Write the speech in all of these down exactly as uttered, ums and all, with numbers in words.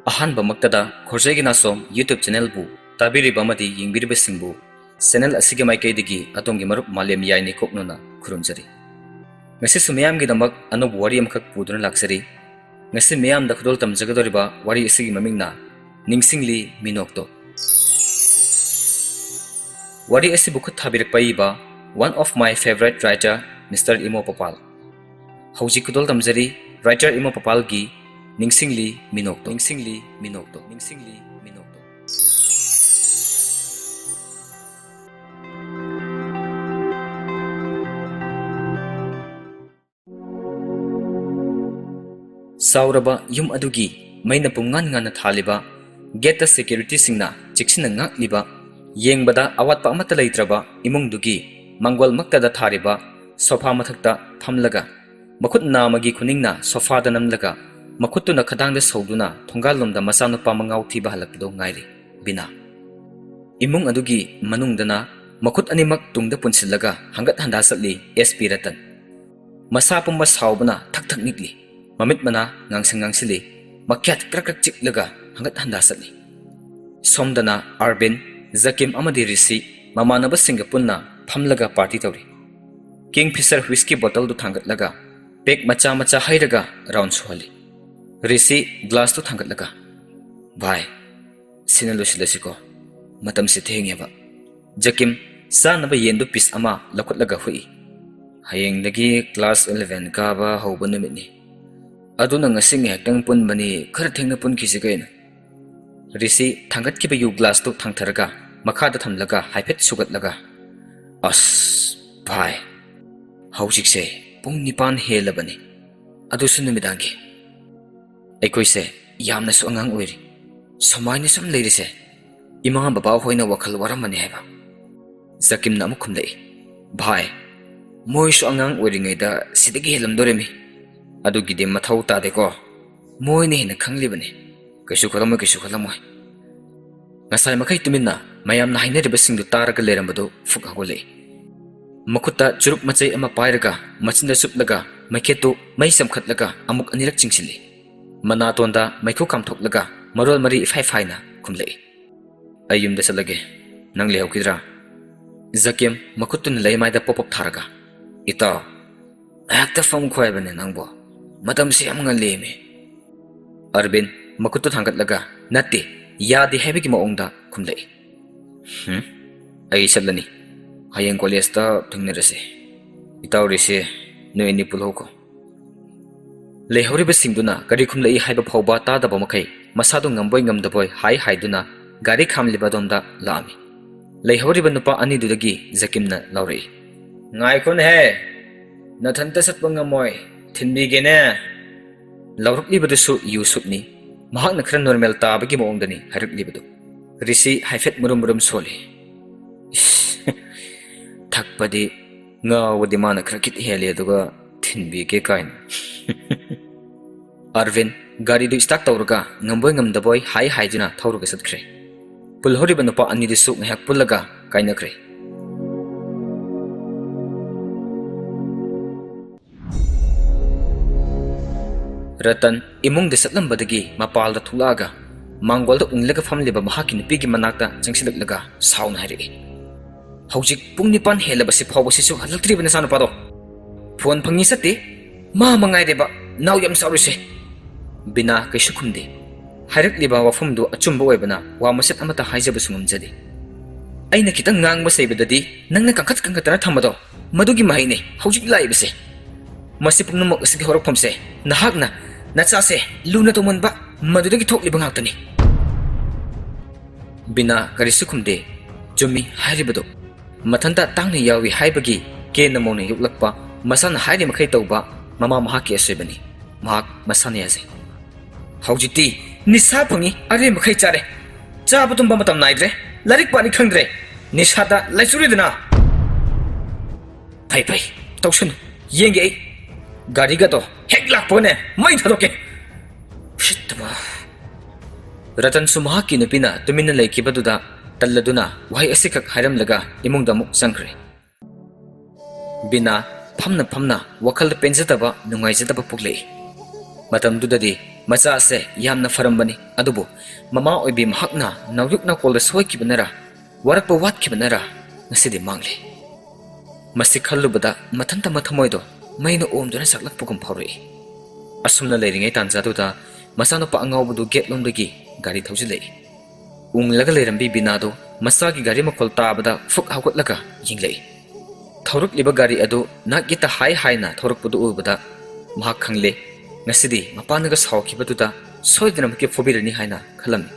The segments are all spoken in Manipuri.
ꯑꯍꯥꯟꯕꯃꯛꯇꯗ ꯈꯣꯔꯖꯩꯒꯤ ꯅꯥꯆꯣꯝ YouTube channelꯕꯨ ꯇꯥꯕꯤꯔꯤꯕ ꯑꯃꯗꯤ ꯌꯦꯡꯕꯤꯔꯤꯕꯁꯤꯡꯕꯨ channel ꯑꯁꯤꯒꯤ ꯃꯥꯏꯀꯩꯗꯒꯤ ꯑꯗꯣꯝꯒꯤ ꯃꯔꯨꯞ ꯃꯥꯂꯦꯝ ꯌꯥꯏꯅꯤ ꯀꯣꯛꯅꯨꯅ ꯈꯨꯔꯨꯝꯖꯔꯤ꯫ ꯉꯁꯤꯁꯨ ꯃꯤꯌꯥꯝꯒꯤꯗꯃꯛ ꯑꯅꯧꯕ ꯋꯥꯔꯤ ꯑꯃꯈꯛ ꯄꯨꯗꯨꯅ ꯂꯥꯛꯆꯔꯤ꯫ ꯉꯁꯤ ꯃꯤꯌꯥꯝꯗ ꯈꯨꯗꯣꯜ ꯇꯝꯖꯒꯗꯧꯔꯤꯕ ꯋꯥꯔꯤ ꯑꯁꯤꯒꯤ ꯃꯃꯤꯡꯅ ꯅꯤꯡꯁꯤꯡꯂꯤ ꯃꯤꯅꯣꯛꯇꯣ꯫ ꯋꯥꯔꯤ ꯑꯁꯤꯕꯨ ꯈꯨꯠ ꯊꯥꯕꯤꯔꯛꯄ ꯏꯕ one of my favourite writer Mister Imo ꯄꯄꯥꯜ꯫ ꯍꯧꯖꯤꯛ ꯈꯨꯗꯣꯜ ꯇꯝꯖꯔꯤ writer ꯏꯃꯣ ꯄꯄꯥꯜꯒꯤ ꯅꯤꯡꯁꯤꯡꯂꯤ ꯃꯤꯅꯣꯛꯇꯣ, ꯅꯤꯡꯁꯤꯡꯂꯤ ꯃꯤꯅꯣꯛꯇꯣ, ꯅꯤꯡꯁꯤꯡꯂꯤ ꯃꯤꯅꯣꯛꯇꯣ꯫ ꯆꯥꯎꯔꯕ ꯌꯨꯝ ꯑꯗꯨꯒꯤ ꯃꯩꯅ ꯄꯨꯡꯉꯥꯟ ꯉꯥꯟꯅ ꯊꯥꯜꯂꯤꯕ, gateꯇ securityꯁꯤꯡꯅ ꯆꯦꯛꯁꯤꯟꯅ ꯉꯥꯛꯂꯤꯕ, ꯌꯦꯡꯕꯗ ꯑꯋꯥꯠꯄ ꯑꯃꯠꯇ ꯂꯩꯇ꯭ꯔꯕ ꯏꯃꯨꯡꯗꯨꯒꯤ ꯃꯥꯡꯒꯣꯜꯃꯛꯇꯗ ꯊꯥꯔꯤꯕ sofa ꯃꯊꯛꯇ ꯐꯝꯂꯒ, ꯃꯈꯨꯠ ꯅꯥꯝꯃꯒꯤ ꯈꯨꯅꯤꯡꯅ sofaꯗ ꯅꯝꯂꯒ, ꯃꯈꯨꯠꯇꯨꯅ ꯈꯗꯥꯡꯗ ꯁꯧꯗꯨꯅ ꯊꯣꯡꯒꯥꯜꯂꯣꯝꯗ ꯃꯆꯥꯅꯨꯄꯥ ꯃꯉꯥꯎ ꯊꯤꯕ ꯍꯜꯂꯛꯄꯗꯨ ꯉꯥꯏꯔꯤ ꯕꯤꯅꯥ꯫ ꯏꯃꯨꯡ ꯑꯗꯨꯒꯤ ꯃꯅꯨꯡꯗꯅ ꯃꯈꯨꯠ ꯑꯅꯤꯃꯛ ꯇꯨꯡꯗ ꯄꯨꯟꯁꯤꯜꯂꯒ ꯍꯪꯒꯠ ꯍꯟꯗꯥ ꯆꯠꯂꯤ S P ꯔꯇꯟ꯫ ꯃꯁꯥ ꯄꯨꯝꯕ ꯁꯥꯎꯕꯅ ꯊꯛ ꯊꯛ ꯅꯤꯛꯂꯤ꯫ ꯃꯃꯤꯠ ꯃꯅꯥ ꯉꯥꯡꯁꯪ ꯉꯥꯡꯁꯤꯜꯂꯤ꯫ ꯃꯈ꯭ꯌꯥꯠ ꯀ꯭ꯔꯛ ꯀ꯭ꯔꯛ ꯆꯤꯛꯂꯒ ꯍꯪꯒꯠ ꯍꯟꯗꯥ ꯆꯠꯂꯤ꯫ ꯁꯣꯝꯗꯅ ꯑꯥꯔꯕꯤꯟ, ꯖꯀꯤꯝ ꯑꯃꯗꯤ ꯔꯤꯁꯤ ꯃꯃꯥꯟꯅꯕꯁꯤꯡꯒ ꯄꯨꯟꯅ ꯐꯝꯂꯒ party ꯇꯧꯔꯤ꯫ Kingfisher whisky bottleꯗꯨ ꯊꯥꯡꯒꯠꯂꯒ peg ꯃꯆꯥ ꯃꯆꯥ ꯍꯩꯔꯒ round ꯁꯨꯍꯜꯂꯤ꯫ ꯔꯤꯁꯤ glassꯇꯨ ꯊꯥꯡꯒꯠꯂꯒ, "ꯚꯥꯏ, ꯁꯤꯅ ꯂꯣꯏꯁꯤꯜꯂꯁꯤꯀꯣ, ꯃꯇꯝꯁꯦ ꯊꯦꯡꯉꯦꯕ꯫" ꯖꯀꯤꯝ ꯆꯥꯅꯕ ꯌꯦꯟꯗꯨ piece ꯑꯃ ꯂꯧꯈꯠꯂꯒ ꯍꯨꯛꯏ꯫ "ꯍꯌꯦꯡꯗꯒꯤ class eleven ꯀꯥꯕ ꯍꯧꯕ ꯅꯨꯃꯤꯠꯅꯤ꯫ ꯑꯗꯨꯅ ꯉꯁꯤ ꯉꯥꯏꯍꯥꯛꯇꯪ ꯄꯨꯟꯕꯅꯤ, ꯈꯔ ꯊꯦꯡꯅ ꯄꯨꯟꯈꯤꯁꯤ ꯀꯩꯅꯣ꯫" ꯔꯤꯁꯤ ꯊꯥꯡꯒꯠꯈꯤꯕ ꯌꯨ glassꯇꯨ ꯊꯥꯡꯊꯔꯒ ꯃꯈꯥꯗ ꯊꯝꯂꯒ ꯍꯥꯏꯐꯦꯠ ꯁꯨꯒꯠꯂꯒ, "ꯑꯁ, ꯚꯥꯏ, ꯍꯧꯖꯤꯛꯁꯦ ꯄꯨꯡ ꯅꯤꯄꯥꯟ ꯍꯦꯜꯂꯕꯅꯤ, ꯑꯗꯨꯁꯨ ꯅꯨꯃꯤꯗꯥꯡꯒꯤ꯫ ꯑꯩꯈꯣꯏꯁꯦ ꯌꯥꯝꯅꯁꯨ ꯑꯉꯥꯡ ꯑꯣꯏꯔꯤ꯫ ꯁꯨꯃꯥꯏꯅ ꯁꯨꯝ ꯂꯩꯔꯤꯁꯦ ꯏꯃꯥ ꯕꯕꯥ ꯍꯣꯏꯅ ꯋꯥꯈꯜ ꯋꯥꯔꯝꯃꯅꯤ ꯍꯥꯏꯕ꯫" ꯖꯀꯤꯝꯅ ꯑꯃꯨꯛ ꯈꯨꯝꯂꯛꯏ, "ꯚꯥꯏ, ꯃꯣꯏꯁꯨ ꯑꯉꯥꯡ ꯑꯣꯏꯔꯤꯉꯩꯗ ꯁꯤꯗꯒꯤ ꯍꯦꯜꯂꯝꯗꯣꯔꯤꯃꯤ꯫ ꯑꯗꯨꯒꯤꯗꯤ ꯃꯊꯧ ꯇꯥꯗꯦꯀꯣ꯫ ꯃꯣꯏꯅ ꯍꯦꯟꯅ ꯈꯪꯂꯤꯕꯅꯤ꯫ ꯀꯩꯁꯨ ꯈꯜꯂꯝꯃꯣꯏ, ꯀꯩꯁꯨ ꯈꯜꯂꯝꯃꯣꯏ꯫" ꯉꯁꯥꯏ ꯃꯈꯩ ꯇꯨꯃꯤꯟꯅ ꯃꯌꯥꯝꯅ ꯍꯥꯏꯅꯔꯤꯕꯁꯤꯡꯗꯨ ꯇꯥꯔꯒ ꯂꯩꯔꯝꯕꯗꯨ ꯐꯨꯛ ꯍꯧꯒꯠꯂꯛꯏ꯫ ꯃꯈꯨꯠꯇ ꯆꯨꯔꯨꯞ ꯃꯆꯩ ꯑꯃ ꯄꯥꯏꯔꯒ ꯃꯆꯤꯟꯗ ꯆꯨꯞꯂꯒ ꯃꯩꯈꯦꯠꯇꯨ ꯃꯩ ꯆꯝꯈꯠꯂꯒ ꯑꯃꯨꯛ ꯑꯅꯤꯔꯛ ꯆꯤꯡꯁꯤꯜꯂꯤ꯫ ꯃꯅꯥꯇꯣꯟꯗ ꯃꯩꯈꯨ ꯀꯥꯝꯊꯣꯛꯂꯒ ꯃꯔꯣꯜ ꯃꯔꯤ ꯏꯐꯥꯏ ꯐꯥꯏꯅ ꯈꯨꯝꯂꯛꯏ꯫ "ꯑꯩ ꯌꯨꯝꯗ ꯆꯠꯂꯒꯦ, ꯅꯪ ꯂꯩꯍꯧꯈꯤꯗ꯭ꯔꯥ?" ꯖꯀꯤꯝ ꯃꯈꯨꯠꯇꯨꯅ ꯂꯩꯃꯥꯏꯗ ꯄꯣꯞ ꯄꯣꯞ ꯊꯥꯔꯒ, "ꯏꯇꯥꯎ, ꯉꯥꯏꯍꯥꯛꯇ ꯐꯝꯈꯣ ꯍꯥꯏꯕꯅꯦ ꯅꯪꯕꯣ, ꯃꯇꯝꯁꯤ ꯌꯥꯝ ꯉꯜꯂꯤꯃꯤ꯫" ꯑꯔꯕꯤꯟ ꯃꯈꯨꯠꯇꯨ ꯊꯥꯡꯒꯠꯂꯒ ꯅꯠꯇꯦ, ꯌꯥꯗꯦ ꯍꯥꯏꯕꯒꯤ ꯃꯑꯣꯡꯗ ꯈꯨꯝꯂꯛꯏ꯫ "ꯍꯨꯝ, ꯑꯩ ꯆꯠꯂꯅꯤ, ꯍꯌꯦꯡ ꯀꯣꯂꯦꯖꯇ ꯊꯦꯡꯅꯔꯁꯤ꯫ ꯏꯇꯥꯎ ꯔꯤꯁꯤ, ꯅꯣꯏ ꯑꯅꯤ ꯄꯨꯜꯍꯧꯀꯣ꯫" ꯂꯩꯍꯧꯔꯤꯕꯁꯤꯡꯗꯨꯅ ꯀꯔꯤ ꯈꯨꯝꯂꯛꯏ ꯍꯥꯏꯕ ꯐꯥꯎꯕ ꯇꯥꯗꯕ ꯃꯈꯩ ꯃꯁꯥꯗꯨ ꯉꯝꯕꯣꯏ ꯉꯝꯗꯕꯣꯏ ꯍꯥꯏ ꯍꯥꯏꯗꯨꯅ ꯒꯥꯔꯤ ꯈꯥꯝꯂꯤꯕ ꯑꯗꯣꯝꯗ ꯂꯥꯛꯑꯝꯃꯤ꯫ ꯂꯩꯍꯧꯔꯤꯕ ꯅꯨꯄꯥ ꯑꯅꯤꯗꯨꯗꯒꯤ ꯖꯀꯤꯝꯅ ꯂꯥꯎꯔꯛꯏ, "ꯉꯥꯏꯈꯣꯅꯦꯍꯦ, ꯅꯊꯟꯇ ꯆꯠꯄ ꯉꯝꯃꯣꯏ, ꯊꯤꯟꯕꯤꯒꯦꯅꯦ꯫" ꯂꯥꯎꯔꯛꯂꯤꯕꯗꯨꯁꯨ ꯌꯨꯁꯨꯞꯅꯤ꯫ ꯃꯍꯥꯛꯅ ꯈꯔ ꯅꯣꯔꯃꯦꯜ ꯇꯥꯕꯒꯤ ꯃꯑꯣꯡꯗꯅꯤ ꯍꯥꯏꯔꯛꯂꯤꯕꯗꯨ꯫ ꯔꯤꯁꯤ ꯍꯥꯏꯐꯦꯠ ꯃꯨꯔꯨꯝ ꯃꯨꯔꯨꯝ ꯁꯣꯜꯂꯤ꯫ "ꯏꯁ, ꯊꯛꯄꯗꯤ, ꯉꯥꯎꯕꯗꯤ ꯃꯥꯅ ꯈꯔ ꯈꯤꯠ ꯍꯦꯜꯂꯤ, ꯑꯗꯨꯒ ꯊꯤꯟꯕꯤꯒꯦ ꯀꯥꯏꯅ꯫" ꯑꯔꯕꯤꯟ ꯒꯥꯔꯤꯗꯨ ꯁ꯭ꯇꯥꯔꯠ ꯇꯧꯔꯒ ꯉꯝꯕꯣꯏ ꯉꯝꯗꯕꯣꯏ ꯍꯥꯏ ꯍꯥꯏꯗꯨꯅ ꯊꯧꯔꯒ ꯆꯠꯈ꯭ꯔꯦ꯫ ꯄꯨꯜꯍꯧꯔꯤꯕ ꯅꯨꯄꯥ ꯑꯅꯤꯗꯨꯁꯨ ꯉꯥꯏꯍꯥꯛ ꯄꯨꯜꯂꯒ ꯀꯥꯏꯅꯈ꯭ꯔꯦ꯫ ꯔꯇꯟ ꯏꯃꯨꯡꯗ ꯆꯠꯂꯝꯕꯗꯒꯤ ꯃꯄꯥꯜꯗ ꯊꯣꯛꯂꯛꯑꯒ ꯃꯥꯡꯒꯣꯜꯗ ꯎꯪꯂꯒ ꯐꯝꯂꯤꯕ ꯃꯍꯥꯛꯀꯤ ꯅꯨꯄꯤꯒꯤ ꯃꯅꯥꯛꯇ ꯆꯪꯁꯤꯜꯂꯛꯂꯒ ꯁꯥꯎꯅ ꯍꯥꯏꯔꯛꯏ, "ꯍꯧꯖꯤꯛ ꯄꯨꯡ ꯅꯤꯄꯥꯟ ꯍꯦꯜꯂꯕꯁꯤ ꯐꯥꯎꯕꯁꯤꯁꯨ ꯍꯜꯂꯛꯇ꯭ꯔꯤꯕ ꯅꯆꯥꯅꯨꯄꯥꯗꯣ? ꯐꯣꯟ ꯐꯪꯉꯤ ꯆꯠꯇꯦ, ꯃꯥ ꯃꯉꯥꯏꯔꯦꯕ ꯅꯥꯎ ꯌꯥꯝ ꯆꯥꯎꯔꯤꯁꯦ꯫" ꯕꯤꯅꯥ ꯀꯩꯁꯨ ꯈꯨꯝꯗꯦ꯫ ꯍꯥꯏꯔꯛꯂꯤꯕ ꯋꯥꯐꯝꯗꯨ ꯑꯆꯨꯝꯕ ꯑꯣꯏꯕꯅ ꯋꯥ ꯃꯆꯦꯠ ꯑꯃꯠꯇ ꯍꯥꯏꯖꯕꯁꯨ ꯉꯝꯖꯗꯦ꯫ "ꯑꯩꯅ ꯈꯤꯇꯪ ꯉꯥꯡꯕ ꯆꯩꯕꯗꯗꯤ ꯅꯪꯅ ꯀꯟꯈꯠ ꯀꯟꯈꯠꯇꯅ ꯊꯝꯕꯗꯣ, ꯃꯗꯨꯒꯤ ꯃꯍꯩꯅꯤ ꯍꯧꯖꯤꯛ ꯂꯥꯛꯏꯕꯁꯦ꯫ ꯃꯁꯤ ꯄꯨꯝꯅꯃꯛ ꯑꯁꯤꯒꯤ ꯍꯧꯔꯛꯐꯝꯁꯦ ꯅꯍꯥꯛꯅ ꯅꯆꯥꯁꯦ ꯂꯨꯅ ꯇꯧꯃꯟꯕ, ꯃꯗꯨꯗꯒꯤ ꯊꯣꯛꯂꯤꯕ ꯉꯥꯛꯇꯅꯤ꯫" ꯕꯤꯅꯥ ꯀꯔꯤꯁꯨ ꯈꯨꯝꯗꯦ꯫ ꯆꯨꯝꯃꯤ ꯍꯥꯏꯔꯤꯕꯗꯨ꯫ ꯃꯊꯟꯇ ꯇꯥꯡꯅ ꯌꯥꯎꯏ ꯍꯥꯏꯕꯒꯤ ꯀꯦꯟꯅ ꯃꯧꯅ ꯌꯣꯛꯂꯛꯄ, ꯃꯁꯥꯅ ꯍꯥꯏꯔꯤ ꯃꯈꯩ ꯇꯧꯕ ꯃꯃꯥ ꯃꯍꯥꯛꯀꯤ ꯑꯁꯣꯏꯕꯅꯤ꯫ ꯃꯍꯥꯛ ꯃꯁꯥꯅ ꯌꯥꯖꯩ꯫ "ꯍꯧꯖꯤꯛꯇꯤ ꯅꯤꯁꯥ ꯐꯪꯉꯤ, ꯑꯔꯦꯝ ꯃꯈꯩ ꯆꯥꯔꯦ꯫ ꯆꯥꯕ ꯇꯨꯝꯕ ꯃꯇꯝ ꯅꯥꯏꯗ꯭ꯔꯦ, ꯂꯥꯏꯔꯤꯛ ꯄꯥꯅꯤ ꯈꯪꯗ꯭ꯔꯦ꯫ ꯅꯤꯁꯥꯗ ꯂꯥꯏꯆꯨꯔꯤꯗꯅ꯫" "ꯐꯩ ꯐꯩ, ꯇꯧꯁꯅꯨ, ꯌꯦꯡꯒꯦ ꯑꯩ꯫" ꯒꯥꯔꯤꯒꯗꯣ ꯍꯦꯛ ꯂꯥꯛꯄꯒꯅꯦ ꯃꯩ ꯊꯥꯗꯣꯛꯀꯦ꯫ ꯎꯁꯤꯠꯇꯕ꯫ ꯔꯇꯟꯁꯨ ꯃꯍꯥꯛꯀꯤ ꯅꯨꯄꯤꯅ ꯇꯨꯃꯤꯟꯅ ꯂꯩꯈꯤꯕꯗꯨꯗ ꯇꯜꯂꯗꯨꯅ ꯋꯥꯍꯩ ꯑꯁꯤꯈꯛ ꯍꯥꯏꯔꯝꯂꯒ ꯏꯃꯨꯡꯗ ꯑꯃꯨꯛ ꯆꯪꯈ꯭ꯔꯦ꯫ ꯕꯤꯅꯥ ꯐꯝꯅ ꯐꯝꯅ ꯋꯥꯈꯜꯗ ꯄꯦꯟꯖꯗꯕ, ꯅꯨꯡꯉꯥꯏꯖꯗꯕ ꯄꯣꯛꯂꯛꯏ꯫ ꯃꯇꯝꯗꯨꯗꯗꯤ ꯃꯆꯥꯁꯦ ꯌꯥꯝꯅ ꯐꯔꯝꯕꯅꯤ, ꯑꯗꯨꯕꯨ ꯃꯃꯥ ꯑꯣꯏꯕꯤ ꯃꯍꯥꯛꯅ ꯅꯥꯎꯌꯨꯛ ꯅꯥꯀꯣꯜꯗ ꯁꯣꯏꯈꯤꯕꯅꯔꯥ, ꯋꯥꯔꯛꯄ ꯋꯥꯠꯈꯤꯕꯅꯔꯥ, ꯉꯁꯤꯗꯤ ꯃꯥꯡꯂꯦ꯫ ꯃꯁꯤ ꯈꯜꯂꯨꯕꯗ ꯃꯊꯟꯇ ꯃꯊꯃꯣꯏꯗꯣ ꯃꯩꯅ ꯑꯣꯝꯗꯨꯅ ꯆꯥꯛꯂꯛꯄꯒꯨꯝ ꯐꯥꯎꯔꯛꯏ꯫ ꯑꯁꯨꯝꯅ ꯂꯩꯔꯤꯉꯩ ꯇꯥꯟꯖꯥꯗꯨꯗ ꯃꯆꯥꯅꯨꯄꯥ ꯑꯉꯥꯎꯕꯗꯨ ꯒꯦꯠ ꯂꯣꯝꯗꯒꯤ ꯒꯥꯔꯤ ꯊꯧꯖꯤꯜꯂꯛꯏ꯫ ꯎꯪꯂꯒ ꯂꯩꯔꯝꯕꯤ ꯕꯤꯅꯥꯗꯨ ꯃꯆꯥꯒꯤ ꯒꯥꯔꯤ ꯃꯈꯣꯜ ꯇꯥꯕꯗ ꯐꯨꯛ ꯍꯧꯒꯠꯂꯒ ꯌꯦꯡꯂꯛꯏ꯫ ꯊꯧꯔꯛꯂꯤꯕ ꯒꯥꯔꯤ ꯑꯗꯨ ꯅꯥꯛ ꯌꯦꯠꯇ ꯍꯥꯏ ꯍꯥꯏꯅ ꯊꯧꯔꯛꯄꯗꯨ ꯎꯕꯗ ꯃꯍꯥꯛ ꯈꯪꯂꯦ, ꯉꯁꯤꯗꯤ ꯃꯄꯥꯅꯒ ꯁꯥꯎꯈꯤꯕꯗꯨꯗ ꯁꯣꯏꯗꯅꯃꯛꯀꯤ ꯐꯨꯕꯤꯔꯅꯤ ꯍꯥꯏꯅ ꯈꯜꯂꯝꯃꯤ꯫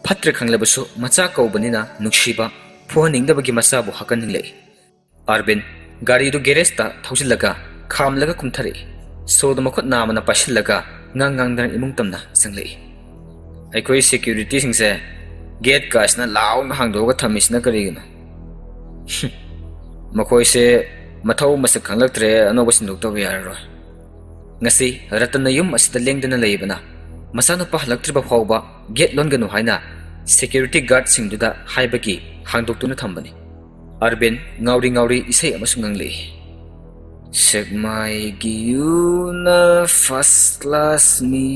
ꯐꯠꯇ꯭ꯔꯦ ꯈꯪꯂꯕꯁꯨ ꯃꯆꯥ ꯀꯧꯕꯅꯤꯅ ꯅꯨꯡꯁꯤꯕ ꯐꯨꯍꯟꯅꯤꯡꯗꯕꯒꯤ ꯃꯆꯥꯕꯨ ꯍꯥꯀꯟ ꯅꯤꯡꯂꯛꯏ꯫ ꯑꯥꯔꯕꯤꯟ ꯒꯥꯔꯤꯗꯨ ꯒꯦꯔꯦꯖꯇ ꯊꯧꯖꯤꯜꯂꯒ ꯈꯥꯝꯂꯒ ꯀꯨꯝꯊꯔꯛꯏ꯫ ꯁꯣꯗꯨ ꯃꯈꯨꯠ ꯅꯥꯝꯃꯅ ꯄꯥꯏꯁꯤꯜꯂꯒ ꯉꯥꯡ ꯉꯥꯡꯗꯅ ꯏꯃꯨꯡ ꯇꯝꯅ ꯆꯪꯂꯛꯏ꯫ "ꯑꯩꯈꯣꯏ ꯁꯦꯀ꯭ꯌꯨꯔꯤꯇꯤꯁꯤꯡꯁꯦ ꯒꯦꯠ ꯀꯥꯁꯤꯅ ꯂꯥꯎꯅ ꯍꯥꯡꯗꯣꯛꯑꯒ ꯊꯝꯃꯤꯁꯤꯅ ꯀꯔꯤꯒꯤꯅꯣ?" "ꯃꯈꯣꯏꯁꯦ ꯃꯊꯧ ꯃꯁꯛ ꯈꯪꯂꯛꯇ꯭ꯔꯦ, ꯑꯅꯧꯕ ꯁꯤꯟꯗꯣꯛꯇꯕ ꯌꯥꯔꯔꯣꯏ꯫ ꯉꯁꯤ ꯔꯇꯟꯅ ꯌꯨꯝ ꯑꯁꯤꯗ ꯂꯦꯡꯗꯅ ꯂꯩꯕꯅ ꯃꯆꯥꯅꯨꯄꯥ ꯍꯜꯂꯛꯇ꯭ꯔꯤꯕ ꯐꯥꯎꯕ ꯒꯦꯠ ꯂꯣꯟꯒꯅꯨ ꯍꯥꯏꯅ ꯁꯦꯀ꯭ꯌꯨꯔꯤꯇꯤ ꯒꯥꯔꯗꯁꯤꯡꯗꯨꯗ ꯍꯥꯏꯕꯒꯤ ꯍꯥꯡꯗꯣꯛꯇꯨꯅ ꯊꯝꯕꯅꯤ꯫" ꯑꯥꯔꯕꯤꯟ ꯉꯥꯎꯔꯤ ꯉꯥꯎꯔꯤ ꯏꯁꯩ ꯑꯃꯁꯨ ꯉꯪꯂꯛꯏ꯫ "ꯁꯦꯛꯃꯥꯏꯒꯤ ꯌꯨꯅ ꯐꯥꯔꯁ ꯀ꯭ꯂꯥꯁꯅꯤ,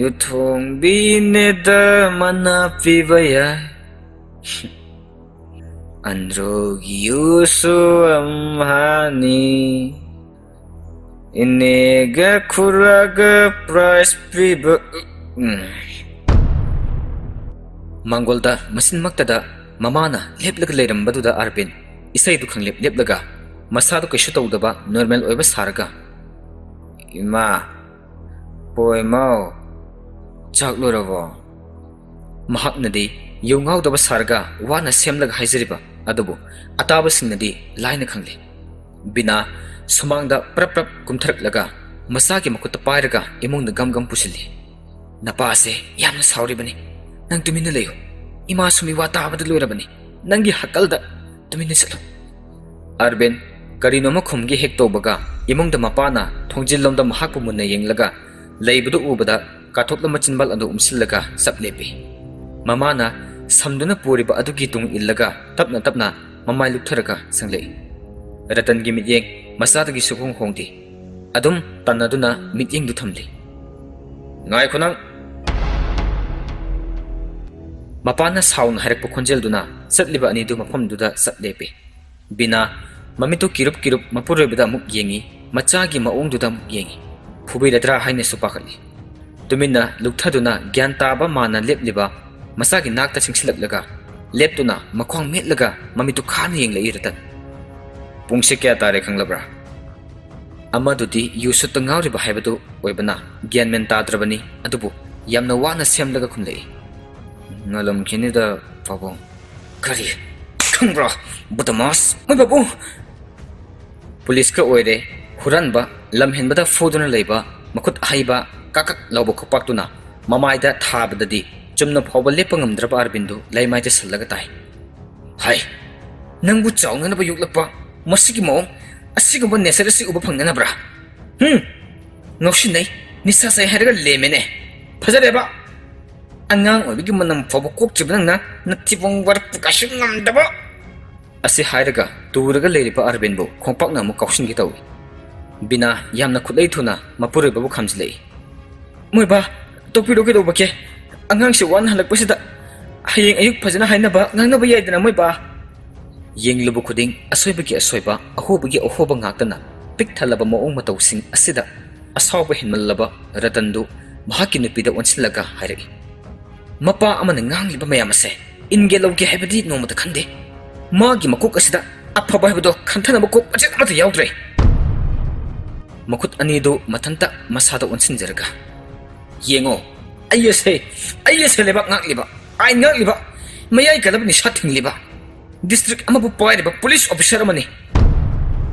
ꯌꯨꯊꯣꯡꯕꯤꯅꯦꯗ ꯃꯅꯥ ꯄꯤꯕ ꯌꯥꯏ꯫ ꯑꯟꯗ꯭ꯔꯣꯒꯤ ꯌꯨꯁꯨ ꯑꯝꯍꯥꯅꯤ, ꯏꯅꯦꯒ ꯈꯨꯔꯥꯒ ꯄ꯭ꯔꯥꯏꯖ ꯄꯤꯕ꯫" ꯎꯝ꯫ ꯃꯥꯡꯒꯣꯜꯗ ꯃꯆꯤꯟꯃꯛꯇꯗ ꯃꯃꯥꯅ ꯂꯦꯞꯂꯒ ꯂꯩꯔꯝꯕꯗꯨꯗ ꯑꯥꯔꯕꯤꯟ ꯏꯁꯩꯗꯨ ꯈꯪꯂꯦꯞ ꯂꯦꯞꯂꯒ ꯃꯁꯥꯗꯨ ꯀꯩꯁꯨ ꯇꯧꯗꯕ ꯅꯣꯔꯃꯦꯜ ꯑꯣꯏꯕ ꯁꯥꯔꯒ, "ꯏꯃꯥ, ꯄꯣꯏꯃꯧ, ꯆꯥꯛ ꯂꯣꯏꯔꯕꯣ?" ꯃꯍꯥꯛꯅꯗꯤ ꯌꯨ ꯉꯥꯎꯗꯕ ꯁꯥꯔꯒ ꯋꯥꯅ ꯁꯦꯝꯂꯒ ꯍꯥꯏꯖꯔꯤꯕ ꯑꯗꯨꯕꯨ ꯑꯇꯥꯕꯁꯤꯡꯅꯗꯤ ꯂꯥꯏꯅ ꯈꯪꯂꯦ꯫ ꯕꯤꯅꯥ ꯁꯨꯃꯥꯡꯗ ꯄ꯭ꯔꯞ ꯄ꯭ꯔꯞ ꯀꯨꯝꯊꯔꯛꯂꯒ ꯃꯆꯥꯒꯤ ꯃꯈꯨꯠꯇ ꯄꯥꯏꯔꯒ ꯏꯃꯨꯡꯗ ꯒꯝ ꯒꯝ ꯄꯨꯁꯤꯜꯂꯤ꯫ "ꯅꯄꯥꯁꯦ ꯌꯥꯝꯅ ꯁꯥꯎꯔꯤꯕꯅꯤ꯫ ꯅꯪ ꯇꯨꯃꯤꯟꯅ ꯂꯩꯌꯨ꯫ ꯏꯃꯥꯁꯨ ꯃꯤꯋꯥ ꯇꯥꯕꯗ ꯂꯣꯏꯔꯕꯅꯤ꯫ ꯅꯪꯒꯤ ꯍꯛꯀꯜꯗ ꯇꯨꯃꯤꯟꯅ ꯆꯠꯂꯨ꯫" ꯑꯥꯔꯕꯤꯟ ꯀꯔꯤꯅꯣꯃ ꯈꯨꯝꯒꯦ ꯍꯦꯛ ꯇꯧꯕꯒ ꯏꯃꯨꯡꯗ ꯃꯄꯥꯅ ꯊꯣꯡꯖꯤꯜꯂꯣꯝꯗ ꯃꯍꯥꯛꯄꯨ ꯃꯨꯟꯅ ꯌꯦꯡꯂꯒ ꯂꯩꯕꯗꯨ ꯎꯕꯗ ꯀꯥꯊꯣꯛꯂꯝꯕ ꯆꯤꯟꯕꯥꯜ ꯑꯗꯨ ꯎꯝꯁꯤꯜꯂꯒ ꯆꯞ ꯂꯦꯞꯄꯤ꯫ ꯃꯃꯥꯅ ꯁꯝꯗꯨꯅ ꯄꯨꯔꯤꯕ ꯑꯗꯨꯒꯤ ꯇꯨꯡ ꯏꯜꯂꯒ ꯇꯞꯅ ꯇꯞꯅ ꯃꯃꯥꯏ ꯂꯨꯞꯊꯔꯒ ꯆꯪꯂꯛꯏ꯫ ꯔꯇꯟꯒꯤ ꯃꯤꯠꯌꯦꯡ ꯃꯆꯥꯗꯒꯤ ꯁꯨꯛꯍꯣꯡ ꯍꯣꯡꯗꯦ꯫ ꯑꯗꯨꯝ ꯇꯟꯅꯗꯨꯅ ꯃꯤꯠꯌꯦꯡꯗꯨ ꯊꯝꯂꯤ꯫ "ꯉꯥꯏꯈꯣ ꯅꯪ!" ꯃꯄꯥꯅ ꯁꯥꯎꯅ ꯍꯥꯏꯔꯛꯄ ꯈꯣꯟꯖꯦꯜꯗꯨꯅ ꯆꯠꯂꯤꯕ ꯑꯅꯤꯗꯨ ꯃꯐꯝꯗꯨꯗ ꯆꯠ ꯂꯦꯞꯄꯤ꯫ ꯕꯤꯅꯥ, ꯃꯃꯤꯠꯇꯨ ꯀꯤꯔꯨꯞ ꯀꯤꯔꯨꯞ ꯃꯄꯨꯔꯣꯏꯕꯗ ꯑꯃꯨꯛ ꯌꯦꯡꯉꯤ, ꯃꯆꯥꯒꯤ ꯃꯑꯣꯡꯗꯨꯗ ꯑꯃꯨꯛ ꯌꯦꯡꯉꯤ꯫ ꯐꯨꯕꯤꯔꯗ꯭ꯔꯥ ꯍꯥꯏꯅꯁꯨ ꯄꯥꯈꯠꯂꯤ꯫ ꯇꯨꯃꯤꯟꯅ ꯂꯨꯞꯊꯗꯨꯅ ꯒ꯭ꯌꯥꯟ ꯇꯥꯕ ꯃꯥꯅ ꯂꯦꯞꯂꯤꯕ ꯃꯆꯥꯒꯤ ꯅꯥꯛꯇ ꯆꯪꯁꯤꯜꯂꯛꯂꯒ ꯂꯦꯞꯇꯨꯅ ꯃꯈ꯭ꯋꯥꯡ ꯃꯦꯠꯂꯒ ꯃꯃꯤꯠꯇꯨ ꯈꯥꯅ ꯌꯦꯡꯂꯛꯏ ꯔꯇꯟ꯫ "ꯄꯨꯡꯁꯦ ꯀꯌꯥ ꯇꯥꯔꯦ ꯈꯪꯂꯕ꯭ꯔꯥ?" ꯑꯃꯗꯨꯗꯤ ꯌꯨ ꯁꯨꯠꯇ ꯉꯥꯎꯔꯤꯕ ꯍꯥꯏꯕꯗꯨ ꯑꯣꯏꯕꯅ ꯒ꯭ꯌꯥꯟ ꯃꯦꯟ ꯇꯥꯗ꯭ꯔꯕꯅꯤ, ꯑꯗꯨꯕꯨ ꯌꯥꯝꯅ ꯋꯥꯅ ꯁꯦꯝꯂꯒ ꯈꯨꯝꯂꯛꯏ꯫ "ꯉꯥꯜꯂꯝꯈꯤꯅꯤꯗ, ꯄꯥꯕꯨꯡ꯫" "ꯀꯔꯤ? ꯈꯪꯕ꯭ꯔꯥ, ꯕꯗꯃꯥꯁ? ꯃꯣꯏ ꯄꯥꯕꯨꯡ!" ꯄꯨꯂꯤꯁꯀ ꯑꯣꯏꯔꯦ, ꯍꯨꯔꯥꯟꯕ, ꯂꯝꯍꯦꯟꯕꯗ ꯐꯨꯗꯨꯅ ꯂꯩꯕ ꯃꯈꯨꯠ ꯑꯍꯩꯕ ꯀꯥꯀꯛ ꯂꯥꯎꯕ ꯈꯨꯄꯥꯛꯇꯨꯅ ꯃꯃꯥꯏꯗ ꯊꯥꯕꯗꯗꯤ ꯆꯨꯝꯅ ꯐꯥꯎꯕ ꯂꯦꯞꯄ ꯉꯝꯗ꯭ꯔꯕ ꯑꯔꯕꯤꯟꯗꯨ ꯂꯩꯃꯥꯏꯗ ꯁꯜꯂꯒ ꯇꯥꯏ꯫ "ꯍꯥꯏ, ꯅꯪꯕꯨ ꯆꯥꯎꯅꯅꯕ ꯌꯣꯛꯂꯛꯄ ꯃꯁꯤꯒꯤ ꯃꯑꯣꯡ, ꯑꯁꯤꯒꯨꯝꯕ ꯅꯦꯆꯔ ꯑꯁꯤ ꯎꯕ ꯐꯪꯅꯅꯕ꯭ꯔꯥ? ꯍꯨꯝ! ꯉꯥꯎꯁꯤꯟꯅꯩ, ꯅꯤꯁꯥ ꯆꯥꯏ ꯍꯥꯏꯔꯒ ꯂꯦꯝꯃꯦꯅꯦ꯫ ꯐꯖꯔꯦꯕ! ꯑꯉꯥꯡ ꯑꯣꯏꯕꯒꯤ ꯃꯅꯝ ꯐꯥꯎꯕ ꯀꯣꯛꯇ꯭ꯔꯤꯕ ꯅꯪꯅ ꯅꯊꯤꯕꯣꯡ ꯋꯥꯔꯛꯄ ꯀꯥꯏꯁꯨ ꯉꯝꯗꯕ!" ꯑꯁꯤ ꯍꯥꯏꯔꯒ ꯇꯨꯔꯒ ꯂꯩꯔꯤꯕ ꯑꯔꯕꯤꯟꯕꯨ ꯈꯣꯡꯄꯥꯛꯅ ꯑꯃꯨꯛ ꯀꯥꯎꯁꯤꯟꯒꯦ ꯇꯧꯏ꯫ ꯕꯤꯅꯥ ꯌꯥꯝꯅ ꯈꯨꯠꯂꯩ ꯊꯨꯅ ꯃꯄꯨꯔꯣꯏꯕꯕꯨ ꯈꯥꯝꯖꯤꯜꯂꯛꯏ꯫ "ꯃꯣꯏꯕꯥ, ꯇꯣꯛꯄꯤꯔꯣ, ꯀꯩꯗꯧꯕꯒꯦ? ꯑꯉꯥꯡꯁꯦ ꯋꯥꯅ ꯍꯜꯂꯛꯄꯁꯤꯗ ꯍꯌꯦꯡ ꯑꯌꯨꯛ ꯐꯖꯅ ꯍꯥꯏꯅꯕ ꯉꯥꯡꯅꯕ ꯌꯥꯏꯗꯅ, ꯃꯣꯏꯕꯥ!" ꯌꯦꯡꯂꯨꯕ ꯈꯨꯗꯤꯡ ꯑꯁꯣꯏꯕꯒꯤ ꯑꯁꯣꯏꯕ, ꯑꯍꯣꯕꯒꯤ ꯑꯍꯣꯕ ꯉꯥꯛꯇꯅ ꯄꯤꯛ ꯊꯜꯂꯕ ꯃꯑꯣꯡ ꯃꯇꯧꯁꯤꯡ ꯑꯁꯤꯗ ꯑꯁꯥꯎꯕ ꯍꯦꯟꯃꯜꯂꯕ ꯔꯇꯟꯗꯨ ꯃꯍꯥꯛꯀꯤ ꯅꯨꯄꯤꯗ ꯑꯣꯟꯁꯤꯜꯂꯒ ꯍꯥꯏꯔꯛꯏ꯫ "ꯃꯄꯥ ꯑꯃꯅ ꯉꯥꯡꯂꯤꯕ ꯃꯌꯥꯝ ꯑꯁꯦ ꯏꯟꯒꯦ ꯂꯧꯒꯦ ꯍꯥꯏꯕꯗꯤ ꯅꯣꯡꯃꯇ ꯈꯟꯗꯦ꯫ ꯃꯥꯒꯤ ꯃꯀꯣꯛ ꯑꯁꯤꯗ ꯑꯐꯕ ꯍꯥꯏꯕꯗꯣ ꯈꯟꯊꯅꯕ ꯀꯣꯛ ꯃꯆꯦꯠ ꯑꯃꯠꯇ ꯌꯥꯎꯗ꯭ꯔꯦ꯫" ꯃꯈꯨꯠ ꯑꯅꯤꯗꯨ ꯃꯊꯟꯇ ꯃꯁꯥꯗ ꯑꯣꯟꯁꯤꯟꯖꯔꯒ, "ꯌꯦꯡꯉꯣ, ꯑꯩ ꯑꯁꯦ, ꯑꯩ ꯑꯁꯦ ꯂꯩꯕꯥꯛ ꯉꯥꯛꯂꯤꯕ, ꯑꯥꯏꯟ ꯉꯥꯛꯂꯤꯕ, ꯃꯌꯥꯏ ꯀꯜꯂꯕ ꯅꯤꯁꯥ ꯊꯤꯡꯂꯤꯕ, ꯗꯤꯁꯇ꯭ꯔꯤꯛ ꯑꯃꯕꯨ ꯄꯥꯏꯔꯤꯕ ꯄꯨꯂꯤꯁ ꯑꯣꯐꯤꯁꯥꯔ ꯑꯃꯅꯤ꯫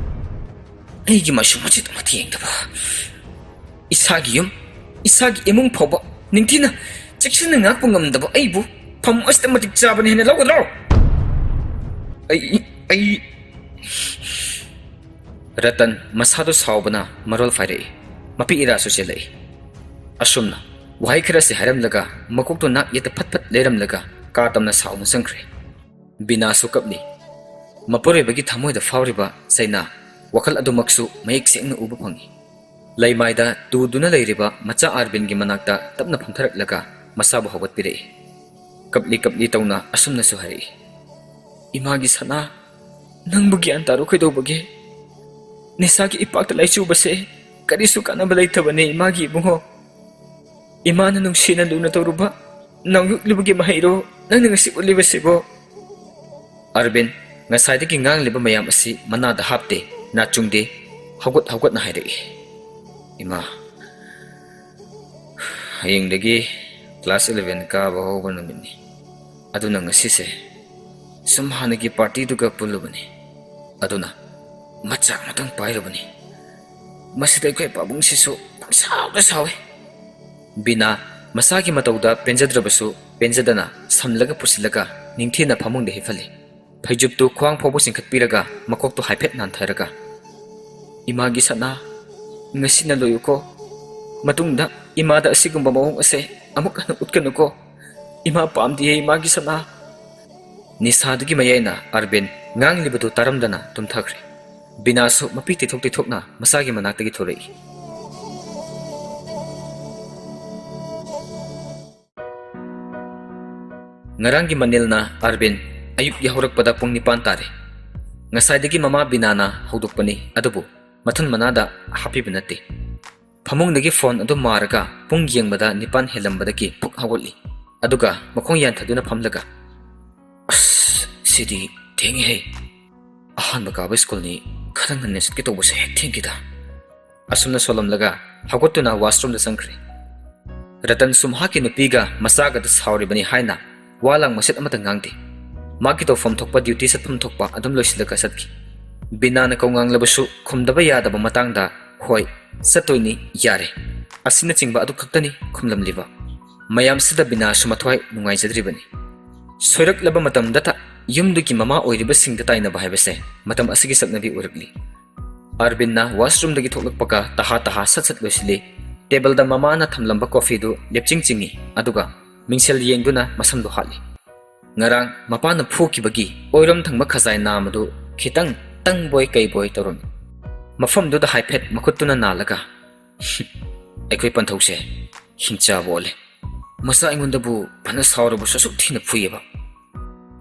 ꯑꯩꯒꯤ ꯃꯥꯏꯁꯨ ꯃꯆꯦꯠ ꯑꯃꯠꯇ ꯌꯦꯡꯗꯕ, ꯏꯁꯥꯒꯤ ꯌꯨꯝ, ꯏꯁꯥꯒꯤ ꯏꯃꯨꯡ ꯐꯥꯎꯕ ꯅꯤꯡꯊꯤꯅ ꯆꯦꯛꯁꯤꯟꯅ ꯉꯥꯛꯄ ꯉꯝꯗꯕ ꯑꯩꯕꯨ ꯐꯝ ꯑꯁꯤꯗ ꯃꯇꯤꯛ ꯆꯥꯕꯅꯤ ꯍꯥꯏꯅ ꯂꯧꯒꯗ꯭ꯔꯣ? ꯑꯩ, ꯑꯩ..." ꯔꯇꯟ ꯃꯁꯥꯗꯨ ꯁꯥꯎꯕꯅ ꯃꯔꯣꯜ ꯐꯥꯏꯔꯛꯏ꯫ ꯃꯄꯤ ꯏꯔꯥꯁꯨ ꯆꯦꯜꯂꯛꯏ꯫ ꯑꯁꯨꯝꯅ ꯋꯥꯍꯩ ꯈꯔꯁꯤ ꯍꯥꯏꯔꯝꯂꯒ ꯃꯀꯣꯛꯇꯨ ꯅꯥꯛ ꯌꯦꯠꯇ ꯐꯠ ꯐꯠ ꯂꯩꯔꯝꯂꯒ ꯀꯥ ꯇꯝꯅ ꯁꯥꯎꯅ ꯆꯪꯈ꯭ꯔꯦ꯫ ꯕꯤꯅꯥꯁꯨ ꯀꯞꯂꯤ꯫ ꯃꯄꯨꯔꯣꯏꯕꯒꯤ ꯊꯃꯣꯏꯗ ꯐꯥꯎꯔꯤꯕ ꯆꯩꯅꯥ ꯋꯥꯈꯜ ꯑꯗꯨꯃꯛꯁꯨ ꯃꯌꯦꯛ ꯁꯦꯡꯅ ꯎꯕ ꯐꯪꯏ꯫ ꯂꯩꯃꯥꯏꯗ ꯇꯨꯗꯨꯅ ꯂꯩꯔꯤꯕ ꯃꯆꯥ ꯑꯥꯔꯕꯤꯟꯒꯤ ꯃꯅꯥꯛꯇ ꯇꯞꯅ ꯐꯝꯊꯔꯛꯂꯒ ꯃꯁꯥꯕꯨ ꯍꯧꯒꯠꯄꯤꯔꯛꯏ꯫ ꯀꯞꯂꯤ ꯀꯞꯂꯤ ꯇꯧꯅ ꯑꯁꯨꯝꯅꯁꯨ ꯍꯥꯏꯔꯛꯏ, "ꯏꯃꯥꯒꯤ ꯁꯅꯥ, ꯅꯪꯕꯨ ꯒ꯭ꯌꯥꯟ ꯇꯥꯔꯣ ꯀꯩꯗꯧꯕꯒꯦ? ꯅꯤꯁꯥꯒꯤ ꯏꯄꯥꯛꯇ ꯂꯥꯏꯆꯨꯕꯁꯦ ꯀꯔꯤꯁꯨ ꯀꯥꯟꯅꯕ ꯂꯩꯇꯕꯅꯦ ꯏꯃꯥꯒꯤ ꯏꯕꯨꯡꯉꯣ꯫ ꯏꯃꯥꯅ ꯅꯨꯡꯁꯤꯅ ꯂꯨꯅ ꯇꯧꯔꯨꯕ ꯅꯥꯎꯌꯣꯛꯂꯤꯕꯒꯤ ꯃꯍꯩꯔꯣ ꯅꯪꯅ ꯉꯁꯤ ꯎꯠꯂꯤꯕꯁꯤꯕꯣ?" ꯑꯔꯕꯤꯟ ꯉꯁꯥꯏꯗꯒꯤ ꯉꯥꯡꯂꯤꯕ ꯃꯌꯥꯝ ꯑꯁꯤ ꯃꯅꯥꯗ ꯍꯥꯞꯇꯦ, ꯅꯥꯆꯨꯡꯗꯦ, ꯍꯧꯒꯠ ꯍꯧꯒꯠꯅ ꯍꯥꯏꯔꯛꯏ, "ꯏꯃꯥ, ꯍꯌꯦꯡꯗꯒꯤ class eleven ꯀꯥꯕ ꯍꯧꯕ ꯅꯨꯃꯤꯠꯅꯤ꯫ ꯑꯗꯨꯅ ꯉꯁꯤꯁꯦ ꯁꯨꯝ ꯍꯥꯟꯅꯒꯤ ꯄꯥꯔꯇꯤꯗꯨꯒ ꯄꯨꯜꯂꯨꯕꯅꯤ꯫ ꯑꯗꯨꯅ ꯃꯆꯥ ꯑꯃꯇꯪ ꯄꯥꯏꯔꯨꯕꯅꯤ꯫ ꯃꯁꯤꯗ ꯑꯩꯈꯣꯏ ꯄꯥꯕꯨꯡꯁꯤꯁꯨ ꯄꯪꯁꯥꯎꯗ ꯁꯥꯎꯏ꯫" ꯕꯤꯅꯥ ꯃꯁꯥꯒꯤ ꯃꯇꯧꯗ ꯄꯦꯟꯖꯗ꯭ꯔꯕꯁꯨ ꯄꯦꯟꯖꯗꯅ ꯁꯝꯂꯒ ꯄꯨꯁꯤꯜꯂꯒ ꯅꯤꯡꯊꯤꯅ ꯐꯃꯨꯡꯗ ꯍꯤꯞꯍꯜꯂꯤ꯫ ꯐꯩꯖꯨꯞꯇꯨ ꯈ꯭ꯋꯥꯡ ꯐꯥꯎꯕ ꯆꯤꯡꯈꯠꯄꯤꯔꯒ ꯃꯀꯣꯛꯇꯨ ꯍꯥꯏꯐꯦꯠ ꯅꯥꯟꯊꯔꯒ, "ꯏꯃꯥꯒꯤ ꯁꯅꯥ, ꯉꯁꯤꯅ ꯂꯣꯏꯌꯨꯀꯣ꯫ ꯃꯇꯨꯡꯗ ꯏꯃꯥꯗ ꯑꯁꯤꯒꯨꯝꯕ ꯃꯑꯣꯡ ꯑꯁꯦ ꯑꯃꯨꯛ ꯍꯟꯅ ꯎꯠꯀꯅꯨꯀꯣ꯫ ꯏꯃꯥ ꯄꯥꯝꯗꯤꯌꯦ ꯏꯃꯥꯒꯤ ꯁꯅꯥ꯫" ꯅꯤꯁꯥꯗꯨꯒꯤ ꯃꯌꯥꯏꯅ ꯑꯥꯔꯕꯤꯟ ꯉꯥꯡꯂꯤꯕꯗꯨ ꯇꯥꯔꯝꯗꯅ ꯇꯨꯝꯊꯈ꯭ꯔꯦ꯫ ꯕꯤꯅꯥꯁꯨ ꯃꯄꯤ ꯇꯩꯊꯣꯛ ꯇꯩꯊꯣꯛꯅ ꯃꯁꯥꯒꯤ ꯃꯅꯥꯛꯇꯒꯤ ꯊꯣꯔꯛꯏ꯫ ꯉꯔꯥꯡꯒꯤ ꯃꯅꯤꯜꯅ ꯑꯥꯔꯕꯤꯟ ꯑꯌꯨꯛ ꯌꯥꯍꯧꯔꯛꯄꯗ ꯄꯨꯡ ꯅꯤꯄꯥꯟ ꯇꯥꯔꯦ꯫ ꯉꯁꯥꯏꯗꯒꯤ ꯃꯃꯥ ꯕꯤꯅꯥꯅ ꯍꯧꯗꯣꯛꯄꯅꯤ, ꯑꯗꯨꯕꯨ ꯃꯊꯨꯟ ꯃꯅꯥꯗ ꯍꯥꯞꯄꯤꯕ ꯅꯠꯇꯦ꯫ ꯐꯃꯨꯡꯗꯒꯤ ꯐꯣꯟ ꯑꯗꯨ ꯃꯥꯔꯒ ꯄꯨꯡ ꯌꯦꯡꯕꯗ ꯅꯤꯄꯥꯟ ꯍꯦꯜꯂꯝꯕꯗꯒꯤ ꯐꯨꯛ ꯍꯧꯒꯠꯂꯤ꯫ ꯑꯗꯨꯒ ꯃꯈꯣꯡ ꯌꯥꯟꯊꯗꯨꯅ ꯐꯝꯂꯒ, "ꯑꯁ, ꯁꯤꯗꯤ ꯊꯦꯡꯉꯤꯍꯦ꯫ ꯑꯍꯥꯟꯕ ꯀꯥꯕ ꯁ꯭ꯀꯨꯜꯅꯤ, ꯈꯔ ꯉꯟꯅ ꯆꯠꯀꯦ ꯇꯧꯕꯁꯦ ꯍꯦꯛ ꯊꯦꯡꯈꯤꯗ꯫" ꯑꯁꯨꯝꯅ ꯁꯣꯜꯂꯝꯂꯒ ꯍꯧꯒꯠꯇꯨꯅ ꯋꯥꯁꯔꯨꯝꯗ ꯆꯪꯈ꯭ꯔꯦ꯫ ꯔꯇꯟꯁꯨ ꯃꯍꯥꯛꯀꯤ ꯅꯨꯄꯤꯒ ꯃꯆꯥꯒꯗ ꯁꯥꯎꯔꯤꯕꯅꯤ ꯍꯥꯏꯅ ꯋꯥ ꯂꯥꯡ ꯃꯆꯦꯠ ꯑꯃꯠꯇ ꯉꯥꯡꯗꯦ꯫ ꯃꯥꯒꯤ ꯇꯧꯐꯝ ꯊꯣꯛꯄ ꯗ꯭ꯌꯨꯇꯤ ꯆꯠꯐꯝ ꯊꯣꯛꯄ ꯑꯗꯨꯝ ꯂꯣꯏꯁꯤꯜꯂꯒ ꯆꯠꯈꯤ꯫ ꯕꯤꯅꯥꯅ ꯀꯧꯉꯥꯡꯂꯕꯁꯨ ꯈꯨꯝꯗꯕ ꯌꯥꯗꯕ ꯃꯇꯥꯡꯗ, "ꯍꯣꯏ, ꯆꯠꯇꯣꯏꯅꯤ, ꯌꯥꯔꯦ" ꯑꯁꯤꯅꯆꯤꯡꯕ ꯑꯗꯨ ꯈꯛꯇꯅꯤ ꯈꯨꯝꯂꯝꯂꯤꯕ꯫ ꯃꯌꯥꯝꯁꯤꯗ ꯕꯤꯅꯥꯁꯨ ꯃꯊ꯭ꯋꯥꯏ ꯅꯨꯡꯉꯥꯏꯖꯗ꯭ꯔꯤꯕꯅꯤ꯫ ꯁꯣꯏꯔꯛꯂꯕ ꯃꯇꯝꯗꯇ ꯌꯨꯝꯗꯨꯒꯤ ꯃꯃꯥ ꯑꯣꯏꯔꯤꯕꯁꯤꯡꯗ ꯇꯥꯏꯅꯕ ꯍꯥꯏꯕꯁꯦ ꯃꯇꯝ ꯑꯁꯤꯒꯤ ꯆꯠꯅꯕꯤ ꯑꯣꯏꯔꯛꯂꯤ꯫ ꯑꯥꯔꯕꯤꯟꯅ ꯋꯥꯁꯔꯨꯝꯗꯒꯤ ꯊꯣꯛꯂꯛꯄꯒ ꯇꯍꯥ ꯇꯍꯥ ꯁꯠ ꯁꯠ ꯂꯣꯏꯁꯤꯜꯂꯤ꯫ ꯇꯦꯕꯜꯗ ꯃꯃꯥꯅ ꯊꯝꯂꯝꯕ ꯀꯣꯐꯤꯗꯨ ꯂꯦꯞꯆꯤꯡ ꯆꯤꯡꯏ, ꯑꯗꯨꯒ ꯃꯤꯡꯁꯦꯜ ꯌꯦꯡꯗꯨꯅ ꯃꯁꯝꯗꯨ ꯍꯥꯠꯂꯤ꯫ ꯉꯔꯥꯡ ꯃꯄꯥꯅ ꯐꯨꯈꯤꯕꯒꯤ ꯑꯣꯏꯔꯣꯝ ꯊꯪꯕ ꯈꯖꯥꯏ ꯅꯥꯝ ꯑꯗꯨ ꯈꯤꯇꯪ ꯇꯪꯕꯣꯏ ꯀꯩꯕꯣꯏ ꯇꯧꯔꯝꯃꯤ꯫ ꯃꯐꯝꯗꯨꯗ ꯍꯥꯏꯐꯦꯠ ꯃꯈꯨꯠꯇꯨꯅ ꯅꯥꯜꯂꯒ, ꯑꯩꯈꯣꯏ ꯄꯟꯊꯧꯁꯦ ꯍꯤꯡꯆꯥꯕ ꯑꯣꯜꯂꯦ꯫ ꯃꯆꯥ ꯑꯩꯉꯣꯟꯗꯕꯨ ꯐꯅ ꯁꯥꯎꯔꯕꯁꯨ ꯑꯁꯨꯛ ꯊꯤꯅ ꯐꯨꯏꯌꯦꯕ꯫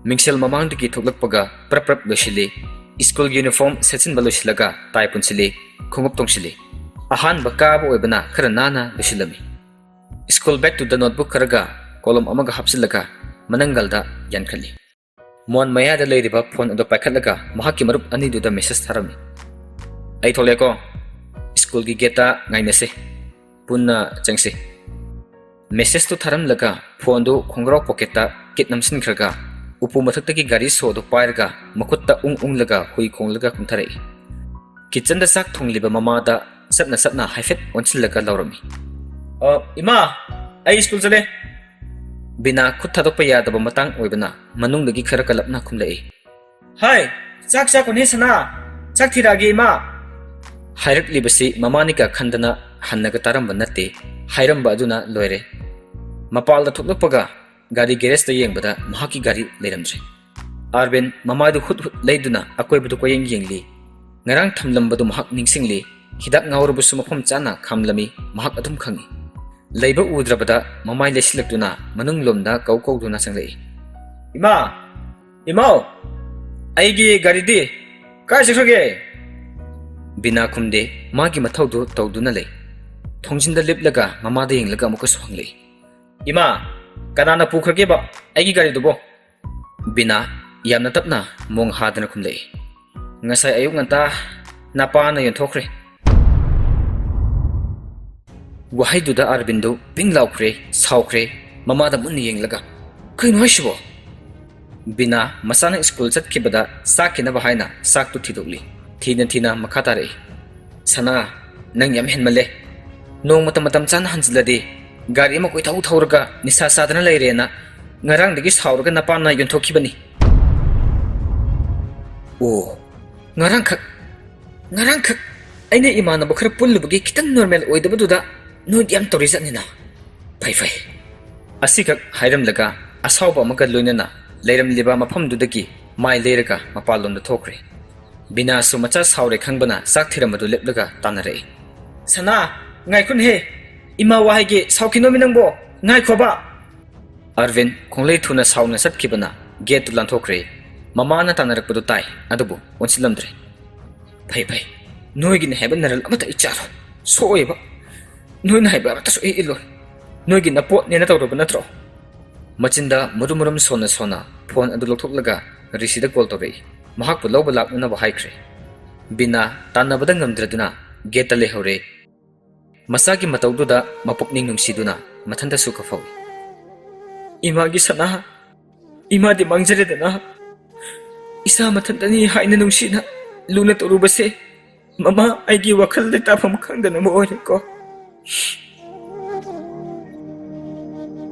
ꯃꯤꯡꯁꯦꯜ ꯃꯃꯥꯡꯗꯒꯤ ꯊꯣꯛꯂꯛꯄꯒ ꯄ꯭ꯔꯞ ꯄ꯭ꯔꯞ ꯂꯣꯏꯁꯤꯜꯂꯤ꯫ ꯁ꯭ꯀꯨꯜꯒꯤ ꯌꯨꯅꯤꯐꯣꯔꯝ ꯁꯦꯠꯆꯤꯟꯕ ꯂꯣꯏꯁꯤꯜꯂꯒ ꯇꯥꯏ ꯄꯨꯟꯁꯤꯜꯂꯤ, ꯈꯣꯡꯎꯞ ꯇꯣꯡꯁꯤꯜꯂꯤ꯫ ꯑꯍꯥꯟꯕ ꯀꯥꯕ ꯑꯣꯏꯕꯅ ꯈꯔ ꯅꯥꯟꯅ ꯂꯣꯏꯁꯤꯜꯂꯝꯃꯤ꯫ ꯁ꯭ꯀꯨꯜ ꯕꯦꯒꯇꯨꯗ ꯅꯣꯠꯕꯨꯛ ꯈꯔꯒ ꯀꯣꯂꯣꯝ ꯑꯃꯒ ꯍꯥꯞꯆꯤꯜꯂꯒ ꯃꯅꯪꯒꯜꯗ ꯌꯥꯟꯈꯠꯂꯤ꯫ ꯃꯣꯟ ꯃꯌꯥꯗ ꯂꯩꯔꯤꯕ ꯐꯣꯟ ꯑꯗꯨ ꯄꯥꯏꯈꯠꯂꯒ ꯃꯍꯥꯛꯀꯤ ꯃꯔꯨꯞ ꯑꯅꯤꯗꯨꯗ ꯃꯦꯁꯦꯖ ꯊꯥꯔꯝꯃꯤ꯫ "ꯑꯩ ꯊꯣꯛꯂꯛꯑꯦꯀꯣ, ꯁ꯭ꯀꯨꯜꯒꯤ ꯒꯦꯠꯇ ꯉꯥꯏꯅꯁꯦ, ꯄꯨꯟꯅ ꯆꯪꯁꯤ"꯫ ꯃꯦꯁꯦꯖꯇꯨ ꯊꯥꯔꯝꯂꯒ ꯐꯣꯟꯗꯨ ꯈꯣꯡꯒ꯭ꯔꯥꯎ ꯄꯣꯀꯦꯠꯇ ꯀꯤꯠ ꯅꯝꯁꯤꯟꯈ꯭ꯔꯒ ꯎꯄꯨ ꯃꯊꯛꯇꯒꯤ ꯒꯥꯔꯤ ꯁꯣꯗꯨ ꯄꯥꯏꯔꯒ ꯃꯈꯨꯠꯇ ꯎꯪ ꯎꯪꯂꯒ ꯍꯨꯏ ꯈꯣꯡꯂꯒ ꯀꯨꯝꯊꯔꯛꯏ꯫ ꯀꯤꯠꯆꯟꯗ ꯆꯥꯛ ꯊꯣꯡꯂꯤꯕ ꯃꯃꯥꯗ ꯆꯠꯅ ꯆꯠꯅ ꯍꯥꯏꯐꯦꯠ ꯑꯣꯟꯁꯤꯜꯂꯒ ꯂꯥꯎꯔꯝꯃꯤ꯫ "ꯑ, ꯏꯃꯥ, ꯑꯩ ꯁ꯭ꯀꯨꯜ ꯆꯠꯂꯦ"꯫ ꯕꯤꯅꯥ ꯈꯨꯠ ꯊꯥꯗꯣꯛꯄ ꯌꯥꯗꯕ ꯃꯇꯥꯡ ꯑꯣꯏꯕꯅ ꯃꯅꯨꯡꯗꯒꯤ ꯈꯔ ꯀꯜꯂꯞꯅ ꯈꯨꯝꯂꯛꯏ꯫ "ꯍꯥꯏ, ꯆꯥꯛ ꯆꯥꯈꯣꯅꯦ ꯁꯅꯥ, ꯆꯥꯛ ꯊꯤꯔꯛꯑꯒꯦ ꯏꯃꯥ"꯫ ꯍꯥꯏꯔꯛꯂꯤꯕꯁꯤ ꯃꯃꯥꯅꯤꯒ ꯈꯟꯗꯅ ꯍꯟꯅꯒ ꯇꯥꯔꯝꯕ ꯅꯠꯇꯦ꯫ ꯍꯥꯏꯔꯝꯕ ꯑꯗꯨꯅ ꯂꯣꯏꯔꯦ꯫ ꯃꯄꯥꯜꯗ ꯊꯣꯛꯂꯛꯄꯒ ꯒꯥꯔꯤ ꯒꯦꯔꯦꯖꯇ ꯌꯦꯡꯕꯗ ꯃꯍꯥꯛꯀꯤ ꯒꯥꯔꯤ ꯂꯩꯔꯝꯗ꯭ꯔꯦ꯫ ꯑꯥꯔꯕꯤꯟ ꯃꯃꯥꯏꯗꯨ ꯍꯨꯠ ꯍꯨꯠ ꯂꯩꯗꯨꯅ ꯑꯀꯣꯏꯕꯗꯨ ꯀꯣꯏꯌꯦꯡ ꯌꯦꯡꯂꯤ꯫ ꯉꯔꯥꯡ ꯊꯝꯂꯝꯕꯗꯨ ꯃꯍꯥꯛ ꯅꯤꯡꯁꯤꯡꯂꯤ꯫ ꯍꯤꯗꯥꯛ ꯉꯥꯎꯔꯕꯁꯨ ꯃꯐꯝ ꯆꯥꯅ ꯈꯥꯝꯂꯝꯃꯤ꯫ ꯃꯍꯥꯛ ꯑꯗꯨꯝ ꯈꯪꯏ꯫ ꯂꯩꯕ ꯎꯗ꯭ꯔꯕꯗ ꯃꯃꯥꯏ ꯂꯩꯁꯤꯜꯂꯛꯇꯨꯅ ꯃꯅꯨꯡꯂꯣꯝꯗ ꯀꯧ ꯀꯧꯗꯨꯅ ꯆꯪꯂꯛꯏ꯫ "ꯏꯃꯥ! ꯏꯃꯥꯎ! ꯑꯩꯒꯤ ꯒꯥꯔꯤꯗꯤ ꯀꯥꯏ ꯆꯠꯈ꯭ꯔꯒꯦ?" ꯕꯤꯅꯥ ꯈꯨꯝꯗꯦ꯫ ꯃꯥꯒꯤ ꯃꯊꯧꯗꯨ ꯇꯧꯗꯨꯅ ꯂꯩ꯫ ꯊꯣꯡꯖꯤꯟꯗ ꯂꯦꯞꯂꯒ ꯃꯃꯥꯗ ꯌꯦꯡꯂꯒ ꯑꯃꯨꯛꯀꯁꯨ ꯍꯪꯂꯛꯏ꯫ "ꯏꯃꯥ, ꯀꯅꯥꯅ ꯄꯨꯈ꯭ꯔꯒꯦꯕ ꯑꯩꯒꯤ ꯒꯥꯔꯤꯗꯨꯕꯣ?" ꯕꯤꯅꯥ ꯌꯥꯝꯅ ꯇꯞꯅ ꯃꯣꯡ ꯍꯥꯗꯅ ꯈꯨꯝꯂꯛꯏ꯫ "ꯉꯁꯥꯏ ꯑꯌꯨꯛ ꯉꯟꯇꯥ ꯅꯄꯥꯅ ꯌꯣꯟꯊꯣꯛꯈ꯭ꯔꯦ"꯫ ꯋꯥꯍꯩꯗꯨꯗ ꯑꯥꯔꯕꯤꯟꯗꯨ ꯄꯤꯡ ꯂꯥꯎꯈ꯭ꯔꯦ, ꯁꯥꯎꯈ꯭ꯔꯦ꯫ ꯃꯃꯥꯗ ꯃꯨꯟꯅ ꯌꯦꯡꯂꯒ, "ꯀꯩꯅꯣ ꯍꯥꯏꯁꯤꯕꯣ?" ꯕꯤꯅꯥ ꯃꯆꯥꯅ ꯁ꯭ꯀꯨꯜ ꯆꯠꯈꯤꯕꯗ ꯆꯥꯛꯈꯤꯅꯕ ꯍꯥꯏꯅ ꯆꯥꯛꯇꯨ ꯊꯤꯗꯣꯛꯂꯤ꯫ ꯊꯤꯅ ꯊꯤꯅ ꯃꯈꯥ ꯇꯥꯔꯛꯏ꯫ "ꯁꯅꯥ, ꯅꯪ ꯌꯥꯝ ꯍꯦꯟꯃꯜꯂꯦ꯫ ꯅꯣꯡꯃꯇ ꯃꯇꯝ ꯆꯥꯅ ꯍꯟꯖꯤꯜꯂꯗꯤ ꯒꯥꯔꯤ ꯑꯃ ꯀꯣꯏꯊꯧ ꯊꯧꯔꯒ ꯅꯤꯁꯥ ꯆꯥꯗꯅ ꯂꯩꯔꯦꯅ ꯉꯔꯥꯡꯗꯒꯤ ꯁꯥꯎꯔꯒ ꯅꯄꯥꯅ ꯌꯣꯟꯊꯣꯛꯈꯤꯕꯅꯤ"꯫ "ꯑꯣ, ꯉꯔꯥꯡꯈꯛ, ꯉꯔꯥꯡꯈꯛ ꯑꯩꯅ ꯏꯃꯥꯟꯅꯕ ꯈꯔ ꯄꯨꯜꯂꯨꯕꯒꯤ ꯈꯤꯇꯪ ꯅꯣꯔꯃꯦꯜ ꯑꯣꯏꯗꯕꯗꯨꯗ ꯅꯣꯏꯗꯤ ꯌꯥꯝ ꯇꯧꯔꯤ ꯖꯥꯠꯅꯤꯅ꯫ ꯐꯩ, ꯐꯩ"꯫ ꯑꯁꯤꯈꯛ ꯍꯥꯏꯔꯝꯂꯒ ꯑꯁꯥꯎꯕ ꯑꯃꯒ ꯂꯣꯏꯅꯅ ꯂꯩꯔꯝꯂꯤꯕ ꯃꯐꯝꯗꯨꯗꯒꯤ ꯃꯥꯏ ꯂꯩꯔꯒ ꯃꯄꯥꯟꯂꯣꯝꯗ ꯊꯣꯛꯈ꯭ꯔꯦ꯫ ꯕꯤꯅꯥꯁꯨ ꯃꯆꯥ ꯁꯥꯎꯔꯦ ꯈꯪꯕꯅ ꯆꯥꯛ ꯊꯤꯔꯝꯕꯗꯨ ꯂꯦꯞꯂꯒ ꯇꯥꯟꯅꯔꯛꯏ꯫ "ꯁꯅꯥ, ꯉꯥꯏꯈꯣꯅꯦꯍꯦ, ꯏꯃꯥ ꯋꯥ ꯍꯥꯏꯒꯦ, ꯁꯥꯎꯈꯤꯅꯣꯃꯤ ꯅꯪꯕꯣ, ꯉꯥꯏꯈꯣꯕ꯫ ꯑꯔꯕꯤꯟ ꯈꯣꯡꯂꯩ ꯊꯨꯅ ꯁꯥꯎꯅ ꯆꯠꯈꯤꯕꯅ ꯒꯦꯠꯇꯨ ꯂꯥꯟꯊꯣꯛꯈ꯭ꯔꯦ꯫ ꯃꯃꯥꯅ ꯇꯥꯟꯅꯔꯛꯄꯗꯨ ꯇꯥꯏ, ꯑꯗꯨꯕꯨ ꯑꯣꯟꯁꯤꯜꯂꯝꯗ꯭ꯔꯦ꯫ "ꯐꯩ, ꯐꯩ, ꯅꯣꯏꯒꯤꯅꯦ ꯍꯥꯏꯕ ꯅꯔꯜ ꯑꯃꯠꯇ ꯑꯩ ꯆꯥꯔꯣꯏ, ꯁꯣꯛꯑꯣꯏꯕ, ꯅꯣꯏꯅ ꯍꯥꯏꯕ ꯑꯃꯠꯇꯁꯨ ꯑꯩ ꯏꯜꯂꯣꯏ, ꯅꯣꯏꯒꯤ ꯅꯄꯣꯠꯅꯦꯅ ꯇꯧꯔꯕ ꯅꯠꯇ꯭ꯔꯣ?" ꯃꯆꯤꯟꯗ ꯃꯨꯔꯨꯝ ꯃꯨꯔꯨꯝ ꯁꯣꯟꯅ ꯁꯣꯟꯅ ꯐꯣꯟ ꯑꯗꯨ ꯂꯧꯊꯣꯛꯂꯒ ꯔꯤꯁꯤꯗ ꯀꯣꯜ ꯇꯧꯔꯛꯏ꯫ ꯃꯍꯥꯛꯄꯨ ꯂꯧꯕ ꯂꯥꯛꯅꯅꯕ ꯍꯥꯏꯈ꯭ꯔꯦ꯫ ꯕꯤꯅꯥ ꯇꯥꯟꯅꯕꯗ ꯉꯝꯗ꯭ꯔꯗꯨꯅ ꯒꯦꯠꯇ ꯂꯩꯍꯧꯔꯦ꯫ ꯃꯆꯥꯒꯤ ꯃꯇꯧꯗꯨꯗ ꯃꯄꯨꯛꯅꯤꯡ ꯅꯨꯡꯁꯤꯗꯨꯅ ꯃꯊꯟꯇꯁꯨ ꯀꯞꯐꯧꯏ꯫ "ꯏꯃꯥꯒꯤ ꯁꯅꯥ, ꯏꯃꯥꯗꯤ ꯃꯥꯡꯖꯔꯦꯗꯅ, ꯏꯆꯥ ꯃꯊꯟꯇꯅꯤ ꯍꯥꯏꯅ ꯅꯨꯡꯁꯤꯅ ꯂꯨꯅ ꯇꯧꯔꯨꯕꯁꯦ, ꯃꯃꯥ, ꯑꯩꯒꯤ ꯋꯥꯈꯜ ꯂꯩꯇꯥꯐꯝ ꯈꯪꯗꯅꯕ ꯑꯣꯏꯔꯦꯀꯣ꯫"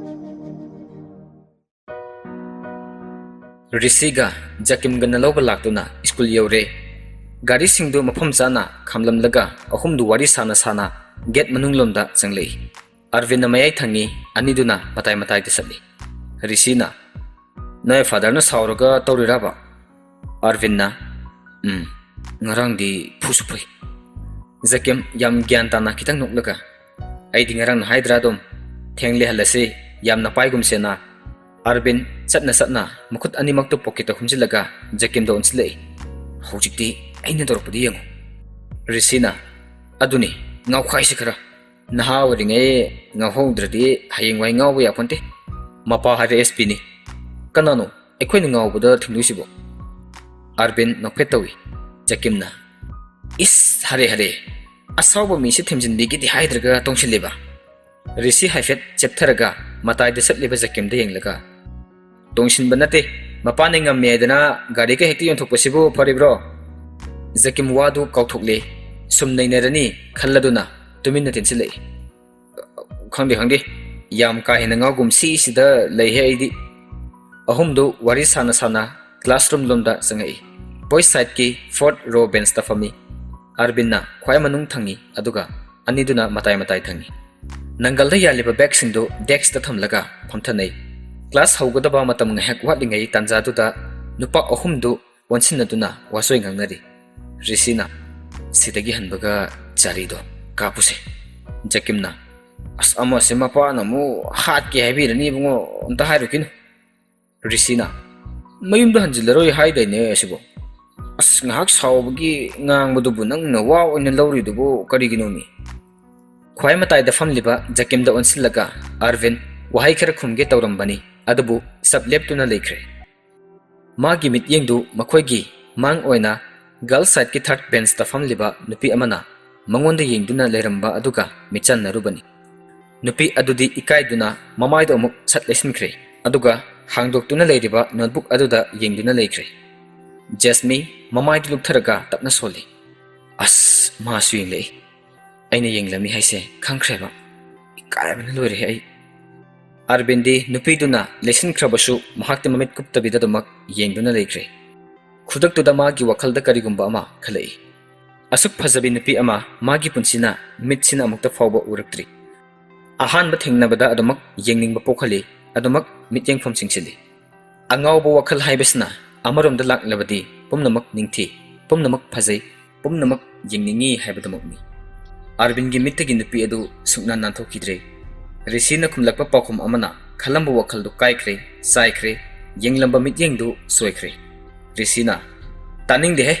ꯔꯤꯁꯤꯒ ꯖꯀꯤꯝꯒꯅ ꯂꯧꯕ ꯂꯥꯛꯇꯨꯅ ꯁ꯭ꯀꯨꯜ ꯌꯧꯔꯦ꯫ ꯒꯥꯔꯤꯁꯤꯡꯗꯨ ꯃꯐꯝ ꯆꯥꯅ ꯈꯥꯝꯂꯝꯂꯒ ꯑꯍꯨꯝꯗꯨ ꯋꯥꯔꯤ ꯁꯥꯅ ꯁꯥꯅ ꯒꯦꯠ ꯃꯅꯨꯡꯂꯣꯝꯗ ꯆꯪꯂꯛꯏ꯫ ꯑꯔꯕꯤꯟꯅ ꯃꯌꯥꯏ ꯊꯪꯉꯤ, ꯑꯅꯤꯗꯨꯅ ꯃꯇꯥꯏ ꯃꯇꯥꯏꯗ ꯆꯠꯂꯤ꯫ ꯔꯤꯁꯤꯅ, "ꯅꯣꯏ ꯐꯥꯗꯔꯅ ꯁꯥꯎꯔꯒ ꯇꯧꯔꯤꯔꯕ?" ꯑꯔꯕꯤꯟꯅ, "ꯎꯝ, ꯉꯔꯥꯡꯗꯤ ꯐꯨꯁꯨ ꯐꯨꯏ꯫" ꯖꯀꯤꯝ ꯌꯥꯝ ꯒ꯭ꯌꯥꯟ ꯇꯥꯅ ꯈꯤꯇꯪ ꯅꯣꯛꯂꯒ, "ꯑꯩꯗꯤ ꯉꯔꯥꯡꯅ ꯍꯥꯏꯗ꯭ꯔꯥ ꯑꯗꯨꯝ, ꯊꯦꯡꯂꯦ ꯍꯜꯂꯁꯤ, ꯌꯥꯝꯅ ꯄꯥꯏꯒꯨꯝꯁꯦꯅ꯫" ꯑꯔꯕꯤꯟ ꯆꯠꯅ ꯆꯠꯅ ꯃꯈꯨꯠ ꯑꯅꯤꯃꯛꯇꯨ ꯄꯣꯀꯦꯠꯇ ꯍꯨꯝꯖꯤꯜꯂꯒ ꯖꯀꯤꯝꯗ ꯑꯣꯟꯁꯤꯜꯂꯛꯏ꯫ "ꯍꯧꯖꯤꯛꯇꯤ ꯑꯩꯅ ꯇꯧꯔꯛꯄꯗꯤ ꯌꯦꯡꯉꯨ꯫" ꯔꯤꯁꯤꯅ, "ꯑꯗꯨꯅꯤ, ꯉꯥꯎꯈꯥꯏꯁꯤ ꯈꯔ꯫ ꯅꯍꯥ ꯑꯣꯏꯔꯤꯉꯩ ꯉꯥꯎꯍꯧꯗ꯭ꯔꯗꯤ ꯍꯌꯦꯡꯋꯥꯏ ꯉꯥꯎꯕ ꯌꯥꯄꯣꯟꯇꯦ꯫ ꯃꯄꯥ ꯍꯥꯏꯔꯦ ꯑꯦꯁ ꯄꯤꯅꯤ꯫ ꯀꯅꯥꯅꯣ ꯑꯩꯈꯣꯏꯅ ꯉꯥꯎꯕꯗ ꯊꯤꯡꯗꯣꯏꯁꯤꯕꯣ?" ꯑꯥꯔꯕꯤꯟ ꯅꯣꯛꯐꯦꯠ ꯇꯧꯏ꯫ ꯖꯀꯤꯝꯅ, "ꯏꯁ, ꯍꯔꯦ ꯍꯔꯦ, ꯑꯁꯥꯎꯕ ꯃꯤꯁꯦ ꯊꯦꯝꯖꯤꯟꯕꯤꯒꯦꯗꯤ ꯍꯥꯏꯗ꯭ꯔꯒ ꯇꯣꯡꯁꯤꯜꯂꯤꯕ?" ꯔꯤꯁꯤ ꯍꯥꯏꯐꯦꯠ ꯆꯦꯞꯊꯔꯒ ꯃꯇꯥꯏꯗ ꯆꯠꯂꯤꯕ ꯖꯀꯤꯝꯗ ꯌꯦꯡꯂꯒ, "ꯇꯣꯡꯁꯤꯟꯕ ꯅꯠꯇꯦ, ꯃꯄꯥꯅ ꯉꯝꯃꯦ ꯍꯥꯏꯗꯅ ꯒꯥꯔꯤꯒ ꯍꯦꯛꯇ ꯌꯣꯟꯊꯣꯛꯄꯁꯤꯕꯨ ꯐꯔꯤꯕ꯭ꯔꯣ?" ꯖꯀꯤꯝ ꯋꯥꯗꯨ ꯀꯥꯎꯊꯣꯛꯂꯦ꯫ ꯁꯨꯝ ꯅꯩꯅꯔꯅꯤ ꯈꯜꯂꯗꯨꯅ ꯇꯨꯃꯤꯟꯅ ꯇꯤꯟꯁꯤꯜꯂꯛꯏ꯫ "ꯈꯪꯗꯦ, ꯈꯪꯗꯦ, ꯌꯥꯝ ꯀꯥ ꯍꯦꯟꯅ ꯉꯥꯎꯒꯨꯝ ꯁꯤꯁꯤꯗ ꯂꯩꯍꯦ ꯑꯩꯗꯤ꯫" ꯑꯍꯨꯝꯗꯨ ꯋꯥꯔꯤ ꯁꯥꯅ ꯁꯥꯅ ꯀ꯭ꯂꯥꯁꯔꯨꯝ ꯂꯣꯝꯗ ꯆꯪꯉꯛꯏ꯫ ꯕꯣꯏꯁ ꯁꯥꯏꯠꯀꯤ ꯐꯣꯔꯠ ꯔꯣ ꯕꯦꯟꯁꯇ ꯐꯝꯃꯤ꯫ ꯑꯥꯔꯕꯤꯟꯅ ꯈ꯭ꯋꯥꯏ ꯃꯅꯨꯡ ꯊꯪꯉꯤ, ꯑꯗꯨꯒ ꯑꯅꯤꯗꯨꯅ ꯃꯇꯥꯏ ꯃꯇꯥꯏ ꯊꯪꯉꯤ꯫ ꯅꯪꯒꯜꯗ ꯌꯥꯜꯂꯤꯕ ꯕꯦꯒꯁꯤꯡꯗꯨ ꯗꯦꯛꯁꯇ ꯊꯝꯂꯒ ꯐꯝꯊꯅꯩ꯫ ꯀ꯭ꯂꯥꯁ ꯍꯧꯒꯗꯕ ꯃꯇꯝ ꯉꯥꯏꯍꯥꯛ ꯋꯥꯠꯂꯤꯉꯩ ꯇꯥꯟꯖꯥꯗꯨꯗ ꯅꯨꯄꯥ ꯑꯍꯨꯝꯗꯨ ꯑꯣꯟꯁꯤꯟꯅꯗꯨꯅ ꯋꯥꯆꯣꯏ ꯉꯥꯡꯅꯔꯤ꯫ ꯔꯤꯁꯤꯅ, "ꯁꯤꯗꯒꯤ ꯍꯟꯕꯒ ꯆꯥꯔꯤꯗꯣ ꯀꯥꯞꯄꯨꯁꯦ꯫" ꯖꯀꯤꯝꯅ, "ꯑꯁ, ꯑꯃꯁꯦ ꯃꯄꯥꯅ ꯑꯃꯨꯛ ꯍꯥꯠꯀꯦ ꯍꯥꯏꯕꯤꯔꯅꯤ ꯏꯕꯨꯡꯉꯣ, ꯑꯝꯇ ꯍꯥꯏꯔꯨꯈꯤꯅꯨ"꯫ ꯔꯤꯁꯤꯅ, "ꯃꯌꯨꯝꯗ ꯍꯟꯖꯤꯜꯂꯔꯣꯏ ꯍꯥꯏꯗꯥꯏꯅꯦ ꯑꯁꯤꯕꯨ? ꯑꯁ, ꯉꯥꯏꯍꯥꯛ ꯁꯥꯎꯕꯒꯤ ꯉꯥꯡꯕꯗꯨꯕꯨ ꯅꯪꯅ ꯋꯥ ꯑꯣꯏꯅ ꯂꯧꯔꯤꯗꯨꯕꯨ ꯀꯔꯤꯒꯤꯅꯣꯃꯤ?" ꯈ꯭ꯋꯥꯏ ꯃꯇꯥꯏꯗ ꯐꯝꯂꯤꯕ ꯖꯀꯤꯝꯗ ꯑꯣꯟꯁꯤꯜꯂꯒ ꯑꯥꯔꯚꯤꯟ ꯋꯥꯍꯩ ꯈꯔ ꯈꯨꯝꯒꯦ ꯇꯧꯔꯝꯕꯅꯤ, ꯑꯗꯨꯕꯨ ꯆꯞ ꯂꯦꯞꯇꯨꯅ ꯂꯩꯈ꯭ꯔꯦ꯫ ꯃꯥꯒꯤ ꯃꯤꯠꯌꯦꯡꯗꯨ ꯃꯈꯣꯏꯒꯤ ꯃꯥꯡ ꯑꯣꯏꯅ ꯒꯔꯜꯁ ꯁꯥꯏꯠꯀꯤ ꯊꯥꯔꯠ ꯕꯦꯟꯁꯇ ꯐꯝꯂꯤꯕ ꯅꯨꯄꯤ ꯑꯃꯅ ꯃꯉꯣꯟꯗ ꯌꯦꯡꯗꯨꯅ ꯂꯩꯔꯝꯕ ꯑꯗꯨꯒ ꯃꯤꯠꯆꯥꯟꯅꯔꯨꯕꯅꯤ꯫ ꯅꯨꯄꯤ ꯑꯗꯨꯗꯤ ꯏꯀꯥꯏꯗꯨꯅ ꯃꯃꯥꯏꯗꯨ ꯑꯃꯨꯛ ꯁꯠ ꯂꯩꯁꯤꯟꯈ꯭ꯔꯦ, ꯑꯗꯨꯒ ꯍꯥꯡꯗꯣꯛꯇꯨꯅ ꯂꯩꯔꯤꯕ ꯅꯣꯠꯕꯨꯛ ꯑꯗꯨꯗ ꯌꯦꯡꯗꯨꯅ ꯂꯩꯈ꯭ꯔꯦ꯫ ꯖꯦꯁꯃꯤ ꯃꯃꯥꯏꯗꯨ ꯂꯨꯞꯊꯔꯒ ꯇꯞꯅ ꯁꯣꯜꯂꯤ꯫ "ꯑꯁ, ꯃꯥꯁꯨ ꯌꯦꯡꯂꯛꯏ꯫ ꯑꯩꯅ ꯌꯦꯡꯂꯝꯃꯤ ꯍꯥꯏꯁꯦ ꯈꯪꯈ꯭ꯔꯦꯕ꯫ ꯏꯀꯥꯏꯕꯅ ꯂꯣꯏꯔꯦ ꯑꯩ"꯫ ꯑꯥꯔꯕꯤꯟꯗꯤ ꯅꯨꯄꯤꯗꯨꯅ ꯂꯩꯁꯤꯟꯈ꯭ꯔꯕꯁꯨ ꯃꯍꯥꯛꯇꯤ ꯃꯃꯤꯠ ꯀꯨꯞꯇꯕꯤꯗ ꯑꯗꯨꯃꯛ ꯌꯦꯡꯗꯨꯅ ꯂꯩꯈ꯭ꯔꯦ꯫ ꯈꯨꯗꯛꯇꯨꯗ ꯃꯥꯒꯤ ꯋꯥꯈꯜꯗ ꯀꯔꯤꯒꯨꯝꯕ ꯑꯃ ꯈꯜꯂꯛꯏ꯫ ꯑꯁꯨꯛ ꯐꯖꯕꯤ ꯅꯨꯄꯤ ꯑꯃ ꯃꯥꯒꯤ ꯄꯨꯟꯁꯤꯅ ꯃꯤꯠꯁꯤꯅ ꯑꯃꯨꯛꯇ ꯐꯥꯎꯕ ꯎꯔꯛꯇ꯭ꯔꯤ꯫ ꯑꯍꯥꯟꯕ ꯊꯦꯡꯅꯕꯗ ꯑꯗꯨꯃꯛ ꯌꯦꯡꯅꯤꯡꯕ ꯄꯣꯛꯍꯜꯂꯤ, ꯑꯗꯨꯃꯛ ꯃꯤꯠꯌꯦꯡꯐꯝ ꯆꯤꯡꯁꯤꯜꯂꯤ꯫ ꯑꯉꯥꯎꯕ ꯋꯥꯈꯜ ꯍꯥꯏꯕꯁꯤꯅ ꯑꯃꯔꯣꯝꯗ ꯂꯥꯛꯂꯕꯗꯤ ꯄꯨꯝꯅꯃꯛ ꯅꯤꯡꯊꯤ, ꯄꯨꯝꯅꯃꯛ ꯐꯖꯩ, ꯄꯨꯝꯅꯃꯛ ꯌꯦꯡꯅꯤꯡꯏ ꯍꯥꯏꯕꯗꯨꯃꯛꯅꯤ꯫ ꯑꯥꯔꯕꯤꯟꯒꯤ ꯃꯤꯠꯇꯒꯤ ꯅꯨꯄꯤ ꯑꯗꯨ ꯁꯨꯛꯅꯥꯟ ꯅꯥꯟꯊꯣꯛꯈꯤꯗ꯭ꯔꯦ꯫ ꯔꯤꯁꯤꯅ ꯈꯨꯝꯂꯛꯄ ꯄꯥꯎꯈꯨꯝ ꯑꯃꯅ ꯈꯜꯂꯝꯕ ꯋꯥꯈꯜꯗꯨ ꯀꯥꯏꯈ꯭ꯔꯦ, ꯆꯥꯏꯈ꯭ꯔꯦ, ꯌꯦꯡꯂꯝꯕ ꯃꯤꯠꯌꯦꯡꯗꯨ ꯁꯣꯏꯈ꯭ꯔꯦ꯫ ꯔꯤꯁꯤꯅ, "ꯇꯥꯅꯤꯡꯗꯦꯍꯦ,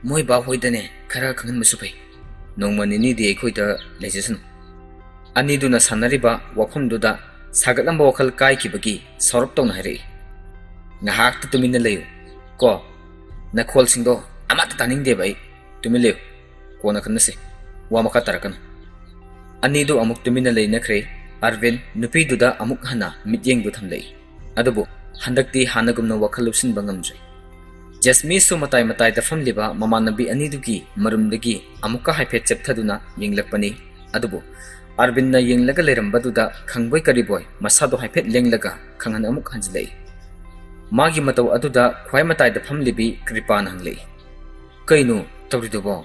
ꯃꯣꯏ ꯕꯥ ꯍꯣꯏꯗꯅꯦ ꯈꯔ ꯈꯪꯍꯟꯕꯁꯨ ꯐꯩ꯫ ꯅꯣꯡꯃ ꯅꯤꯅꯤꯗꯤ ꯑꯩꯈꯣꯏꯗ ꯂꯩꯖꯁꯅꯨ"꯫ ꯑꯅꯤꯗꯨꯅ ꯁꯥꯟꯅꯔꯤꯕ ꯋꯥꯐꯝꯗꯨꯗ ꯁꯥꯒꯠꯂꯝꯕ ꯋꯥꯈꯜ ꯀꯥꯏꯈꯤꯕꯒꯤ ꯁꯥꯎꯔꯞ ꯇꯧꯅ ꯍꯥꯏꯔꯛꯏ, "ꯉꯥꯏꯍꯥꯛꯇ ꯇꯨꯃꯤꯟꯅ ꯂꯩꯌꯨ ꯀꯣ꯫ ꯅꯈꯣꯜꯁꯤꯡꯗꯣ ꯑꯃꯠꯇ ꯇꯥꯅꯤꯡꯗꯦꯕ ꯑꯩ꯫ ꯇꯨꯃꯤꯟ ꯂꯩꯌꯨ꯫ ꯀꯣꯟꯅ ꯈꯟꯅꯁꯤ꯫ ꯋꯥ ꯃꯈꯥ ꯇꯥꯔꯛꯀꯅꯨ"꯫ ꯑꯅꯤꯗꯨ ꯑꯃꯨꯛ ꯇꯨꯃꯤꯟꯅ ꯂꯩꯅꯈ꯭ꯔꯦ꯫ ꯑꯥꯔꯕꯤꯟ ꯅꯨꯄꯤꯗꯨꯗ ꯑꯃꯨꯛ ꯍꯟꯅ ꯃꯤꯠꯌꯦꯡꯗꯨ ꯊꯝꯂꯛꯏ꯫ ꯑꯗꯨꯕꯨ ꯍꯟꯗꯛꯇꯤ ꯍꯥꯟꯅꯒꯨꯝꯅ ꯋꯥꯈꯜ ꯂꯨꯞꯁꯤꯟꯕ ꯉꯝꯗ꯭ꯔꯦ꯫ ꯖꯦꯁꯃꯤꯁꯨ ꯃꯇꯥꯏ ꯃꯇꯥꯏꯗ ꯐꯝꯂꯤꯕ ꯃꯃꯥꯟꯅꯕꯤ ꯑꯅꯤꯗꯨꯒꯤ ꯃꯔꯨꯝꯗꯒꯤ ꯑꯃꯨꯛꯀ ꯍꯥꯏꯐꯦꯠ ꯆꯦꯞꯊꯗꯨꯅ ꯌꯦꯡꯂꯛꯄꯅꯤ꯫ ꯑꯗꯨꯕꯨ ꯑꯥꯔꯕꯤꯟꯅ ꯌꯦꯡꯂꯒ ꯂꯩꯔꯝꯕꯗꯨꯗ ꯈꯪꯕꯣꯏ ꯀꯔꯤꯕꯣꯏ ꯃꯁꯥꯗꯣ ꯍꯥꯏꯐꯦꯠ ꯂꯦꯡꯂꯒ ꯈꯪꯍꯟ ꯑꯃꯨꯛ ꯍꯟꯖꯤꯜꯂꯛꯏ꯫ ꯃꯥꯒꯤ ꯃꯇꯧ ꯑꯗꯨꯗ ꯈ꯭ꯋꯥꯏ ꯃꯇꯥꯏꯗ ꯐꯝꯂꯤꯕꯤ ꯀ꯭ꯔꯤꯄꯥꯅ ꯍꯪꯂꯛꯏ, "ꯀꯩꯅꯣ ꯇꯧꯔꯤꯗꯨꯕꯣ?"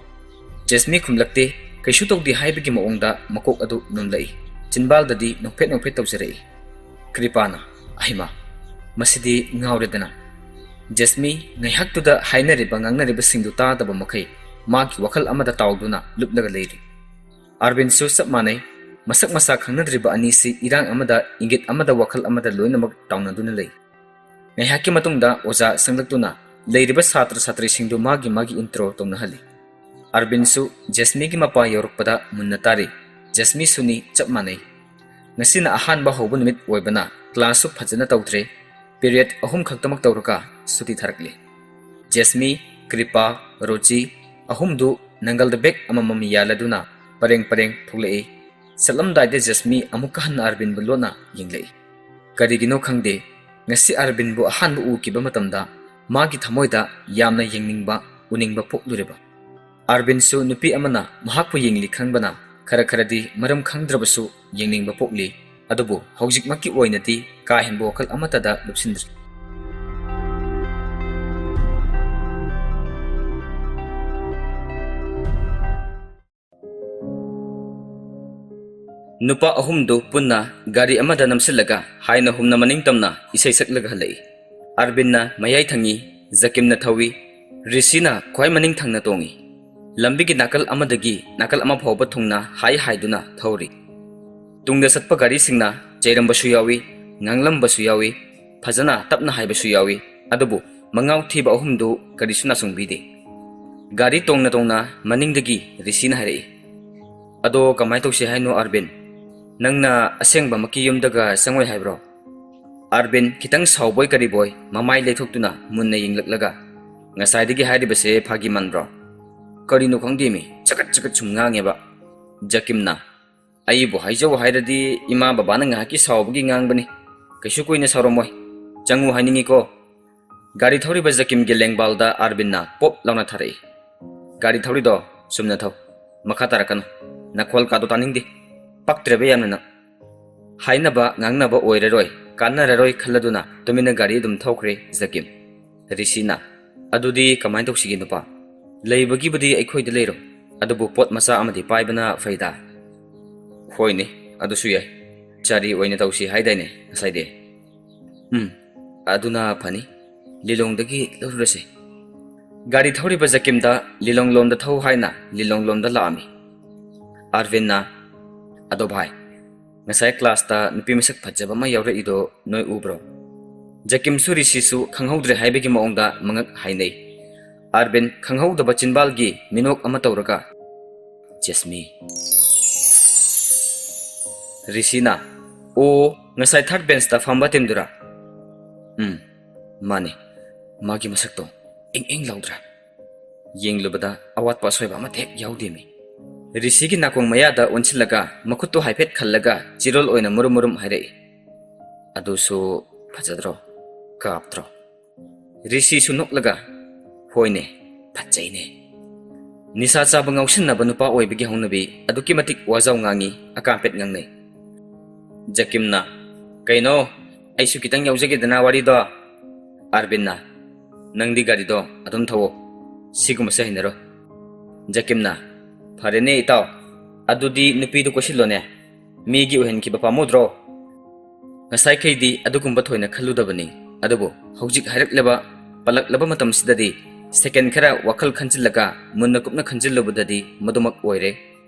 ꯖꯦꯁꯃꯤ ꯈꯨꯝꯂꯛꯇꯦ꯫ ꯀꯩꯁꯨ ꯇꯧꯗꯦ ꯍꯥꯏꯕꯒꯤ ꯃꯑꯣꯡꯗ ꯃꯀꯣꯛ ꯑꯗꯨ ꯅꯣꯝꯂꯛꯏ꯫ ꯆꯤꯟꯕꯥꯜꯗꯗꯤ ꯅꯣꯛꯐꯦꯠ ꯅꯣꯛꯐꯦꯠ ꯇꯧꯖꯔꯛꯏ꯫ ꯀ꯭ꯔꯤꯄꯥꯅ, "ꯑꯍꯩꯃꯥ, ꯃꯁꯤꯗꯤ ꯉꯥꯎꯔꯦꯗꯅ"꯫ ꯖꯦꯁꯃꯤ ꯉꯥꯏꯍꯥꯛꯇꯨꯗ ꯍꯥꯏꯅꯔꯤꯕ ꯉꯥꯡꯅꯔꯤꯕꯁꯤꯡꯗꯨ ꯇꯥꯗꯕ ꯃꯈꯩ ꯃꯥꯒꯤ ꯋꯥꯈꯜ ꯑꯃꯗ ꯇꯥꯎꯗꯨꯅ ꯂꯨꯞꯂꯒ ꯂꯩꯔꯤ꯫ ꯑꯔꯕꯤꯟꯁꯨ ꯆꯞ ꯃꯥꯟꯅꯩ꯫ ꯃꯁꯛ ꯃꯁꯥ ꯈꯪꯅꯗ꯭ꯔꯤꯕ ꯑꯅꯤꯁꯤ ꯏꯔꯥꯡ ꯑꯃꯗ, ꯏꯪꯒꯤꯠ ꯑꯃꯗ, ꯋꯥꯈꯜ ꯑꯃꯗ ꯂꯣꯏꯅꯃꯛ ꯇꯥꯎꯅꯗꯨꯅ ꯂꯩ꯫ ꯉꯥꯏꯍꯥꯛꯀꯤ ꯃꯇꯨꯡꯗ ꯑꯣꯖꯥ ꯆꯪꯂꯛꯇꯨꯅ ꯂꯩꯔꯤꯕ ꯁꯥꯇ꯭ꯔ ꯁꯥꯇ꯭ꯔꯤꯁꯤꯡꯗꯨ ꯃꯥꯒꯤ ꯃꯥꯒꯤ intro ꯇꯧꯅꯍꯜꯂꯤ꯫ ꯑꯔꯕꯤꯟꯁꯨ ꯖꯦꯁꯃꯤꯒꯤ ꯃꯄꯥ ꯌꯧꯔꯛꯄꯗ ꯃꯨꯟꯅ ꯇꯥꯔꯤ꯫ ꯖꯦꯁꯃꯤꯁꯨꯅꯤ, ꯆꯞ ꯃꯥꯟꯅꯩ꯫ ꯉꯁꯤꯅ ꯑꯍꯥꯟꯕ ꯍꯧꯕ ꯅꯨꯃꯤꯠ ꯑꯣꯏꯕꯅ classꯁꯨ ꯐꯖꯅ ꯇꯧꯗ꯭ꯔꯦ꯫ Period ꯑꯍꯨꯝ ꯈꯛꯇꯃꯛ ꯇꯧꯔꯒ ꯁꯨꯇꯤ ꯊꯥꯔꯛꯂꯦ꯫ ꯖꯦꯁꯃꯤ, ꯀ꯭ꯔꯤꯄꯥ, ꯔꯣꯖꯤ ꯑꯍꯨꯝꯗꯨ ꯅꯪꯒꯜꯗ bag ꯑꯃꯃꯝ ꯌꯥꯜꯂꯗꯨꯅ ꯄꯔꯦꯡ ꯄꯔꯦꯡ ꯊꯣꯛꯂꯛꯏ꯫ ꯆꯠꯂꯝꯗꯥꯏꯗ ꯖꯦꯁꯃꯤ ꯑꯃꯨꯛꯀ ꯍꯟꯅ ꯑꯔꯕꯤꯟꯕꯨ ꯂꯣꯠꯅ ꯌꯦꯡꯂꯛꯏ꯫ ꯀꯔꯤꯒꯤꯅꯣ ꯈꯪꯗꯦ, ꯉꯁꯤ ꯑꯔꯕꯤꯟꯕꯨ ꯑꯍꯥꯟꯕ ꯎꯈꯤꯕ ꯃꯇꯝꯗ ꯃꯥꯒꯤ ꯊꯃꯣꯏꯗ ꯌꯥꯝꯅ ꯌꯦꯡꯅꯤꯡꯕ, ꯎꯅꯤꯡꯕ ꯄꯣꯛꯂꯨꯔꯦꯕ꯫ ꯑꯔꯕꯤꯟꯁꯨ ꯅꯨꯄꯤ ꯑꯃꯅ ꯃꯍꯥꯛꯄꯨ ꯌꯦꯡꯂꯤ ꯈꯪꯕꯅ ꯈꯔ ꯈꯔꯗꯤ ꯃꯔꯝ ꯈꯪꯗ꯭ꯔꯕꯁꯨ ꯌꯦꯡꯅꯤꯡꯕ ꯄꯣꯛꯂꯤ꯫ ꯑꯗꯨꯕꯨ ꯍꯧꯖꯤꯛꯃꯛꯀꯤ ꯑꯣꯏꯅꯗꯤ ꯀꯥ ꯍꯦꯟꯕ ꯋꯥꯈꯜ ꯑꯃꯠꯇꯗ ꯂꯨꯞꯁꯤꯟꯗ꯭ꯔꯤ꯫ ꯅꯨꯄꯥ ꯑꯍꯨꯝꯗꯨ ꯄꯨꯟꯅ ꯒꯥꯔꯤ ꯑꯃꯗ ꯅꯝꯁꯤꯜꯂꯒ ꯍꯥꯏꯅ ꯍꯨꯝꯅ ꯃꯅꯤꯡ ꯇꯝꯅ ꯏꯁꯩ ꯁꯛꯂꯒ ꯍꯜꯂꯛꯏ꯫ ꯑꯔꯕꯤꯟꯅ ꯃꯌꯥꯏ ꯊꯪꯉꯤ, ꯖꯀꯤꯝꯅ ꯊꯧꯏ, ꯔꯤꯁꯤꯅ ꯈ꯭ꯋꯥꯏ ꯃꯅꯤꯡ ꯊꯪꯅ ꯇꯣꯡꯏ꯫ ꯂꯝꯕꯤꯒꯤ ꯅꯥꯀꯜ ꯑꯃꯗꯒꯤ ꯅꯥꯀꯜ ꯑꯃ ꯐꯥꯎꯕ ꯊꯨꯡꯅ ꯍꯥꯏ ꯍꯥꯏꯗꯨꯅ ꯊꯧꯔꯤ꯫ ꯇꯨꯡꯗ ꯆꯠꯄ ꯒꯥꯔꯤꯁꯤꯡꯅ ꯆꯩꯔꯝꯕꯁꯨ ꯌꯥꯎꯏ, ꯉꯥꯡꯂꯝꯕꯁꯨ ꯌꯥꯎꯏ, ꯐꯖꯅ ꯇꯞꯅ ꯍꯥꯏꯕꯁꯨ ꯌꯥꯎꯏ꯫ ꯑꯗꯨꯕꯨ ꯃꯉꯥꯎ ꯊꯤꯕ ꯑꯍꯨꯝꯗꯨ ꯀꯔꯤꯁꯨ ꯅꯥꯆꯨꯡꯕꯤꯗꯦ꯫ ꯒꯥꯔꯤ ꯇꯣꯡꯅ ꯇꯣꯡꯅ ꯃꯅꯤꯡꯗꯒꯤ ꯔꯤꯁꯤꯅ ꯍꯥꯏꯔꯛꯏ, "ꯑꯗꯣ ꯀꯃꯥꯏ ꯇꯧꯁꯤ ꯍꯥꯏꯅꯣ ꯑꯔꯕꯤꯟ? ꯅꯪꯅ ꯑꯁꯦꯡꯕꯃꯛꯀꯤ ꯌꯨꯝꯗꯒ ꯆꯪꯉꯣꯏ ꯍꯥꯏꯕ꯭ꯔꯣ?" ꯑꯔꯕꯤꯟ ꯈꯤꯇꯪ ꯁꯥꯎꯕꯣꯏ ꯀꯔꯤꯕꯣꯏ ꯃꯃꯥꯏ ꯂꯩꯊꯣꯛꯇꯨꯅ ꯃꯨꯟꯅ ꯌꯦꯡꯂꯛꯂꯒ, "ꯉꯁꯥꯏꯗꯒꯤ ꯍꯥꯏꯔꯤꯕꯁꯦ ꯐꯥꯒꯤ ꯃꯥꯟꯕ꯭ꯔꯣ? ꯀꯔꯤꯅꯣ ꯈꯪꯗꯦꯃꯤ, ꯆꯒꯠ ꯆꯒꯠ ꯁꯨꯝ ꯉꯥꯡꯉꯦꯕ꯫" ꯖꯀꯤꯝꯅ, "ꯑꯩꯕꯨ ꯍꯥꯏꯖꯧ ꯍꯥꯏꯔꯗꯤ ꯏꯃꯥ ꯕꯕꯥꯅ ꯉꯥꯏꯍꯥꯛꯀꯤ ꯁꯥꯎꯕꯒꯤ ꯉꯥꯡꯕꯅꯤ, ꯀꯩꯁꯨ ꯀꯨꯏꯅ ꯁꯥꯎꯔꯝꯃꯣꯏ꯫ ꯆꯪꯉꯨ ꯍꯥꯏꯅꯤꯡꯉꯤꯀꯣ?" ꯒꯥꯔꯤ ꯊꯧꯔꯤꯕ ꯖꯀꯤꯝꯒꯤ ꯂꯦꯡꯕꯥꯜꯗ ꯑꯥꯔꯕꯤꯟꯅ ꯄꯣꯞ ꯂꯥꯎꯅ ꯊꯥꯔꯛꯏ, "ꯒꯥꯔꯤ ꯊꯧꯔꯤꯗꯣ ꯆꯨꯝꯅ ꯊꯧ, ꯃꯈꯥ ꯇꯥꯔꯛꯀꯅꯨ, ꯅꯈꯣꯜ ꯀꯥꯗꯣ ꯇꯥꯅꯤꯡꯗꯦ, ꯄꯛꯇ꯭ꯔꯦꯕ ꯌꯥꯝꯅ ꯅꯪ꯫" ꯍꯥꯏꯅꯕ ꯉꯥꯡꯅꯕ ꯑꯣꯏꯔꯔꯣꯏ, ꯀꯥꯟꯅꯔꯔꯣꯏ ꯈꯜꯂꯗꯨꯅ ꯇꯨꯃꯤꯟꯅ ꯒꯥꯔꯤ ꯑꯗꯨꯝ ꯊꯧꯈ꯭ꯔꯦ ꯖꯀꯤꯝ꯫ ꯔꯤꯁꯤꯅ, "ꯑꯗꯨꯗꯤ ꯀꯃꯥꯏꯅ ꯇꯧꯁꯤꯒꯦ ꯅꯨꯄꯥ? ꯂꯩꯕꯒꯤꯕꯨꯗꯤ ꯑꯩꯈꯣꯏꯗ ꯂꯩꯔꯣ, ꯑꯗꯨꯕꯨ ꯄꯣꯠ ꯃꯆꯥ ꯑꯃꯗꯤ ꯄꯥꯏꯕꯅ ꯐꯩꯗ꯫" "ꯍꯣꯏꯅꯦ, ꯑꯗꯨꯁꯨ ꯌꯥꯏ꯫ ꯆꯥꯔꯤ ꯑꯣꯏꯅ ꯇꯧꯁꯤ ꯍꯥꯏꯗꯥꯏꯅꯦ ꯉꯁꯥꯏꯗꯤ?" "ꯎꯝ, ꯑꯗꯨꯅ ꯐꯅꯤ꯫ ꯂꯤꯂꯣꯡꯗꯒꯤ ꯂꯧꯔꯨꯔꯁꯤ꯫" ꯒꯥꯔꯤ ꯊꯧꯔꯤꯕ ꯖꯀꯤꯝꯗ ꯂꯤꯂꯣꯡꯂꯣꯝꯗ ꯊꯧ ꯍꯥꯏꯅ ꯂꯤꯂꯣꯡꯂꯣꯝꯗ ꯂꯥꯛꯑꯝꯃꯤ꯫ ꯑꯥꯔꯕꯤꯟꯅ, "ꯑꯗꯣ ꯚꯥꯏ, ꯉꯁꯥꯏ ꯀ꯭ꯂꯥꯁꯇ ꯅꯨꯄꯤ ꯃꯁꯛ ꯐꯖꯕ ꯑꯃ ꯌꯥꯎꯔꯛꯏꯗꯣ ꯅꯣꯏ ꯎꯕ꯭ꯔꯣ?" ꯖꯀꯤꯝꯁꯨ ꯔꯤꯁꯤꯁꯨ ꯈꯪꯍꯧꯗ꯭ꯔꯦ ꯍꯥꯏꯕꯒꯤ ꯃꯑꯣꯡꯗ ꯃꯉꯛ ꯍꯥꯏꯅꯩ꯫ ꯑꯥꯔꯕꯤꯟ ꯈꯪꯍꯧꯗꯕ ꯆꯤꯟꯕꯥꯜꯒꯤ ꯃꯤꯅꯣꯛ ꯑꯃ ꯇꯧꯔꯒ, "ꯖꯦꯁꯃꯤ꯫" ꯔꯤꯁꯤꯅ, "ꯑꯣ, ꯉꯁꯥꯏ ꯊꯥꯔꯠ ꯕꯦꯟꯁꯇ ꯐꯝꯕ ꯇꯤꯝꯗꯨꯔꯥ?" "ꯎꯝ, ꯃꯥꯅꯦ꯫ ꯃꯥꯒꯤ ꯃꯁꯛꯇꯣ ꯏꯪ ꯏꯪ ꯂꯥꯎꯗ꯭ꯔꯥ? ꯌꯦꯡꯂꯨꯕꯗ ꯑꯋꯥꯠꯄ ꯑꯁꯣꯏꯕ ꯑꯃꯠꯇ ꯍꯦꯛ ꯌꯥꯎꯗꯦꯃꯤ꯫" ꯔꯤꯁꯤꯒꯤ ꯅꯥꯀꯣꯡ ꯃꯌꯥꯗ ꯑꯣꯟꯁꯤꯜꯂꯒ ꯃꯈꯨꯠꯇꯨ ꯍꯥꯏꯐꯦꯠ ꯈꯜꯂꯒ ꯆꯤꯔꯣꯜ ꯑꯣꯏꯅ ꯃꯨꯔꯨꯝ ꯃꯨꯔꯨꯝ ꯍꯥꯏꯔꯛꯏ꯫ "ꯑꯗꯨꯁꯨ ꯐꯖꯗ꯭ꯔꯣ? ꯀꯥꯞꯇ꯭ꯔꯣ?" ꯔꯤꯁꯤꯁꯨ ꯅꯣꯛꯂꯒ, "ꯍꯣꯏꯅꯦ, ꯐꯖꯩꯅꯦ꯫" ꯅꯤꯁꯥ ꯆꯥꯕ ꯉꯥꯎꯁꯤꯟꯅꯕ ꯅꯨꯄꯥ ꯑꯣꯏꯕꯒꯤ ꯍꯧꯅꯕꯤ ꯑꯗꯨꯛꯀꯤ ꯃꯇꯤꯛ ꯋꯥꯖꯥꯎ ꯉꯥꯡꯉꯤ, ꯑꯀꯥꯝꯄꯦꯠ ꯉꯥꯡꯅꯩ꯫ ꯖꯀꯤꯝꯅ, "ꯀꯩꯅꯣ, ꯑꯩꯁꯨ ꯈꯤꯇꯪ ꯌꯥꯎꯖꯒꯦꯗꯅ ꯋꯥꯔꯤꯗꯣ꯫" ꯑꯥꯔꯕꯤꯟꯅ, "ꯅꯪꯗꯤ ꯒꯥꯔꯤꯗꯣ ꯑꯗꯨꯝ ꯊꯧꯋꯣ, ꯁꯤꯒꯨꯝꯕꯁꯦ ꯍꯩꯅꯔꯣꯏ꯫" ꯖꯀꯤꯝꯅ, "ꯐꯔꯦꯅꯦ ꯏꯇꯥꯎ, ꯑꯗꯨꯗꯤ ꯅꯨꯄꯤꯗꯨ ꯀꯣꯏꯁꯤꯜꯂꯣꯅꯦ, ꯃꯤꯒꯤ ꯑꯣꯏꯍꯟꯈꯤꯕ ꯄꯥꯝꯃꯨꯗ꯭ꯔꯣ?" ꯉꯁꯥꯏꯈꯩꯗꯤ ꯑꯗꯨꯒꯨꯝꯕ ꯊꯣꯏꯅ ꯈꯜꯂꯨꯗꯕꯅꯤ, ꯑꯗꯨꯕꯨ ꯍꯧꯖꯤꯛ ꯍꯥꯏꯔꯛꯂꯕ, ꯄꯜꯂꯛꯂꯕ ꯃꯇꯝꯁꯤꯗꯗꯤ ꯁꯦꯀꯦꯟ ꯈꯔ ꯋꯥꯈꯜ ꯈꯟꯖꯤꯜꯂꯒ ꯃꯨꯟꯅ ꯀꯨꯞꯅ ꯈꯟꯖꯤꯜꯂꯨꯕꯗꯗꯤ ꯃꯗꯨꯃꯛ ꯑꯣꯏꯔꯦ꯫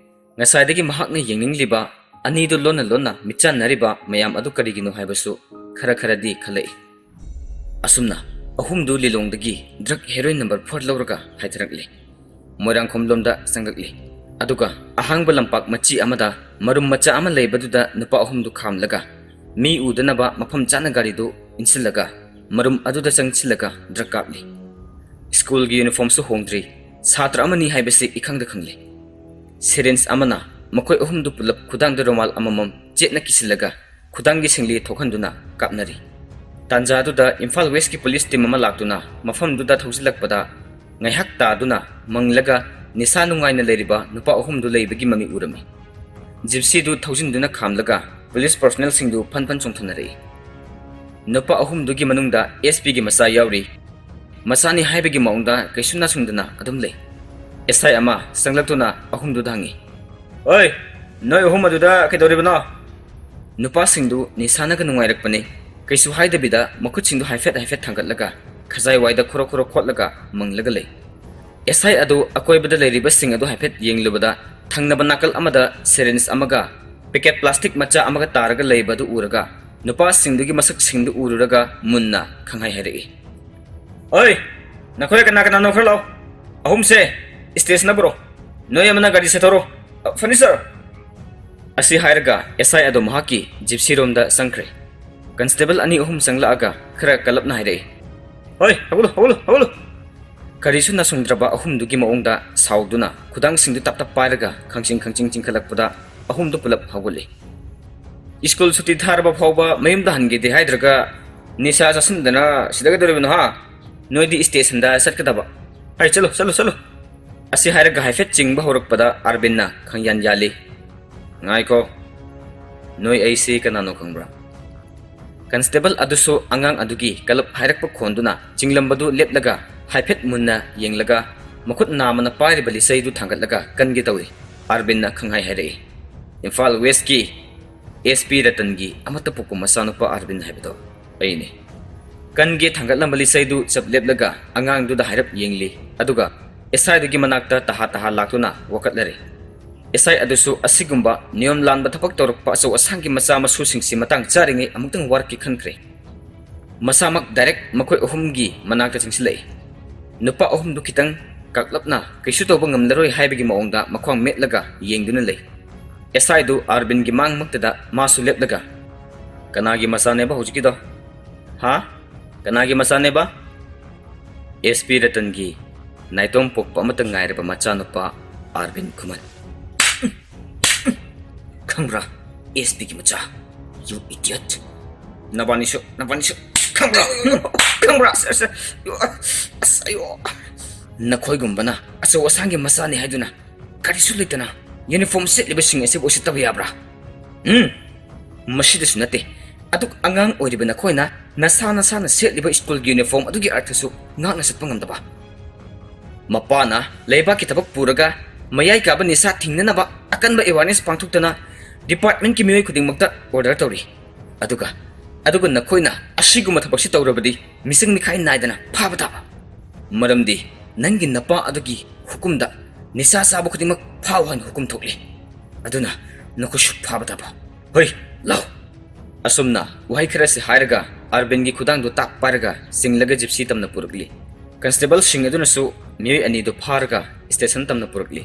ꯉꯁꯥꯏꯗꯒꯤ ꯃꯍꯥꯛꯅ ꯌꯦꯡꯅꯤꯡꯂꯤꯕ, ꯑꯅꯤꯗꯨ ꯂꯣꯟꯅ ꯂꯣꯟꯅ ꯃꯤꯠꯆꯥꯟꯅꯔꯤꯕ ꯃꯌꯥꯝ ꯑꯗꯨ ꯀꯔꯤꯒꯤꯅꯣ ꯍꯥꯏꯕꯁꯨ ꯈꯔ ꯈꯔꯗꯤ ꯈꯜꯂꯛꯏ꯫ ꯑꯁꯨꯝꯅ ꯑꯍꯨꯝꯗꯨ ꯂꯤꯂꯣꯡꯗꯒꯤ ꯗ꯭ꯔꯒ ꯍꯦꯔꯣꯏꯟ ꯅꯝꯕꯔ ꯐꯣꯔ ꯂꯧꯔꯒ ꯍꯥꯏꯊꯔꯛꯂꯤ꯫ ꯃꯣꯏꯔꯥꯡꯈꯣꯝ ꯂꯣꯝꯗ ꯆꯪꯂꯛꯂꯤ꯫ ꯑꯗꯨꯒ ꯑꯍꯥꯡꯕ ꯂꯝꯄꯥꯛ ꯃꯆꯤ ꯑꯃꯗ ꯃꯔꯨꯝ ꯃꯆꯥ ꯑꯃ ꯂꯩꯕꯗꯨꯗ ꯅꯨꯄꯥ ꯑꯍꯨꯝꯗꯨ ꯈꯥꯝꯂꯒ ꯃꯤ ꯎꯗꯅꯕ ꯃꯐꯝ ꯆꯥꯅ ꯒꯥꯔꯤꯗꯨ ꯏꯟꯁꯤꯜꯂꯒ ꯃꯔꯨꯝ ꯑꯗꯨꯗ ꯆꯪꯁꯤꯜꯂꯒ ꯗ꯭ꯔꯒ ꯀꯥꯞꯂꯤ꯫ ꯁ꯭ꯀꯨꯜꯒꯤ ꯌꯨꯅꯤꯐꯣꯔꯝꯁꯨ ꯍꯣꯡꯗ꯭ꯔꯤ꯫ ꯁꯥꯇ꯭ꯔ ꯑꯃꯅꯤ ꯍꯥꯏꯕꯁꯤ ꯏꯈꯪꯗ ꯈꯪꯂꯤ꯫ ꯁꯤꯔꯤꯟꯖ ꯑꯃꯅ ꯃꯈꯣꯏ ꯑꯍꯨꯝꯗꯨ ꯄꯨꯂꯞ ꯈꯨꯗꯥꯡꯗ ꯔꯨꯃꯥꯜ ꯑꯃꯃꯝ ꯆꯦꯠꯅ ꯀꯤꯁꯤꯜꯂꯒ ꯈꯨꯗꯥꯡꯒꯤ ꯁꯤꯡꯂꯤ ꯊꯣꯛꯍꯟꯗꯨꯅ ꯀꯥꯞꯅꯔꯤ꯫ ꯇꯥꯟꯖꯥꯗꯨꯗ ꯏꯝꯐꯥꯜ ꯋꯦꯁꯀꯤ ꯄꯨꯂꯤꯁ ꯇꯤꯝ ꯑꯃ ꯂꯥꯛꯇꯨꯅ ꯃꯐꯝꯗꯨꯗ ꯊꯧꯖꯤꯜꯂꯛꯄꯗ ꯉꯥꯏꯍꯥꯛ ꯇꯥꯗꯨꯅ ꯃꯪꯂꯒ ꯅꯤꯁꯥ ꯅꯨꯡꯉꯥꯏꯅ ꯂꯩꯔꯤꯕ ꯅꯨꯄꯥ ꯑꯍꯨꯝꯗꯨ ꯂꯩꯕꯒꯤ ꯃꯃꯤ ꯎꯔꯝꯃꯤ꯫ ꯖꯤꯞꯁꯤꯗꯨ ꯊꯧꯖꯤꯟꯗꯨꯅ ꯈꯥꯝꯂꯒ ꯄꯨꯂꯤꯁ ꯄꯔꯁꯣꯅꯦꯜꯁꯤꯡꯗꯨ ꯐꯟ ꯐꯟ ꯆꯣꯡꯊꯅꯔꯛꯏ꯫ ꯅꯨꯄꯥ ꯑꯍꯨꯝꯗꯨꯒꯤ ꯃꯅꯨꯡꯗ ꯑꯦꯁ ꯄꯤꯒꯤ ꯃꯆꯥ ꯌꯥꯎꯔꯤ꯫ ꯃꯆꯥꯅꯤ ꯍꯥꯏꯕꯒꯤ ꯃꯑꯣꯡꯗ ꯀꯩꯁꯨꯝ ꯅꯥꯁꯨꯡꯗꯅ ꯑꯗꯨꯝ ꯂꯩ꯫ ꯑꯦꯁ ꯑꯥꯏ ꯑꯃ ꯆꯪꯂꯛꯇꯨꯅ ꯑꯍꯨꯝꯗꯨꯗ ꯍꯪꯉꯤ, "ꯑꯣꯏ, ꯅꯣꯏ ꯑꯍꯨꯝ ꯑꯗꯨꯗ ꯀꯩꯗꯧꯔꯤꯕꯅꯣ?" ꯅꯨꯄꯥꯁꯤꯡꯗꯨ ꯅꯤꯁꯥꯅꯒ ꯅꯨꯡꯉꯥꯏꯔꯛꯄꯅꯤ꯫ ꯀꯩꯁꯨ ꯍꯥꯏꯗꯕꯤꯗ ꯃꯈꯨꯠꯁꯤꯡꯗꯨ ꯍꯥꯏꯐꯦꯠ ꯍꯥꯏꯐꯦꯠ ꯊꯥꯡꯒꯠꯂꯒ ꯈꯖꯥꯏ ꯋꯥꯏꯗ ꯈꯣꯔꯣ ꯈꯣꯔꯣ ꯈꯣꯠꯂꯒ ꯃꯪꯂꯒ ꯂꯩ꯫ ꯑꯦꯁ ꯑꯥꯏ ꯑꯗꯨ ꯑꯀꯣꯏꯕꯗ ꯂꯩꯔꯤꯕꯁꯤꯡ ꯑꯗꯨ ꯍꯥꯏꯐꯦꯠ ꯌꯦꯡꯂꯨꯕꯗ ꯊꯪꯅꯕ ꯅꯥꯀꯜ ꯑꯃꯗ syringe ꯑꯃꯒ packet plastic ꯃꯆꯥ ꯑꯃꯒ ꯇꯥꯔꯒ ꯂꯩꯕ ꯑꯗꯨ ꯎꯔꯒ ꯅꯨꯄꯥꯁꯤꯡꯗꯨꯒꯤ ꯃꯁꯛꯁꯤꯡꯗꯨ ꯎꯔꯨꯔꯒ ꯃꯨꯟꯅ ꯈꯪꯍꯥꯏ ꯍꯥꯏꯔꯛꯏ꯫ "ꯑꯣꯏ, ꯅꯈꯣꯏ ꯀꯅꯥ ꯀꯅꯥꯅꯣ ꯈꯔ ꯂꯥꯛꯑꯣ꯫ ꯑꯍꯨꯝꯁꯦ stationꯗ ꯄꯨꯔꯛꯑꯣ꯫ ꯅꯣꯏ ꯑꯃꯅ ꯒꯥꯔꯤ ꯁꯦꯠꯊꯣꯔꯣ꯫ ꯑ, ꯐꯅꯤ, sir!" ꯑꯁꯤ ꯍꯥꯏꯔꯒ S I ꯑꯗꯨ ꯃꯍꯥꯛꯀꯤ gypsyꯔꯣꯝꯗ ꯆꯪꯈ꯭ꯔꯦ꯫ Constable ꯑꯅꯤ ꯑꯍꯨꯝ ꯆꯪꯂꯛꯑꯒ ꯈꯔ ꯀꯜꯂꯞꯅ ꯍꯥꯏꯔꯛꯏ, "ꯍꯣꯏ, ꯍꯧꯒꯠꯂꯨ, ꯍꯧꯒꯠꯂꯨ, ꯍꯧꯒꯠꯂꯨ!" ꯀꯔꯤꯁꯨ ꯅꯥꯁꯨꯡꯗ꯭ꯔꯕ ꯑꯍꯨꯝꯗꯨꯒꯤ ꯃꯑꯣꯡꯗ ꯁꯥꯎꯗꯨꯅ ꯈꯨꯗꯥꯡꯁꯤꯡꯗꯨ ꯇꯞ ꯇꯞ ꯄꯥꯏꯔꯒ ꯈꯪꯆꯤꯡ ꯈꯪꯆꯤꯡ ꯆꯤꯡꯈꯠꯂꯛꯄꯗ ꯑꯍꯨꯝꯗꯨ ꯄꯨꯂꯞ ꯍꯧꯒꯠꯂꯤ꯫ "ꯁ꯭ꯀꯨꯜ ꯁꯨꯇꯤ ꯊꯥꯔꯕ ꯐꯥꯎꯕ ꯃꯌꯨꯝꯗ ꯍꯟꯒꯦꯗꯤ ꯍꯥꯏꯗ꯭ꯔꯒ ꯅꯤꯁꯥ ꯆꯥꯁꯤꯟꯗꯅ ꯁꯤꯗ ꯀꯩꯗꯧꯔꯤꯕꯅꯣ, ꯍꯥ? ꯅꯣꯏꯗꯤ stationꯗ ꯆꯠꯀꯗꯕ꯫ ꯍꯩ, ꯆꯠꯂꯨ, ꯆꯠꯂꯨ, ꯆꯠꯂꯨ!" ꯑꯁꯤ ꯍꯥꯏꯔꯒ ꯍꯥꯏꯐꯦꯠ ꯆꯤꯡꯕ ꯍꯧꯔꯛꯄꯗ ꯑꯥꯔꯕꯤꯟꯅ ꯈꯪꯌꯥꯟ ꯌꯥꯜꯂꯤ꯫ "ꯉꯥꯏꯈꯣ, ꯅꯣꯏ ꯑꯩꯁꯤ ꯀꯅꯥꯅꯣ ꯈꯪꯕ꯭ꯔꯥ?" Constable ꯑꯗꯨꯁꯨ ꯑꯉꯥꯡ ꯑꯗꯨꯒꯤ ꯀꯂꯞ ꯍꯥꯏꯔꯛꯄ ꯈꯣꯟꯗꯨꯅ ꯆꯤꯡꯂꯝꯕꯗꯨ ꯂꯦꯞꯂꯒ ꯍꯥꯏꯐꯦꯠ ꯃꯨꯟꯅ ꯌꯦꯡꯂꯒ ꯃꯈꯨꯠ ꯅꯥꯝꯃꯅ ꯄꯥꯏꯔꯤꯕ ꯂꯤꯆꯩꯗꯨ ꯊꯥꯡꯒꯠꯂꯒ ꯀꯟꯒꯦ ꯇꯧꯏ꯫ ꯑꯥꯔꯕꯤꯟꯅ ꯈꯪꯍꯥꯏ ꯍꯥꯏꯔꯛꯏ, "ꯏꯝꯐꯥꯜ Westꯀꯤ S P ꯔꯇꯟꯒꯤ ꯑꯃꯠꯇ ꯄꯣꯛꯄ ꯃꯆꯥꯅꯨꯄꯥ ꯑꯥꯔꯕꯤꯟ ꯍꯥꯏꯕꯗꯣ ꯑꯩꯅꯤ꯫" ꯀꯟꯒꯦ ꯊꯥꯡꯒꯠꯂꯝꯕ ꯂꯤꯆꯩꯗꯨ ꯆꯞ ꯂꯦꯞꯂꯒ ꯑꯉꯥꯡꯗꯨꯗ ꯍꯥꯏꯔꯞ ꯌꯦꯡꯂꯤ, ꯑꯗꯨꯒ S I ꯗꯨꯒꯤ ꯃꯅꯥꯛꯇ ꯇꯍꯥ ꯇꯍꯥ ꯂꯥꯛꯇꯨꯅ ꯋꯥꯀꯠꯂꯔꯦ꯫ S I ꯑꯗꯨꯁꯨ ꯑꯁꯤꯒꯨꯝꯕ ꯅꯤꯌꯣꯝ ꯂꯥꯟꯕ ꯊꯕꯛ ꯇꯧꯔꯛꯄ ꯑꯆꯧ ꯑꯁꯥꯡꯒꯤ ꯃꯆꯥ ꯃꯁꯨꯁꯤꯡꯁꯤ ꯃꯇꯥꯡ ꯆꯥꯔꯤꯉꯩ ꯑꯃꯨꯛꯇꯪ ꯋꯥꯔꯛꯀꯦ ꯈꯟꯈ꯭ꯔꯦ꯫ ꯃꯁꯥꯃꯛ direct ꯃꯈꯣꯏ ꯑꯍꯨꯝꯒꯤ ꯃꯅꯥꯛꯇ ꯆꯪꯁꯤꯜꯂꯛꯏ꯫ ꯅꯨꯄꯥ ꯑꯍꯨꯝꯗꯨ ꯈꯤꯇꯪ ꯀꯥꯛꯂꯞꯅ ꯀꯩꯁꯨ ꯇꯧꯕ ꯉꯝꯂꯔꯣꯏ ꯍꯥꯏꯕꯒꯤ ꯃꯑꯣꯡꯗ ꯃꯈ꯭ꯋꯥꯡ ꯃꯦꯠꯂꯒ ꯌꯦꯡꯗꯨꯅ ꯂꯩ꯫ S I ꯗꯨ ꯑꯥꯔꯕꯤꯟꯒꯤ ꯃꯥꯡꯃꯛꯇꯗ ꯃꯥꯁꯨ ꯂꯦꯞꯂꯒ, "ꯀꯅꯥꯒꯤ ꯃꯆꯥꯅꯦꯕ ꯍꯧꯖꯤꯛꯀꯤꯗꯣ? ꯍꯥ? ꯀꯅꯥꯒꯤ ꯃꯆꯥꯅꯦꯕ?" "S P ꯔꯇꯟꯒꯤ ꯅꯥꯏꯇꯣꯝ ꯄꯣꯛꯄ ꯑꯃꯠꯇ ꯉꯥꯏꯔꯕ ꯃꯆꯥꯅꯨꯄꯥ ꯑꯥꯔꯕꯤꯟ ꯈꯨꯃꯟ꯫" "ꯈꯪꯕ꯭ꯔꯥ? S Pꯒꯤ ꯃꯆꯥ꯫ You idiot!" "ꯅꯕꯥꯅꯤꯁꯨ, ꯅꯕꯥꯅꯤꯁꯨ ꯈꯪꯕ꯭ꯔꯥ? ꯈꯪꯕ꯭ꯔꯥ?" "Sir, sir, ꯑꯁ, ꯑꯌꯣ!" "ꯅꯈꯣꯏꯒꯨꯝꯕꯅ ꯑꯆꯧ ꯑꯁꯥꯡꯒꯤ ꯃꯆꯥꯅꯤ ꯍꯥꯏꯗꯨꯅ ꯀꯔꯤꯁꯨ ꯂꯩꯇꯅ uniform ꯁꯦꯠꯂꯤꯕꯁꯤꯡ ꯑꯁꯤꯕꯨ ꯎꯁꯤꯠꯇꯕ ꯌꯥꯕ꯭ꯔꯥ? ꯎꯝ? ꯃꯁꯤꯗꯁꯨ ꯅꯠꯇꯦ, ꯑꯗꯨꯛ ꯑꯉꯥꯡ ꯑꯣꯏꯔꯤꯕ ꯅꯈꯣꯏꯅ ꯅꯁꯥ ꯅꯁꯥꯅ ꯁꯦꯠꯂꯤꯕ ꯁ꯭ꯀꯨꯜꯒꯤ uniform ꯑꯗꯨꯒꯤ ꯑꯔꯊꯁꯨ ꯉꯥꯛꯅ ꯆꯠꯄ ꯉꯝꯗꯕ꯫ ꯃꯄꯥꯅ ꯂꯩꯕꯥꯛꯀꯤ ꯊꯕꯛ ꯄꯨꯔꯒ ꯃꯌꯥꯏ ꯀꯥꯕ ꯅꯤꯁꯥ ꯊꯤꯡꯅꯅꯕ ꯑꯀꯟꯕ awareness ꯄꯥꯡꯊꯣꯛꯇꯅ departmentꯀꯤ ꯃꯤꯑꯣꯏ ꯈꯨꯗꯤꯡꯃꯛꯇ order ꯇꯧꯔꯤ꯫ ꯑꯗꯨꯒ, ꯑꯗꯨꯒ ꯅꯈꯣꯏꯅ ꯑꯁꯤꯒꯨꯝꯕ ꯊꯕꯛꯁꯤ ꯇꯧꯔꯕꯗꯤ ꯃꯤꯆꯪ ꯃꯤꯈꯥꯏ ꯅꯥꯏꯗꯅ ꯐꯥꯕ ꯇꯥꯕ꯫ ꯃꯔꯝꯗꯤ ꯅꯪꯒꯤ ꯅꯄꯥ ꯑꯗꯨꯒꯤ ꯍꯨꯀꯨꯝꯗ "ꯅꯤꯁꯥ ꯆꯥꯕ ꯈꯨꯗꯤꯡꯃꯛ ꯐꯥꯎ ꯍꯥꯏꯅ ꯍꯨꯀꯨꯝ ꯊꯣꯛꯂꯤ꯫ ꯑꯗꯨꯅ ꯅꯈꯣꯏꯁꯨ ꯐꯥꯕ ꯇꯥꯕ꯫ ꯍꯣꯏ, ꯂꯥꯎ!" ꯑꯁꯨꯝꯅ ꯋꯥꯍꯩ ꯈꯔꯁꯤ ꯍꯥꯏꯔꯒ ꯑꯥꯔꯕꯤꯟꯒꯤ ꯈꯨꯗꯥꯡꯗꯨ ꯇꯥꯛ ꯄꯥꯏꯔꯒ ꯆꯤꯡꯂꯒ ꯖꯤꯞꯁꯤ ꯇꯝꯅ ꯄꯨꯔꯛꯂꯤ꯫ ꯀꯟꯁꯇꯦꯕꯜꯁꯤꯡ ꯑꯗꯨꯅꯁꯨ ꯃꯤꯑꯣꯏ ꯑꯅꯤꯗꯨ ꯐꯥꯔꯒ ꯁ꯭ꯇꯦꯁꯟ ꯇꯝꯅ ꯄꯨꯔꯛꯂꯤ꯫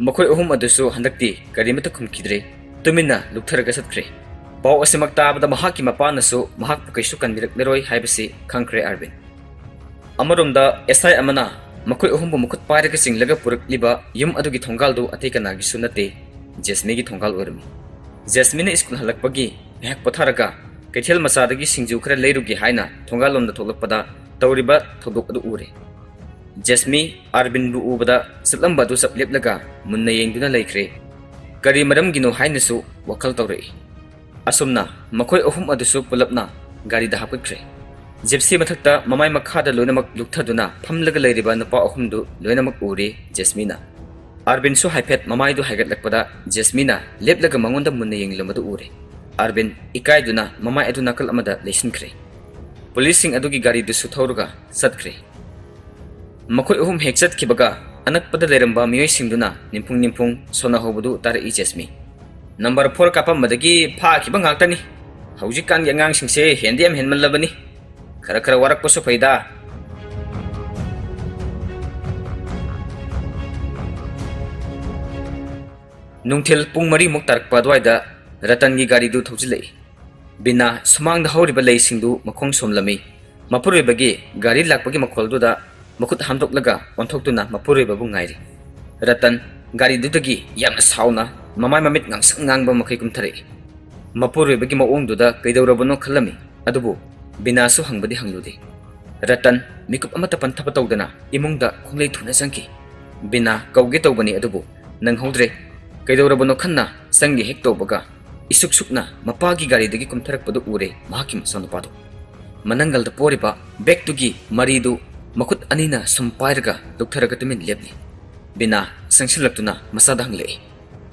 ꯃꯈꯣꯏ ꯑꯍꯨꯝ ꯑꯗꯨꯁꯨ ꯍꯟꯗꯛꯇꯤ ꯀꯔꯤꯃꯠꯇ ꯈꯨꯝꯈꯤꯗ꯭ꯔꯦ꯫ ꯇꯨꯃꯤꯟꯅ ꯂꯨꯞꯊꯔꯒ ꯆꯠꯈ꯭ꯔꯦ꯫ ꯄꯥꯎ ꯑꯁꯤꯃꯛ ꯇꯥꯕꯗ ꯃꯍꯥꯛꯀꯤ ꯃꯄꯥꯅꯁꯨ ꯃꯍꯥꯛꯄꯨ ꯀꯩꯁꯨ ꯀꯟꯕꯤꯔꯛꯂꯔꯣꯏ ꯍꯥꯏꯕꯁꯤ ꯈꯪꯈ꯭ꯔꯦ ꯑꯥꯔꯕꯤꯟ꯫ ꯑꯃꯔꯣꯝꯗ ꯑꯦꯁ ꯑꯥꯏ ꯑꯃꯅ ꯃꯈꯣꯏ ꯑꯍꯨꯝꯕꯨ ꯃꯈꯨꯠ ꯄꯥꯏꯔꯒ ꯆꯤꯡꯂꯒ ꯄꯨꯔꯛꯂꯤꯕ ꯌꯨꯝ ꯑꯗꯨꯒꯤ ꯊꯣꯡꯒꯥꯜꯗꯨ ꯑꯇꯩ ꯀꯅꯥꯒꯤꯁꯨ ꯅꯠꯇꯦ, ꯖꯦꯁꯃꯤꯒꯤ ꯊꯣꯡꯒꯥꯜ ꯑꯣꯏꯔꯝꯃꯤ꯫ ꯖꯦꯁꯃꯤꯅ ꯁ꯭ꯀꯨꯜ ꯍꯜꯂꯛꯄꯒꯤ ꯉꯥꯏꯍꯥꯛ ꯄꯣꯊꯥꯔꯒ ꯀꯩꯊꯦꯜ ꯃꯆꯥꯗꯒꯤ ꯁꯤꯡꯖꯨ ꯈꯔ ꯂꯩꯔꯨꯒꯦ ꯍꯥꯏꯅ ꯊꯣꯡꯒꯥꯜꯂꯣꯝꯗ ꯊꯣꯛꯂꯛꯄꯗ ꯇꯧꯔꯤꯕ ꯊꯧꯗꯣꯛ ꯑꯗꯨ ꯎꯔꯦ꯫ ꯖꯦꯁꯃꯤ ꯑꯥꯔꯕꯤꯟꯕꯨ ꯎꯕꯗ ꯆꯠꯂꯝꯕ ꯑꯗꯨ ꯆꯞ ꯂꯦꯞꯂꯒ ꯃꯨꯟꯅ ꯌꯦꯡꯗꯨꯅ ꯂꯩꯈ꯭ꯔꯦ꯫ ꯀꯔꯤ ꯃꯔꯝꯒꯤꯅꯣ ꯍꯥꯏꯅꯁꯨ ꯋꯥꯈꯜ ꯇꯧꯔꯛꯏ꯫ ꯑꯁꯨꯝꯅ ꯃꯈꯣꯏ ꯑꯍꯨꯝ ꯑꯗꯨꯁꯨ ꯄꯨꯂꯞꯅ ꯒꯥꯔꯤꯗ ꯍꯥꯞꯀꯠꯈ꯭ꯔꯦ꯫ ꯖꯤꯞꯁꯤ ꯃꯊꯛꯇ ꯃꯃꯥꯏ ꯃꯈꯥꯗ ꯂꯣꯏꯅꯃꯛ ꯂꯨꯞꯊꯗꯨꯅ ꯐꯝꯂꯒ ꯂꯩꯔꯤꯕ ꯅꯨꯄꯥ ꯑꯍꯨꯝꯗꯨ ꯂꯣꯏꯅꯃꯛ ꯎꯔꯦ ꯖꯦꯁꯃꯤꯅ꯫ ꯑꯥꯔꯕꯤꯟꯁꯨ ꯍꯥꯏꯐꯦꯠ ꯃꯃꯥꯏꯗꯨ ꯍꯥꯏꯒꯠꯂꯛꯄꯗ ꯖꯦꯁꯃꯤꯅ ꯂꯦꯞꯂꯒ ꯃꯉꯣꯟꯗ ꯃꯨꯟꯅ ꯌꯦꯡꯂꯝꯕꯗꯨ ꯎꯔꯦ꯫ ꯑꯥꯔꯕꯤꯟ ꯏꯀꯥꯏꯗꯨꯅ ꯃꯃꯥꯏ ꯑꯗꯨ ꯅꯥꯀꯜ ꯑꯃꯗ ꯂꯩꯁꯤꯟꯈ꯭ꯔꯦ꯫ ꯄꯨꯂꯤꯁꯁꯤꯡ ꯑꯗꯨꯒꯤ ꯒꯥꯔꯤꯗꯨꯁꯨ ꯊꯧꯔꯒ ꯆꯠꯈ꯭ꯔꯦ꯫ ꯃꯈꯣꯏ ꯑꯍꯨꯝ ꯍꯦꯛ ꯆꯠꯈꯤꯕꯒ ꯑꯅꯛꯄꯗ ꯂꯩꯔꯝꯕ ꯃꯤꯑꯣꯏꯁꯤꯡꯗꯨꯅ ꯅꯤꯝꯐꯨꯡ ꯅꯤꯝꯐꯨꯡ ꯁꯣꯟꯅꯍꯧꯕꯗꯨ ꯇꯥꯔꯛꯏ ꯖꯦꯁꯃꯤ꯫ "ꯅꯝꯕꯔ ꯐꯣꯔ ꯀꯥꯞꯄꯝꯕꯗꯒꯤ ꯐꯥꯈꯤꯕ ꯉꯥꯛꯇꯅꯤ꯫ ꯍꯧꯖꯤꯛꯀꯥꯟꯒꯤ ꯑꯉꯥꯡꯁꯤꯡꯁꯦ ꯍꯦꯟꯗꯤ ꯌꯥꯝ ꯍꯦꯟꯃꯜꯂꯕꯅꯤ꯫ ꯈꯔ ꯈꯔ ꯋꯥꯔꯛꯄꯁꯨ ꯐꯩꯗ꯫" ꯅꯨꯡꯊꯤꯜ ꯄꯨꯡ ꯃꯔꯤꯃꯨꯛ ꯇꯥꯔꯛꯄ ꯑꯗꯨꯋꯥꯏꯗ ꯔꯇꯟꯒꯤ ꯒꯥꯔꯤꯗꯨ ꯊꯧꯖꯤꯜꯂꯛꯏ꯫ ꯕꯤꯅꯥ ꯁꯨꯃꯥꯡꯗ ꯍꯧꯔꯤꯕ ꯂꯩꯁꯤꯡꯗꯨ ꯃꯈꯣꯡ ꯁꯣꯝꯂꯝꯃꯤ꯫ ꯃꯄꯨꯔꯣꯏꯕꯒꯤ ꯒꯥꯔꯤ ꯂꯥꯛꯄꯒꯤ ꯃꯈꯣꯜꯗꯨꯗ ꯃꯈꯨꯠ ꯍꯥꯝꯗꯣꯛꯂꯒ ꯑꯣꯟꯊꯣꯛꯇꯨꯅ ꯃꯄꯨꯔꯣꯏꯕꯕꯨ ꯉꯥꯏꯔꯤ꯫ ꯔꯇꯟ ꯒꯥꯔꯤꯗꯨꯗꯒꯤ ꯌꯥꯝꯅ ꯁꯥꯎꯅ ꯃꯃꯥꯏ ꯃꯃꯤꯠ ꯉꯥꯡꯁꯪ ꯉꯥꯡꯕ ꯃꯈꯩ ꯀꯨꯝꯊꯔꯛꯏ꯫ ꯃꯄꯨꯔꯣꯏꯕꯒꯤ ꯃꯑꯣꯡꯗꯨꯗ ꯀꯩꯗꯧꯔꯕꯅꯣ ꯈꯜꯂꯝꯃꯤ, ꯑꯗꯨꯕꯨ ꯕꯤꯅꯥꯁꯨ ꯍꯪꯕꯗꯤ ꯍꯪꯂꯨꯗꯦ꯫ ꯔꯇꯟ ꯃꯤꯀꯨꯞ ꯑꯃꯠꯇ ꯄꯟꯊꯕ ꯇꯧꯗꯅ ꯏꯃꯨꯡꯗ ꯈꯣꯡꯂꯩ ꯊꯨꯅ ꯆꯪꯈꯤ꯫ ꯕꯤꯅꯥ ꯀꯧꯒꯦ ꯇꯧꯕꯅꯤ, ꯑꯗꯨꯕꯨ ꯅꯪꯍꯧꯗ꯭ꯔꯦ꯫ ꯀꯩꯗꯧꯔꯕꯅꯣ ꯈꯟꯅ ꯆꯪꯒꯦ ꯍꯦꯛ ꯇꯧꯕꯒ, ꯏꯁꯨꯛ ꯁꯨꯛꯅ ꯃꯄꯥꯒꯤ ꯒꯥꯔꯤꯗꯒꯤ ꯀꯨꯝꯊꯔꯛꯄꯗꯨ ꯎꯔꯦ ꯃꯍꯥꯛꯀꯤ ꯃꯆꯥꯅꯨꯄꯥꯗꯨ꯫ ꯃꯅꯪꯒꯜꯗ ꯄꯣꯔꯤꯕ ꯕꯦꯒꯇꯨꯒꯤ ꯃꯔꯤꯗꯨ ꯃꯈꯨꯠ ꯑꯅꯤꯅ ꯁꯨꯝ ꯄꯥꯏꯔꯒ ꯂꯨꯞꯊꯔꯒ ꯇꯨꯃꯤꯟ ꯂꯦꯞꯂꯤ꯫ ꯕꯤꯅꯥ ꯆꯪꯁꯤꯜꯂꯛꯇꯨꯅ ꯃꯆꯥꯗ ꯍꯪꯂꯛꯏ,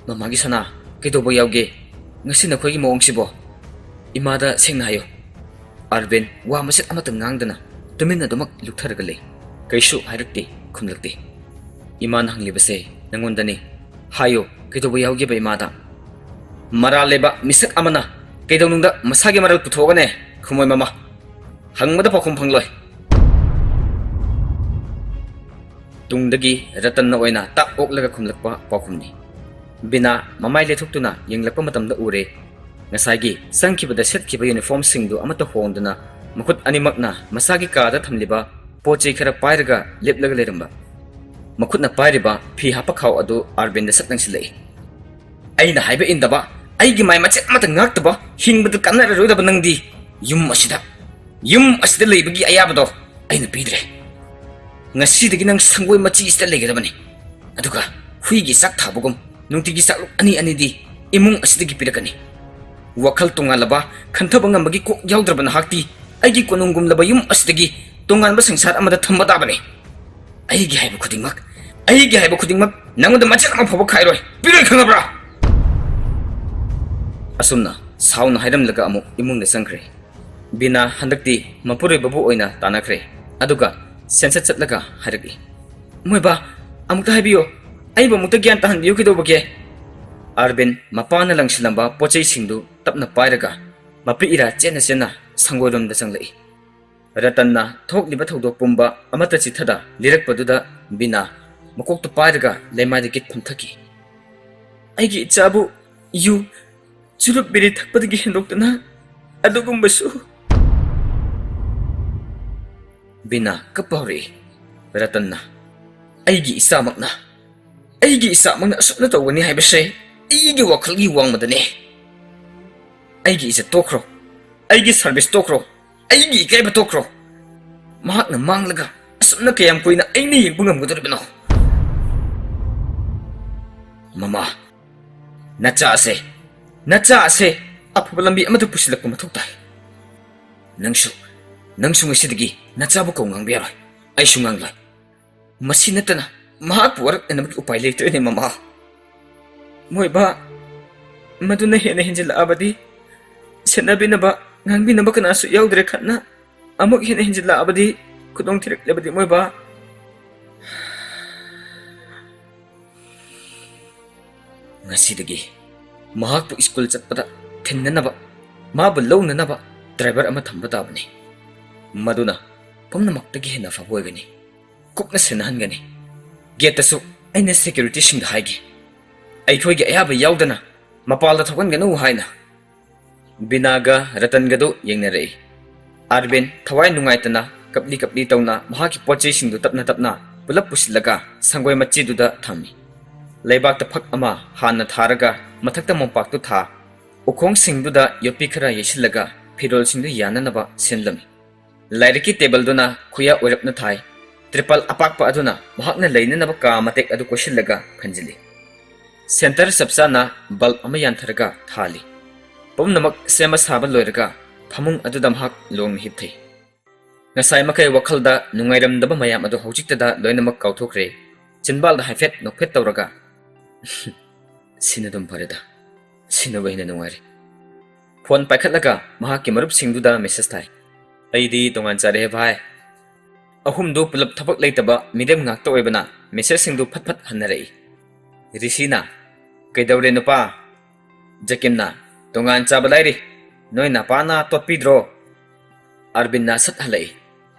"ꯃꯃꯥꯒꯤ ꯁꯅꯥ, ꯀꯩꯗꯧꯕ ꯌꯥꯎꯒꯦ? ꯉꯁꯤ ꯅꯈꯣꯏꯒꯤ ꯃꯑꯣꯡꯁꯤꯕꯣ?" "ꯏꯃꯥꯗ ꯁꯦꯡꯅ ꯍꯥꯏꯌꯨ꯫" ꯑꯥꯔꯕꯤꯟ ꯋꯥ ꯃꯆꯦꯠ ꯑꯃꯠꯇ ꯉꯥꯡꯗꯅ ꯇꯨꯃꯤꯟꯅ ꯑꯗꯨꯃꯛ ꯂꯨꯞꯊꯔꯒ ꯂꯩ꯫ ꯀꯩꯁꯨ ꯍꯥꯏꯔꯛꯇꯦ, ꯈꯨꯝꯂꯛꯇꯦ꯫ ꯏꯃꯥꯅ ꯍꯪꯂꯤꯕꯁꯦ ꯅꯪꯉꯣꯟꯗꯅꯤ꯫ ꯍꯥꯏꯌꯨ, ꯀꯩꯗꯧꯕ ꯌꯥꯎꯒꯦꯕ ꯏꯃꯥꯗ? ꯃꯔꯥꯜ ꯂꯩꯕ ꯃꯤꯁꯛ ꯑꯃꯅ ꯀꯩꯗꯧꯅꯨꯡꯗ ꯃꯁꯥꯒꯤ ꯃꯔꯥꯜ ꯄꯨꯊꯣꯛꯑꯒꯅꯦ, ꯈꯨꯃꯣꯏ ꯃꯃꯥ? ꯍꯪꯕꯗ ꯄꯥꯎꯈꯨꯝ ꯐꯪꯂꯣꯏ꯫ ꯇꯨꯡꯗꯒꯤ ꯔꯇꯟꯅ ꯑꯣꯏꯅ ꯇꯥꯛ ꯑꯣꯛꯂꯒ ꯈꯨꯝꯂꯛꯄ ꯄꯥꯎꯈꯨꯝꯅꯤ꯫ ꯕꯤꯅꯥ ꯃꯃꯥꯏ ꯂꯩꯊꯣꯛꯇꯨꯅ ꯌꯦꯡꯂꯛꯄ ꯃꯇꯝꯗ ꯎꯔꯦ, ꯉꯁꯥꯏꯒꯤ ꯆꯪꯈꯤꯕꯗ ꯁꯦꯠꯈꯤꯕ ꯌꯨꯅꯤꯐꯣꯔꯝꯁꯤꯡꯗꯨ ꯑꯃꯠꯇ ꯍꯣꯡꯗꯅ ꯃꯈꯨꯠ ꯑꯅꯤꯃꯛꯅ ꯃꯁꯥꯒꯤ ꯀꯥꯗ ꯊꯝꯂꯤꯕ ꯄꯣꯠ ꯆꯩ ꯈꯔ ꯄꯥꯏꯔꯒ ꯂꯦꯞꯂꯒ ꯂꯩꯔꯝꯕ꯫ ꯃꯈꯨꯠꯅ ꯄꯥꯏꯔꯤꯕ ꯐꯤ ꯍꯥꯞꯄ ꯈꯥꯎ ꯑꯗꯨ ꯑꯥꯔꯕꯤꯟꯗ ꯁꯠ ꯂꯪꯁꯤꯜꯂꯛꯏ꯫ ꯑꯩꯅ ꯍꯥꯏꯕ ꯏꯟꯗꯕ, ꯑꯩꯒꯤ ꯃꯥꯏ ꯃꯆꯦꯠ ꯑꯃꯠꯇ ꯉꯥꯛꯇꯕ, ꯍꯤꯡꯕꯗ ꯀꯥꯟꯅꯔꯔꯣꯏꯗꯕ ꯅꯪꯗꯤ ꯌꯨꯝ ꯑꯁꯤꯗ, ꯌꯨꯝ ꯑꯁꯤꯗ ꯂꯩꯕꯒꯤ ꯑꯌꯥꯕꯗꯣ ꯑꯩꯅ ꯄꯤꯗ꯭ꯔꯦ꯫ ꯉꯁꯤꯗꯒꯤ ꯅꯪ ꯁꯪꯒꯣꯏ ꯃꯆꯤ ꯑꯁꯤꯗ ꯂꯩꯒꯗꯕꯅꯤ꯫ ꯑꯗꯨꯒ ꯍꯨꯏꯒꯤ ꯆꯥꯛ ꯊꯥꯕꯒꯨꯝ ꯅꯨꯡꯇꯤꯒꯤ ꯆꯥꯛꯂꯨꯛ ꯑꯅꯤ ꯑꯅꯤꯗꯤ ꯏꯃꯨꯡ ꯑꯁꯤꯗꯒꯤ ꯄꯤꯔꯛꯀꯅꯤ꯫ ꯋꯥꯈꯜ ꯇꯣꯉꯥꯜꯂꯕ, ꯈꯟꯊꯕ ꯉꯝꯕꯒꯤ ꯀꯣꯛ ꯌꯥꯎꯗ꯭ꯔꯕ ꯅꯍꯥꯛꯇꯤ ꯑꯩꯒꯤ ꯀꯣꯅꯨꯡꯒꯨꯝꯂꯕ ꯌꯨꯝ ꯑꯁꯤꯗꯒꯤ ꯇꯣꯉꯥꯟꯕ ꯁꯪꯁꯥꯔ ꯑꯃꯗ ꯊꯝꯕ ꯇꯥꯕꯅꯤ꯫ ꯑꯩꯒꯤ ꯍꯥꯏꯕ ꯈꯨꯗꯤꯡꯃꯛ, ꯑꯩꯒꯤ ꯍꯥꯏꯕ ꯈꯨꯗꯤꯡꯃꯛ ꯅꯉꯣꯟꯗ ꯃꯆꯦꯠ ꯑꯃ ꯐꯥꯎꯕ ꯈꯥꯏꯔꯣꯏ, ꯄꯤꯔꯣꯏ, ꯈꯪꯉꯕ꯭ꯔꯥ? ꯑꯁꯨꯝꯅ ꯁꯥꯎꯅ ꯍꯥꯏꯔꯝꯂꯒ ꯑꯃꯨꯛ ꯏꯃꯨꯡꯗ ꯆꯪꯈ꯭ꯔꯦ꯫ ꯕꯤꯅꯥ ꯍꯟꯗꯛꯇꯤ ꯃꯄꯨꯔꯣꯏꯕꯕꯨ ꯑꯣꯏꯅ ꯇꯥꯟꯅꯈ꯭ꯔꯦ꯫ ꯑꯗꯨꯒ ꯁꯦꯟꯁꯠ ꯆꯠꯂꯒ ꯍꯥꯏꯔꯛꯏ, "ꯃꯣꯏꯕꯥ, ꯑꯃꯨꯛꯇ ꯍꯥꯏꯕꯤꯌꯨ, ꯑꯩꯕꯨ ꯑꯃꯨꯛꯇ ꯒ꯭ꯌꯥꯟ ꯇꯥꯍꯟꯕꯤꯌꯨ, ꯀꯩꯗꯧꯕꯒꯦ?" ꯑꯥꯔꯕꯤꯟ ꯃꯄꯥꯅ ꯂꯪꯁꯤꯜꯂꯝꯕ ꯄꯣꯠꯆꯩꯁꯤꯡꯗꯨ ꯇꯞꯅ ꯄꯥꯏꯔꯒ ꯃꯄꯤ ꯏꯔꯥ ꯆꯦꯟꯅ ꯆꯦꯟꯅ ꯁꯪꯒꯣꯏꯔꯣꯝꯗ ꯆꯪꯂꯛꯏ꯫ ꯔꯇꯟꯅ ꯊꯣꯛꯂꯤꯕ ꯊꯧꯗꯣꯛ ꯄꯨꯝꯕ ꯑꯃꯠꯇ ꯆꯤꯊꯗ ꯂꯤꯔꯛꯄꯗꯨꯗ ꯕꯤꯅꯥ ꯃꯀꯣꯛꯇꯨ ꯄꯥꯏꯔꯒ ꯂꯩꯃꯥꯏꯗ ꯒꯤꯠ ꯐꯝꯊꯈꯤ꯫ "ꯑꯩꯒꯤ ꯏꯆꯥꯕꯨ ꯌꯨ, ꯆꯨꯔꯨꯞ ꯕꯤꯔꯤ ꯊꯛꯄꯗꯒꯤ ꯍꯦꯟꯗꯣꯛꯇꯅ ꯑꯗꯨꯒꯨꯝꯕꯁꯨ?" ꯕꯤꯅꯥ ꯀꯞꯄ ꯍꯧꯔꯛꯏ꯫ ꯔꯇꯟꯅ, "ꯑꯩꯒꯤ ꯏꯆꯥꯃꯛꯅ, ꯑꯩꯒꯤ ꯏꯆꯥꯃꯛꯅ ꯑꯁꯨꯝꯅ ꯇꯧꯒꯅꯤ ꯍꯥꯏꯕꯁꯦ ꯑꯩꯒꯤ ꯋꯥꯈꯜꯒꯤ ꯋꯥꯡꯃꯗꯅꯦ꯫ ꯑꯩꯒꯤ ꯏꯖꯠ ꯇꯣꯛꯈ꯭ꯔꯣ, ꯑꯩꯒꯤ ꯁꯥꯔꯚꯤꯁ ꯇꯣꯛꯈ꯭ꯔꯣ, ꯑꯩꯒꯤ ꯏꯀꯥꯏꯕ ꯇꯣꯛꯈ꯭ꯔꯣ꯫ ꯃꯍꯥꯛꯅ ꯃꯥꯡꯂꯒ ꯑꯁꯨꯝꯅ ꯀꯌꯥꯝ ꯀꯨꯏꯅ ꯑꯩꯅ ꯌꯦꯡꯕ ꯉꯝꯒꯗꯧꯔꯤꯕꯅꯣ?" "ꯃꯃꯥ, ꯅꯆꯥ ꯑꯁꯦ, ꯅꯆꯥ ꯑꯁꯦ ꯑꯐꯕ ꯂꯝꯕꯤ ꯑꯃꯗ ꯄꯨꯁꯤꯜꯂꯛꯄ ꯃꯊꯧ ꯇꯥꯏ꯫ ꯅꯪꯁꯨ, ꯅꯪꯁꯨ ꯉꯁꯤꯗꯒꯤ ꯅꯆꯥꯕꯨ ꯀꯧ ꯉꯥꯡꯕ ꯌꯥꯔꯣꯏ꯫ ꯑꯩꯁꯨ ꯉꯥꯡꯂꯣꯏ꯫ ꯃꯁꯤ ꯅꯠꯇꯅ ꯃꯍꯥꯛꯄꯨ ꯋꯥꯔꯛꯅꯅꯕꯒꯤ ꯎꯄꯥꯏ ꯂꯩꯇ꯭ꯔꯦꯅꯦ, ꯃꯃꯥ꯫ ꯃꯣꯏꯕꯥ, ꯃꯗꯨꯅ ꯍꯦꯟꯅ ꯍꯦꯟꯖꯤꯜꯂꯛꯑꯕꯗꯤ ꯁꯦꯟꯅꯕꯤꯅꯕ, ꯉꯥꯡꯕꯤꯅꯕ ꯀꯅꯥꯁꯨ ꯌꯥꯎꯗ꯭ꯔꯦ꯫ ꯈꯠꯅ ꯑꯃꯨꯛ ꯍꯦꯟꯅ ꯍꯦꯟꯖꯤꯜꯂꯛꯑꯕꯗꯤ, ꯈꯨꯗꯣꯡ ꯊꯤꯔꯛꯂꯕꯗꯤ, ꯃꯣꯏꯕꯥ, "ꯉꯁꯤꯗꯒꯤ ꯃꯍꯥꯛꯄꯨ ꯁ꯭ꯀꯨꯜ ꯆꯠꯄꯗ ꯊꯤꯟꯅꯅꯕ, ꯃꯥꯕꯨ ꯂꯧꯅꯅꯕ ꯗ꯭ꯔꯥꯏꯚꯔ ꯑꯃ ꯊꯝꯕ ꯇꯥꯕꯅꯤ꯫ ꯃꯗꯨꯅ ꯄꯨꯝꯅꯃꯛꯇꯒꯤ ꯍꯦꯟꯅ ꯐꯕ ꯑꯣꯏꯒꯅꯤ꯫ ꯀꯨꯞꯅ ꯁꯦꯟꯅꯍꯟꯒꯅꯤ꯫ ꯒꯦꯠꯇꯁꯨ ꯑꯩꯅ ꯁꯦꯀ꯭ꯌꯨꯔꯤꯇꯤꯁꯤꯡꯗ ꯍꯥꯏꯒꯦ, ꯑꯩꯈꯣꯏꯒꯤ ꯑꯌꯥꯕ ꯌꯥꯎꯗꯅ ꯃꯄꯥꯜꯗ ꯊꯣꯛꯍꯟꯒꯅꯨ ꯍꯥꯏꯅ"꯫ ꯕꯤꯅꯥꯒ ꯔꯇꯟꯒꯗꯨ ꯌꯦꯡꯅꯔꯛꯏ꯫ ꯑꯥꯔꯕꯤꯟ ꯊꯋꯥꯏ ꯅꯨꯡꯉꯥꯏꯇꯅ ꯀꯞꯂꯤ ꯀꯞꯂꯤ ꯇꯧꯅ ꯃꯍꯥꯛꯀꯤ ꯄꯣꯠ ꯆꯩꯁꯤꯡꯗꯨ ꯇꯞꯅ ꯇꯞꯅ ꯄꯨꯂꯞ ꯄꯨꯁꯤꯜꯂꯒ ꯁꯪꯒꯣꯏ ꯃꯆꯤꯗꯨꯗ ꯊꯝꯃꯤ꯫ ꯂꯩꯕꯥꯛꯇ ꯐꯛ ꯑꯃ ꯍꯥꯟꯅ ꯊꯥꯔꯒ ꯃꯊꯛꯇ ꯃꯣꯝꯄꯥꯛꯇꯨ ꯊꯥ, ꯎꯈꯣꯡꯁꯤꯡꯗꯨꯗ ꯌꯣꯠꯄꯤ ꯈꯔ ꯌꯩꯁꯤꯜꯂꯒ ꯐꯤꯔꯣꯜꯁꯤꯡꯗꯨ ꯌꯥꯅꯅꯕ ꯁꯦꯝꯂꯝꯃꯤ꯫ ꯂꯥꯏꯔꯤꯛꯀꯤ ꯇꯦꯕꯜꯗꯨꯅ ꯈꯨꯌꯥ ꯑꯣꯏꯔꯞꯅ ꯊꯥꯏ꯫ ꯇ꯭ꯔꯤꯄꯜ ꯑꯄꯥꯛꯄ ꯑꯗꯨꯅ ꯃꯍꯥꯛꯅ ꯂꯩꯅꯅꯕ ꯀꯥ ꯃꯇꯦꯛ ꯑꯗꯨ ꯀꯣꯏꯁꯤꯜꯂꯒ ꯈꯟꯖꯤꯜꯂꯤ꯫ ꯁꯦꯟꯇꯔ ꯆꯞ ꯆꯥꯅ ꯕꯜꯕ ꯑꯃ ꯌꯥꯟꯊꯔꯒ ꯊꯥꯜꯂꯤ꯫ ꯄꯨꯝꯅꯃꯛ ꯁꯦꯝꯕ ꯁꯥꯕ ꯂꯣꯏꯔꯒ ꯐꯃꯨꯡ ꯑꯗꯨꯗ ꯃꯍꯥꯛ ꯂꯣꯡꯅ ꯍꯤꯞꯊꯩ꯫ ꯉꯁꯥꯏ ꯃꯈꯩ ꯋꯥꯈꯜꯗ ꯅꯨꯡꯉꯥꯏꯔꯝꯗꯕ ꯃꯌꯥꯝ ꯑꯗꯨ ꯍꯧꯖꯤꯛꯇꯗ ꯂꯣꯏꯅꯃꯛ ꯀꯥꯎꯊꯣꯛꯈ꯭ꯔꯦ꯫ ꯆꯤꯟꯕꯥꯜꯗ ꯍꯥꯏꯐꯦꯠ ꯅꯣꯛꯐꯦꯠ ꯇꯧꯔꯒ, "ꯁꯤꯅ ꯑꯗꯨꯝ ꯐꯔꯦꯗ, ꯁꯤꯅꯕꯨ ꯍꯦꯟꯅ ꯅꯨꯡꯉꯥꯏꯔꯦ"꯫ ꯐꯣꯟ ꯄꯥꯏꯈꯠꯂꯒ ꯃꯍꯥꯛꯀꯤ ꯃꯔꯨꯞꯁꯤꯡꯗꯨꯗ ꯃꯦꯁꯦꯖ ꯊꯥꯏ꯫ "ꯑꯩꯗꯤ ꯇꯣꯉꯥꯟ ꯆꯥꯔꯦꯍꯦ ꯚꯥꯏ"꯫ ꯑꯍꯨꯝꯗꯨ ꯄꯨꯂꯞ ꯊꯕꯛ ꯂꯩꯇꯕ ꯃꯤꯔꯦꯝ ꯉꯥꯛꯇ ꯑꯣꯏꯕꯅ ꯃꯦꯁꯦꯖꯁꯤꯡꯗꯨ ꯐꯠ ꯐꯠ ꯍꯟꯅꯔꯛꯏ꯫ ꯔꯤꯁꯤꯅ, "ꯀꯩꯗꯧꯔꯦ ꯅꯨꯄꯥ?" ꯖꯀꯤꯝꯅ, "ꯇꯣꯉꯥꯟ ꯆꯥꯕ ꯂꯥꯏꯔꯤ, ꯅꯣꯏ ꯅꯄꯥꯅ ꯇꯣꯠꯄꯤꯗ꯭ꯔꯣ?" ꯑꯥꯔꯕꯤꯟꯅ ꯁꯠ ꯍꯜꯂꯛꯏ꯫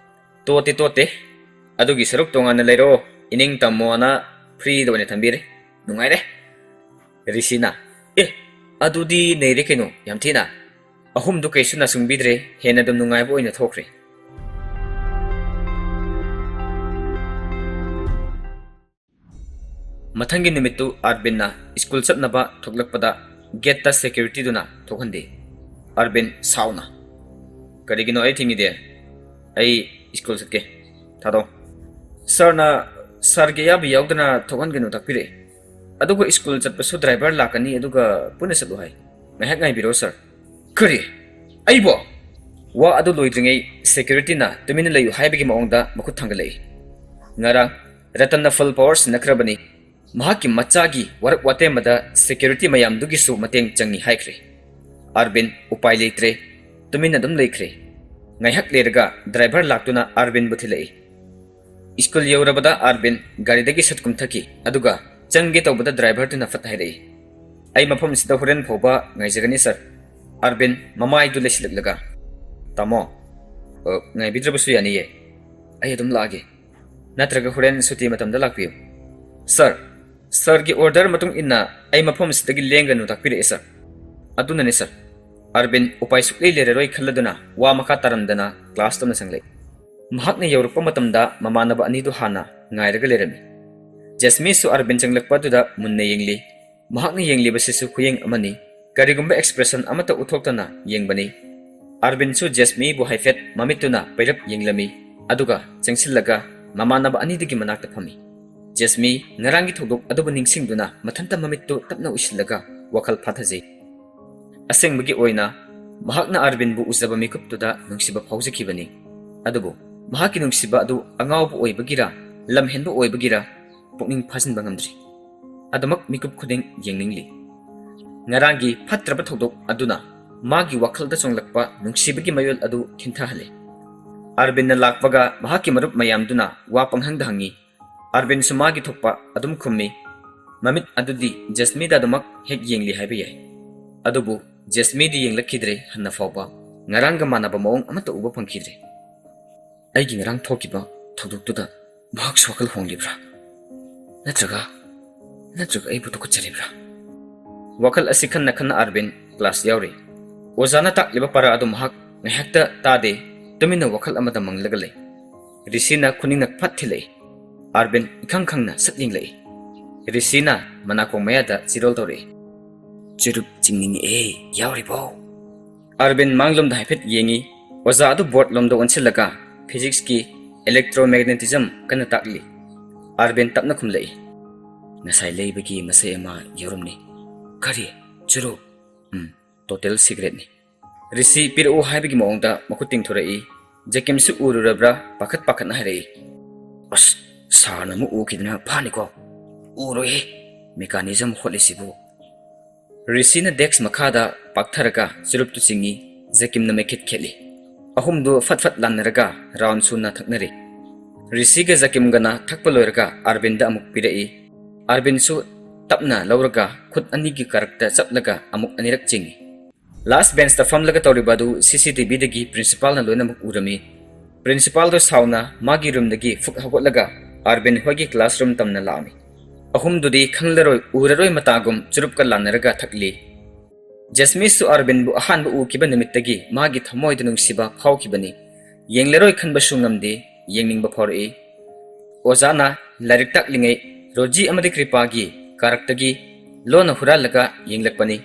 "ꯇꯣꯠꯇꯦ ꯇꯣꯠꯇꯦ, ꯑꯗꯨꯒꯤ ꯁꯔꯨꯛ ꯇꯣꯉꯥꯟꯅ ꯂꯩꯔꯣ, ꯏꯅꯤꯡ ꯇꯝꯃꯣꯅ ꯐ꯭ꯔꯤꯗ ꯑꯣꯏꯅ ꯊꯝꯕꯤꯔꯦ, ꯅꯨꯡꯉꯥꯏꯔꯦ"꯫ ꯔꯤꯁꯤꯅ, "ꯑꯦ, ꯑꯗꯨꯗꯤ ꯅꯩꯔꯦ ꯀꯩꯅꯣ, ꯌꯥꯝ ꯊꯤꯅ"꯫ ꯑꯍꯨꯝꯗꯨ ꯀꯩꯁꯨ ꯅꯥꯆꯨꯡꯕꯤꯗ꯭ꯔꯦ, ꯍꯦꯟꯅ ꯑꯗꯨꯝ ꯅꯨꯡꯉꯥꯏꯕ ꯑꯣꯏꯅ ꯊꯣꯛꯈ꯭ꯔꯦ꯫ ꯃꯊꯪꯒꯤ ꯅꯨꯃꯤꯠꯇꯨ ꯑꯥꯔꯕꯤꯟꯅ ꯁ꯭ꯀꯨꯜ ꯆꯠꯅꯕ ꯊꯣꯛꯂꯛꯄꯗ ꯒꯦꯠꯇ ꯁꯦꯀ꯭ꯌꯨꯔꯤꯇꯤꯗꯨꯅ ꯊꯣꯛꯍꯟꯗꯦ꯫ ꯑꯥꯔꯕꯤꯟ ꯁꯥꯎꯅ, "ꯀꯔꯤꯒꯤꯅꯣ ꯑꯩ ꯊꯤꯡꯉꯤꯗꯤ? ꯑꯩ ꯁ꯭ꯀꯨꯜ ꯆꯠꯀꯦ, ꯊꯥꯗꯣꯛꯑꯣ"꯫ "ꯁꯥꯔꯅ, ꯁꯥꯔꯒꯤ ꯑꯌꯥꯕ ꯌꯥꯎꯗꯅ ꯊꯣꯛꯍꯟꯒꯅꯨ ꯇꯥꯛꯄꯤꯔꯛꯑꯦ꯫ ꯑꯗꯨꯒ ꯁ꯭ꯀꯨꯜ ꯆꯠꯄꯁꯨ ꯗ꯭ꯔꯥꯏꯚꯔ ꯂꯥꯛꯀꯅꯤ, ꯑꯗꯨꯒ ꯄꯨꯟꯅ ꯆꯠꯂꯨ ꯍꯥꯏ꯫ ꯉꯥꯏꯍꯥꯛ ꯉꯥꯏꯕꯤꯔꯣ ꯁꯥꯔ"꯫ "ꯀꯔꯤ? ꯑꯩꯕꯣ?" ꯋꯥ ꯑꯗꯨ ꯂꯣꯏꯗ꯭ꯔꯤꯉꯩ ꯁꯦꯀ꯭ꯌꯨꯔꯤꯇꯤꯅ ꯇꯨꯃꯤꯟꯅ ꯂꯩꯌꯨ ꯍꯥꯏꯕꯒꯤ ꯃꯑꯣꯡꯗ ꯃꯈꯨꯠ ꯊꯥꯡꯒꯠꯂꯛꯏ꯫ ꯉꯔꯥꯡ ꯔꯇꯟꯅ ꯐꯨꯜ ꯄꯥꯋꯔ ꯁꯤꯟꯅꯈ꯭ꯔꯕꯅꯤ꯫ ꯃꯍꯥꯛꯀꯤ ꯃꯆꯥꯒꯤ ꯋꯥꯔꯛ ꯋꯥꯇꯦꯝꯕꯗ ꯁꯦꯀ꯭ꯌꯨꯔꯤꯇꯤ ꯃꯌꯥꯝꯗꯨꯒꯤꯁꯨ ꯃꯇꯦꯡ ꯆꯪꯏ ꯍꯥꯏꯈ꯭ꯔꯦ꯫ ꯑꯥꯔꯕꯤꯟ ꯎꯄꯥꯏ ꯂꯩꯇ꯭ꯔꯦ, ꯇꯨꯃꯤꯟꯅ ꯑꯗꯨꯝ ꯂꯩꯈ꯭ꯔꯦ꯫ ꯉꯥꯏꯍꯥꯛ ꯂꯩꯔꯒ ꯗ꯭ꯔꯥꯏꯚꯔ ꯂꯥꯛꯇꯨꯅ ꯑꯥꯔꯕꯤꯟꯕꯨ ꯊꯤꯜꯂꯛꯏ꯫ ꯁ꯭ꯀꯨꯜ ꯌꯧꯔꯕꯗ ꯑꯥꯔꯕꯤꯟ ꯒꯥꯔꯤꯗꯒꯤ ꯁꯠ ꯀꯨꯝꯊꯈꯤ, ꯑꯗꯨꯒ ꯆꯪꯒꯦ ꯇꯧꯕꯗ ꯗ꯭ꯔꯥꯏꯚꯔꯗꯨꯅ ꯐꯠ ꯍꯥꯏꯔꯛꯏ, ꯑꯩ ꯃꯐꯝꯁꯤꯗ ꯍꯣꯔꯦꯟ ꯐꯥꯎꯕ ꯉꯥꯏꯖꯒꯅꯤ, ꯁꯥꯔ꯫ ꯑꯔꯕꯤꯟ ꯃꯃꯥꯏꯗꯨ ꯂꯩꯁꯤꯜꯂꯛꯂꯒ, "ꯇꯥꯃꯣ, ꯑ, ꯉꯥꯏꯕꯤꯗ꯭ꯔꯕꯁꯨ ꯌꯥꯅꯤꯌꯦ꯫ ꯑꯩ ꯑꯗꯨꯝ ꯂꯥꯛꯑꯒꯦ꯫ ꯅꯠꯇ꯭ꯔꯒ ꯍꯣꯔꯦꯟ ꯁꯨꯇꯤ ꯃꯇꯝꯗ ꯂꯥꯛꯄꯤꯌꯨ꯫" "ꯁꯥꯔ, ꯁꯥꯔꯒꯤ ꯑꯣꯔꯗꯔ ꯃꯇꯨꯡ ꯏꯟꯅ ꯑꯩ ꯃꯐꯝ ꯑꯁꯤꯗꯒꯤ ꯂꯦꯡꯒꯅꯨ ꯇꯥꯛꯄꯤꯔꯛꯑꯦ, ꯁꯥꯔ꯫ ꯑꯗꯨꯅꯅꯦ, ꯁꯥꯔ꯫" ꯑꯔꯕꯤꯟ ꯎꯄꯥꯏ ꯁꯨꯛꯂꯩ ꯂꯩꯔꯔꯣꯏ ꯈꯜꯂꯗꯨꯅ ꯋꯥ ꯃꯈꯥ ꯇꯥꯔꯝꯗꯅ ꯀ꯭ꯂꯥꯁ ꯇꯧꯅ ꯆꯪꯂꯛꯏ꯫ ꯃꯍꯥꯛꯅ ꯌꯧꯔꯛꯄ ꯃꯇꯝꯗ ꯃꯃꯥꯟꯅꯕ ꯑꯅꯤꯗꯨ ꯍꯥꯟꯅ ꯉꯥꯏꯔꯒ ꯂꯩꯔꯝꯃꯤ꯫ ꯖꯦꯁꯃꯤꯁꯨ ꯑꯔꯕꯤꯟ ꯆꯪꯂꯛꯄ ꯑꯗꯨꯗ ꯃꯨꯟꯅ ꯌꯦꯡꯂꯤ꯫ ꯃꯍꯥꯛꯅ ꯌꯦꯡꯂꯤꯕꯁꯤꯁꯨ ꯈꯨꯌꯦꯡ ꯑꯃꯅꯤ꯫ ꯀꯔꯤꯒꯨꯝꯕ ꯑꯦꯛꯁꯄ꯭ꯔꯦꯁꯟ ꯑꯃꯠꯇ ꯎꯠꯊꯣꯛꯇꯅ ꯌꯦꯡꯕꯅꯤ꯫ ꯑꯔꯕꯤꯟꯁꯨ ꯖꯦꯁꯃꯤꯕꯨ ꯍꯥꯏꯐꯦꯠ ꯃꯃꯤꯠꯇꯨꯅ ꯄꯩꯔꯞ ꯌꯦꯡꯂꯝꯃꯤ, ꯑꯗꯨꯒ ꯆꯪꯁꯤꯜꯂꯒ ꯃꯃꯥꯟꯅꯕ ꯑꯅꯤꯗꯨꯒꯤ ꯃꯅꯥꯛꯇ ꯐꯝꯃꯤ꯫ ꯖꯦꯁꯃꯤ ꯉꯔꯥꯡꯒꯤ ꯊꯧꯗꯣꯛ ꯑꯗꯨꯕꯨ ꯅꯤꯡꯁꯤꯡꯗꯨꯅ ꯃꯊꯟꯇ ꯃꯃꯤꯠꯇꯨ ꯇꯞꯅ ꯎꯏꯁꯤꯜꯂꯒ ꯋꯥꯈꯜ ꯐꯥꯊꯖꯩ꯫ ꯑꯁꯦꯡꯕꯒꯤ ꯑꯣꯏꯅ ꯃꯍꯥꯛꯅ ꯑꯔꯕꯤꯟꯕꯨ ꯎꯖꯕ ꯃꯤꯀꯨꯞꯇꯨꯗ ꯅꯨꯡꯁꯤꯕ ꯐꯥꯎꯖꯈꯤꯕꯅꯤ꯫ ꯑꯗꯨꯕꯨ ꯃꯍꯥꯛꯀꯤ ꯅꯨꯡꯁꯤꯕ ꯑꯗꯨ ꯑꯉꯥꯎꯕ ꯑꯣꯏꯕꯒꯤꯔ, ꯂꯝꯍꯦꯟꯕ ꯑꯣꯏꯕꯒꯤꯔ, ꯄꯨꯛꯅꯤꯡ ꯐꯥꯖꯤꯟꯕ ꯉꯝꯗ꯭ꯔꯤ꯫ ꯑꯗꯨꯃꯛ ꯃꯤꯀꯨꯞ ꯈꯨꯗꯤꯡ ꯌꯦꯡꯅꯤꯡꯂꯤ꯫ ꯉꯔꯥꯡꯒꯤ ꯐꯠꯇ꯭ꯔꯕ ꯊꯧꯗꯣꯛ ꯑꯗꯨꯅ ꯃꯥꯒꯤ ꯋꯥꯈꯜꯗ ꯆꯣꯡꯂꯛꯄ ꯅꯨꯡꯁꯤꯕꯒꯤ ꯃꯌꯣꯜ ꯑꯗꯨ ꯊꯤꯟꯊꯍꯜꯂꯦ꯫ ꯑꯔꯕꯤꯟꯅ ꯂꯥꯛꯄꯒ ꯃꯍꯥꯛꯀꯤ ꯃꯔꯨꯞ ꯃꯌꯥꯝꯗꯨꯅ ꯋꯥ ꯄꯪꯍꯪꯗ ꯍꯪꯉꯤ꯫ ꯑꯔꯕꯤꯟꯁꯨ ꯃꯥꯒꯤ ꯊꯣꯛꯄ ꯑꯗꯨꯝ ꯈꯨꯝꯃꯤ꯫ ꯃꯃꯤꯠ ꯑꯗꯨꯗꯤ ꯖꯦꯁꯃꯤꯗ ꯑꯗꯨꯃꯛ ꯍꯦꯛ ꯌꯦꯡꯂꯤ ꯍꯥꯏꯕ ꯌꯥꯏ꯫ ꯑꯗꯨꯕꯨ ꯖꯦꯁꯃꯤꯗꯤ ꯌꯦꯡꯂꯛꯈꯤꯗ꯭ꯔꯦ ꯍꯟꯅ ꯐꯥꯎꯕ꯫ ꯉꯔꯥꯡꯒ ꯃꯥꯟꯅꯕ ꯃꯑꯣꯡ ꯑꯃꯠꯇ ꯎꯕ ꯐꯪꯈꯤꯗ꯭ꯔꯦ꯫ ꯑꯩꯒꯤ ꯉꯔꯥꯡ ꯊꯣꯛꯈꯤꯕ ꯊꯧꯗꯣꯛꯇꯨꯗ ꯃꯍꯥꯛꯁꯨ ꯋꯥꯈꯜ ꯍꯣꯡꯂꯤꯕ꯭ꯔꯥ? ꯅꯠꯇ꯭ꯔꯒ, ꯅꯠꯇ꯭ꯔꯒ ꯑꯩꯕꯨ ꯇꯨꯀꯠꯆꯔꯤꯕ꯭ꯔꯥ? ꯋꯥꯈꯜ ꯑꯁꯤ ꯈꯟꯅ ꯈꯟꯅ ꯑꯔꯕꯤꯟ ꯀ꯭ꯂꯥꯁ ꯌꯥꯎꯔꯤ꯫ ꯑꯣꯖꯥꯅ ꯇꯥꯛꯂꯤꯕ ꯄꯔꯥ ꯑꯗꯨ ꯃꯍꯥꯛ ꯉꯥꯏꯍꯥꯛꯇ ꯇꯥꯗꯦ, ꯇꯨꯃꯤꯟꯅ ꯋꯥꯈꯜ ꯑꯃꯗ ꯃꯪꯂꯒ ꯂꯩ꯫ ꯔꯤꯁꯤꯅ ꯈꯨꯅꯤꯡꯅ ꯐꯠ ꯊꯤꯜꯂꯛꯏ꯫ ꯑꯥꯔꯕꯤꯟ ꯏꯈꯪ ꯈꯪꯅ ꯁꯠ ꯌꯦꯡꯂꯛꯏ꯫ ꯔꯤꯁꯤꯅ ꯃꯅꯥꯀꯣꯡ ꯃꯌꯥꯗ ꯆꯤꯔꯣꯜ ꯇꯧꯔꯛꯏ꯫ "ꯆꯨꯔꯨꯞ ꯆꯤꯡꯅꯤꯡꯉꯛꯑꯦ, ꯌꯥꯎꯔꯤꯕꯣ?" ꯑꯥꯔꯕꯤꯟ ꯃꯥꯡꯂꯣꯝꯗ ꯍꯥꯏꯐꯦꯠ ꯌꯦꯡꯉꯤ꯫ ꯑꯣꯖꯥ ꯑꯗꯨ ꯕꯣꯔꯗ ꯂꯣꯝꯗ ꯑꯣꯟꯁꯤꯜꯂꯒ ꯐꯤꯖꯤꯛꯁꯀꯤ electromagnetism ꯀꯟꯅ ꯇꯥꯛꯂꯤ꯫ ꯑꯥꯔꯕꯤꯟ ꯇꯞꯅ ꯈꯨꯝꯂꯛꯏ꯫ "ꯉꯁꯥꯏ ꯂꯩꯕꯒꯤ ꯃꯁꯩ ꯑꯃ ꯌꯥꯎꯔꯝꯅꯤ꯫" "ꯀꯔꯤ? ꯆꯨꯔꯨꯞ?" "ꯎꯝ, ꯇꯣꯇꯦꯜ ꯁꯤꯒꯔꯦꯠꯅꯤ꯫" ꯔꯤꯁꯤ ꯄꯤꯔꯛꯎ ꯍꯥꯏꯕꯒꯤ ꯃꯑꯣꯡꯗ ꯃꯈꯨꯠ ꯇꯤꯡꯊꯣꯔꯛꯏ꯫ ꯖꯦꯀꯤꯝꯁꯨ ꯎꯔꯨꯔꯕ꯭ꯔꯥ ꯄꯥꯈꯠ ꯄꯥꯈꯠꯅ ꯍꯥꯏꯔꯛꯏ꯫ "ꯑꯁ, ꯁꯥꯔꯅ ꯑꯃꯨꯛ ꯎꯈꯤꯗꯅ ꯐꯥꯅꯤꯀꯣ꯫" "ꯎꯔꯣꯏꯍꯦ, mechanism ꯍꯣꯠꯂꯤꯁꯤꯕꯨ꯫" ꯔꯤꯁꯤꯅ ꯗꯦꯛꯁ ꯃꯈꯥꯗ ꯄꯥꯛꯊꯔꯒ ꯆꯨꯔꯨꯞꯇꯨ ꯆꯤꯡꯏ꯫ ꯖꯦꯀꯤꯝꯅ ꯃꯩꯈꯦꯠ ꯈꯦꯠꯂꯤ꯫ ꯑꯍꯨꯝꯗꯨ ꯐꯠ ꯐꯠ ꯂꯥꯟꯅꯔꯒ ꯔꯥꯎꯟ ꯁꯨꯅ ꯊꯛꯅꯔꯤ꯫ ꯔꯤꯁꯤꯒ ꯖꯦꯀꯤꯝꯒꯅ ꯊꯛꯄ ꯂꯣꯏꯔꯒ ꯑꯥꯔꯕꯤꯟꯗ ꯑꯃꯨꯛ ꯄꯤꯔꯛꯏ꯫ ꯑꯥꯔꯕꯤꯟꯁꯨ ꯇꯞꯅ ꯂꯧꯔꯒ ꯈꯨꯠ ꯑꯅꯤꯒꯤ ꯀꯥꯔꯛꯇ ꯆꯞꯂꯒ ꯑꯃꯨꯛ ꯑꯅꯤꯔꯛ ꯆꯤꯡꯏ꯫ Last benchꯇ ꯐꯝꯂꯒ ꯇꯧꯔꯤꯕ ꯑꯗꯨ CCTVꯗꯒꯤ principalꯅ ꯂꯣꯏꯅꯃꯛ ꯎꯔꯝꯃꯤ꯫ Principalꯗꯣ ꯁꯥꯎꯅ ꯃꯥꯒꯤ roomꯗꯒꯤ ꯐꯨꯛ ꯍꯧꯒꯠꯂꯒ ꯑꯥꯔꯕꯤꯟ ꯍꯣꯏꯒꯤ classroom ꯇꯝꯅ ꯂꯥꯛꯑꯝꯃꯤ꯫ ꯑꯍꯨꯝꯗꯨꯗꯤ ꯈꯪꯂꯔꯣꯏ ꯎꯔꯔꯣꯏ ꯃꯇꯥꯒꯨꯝ ꯆꯨꯔꯨꯞꯀ ꯂꯥꯟꯅꯔꯒ ꯊꯛꯂꯤ꯫ ꯖꯦꯁꯃꯤꯁꯁꯨ ꯑꯥꯔꯕꯤꯟꯕꯨ ꯑꯍꯥꯟꯕ ꯎꯈꯤꯕ ꯅꯨꯃꯤꯠꯇꯒꯤ ꯃꯥꯒꯤ ꯊꯃꯣꯏꯗ ꯅꯨꯡꯁꯤꯕ ꯐꯥꯎꯈꯤꯕꯅꯤ꯫ ꯌꯦꯡꯂꯔꯣꯏ ꯈꯟꯕꯁꯨ ꯉꯝꯗꯦ, ꯌꯦꯡꯅꯤꯡꯕ ꯐꯥꯎꯔꯛꯏ꯫ ꯑꯣꯖꯥꯅ ꯂꯥꯏꯔꯤꯛ ꯇꯥꯛꯂꯤꯉꯩ ꯔꯣꯖꯤ ꯑꯃꯗꯤ ꯀ꯭ꯔꯤꯄꯥꯒꯤ ꯀꯥꯔꯛꯇꯒꯤ ꯂꯣꯟꯅ ꯍꯨꯔꯥꯜꯂꯒ ꯌꯦꯡꯂꯛꯄꯅꯤ꯫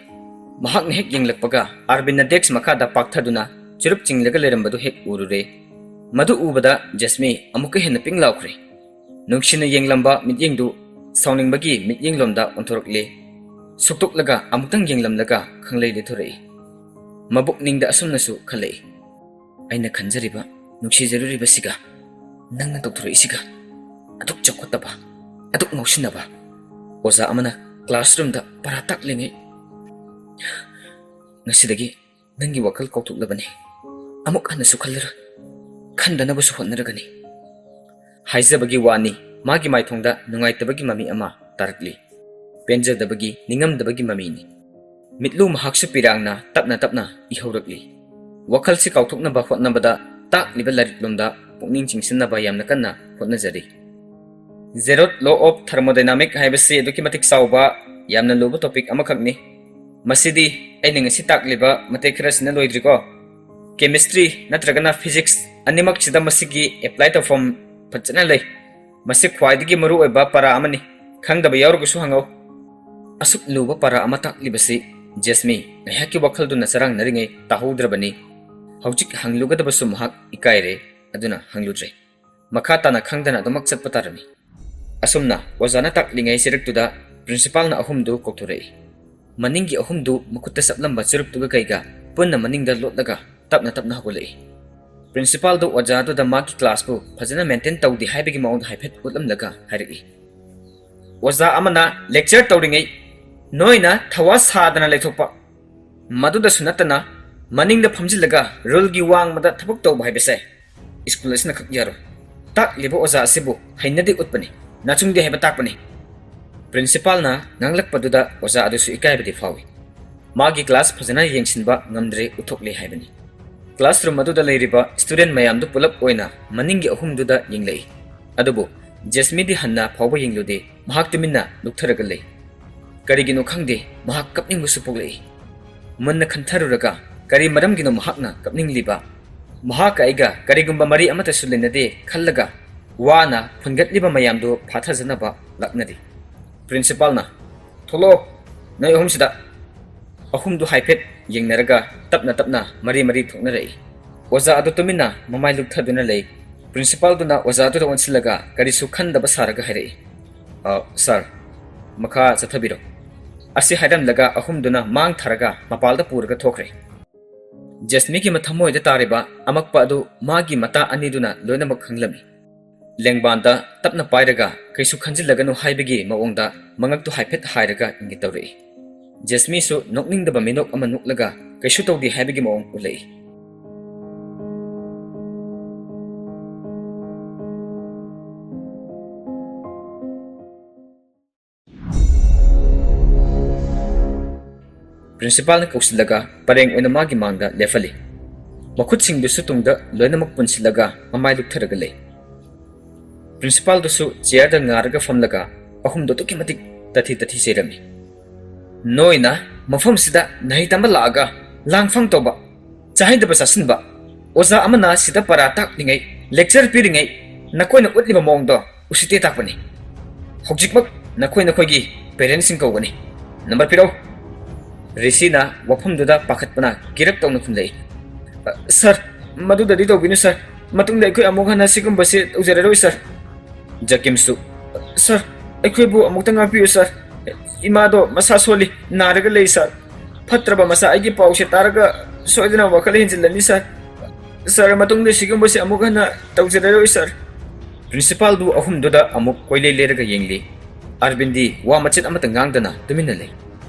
ꯃꯍꯥꯛꯅ ꯍꯦꯛ ꯌꯦꯡꯂꯛꯄꯒ ꯑꯥꯔꯕꯤꯟꯅ desk ꯃꯈꯥꯗ ꯄꯥꯛꯊꯗꯨꯅ ꯆꯨꯔꯨꯞ ꯆꯤꯡꯂꯒ ꯂꯩꯔꯝꯕꯗꯨ ꯍꯦꯛ ꯎꯔꯨꯔꯦ꯫ ꯃꯗꯨ ꯎꯕꯗ ꯖꯦꯁꯃꯤ ꯑꯃꯨꯛꯀ ꯍꯦꯟꯅ ꯄꯤꯡ ꯂꯥꯎꯈ꯭ꯔꯦ꯫ ꯅꯨꯡꯁꯤꯅ ꯌꯦꯡꯂꯝꯕ ꯃꯤꯠꯌꯦꯡꯗꯨ ꯁꯥꯎꯅꯤꯡꯕꯒꯤ ꯃꯤꯠꯌꯦꯡꯂꯣꯝꯗ ꯑꯣꯟꯊꯣꯔꯛꯂꯦ꯫ ꯁꯨꯛꯇꯣꯛꯂꯒ ꯑꯃꯨꯛꯇꯪ ꯌꯦꯡꯂꯝꯂꯒ ꯈꯪꯂꯩ ꯂꯩꯊꯣꯔꯛꯏ꯫ ꯃꯕꯨꯛꯅꯤꯡꯗ ꯑꯁꯨꯝꯅꯁꯨ ꯈꯜꯂꯛꯏ, "ꯑꯩꯅ ꯈꯟꯖꯔꯤꯕ, ꯅꯨꯡꯁꯤꯖꯔꯨꯔꯤꯕꯁꯤꯒ ꯅꯪꯅ ꯇꯧꯊꯣꯔꯛꯏꯁꯤꯒ ꯑꯗꯨꯛ ꯆꯥꯎꯈꯠꯇꯕ, ꯑꯗꯨꯛ ꯉꯥꯎꯁꯤꯟꯅꯕ ꯑꯣꯖꯥ ꯑꯃꯅ classroomꯗ ꯄꯔꯥ ꯇꯥꯛꯂꯤꯉꯩ꯫ ꯉꯁꯤꯗꯒꯤ ꯅꯪꯒꯤ ꯋꯥꯈꯜ ꯀꯥꯎꯊꯣꯛꯂꯕꯅꯤ꯫ ꯑꯃꯨꯛ ꯍꯟꯅꯁꯨ ꯈꯜꯂꯔꯣꯏ꯫ ꯈꯟꯗꯅꯕꯁꯨ ꯍꯣꯠꯅꯔꯒꯅꯤ"꯫ ꯍꯥꯏꯖꯕꯒꯤ ꯋꯥꯅꯤ, ꯃꯥꯒꯤ ꯃꯥꯏꯊꯣꯡꯗ ꯅꯨꯡꯉꯥꯏꯇꯕꯒꯤ ꯃꯃꯤ ꯑꯃ ꯇꯥꯔꯛꯂꯤ꯫ ꯄꯦꯟꯖꯗꯕꯒꯤ, ꯅꯤꯡꯉꯝꯗꯕꯒꯤ ꯃꯃꯤꯅꯤ꯫ ꯃꯤꯠꯂꯨ ꯃꯍꯥꯛꯁꯨ ꯄꯤꯔꯥꯡꯅ ꯇꯞꯅ ꯇꯞꯅ ꯏꯍꯧꯔꯛꯂꯤ꯫ ꯋꯥꯈꯜꯁꯤ ꯀꯥꯎꯊꯣꯛꯅꯕ ꯍꯣꯠꯅꯕꯗ ꯇꯥꯛꯂꯤꯕ ꯂꯥꯏꯔꯤꯛꯂꯣꯝꯗ ꯄꯨꯛꯅꯤꯡ ꯆꯤꯡꯁꯤꯟꯅꯕ ꯌꯥꯝꯅ ꯀꯟꯅ ꯍꯣꯠꯅꯖꯔꯤ꯫ Zeroth law of thermodynamic ꯍꯥꯏꯕꯁꯤ ꯑꯗꯨꯛꯀꯤ ꯃꯇꯤꯛ ꯆꯥꯎꯕ, ꯌꯥꯝꯅ ꯂꯨꯕ topic ꯑꯃꯈꯛꯅꯤ꯫ ꯃꯁꯤꯗꯤ ꯑꯩꯅ ꯉꯁꯤ ꯇꯥꯛꯂꯤꯕ ꯃꯇꯦꯛ ꯈꯔꯁꯤꯅ ꯂꯣꯏꯗ꯭ꯔꯤꯀꯣ꯫ Chemistry ꯅꯠꯇ꯭ꯔꯒꯅ physics ꯑꯅꯤꯃꯛꯁꯤꯗ ꯃꯁꯤꯒꯤ apply ꯇꯧꯐꯝ ꯐꯖꯅ ꯂꯩ꯫ ꯃꯁꯤ ꯈ꯭ꯋꯥꯏꯗꯒꯤ ꯃꯔꯨꯑꯣꯏꯕ ꯄꯔꯥ ꯑꯃꯅꯤ꯫ ꯈꯪꯗꯕ ꯌꯥꯎꯔꯒꯁꯨ ꯍꯪꯉꯧ꯫ ꯑꯁꯨꯛ ꯂꯨꯕ ꯄꯔꯥ ꯑꯃ ꯇꯥꯛꯂꯤꯕꯁꯤ ꯖꯦꯁꯃꯤ ꯉꯥꯏꯍꯥꯛꯀꯤ ꯋꯥꯈꯜꯗꯨꯅ ꯆꯔꯥꯡꯅꯔꯤꯉꯩ ꯇꯥꯍꯧꯗ꯭ꯔꯕꯅꯤ꯫ ꯍꯧꯖꯤꯛ ꯍꯪꯂꯨꯒꯗꯕꯁꯨ ꯃꯍꯥꯛ ꯏꯀꯥꯏꯔꯦ, ꯑꯗꯨꯅ ꯍꯪꯂꯨꯗ꯭ꯔꯦ꯫ ꯃꯈꯥ ꯇꯥꯅ ꯈꯪꯗꯅ ꯑꯗꯨꯃꯛ ꯆꯠꯄ ꯇꯥꯔꯝꯃꯤ꯫ ꯑꯁꯨꯝꯅ ꯑꯣꯖꯥꯅ ꯇꯥꯛꯂꯤꯉꯩ ꯆꯩꯔꯛꯇꯨꯗ principalꯅ ꯑꯍꯨꯝꯗꯨ ꯀꯧꯊꯣꯔꯛꯏ꯫ ꯃꯅꯤꯡꯒꯤ ꯑꯍꯨꯝꯗꯨ ꯃꯈꯨꯠꯇ ꯆꯞꯂꯝꯕ ꯆꯨꯔꯨꯞꯇꯨꯒ ꯀꯩꯒ ꯄꯨꯟꯅ ꯃꯅꯤꯡꯗ ꯂꯣꯠꯂꯒ ꯇꯞꯅ ꯇꯞꯅ ꯍꯧꯒꯠꯂꯛꯏ꯫ Principalꯗꯨ ꯑꯣꯖꯥꯗꯨꯗ ꯃꯥꯒꯤ classꯄꯨ ꯐꯖꯅ maintain ꯇꯧꯗꯦ ꯍꯥꯏꯕꯒꯤ ꯃꯑꯣꯡꯗ ꯍꯥꯏꯐꯦꯠ ꯎꯠꯂꯝꯂꯒ ꯍꯥꯏꯔꯛꯏ, "ꯑꯣꯖꯥ ꯑꯃꯅ lecture ꯇꯧꯔꯤꯉꯩ ꯅꯣꯏꯅ ꯊꯋꯥ ꯁꯥꯗꯅ ꯂꯩꯊꯣꯛꯄ, ꯃꯗꯨꯗꯁꯨ ꯅꯠꯇꯅ ꯃꯅꯤꯡꯗ ꯐꯝꯖꯤꯜꯂꯒ ruleꯒꯤ ꯋꯥꯡꯃꯗ ꯊꯕꯛ ꯇꯧꯕ ꯍꯥꯏꯕꯁꯦ ꯁ꯭ꯀꯨꯜ ꯑꯁꯤꯅ ꯈꯛ ꯌꯥꯔꯣꯏ꯫ ꯇꯥꯛꯂꯤꯕ ꯑꯣꯖꯥ ꯑꯁꯤꯕꯨ ꯍꯩꯅꯗꯦ ꯎꯠꯄꯅꯤ, ꯅꯥꯆꯨꯡꯗꯦ ꯍꯥꯏꯕ ꯇꯥꯛꯄꯅꯤ"꯫ ꯄ꯭ꯔꯤꯟꯁꯤꯄꯥꯜꯅ ꯉꯥꯡꯂꯛꯄꯗꯨꯗ ꯑꯣꯖꯥ ꯑꯗꯨꯁꯨ ꯏꯀꯥꯏꯕꯗꯤ ꯐꯥꯎꯏ꯫ ꯃꯥꯒꯤ ꯀ꯭ꯂꯥꯁ ꯐꯖꯅ ꯌꯦꯡꯁꯤꯟꯕ ꯉꯝꯗ꯭ꯔꯦ ꯎꯠꯊꯣꯛꯂꯦ ꯍꯥꯏꯕꯅꯤ꯫ ꯀ꯭ꯂꯥꯁꯔꯨꯝ ꯑꯗꯨꯗ ꯂꯩꯔꯤꯕ ꯁ꯭ꯇꯨꯗꯦꯟꯠ ꯃꯌꯥꯝꯗꯨ ꯄꯨꯂꯞ ꯑꯣꯏꯅ ꯃꯅꯤꯡꯒꯤ ꯑꯍꯨꯝꯗꯨꯗ ꯌꯦꯡꯂꯛꯏ꯫ ꯑꯗꯨꯕꯨ ꯖꯦꯁꯃꯤꯗꯤ ꯍꯟꯅ ꯐꯥꯎꯕ ꯌꯦꯡꯂꯨꯗꯦ, ꯃꯍꯥꯛ ꯇꯨꯃꯤꯟꯅ ꯂꯨꯞꯊꯔꯒ ꯂꯩ꯫ ꯀꯔꯤꯒꯤꯅꯣ ꯈꯪꯗꯦ, ꯃꯍꯥꯛ ꯀꯞꯅꯤꯡꯕꯁꯨ ꯄꯣꯛꯂꯛꯏ꯫ ꯃꯨꯟꯅ ꯈꯟꯊꯔꯨꯔꯒ ꯀꯔꯤ ꯃꯔꯝꯒꯤꯅꯣ ꯃꯍꯥꯛꯅ ꯀꯞꯅꯤꯡꯂꯤꯕ? ꯃꯍꯥꯛꯀ ꯑꯩꯒ ꯀꯔꯤꯒꯨꯝꯕ ꯃꯔꯤ ꯑꯃꯠꯇꯁꯨ ꯂꯩꯅꯗꯦ ꯈꯜꯂꯒ ꯋꯥꯅ ꯐꯨꯟꯒꯠꯂꯤꯕ ꯃꯌꯥꯝꯗꯨ ꯐꯥꯊꯖꯅꯕ ꯂꯥꯛꯅꯔꯤ꯫ ꯄ꯭ꯔꯤꯟꯁꯤꯄꯥꯜꯅ, "ꯊꯣꯛꯂꯛꯑꯣ, ꯅꯣꯏ ꯑꯍꯨꯝꯁꯤꯗ!" ꯑꯍꯨꯝꯗꯨ ꯍꯥꯏꯐꯦꯠ ꯌꯦꯡꯅꯔꯒ ꯇꯞꯅ ꯇꯞꯅ ꯃꯔꯤ ꯃꯔꯤ ꯊꯣꯛꯅꯔꯛꯏ꯫ ꯑꯣꯖꯥ ꯑꯗꯨ ꯇꯨꯃꯤꯟꯅ ꯃꯃꯥꯏ ꯂꯨꯞꯊꯗꯨꯅ ꯂꯩ꯫ ꯄ꯭ꯔꯤꯟꯁꯤꯄꯥꯜꯗꯨꯅ ꯑꯣꯖꯥ ꯑꯗꯨꯗ ꯑꯣꯟꯁꯤꯜꯂꯒ ꯀꯔꯤꯁꯨ ꯈꯟꯗꯕ ꯁꯥꯔꯒ ꯍꯥꯏꯔꯛꯏ, "ꯑ, ꯁꯥꯔ, ꯃꯈꯥ ꯆꯠꯊꯕꯤꯔꯣ꯫" ꯑꯁꯤ ꯍꯥꯏꯔꯝꯂꯒ ꯑꯍꯨꯝꯗꯨꯅ ꯃꯥꯡ ꯊꯥꯔꯒ ꯃꯄꯥꯜꯗ ꯄꯨꯔꯒ ꯊꯣꯛꯈ꯭ꯔꯦ꯫ ꯖꯦꯁꯃꯤꯒꯤ ꯃꯊꯃꯣꯏꯗ ꯇꯥꯔꯤꯕ ꯑꯃꯛꯄ ꯑꯗꯨ ꯃꯥꯒꯤ ꯃꯇꯥ ꯑꯅꯤꯗꯨꯅ ꯂꯣꯏꯅꯃꯛ ꯈꯪꯂꯝꯃꯤ꯫ ꯂꯦꯡꯕꯥꯟꯗ ꯇꯞꯅ ꯄꯥꯏꯔꯒ ꯀꯩꯁꯨ ꯈꯟꯖꯤꯜꯂꯒꯅꯨ ꯍꯥꯏꯕꯒꯤ ꯃꯑꯣꯡꯗ ꯃꯉꯛꯇꯨ ꯍꯥꯏꯐꯦꯠ ꯍꯥꯏꯔꯒ ꯏꯪꯒꯤꯠ ꯇꯧꯔꯛꯏ꯫ ꯖꯦꯁꯃꯤꯁꯨ ꯅꯣꯛꯅꯤꯡꯗꯕ ꯃꯤꯅꯣꯛ ꯑꯃ ꯅꯣꯛꯂꯒ ꯀꯩꯁꯨ ꯇꯧꯗꯦ ꯍꯥꯏꯕꯒꯤ ꯃꯑꯣꯡ ꯎꯠꯂꯛꯏ꯫ ꯄ꯭ꯔꯤꯟꯁꯤꯄꯥꯜꯅ ꯀꯧꯁꯤꯜꯂꯒ ꯄꯔꯦꯡ ꯑꯣꯏꯅ ꯃꯥꯒꯤ ꯃꯥꯡꯗ ꯂꯦꯞꯍꯜꯂꯤ꯫ ꯃꯈꯨꯠꯁꯤꯡꯗꯨꯁꯨ ꯇꯨꯡꯗ ꯂꯣꯏꯅꯃꯛ ꯄꯨꯟꯁꯤꯜꯂꯒ ꯃꯃꯥꯏ ꯂꯨꯞꯊꯔꯒ ꯂꯩ꯫ ꯄ꯭ꯔꯤꯟꯁꯤꯄꯥꯜꯗꯨꯁꯨ ꯆꯤꯌꯔꯗ ꯉꯥꯔꯒ ꯐꯝꯂꯒ ꯑꯍꯨꯝꯗꯨ ꯑꯗꯨꯛꯀꯤ ꯃꯇꯤꯛ ꯇꯥꯊꯤ ꯇꯥꯊꯤ ꯆꯩꯔꯝꯃꯤ꯫ "ꯅꯣꯏꯅ ꯃꯐꯝꯁꯤꯗ ꯅꯍꯩ ꯇꯝꯕ ꯂꯥꯛꯑꯒ ꯂꯥꯡꯐꯥꯡ ꯇꯧꯕ, ꯆꯥꯍꯩꯗꯕ ꯆꯥꯁꯤꯟꯕ, ꯑꯣꯖꯥ ꯑꯃꯅ ꯁꯤꯗ ꯄꯔꯥ ꯇꯥꯛꯂꯤꯉꯩ, ꯂꯦꯛꯆꯔ ꯄꯤꯔꯤꯉꯩ ꯅꯈꯣꯏꯅ ꯎꯠꯂꯤꯕ ꯃꯑꯣꯡꯗꯣ ꯎꯁꯤꯠꯇꯦ ꯇꯥꯛꯄꯅꯤ꯫ ꯍꯧꯖꯤꯛꯃꯛ ꯅꯈꯣꯏ ꯅꯈꯣꯏꯒꯤ ꯄꯦꯔꯦꯟꯁꯁꯤꯡ ꯀꯧꯒꯅꯤ꯫ ꯅꯝꯕꯔ ꯄꯤꯔꯛꯎ꯫" ꯔꯤꯁꯤꯅ ꯋꯥꯐꯝꯗꯨꯗ ꯄꯥꯈꯠꯄꯅ ꯀꯤꯔꯛ ꯇꯧꯅ ꯈꯨꯝꯂꯛꯏ꯫ "ꯑ, ꯁꯥꯔ, ꯃꯗꯨꯗꯗꯤ ꯇꯧꯕꯤꯅꯨ ꯁꯥꯔ꯫ ꯃꯇꯨꯡꯗ ꯑꯩꯈꯣꯏ ꯑꯃꯨꯛ ꯍꯟꯅ ꯁꯤꯒꯨꯝꯕꯁꯦ ꯇꯧꯖꯔꯔꯣꯏ ꯁꯥꯔ꯫" ꯖꯀꯤꯝꯁꯨ, "ꯁꯥꯔ, ꯑꯩꯈꯣꯏꯕꯨ ꯑꯃꯨꯛꯇ ꯉꯥꯛꯄꯤꯌꯨ ꯁꯥꯔ꯫ ꯏꯃꯥꯗꯣ ꯃꯁꯥ ꯁꯣꯜꯂꯤ, ꯅꯥꯔꯒ ꯂꯩ ꯁꯥꯔ꯫ ꯐꯠꯇ꯭ꯔꯕ ꯃꯆꯥ ꯑꯩꯒꯤ ꯄꯥꯎꯁꯦ ꯇꯥꯔꯒ ꯁꯣꯏꯗꯅ ꯋꯥꯈꯜ ꯍꯦꯟꯖꯤꯜꯂꯅꯤ ꯁꯥꯔ꯫ ꯁꯥꯔ, ꯃꯇꯨꯡꯗ ꯁꯤꯒꯨꯝꯕꯁꯦ ꯑꯃꯨꯛ ꯍꯟꯅ ꯇꯧꯖꯔꯔꯣꯏ ꯁꯥꯔ꯫" ꯄ꯭ꯔꯤꯟꯁꯤꯄꯥꯜꯗꯨ ꯑꯍꯨꯝꯗꯨꯗ ꯑꯃꯨꯛ ꯀꯣꯏꯂꯩ ꯂꯩꯔꯒ ꯌꯦꯡꯂꯤ꯫ ꯑꯔꯕꯤꯟꯗꯤ ꯋꯥ ꯃꯆꯦꯠ ꯑꯃꯠꯇ ꯉꯥꯡꯗꯅ ꯇꯨꯃꯤꯟꯅ ꯂꯩ꯫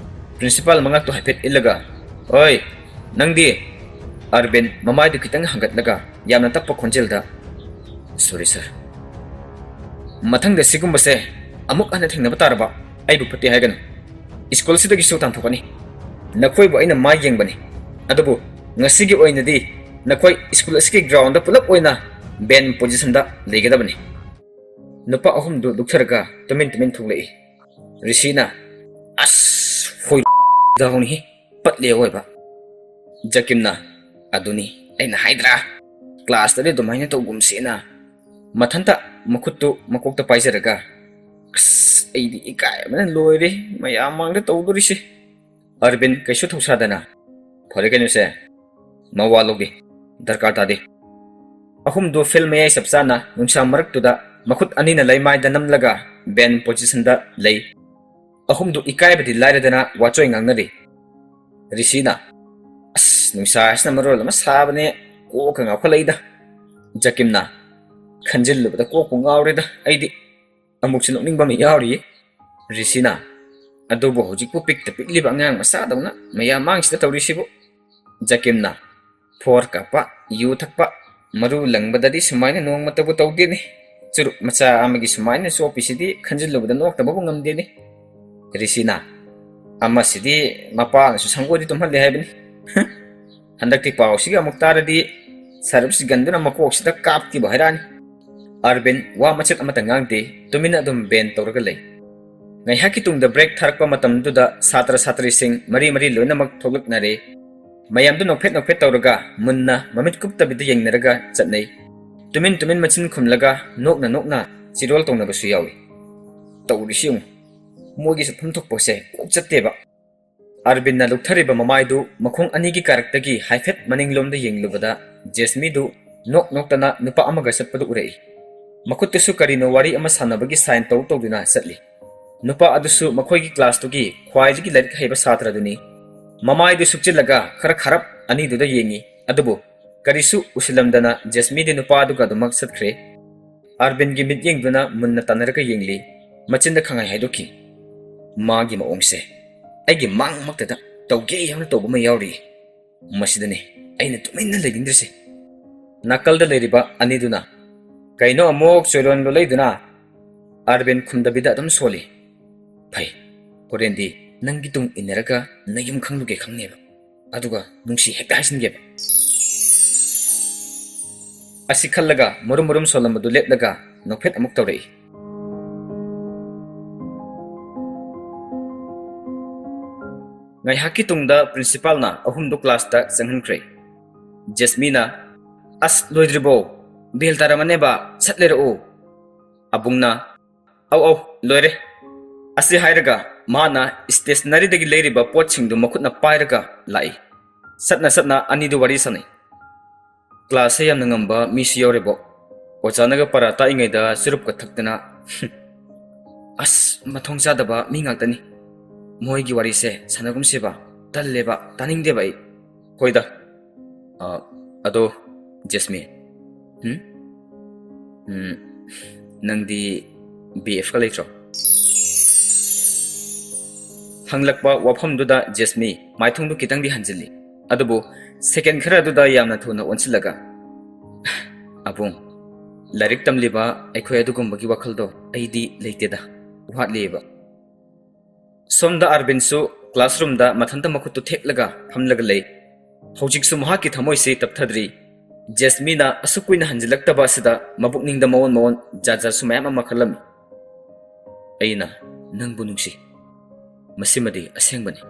ꯄ꯭ꯔꯤꯟꯁꯤꯄꯥꯜ ꯃꯉꯥꯛꯇꯨ ꯍꯥꯏꯐꯦꯠ ꯏꯜꯂꯒ, "ꯑꯣꯏ, ꯅꯪꯗꯤ?" ꯑꯔꯕꯤꯟ ꯃꯃꯥꯏꯗꯨ ꯈꯤꯇꯪ ꯍꯪꯒꯠꯂꯒ ꯌꯥꯝꯅ ꯇꯞꯄ ꯈꯣꯟꯖꯦꯜꯗ, "ꯁꯣꯔꯤ ꯁꯥꯔ꯫ ꯃꯊꯪꯗ ꯁꯤꯒꯨꯝꯕꯁꯦ ꯑꯃꯨꯛ ꯍꯟꯅ ꯊꯦꯡꯅꯕ ꯇꯥꯔꯕ ꯑꯩꯕꯨ ꯐꯠꯇꯦ ꯍꯥꯏꯒꯅꯨ꯫ ꯁ꯭ꯀꯨꯜꯁꯤꯗꯒꯤꯁꯨ ꯇꯥꯟꯊꯣꯛꯀꯅꯤ꯫ ꯅꯈꯣꯏꯕꯨ ꯑꯩꯅ ꯃꯥꯏ ꯌꯦꯡꯕꯅꯤ꯫ ꯑꯗꯨꯕꯨ ꯉꯁꯤꯒꯤ ꯑꯣꯏꯅꯗꯤ ꯅꯈꯣꯏ ꯁ꯭ꯀꯨꯜ ꯑꯁꯤꯒꯤ ꯒ꯭ꯔꯥꯎꯟꯗ ꯄꯨꯂꯞ ꯑꯣꯏꯅ ꯕꯦꯟ ꯄꯣꯖꯤꯁꯟꯗ ꯂꯩꯒꯗꯕꯅꯤ꯫ ꯅꯨꯄꯥ ꯑꯍꯨꯝꯗꯨ ꯂꯨꯞꯊꯔꯒ ꯇꯨꯃꯤꯟ ꯇꯨꯃꯤꯟ ꯊꯣꯛꯂꯛꯏ꯫ ꯔꯤꯁꯤꯅ, "ꯑꯁ, ꯍꯣꯏ, ꯗꯥꯎꯅꯤꯍꯦ, ꯄꯠꯂꯦ ꯑꯣꯏꯕ꯫" ꯖꯀꯤꯝꯅ, "ꯑꯗꯨꯅꯤ ꯑꯩꯅ ꯍꯥꯏꯗ꯭ꯔꯥ, ꯀ꯭ꯂꯥꯁꯇꯗꯤ ꯑꯗꯨꯃꯥꯏꯅ ꯇꯧꯒꯨꯝꯁꯦꯅ꯫" ꯃꯊꯟꯇ ꯃꯈꯨꯠꯇꯨ ꯃꯀꯣꯛꯇ ꯄꯥꯏꯖꯔꯒ, "ꯑꯁ, ꯑꯩꯗꯤ ꯏꯀꯥꯏꯕꯅ ꯂꯣꯏꯔꯦ, ꯃꯌꯥꯝ ꯃꯥꯡꯗ ꯇꯧꯗꯣꯔꯤꯁꯦ꯫" ꯑꯔꯕꯤꯟ ꯀꯩꯁꯨ ꯊꯧꯁꯥꯗꯅ, "ꯐꯔꯦ ꯀꯩꯅꯣꯁꯦ, ꯃꯋꯥ ꯂꯧꯗꯦ, ꯗꯔꯀꯥꯔ ꯇꯥꯗꯦ꯫" ꯑꯍꯨꯝꯗꯨ ꯐꯤꯜ ꯃꯌꯥꯏ ꯆꯞ ꯆꯥꯅ ꯅꯨꯡꯁꯥ ꯃꯔꯛꯇꯨꯗ ꯃꯈꯨꯠ ꯑꯅꯤꯅ ꯂꯩꯃꯥꯏꯗ ꯅꯝꯂꯒ ꯕꯦꯟ ꯄꯣꯖꯤꯁꯟꯗ ꯂꯩ꯫ ꯑꯍꯨꯝꯗꯨ ꯏꯀꯥꯏꯕꯗꯤ ꯂꯥꯏꯔꯗꯅ ꯋꯥꯆꯣꯏ ꯉꯥꯡꯅꯔꯤ꯫ ꯔꯤꯁꯤꯅ, "ꯑꯁ, ꯅꯨꯡꯁꯥ ꯑꯁꯤꯅ ꯃꯔꯣꯜ ꯑꯃ ꯁꯥꯕꯅꯦ, ꯀꯣꯛꯀ ꯉꯥꯎꯈꯠꯂꯛꯏꯗ꯫" ꯖꯀꯤꯝꯅ, "ꯈꯟꯖꯤꯜꯂꯨꯕꯗ ꯀꯣꯛꯄꯨ ꯉꯥꯎꯔꯦꯗ ꯑꯩꯗꯤ꯫" ꯑꯃꯨꯛꯁꯨ ꯅꯣꯛꯅꯤꯡꯕ ꯑꯃ ꯌꯥꯎꯔꯤꯌꯦ꯫ ꯔꯤꯁꯤꯅ, "ꯑꯗꯨꯕꯨ ꯍꯧꯖꯤꯛꯄꯨ ꯄꯤꯛꯇ ꯄꯤꯛꯂꯤꯕ ꯑꯉꯥꯡ ꯃꯆꯥꯗꯧꯅ ꯃꯌꯥꯝ ꯃꯥꯡꯁꯤꯗ ꯇꯧꯔꯤꯁꯤꯕꯨ?" ꯖꯀꯤꯝꯅ, "ꯐꯣꯔ ꯀꯥꯞꯄ, ꯌꯨ ꯊꯛꯄ, ꯃꯔꯨ ꯂꯪꯕꯗꯗꯤ ꯁꯨꯃꯥꯏꯅ ꯅꯣꯡꯃꯇꯕꯨ ꯇꯧꯗꯦꯅꯦ꯫ ꯆꯨꯔꯨꯞ ꯃꯆꯥ ꯑꯃꯒꯤ ꯁꯨꯃꯥꯏꯅ ꯆꯣꯞꯄꯤꯁꯤꯗꯤ ꯈꯟꯖꯤꯜꯂꯨꯕꯗ ꯅꯣꯛꯇꯕꯕꯨ ꯉꯝꯗꯦꯅꯦ꯫" ꯔꯤꯁꯤꯅ, "ꯑꯃꯁꯤꯗꯤ ꯃꯄꯥꯅꯁꯨ ꯁꯪꯒꯣꯏꯗꯤ ꯇꯨꯝꯍꯜꯂꯦ ꯍꯥꯏꯕꯅꯤ꯫ ꯍꯟꯗꯛꯇꯤ ꯄꯥꯎꯁꯤꯒ ꯑꯃꯨꯛ ꯇꯥꯔꯗꯤ ꯁꯔꯨꯞꯁꯤ ꯒꯟꯗꯨꯅ ꯃꯀꯣꯛꯁꯤꯗ ꯀꯥꯞꯈꯤꯕ ꯍꯥꯏꯔꯛꯑꯅꯤ꯫" ꯑꯔꯕꯤꯟ ꯋꯥ ꯃꯆꯦꯠ ꯑꯃꯠꯇ ꯉꯥꯡꯗꯦ, ꯇꯨꯃꯤꯟꯅ ꯑꯗꯨꯝ ꯕꯦꯟ ꯇꯧꯔꯒ ꯂꯩ꯫ ꯉꯥꯏꯍꯥꯛꯀꯤ ꯇꯨꯡꯗ ꯕ꯭ꯔꯦꯛ ꯊꯥꯔꯛꯄ ꯃꯇꯝꯗꯨꯗ ꯁꯥꯇ꯭ꯔ ꯁꯥꯇ꯭ꯔꯤꯁꯤꯡ ꯃꯔꯤ ꯃꯔꯤ ꯂꯣꯏꯅꯃꯛ ꯊꯣꯛꯂꯛꯅꯔꯦ꯫ ꯃꯌꯥꯝꯗꯨ ꯅꯣꯛꯐꯦꯠ ꯅꯣꯛꯐꯦꯠ ꯇꯧꯔꯒ ꯃꯨꯟꯅ ꯃꯃꯤꯠ ꯀꯨꯞꯇꯕꯤꯗ ꯌꯦꯡꯅꯔꯒ ꯆꯠꯅꯩ꯫ ꯇꯨꯃꯤꯟ ꯇꯨꯃꯤꯟ ꯃꯆꯤꯟ ꯈꯨꯝꯂꯒ ꯅꯣꯛꯅ ꯅꯣꯛꯅ ꯆꯤꯔꯣꯜ ꯇꯧꯅꯕꯁꯨ ꯌꯥꯎꯏ꯫ ꯇꯧꯔꯤꯁꯤ ꯌꯦꯡꯉꯨ, ꯃꯣꯏꯒꯤ ꯆꯠꯐꯝ ꯊꯣꯛꯄꯁꯦ ꯀꯣꯛ ꯆꯠꯇꯦꯕ꯫ ꯑꯔꯕꯤꯟꯅ ꯂꯨꯞꯊꯔꯤꯕ ꯃꯃꯥꯏꯗꯨ ꯃꯈꯣꯡ ꯑꯅꯤꯒꯤ ꯀꯥꯔꯛꯇꯒꯤ ꯍꯥꯏꯐꯦꯠ ꯃꯅꯤꯡꯂꯣꯝꯗ ꯌꯦꯡꯂꯨꯕꯗ ꯖꯦꯁꯃꯤꯗꯨ ꯅꯣꯛ ꯅꯣꯛꯇꯅ ꯅꯨꯄꯥ ꯑꯃꯒ ꯆꯠꯄꯗꯨ ꯎꯔꯛꯏ꯫ ꯃꯈꯨꯠꯇꯁꯨ ꯀꯔꯤꯅꯣ ꯋꯥꯔꯤ ꯑꯃ ꯁꯥꯟꯅꯕꯒꯤ ꯁꯥꯏꯟ ꯇꯧ ꯇꯧꯗꯨꯅ ꯆꯠꯂꯤ꯫ ꯅꯨꯄꯥ ꯑꯗꯨꯁꯨ ꯃꯈꯣꯏꯒꯤ ꯀ꯭ꯂꯥꯁꯇꯨꯒꯤ ꯈ꯭ꯋꯥꯏꯗꯒꯤ ꯂꯥꯏꯔꯤꯛ ꯍꯩꯕ ꯁꯥꯇ꯭ꯔꯗꯨꯅꯤ꯫ ꯃꯃꯥꯏꯗꯨ ꯁꯨꯞꯆꯤꯜꯂꯒ ꯈꯔ ꯈꯥꯔꯞ ꯑꯅꯤꯗꯨꯗ ꯌꯦꯡꯉꯤ꯫ ꯑꯗꯨꯕꯨ ꯀꯔꯤꯁꯨ ꯎꯁꯤꯜꯂꯝꯗꯅ ꯖꯦꯁꯃꯤꯗꯤ ꯅꯨꯄꯥ ꯑꯗꯨꯒ ꯑꯗꯨꯃꯛ ꯆꯠꯈ꯭ꯔꯦ꯫ ꯑꯥꯔꯕꯤꯟꯒꯤ ꯃꯤꯠꯌꯦꯡꯗꯨꯅ ꯃꯨꯟꯅ ꯇꯥꯟꯅꯔꯒ ꯌꯦꯡꯂꯤ꯫ ꯃꯆꯤꯟꯗ ꯈꯪꯍꯥꯏ ꯍꯥꯏꯗꯣꯛꯈꯤ, "ꯃꯥꯒꯤ ꯃꯑꯣꯡꯁꯦ ꯑꯩꯒꯤ ꯃꯥꯡꯃꯛꯇꯗ ꯇꯧꯒꯦ ꯍꯥꯏꯅ ꯇꯧꯕ ꯑꯃ ꯌꯥꯎꯔꯤ꯫ ꯃꯁꯤꯗꯅꯤ ꯑꯩꯅ ꯇꯨꯃꯤꯟꯅ ꯂꯩꯅꯤꯡꯗ꯭ꯔꯤꯁꯦ꯫" ꯅꯥꯀꯜꯗ ꯂꯩꯔꯤꯕ ꯑꯅꯤꯗꯨꯅ, "ꯀꯩꯅꯣ ꯑꯃꯨꯛ ꯆꯣꯏꯔꯣꯟ ꯂꯣꯜꯂꯛꯏꯗꯨꯅ?" ꯑꯥꯔꯕꯤꯟ ꯈꯨꯝꯗꯕꯤꯗ ꯑꯗꯨꯝ ꯁꯣꯜꯂꯤ꯫ "ꯐꯩ, ꯍꯣꯔꯦꯟꯗꯤ ꯅꯪꯒꯤ ꯇꯨꯡ ꯏꯟꯅꯔꯒ ꯅꯌꯨꯝ ꯈꯪꯂꯨꯒꯦ ꯈꯪꯅꯦꯕ, ꯑꯗꯨꯒ ꯅꯨꯡꯁꯤ ꯍꯦꯛꯇ ꯍꯥꯏꯁꯤꯟꯒꯦꯕ"꯫ ꯑꯁꯤ ꯈꯜꯂꯒ ꯃꯔꯨꯝ ꯃꯔꯨꯝ ꯁꯣꯜꯂꯝꯕꯗꯨ ꯂꯦꯞꯂꯒ ꯅꯣꯛꯐꯦꯠ ꯑꯃꯨꯛ ꯇꯧꯔꯛꯏ꯫ ꯉꯥꯏꯍꯥꯛꯀꯤ ꯇꯨꯡꯗ ꯄ꯭ꯔꯤꯟꯁꯤꯄꯥꯜꯅ ꯑꯍꯨꯝꯗꯨ ꯀ꯭ꯂꯥꯁꯇ ꯆꯪꯍꯟꯈ꯭ꯔꯦ꯫ ꯖꯦꯁꯃꯤꯅ, "ꯑꯁ, ꯂꯣꯏꯗ꯭ꯔꯤꯕꯣ? ꯕꯦꯜ ꯇꯥꯔꯝꯃꯅꯦꯕ, ꯁꯠ ꯂꯩꯔꯛꯎ"꯫ ꯑꯕꯨꯡꯅ, "ꯑꯧ ꯑꯧ, ꯂꯣꯏꯔꯦ"꯫ ꯑꯁꯤ ꯍꯥꯏꯔꯒ ꯃꯥꯅ ꯁ꯭ꯇꯦꯁꯅꯔꯤꯗꯒꯤ ꯂꯩꯔꯤꯕ ꯄꯣꯠꯁꯤꯡꯗꯨ ꯃꯈꯨꯠꯅ ꯄꯥꯏꯔꯒ ꯂꯥꯛꯏ꯫ ꯁꯠꯅ ꯁꯠꯅ ꯑꯅꯤꯗꯨ ꯋꯥꯔꯤ ꯁꯥꯟꯅꯩ꯫ ꯀ꯭ꯂꯥꯁꯁꯦ ꯌꯥꯝꯅ ꯉꯝꯕ ꯃꯤꯁꯨ ꯌꯥꯎꯔꯦꯕꯣ꯫ ꯑꯣꯖꯥꯅꯒ ꯄꯔꯥ ꯇꯥꯛꯏꯉꯩꯗ ꯆꯨꯔꯨꯞꯀ ꯊꯛꯇꯅ꯫ ꯑꯁ, ꯃꯊꯣꯡ ꯆꯥꯗꯕ ꯃꯤ ꯉꯥꯛꯇꯅꯤ꯫ ꯃꯣꯏꯒꯤ ꯋꯥꯔꯤꯁꯦ ꯁꯥꯟꯅꯒꯨꯝꯁꯦꯕ, ꯇꯜꯂꯦꯕ, ꯇꯥꯅꯤꯡꯗꯦꯕ ꯑꯩ꯫ ꯍꯣꯏꯗ꯫ ꯑ, ꯑꯗꯣ, ꯖꯦꯁꯃꯤ꯫ ꯍꯨꯝ? ꯎꯝ, ꯅꯪꯗꯤ ꯕꯤ ꯑꯦꯐꯀ ꯂꯩꯇ꯭ꯔꯣ? ꯍꯪꯂꯛꯄ ꯋꯥꯐꯝꯗꯨꯗ ꯖꯦꯁꯃꯤ ꯃꯥꯏꯊꯣꯡꯗꯨ ꯈꯤꯇꯪꯗꯤ ꯍꯟꯖꯤꯜꯂꯤ꯫ ꯑꯗꯨꯕꯨ ꯁꯦꯀꯦꯟ ꯈꯔꯗꯨꯗ ꯌꯥꯝꯅ ꯊꯨꯅ ꯑꯣꯟꯁꯤꯜꯂꯒ, "ꯑꯕꯨꯡ, ꯂꯥꯏꯔꯤꯛ ꯇꯝꯂꯤꯕ ꯑꯩꯈꯣꯏ ꯑꯗꯨꯒꯨꯝꯕꯒꯤ ꯋꯥꯈꯜꯗꯣ ꯑꯩꯗꯤ ꯂꯩꯇꯦꯗ, ꯋꯥꯠꯂꯤꯑꯕ"꯫ ꯁꯣꯝꯗ ꯑꯥꯔꯕꯤꯟꯁꯨ ꯀ꯭ꯂꯥꯁꯔꯨꯝꯗ ꯃꯊꯟꯇ ꯃꯈꯨꯠꯇꯨ ꯊꯦꯛꯂꯒ ꯐꯝꯂꯒ ꯂꯩ꯫ ꯍꯧꯖꯤꯛꯁꯨ ꯃꯍꯥꯛꯀꯤ ꯊꯃꯣꯏꯁꯤ ꯇꯞꯊꯗ꯭ꯔꯤ꯫ ꯖꯦꯁꯃꯤꯅ ꯑꯁꯨꯛ ꯀꯨꯏꯅ ꯍꯟꯖꯤꯜꯂꯛꯇꯕ ꯑꯁꯤꯗ ꯃꯕꯨꯛꯅꯤꯡꯗ ꯃꯑꯣꯟ ꯃꯑꯣꯟ ꯖꯥꯠ ꯖꯥꯠꯁꯨ ꯃꯌꯥꯝ ꯑꯃ ꯈꯜꯂꯝꯃꯤ꯫ "ꯑꯩꯅ ꯅꯪꯕꯨ ꯅꯨꯡꯁꯤ꯫ ꯃꯁꯤꯃꯗꯤ ꯑꯁꯦꯡꯕꯅꯤ꯫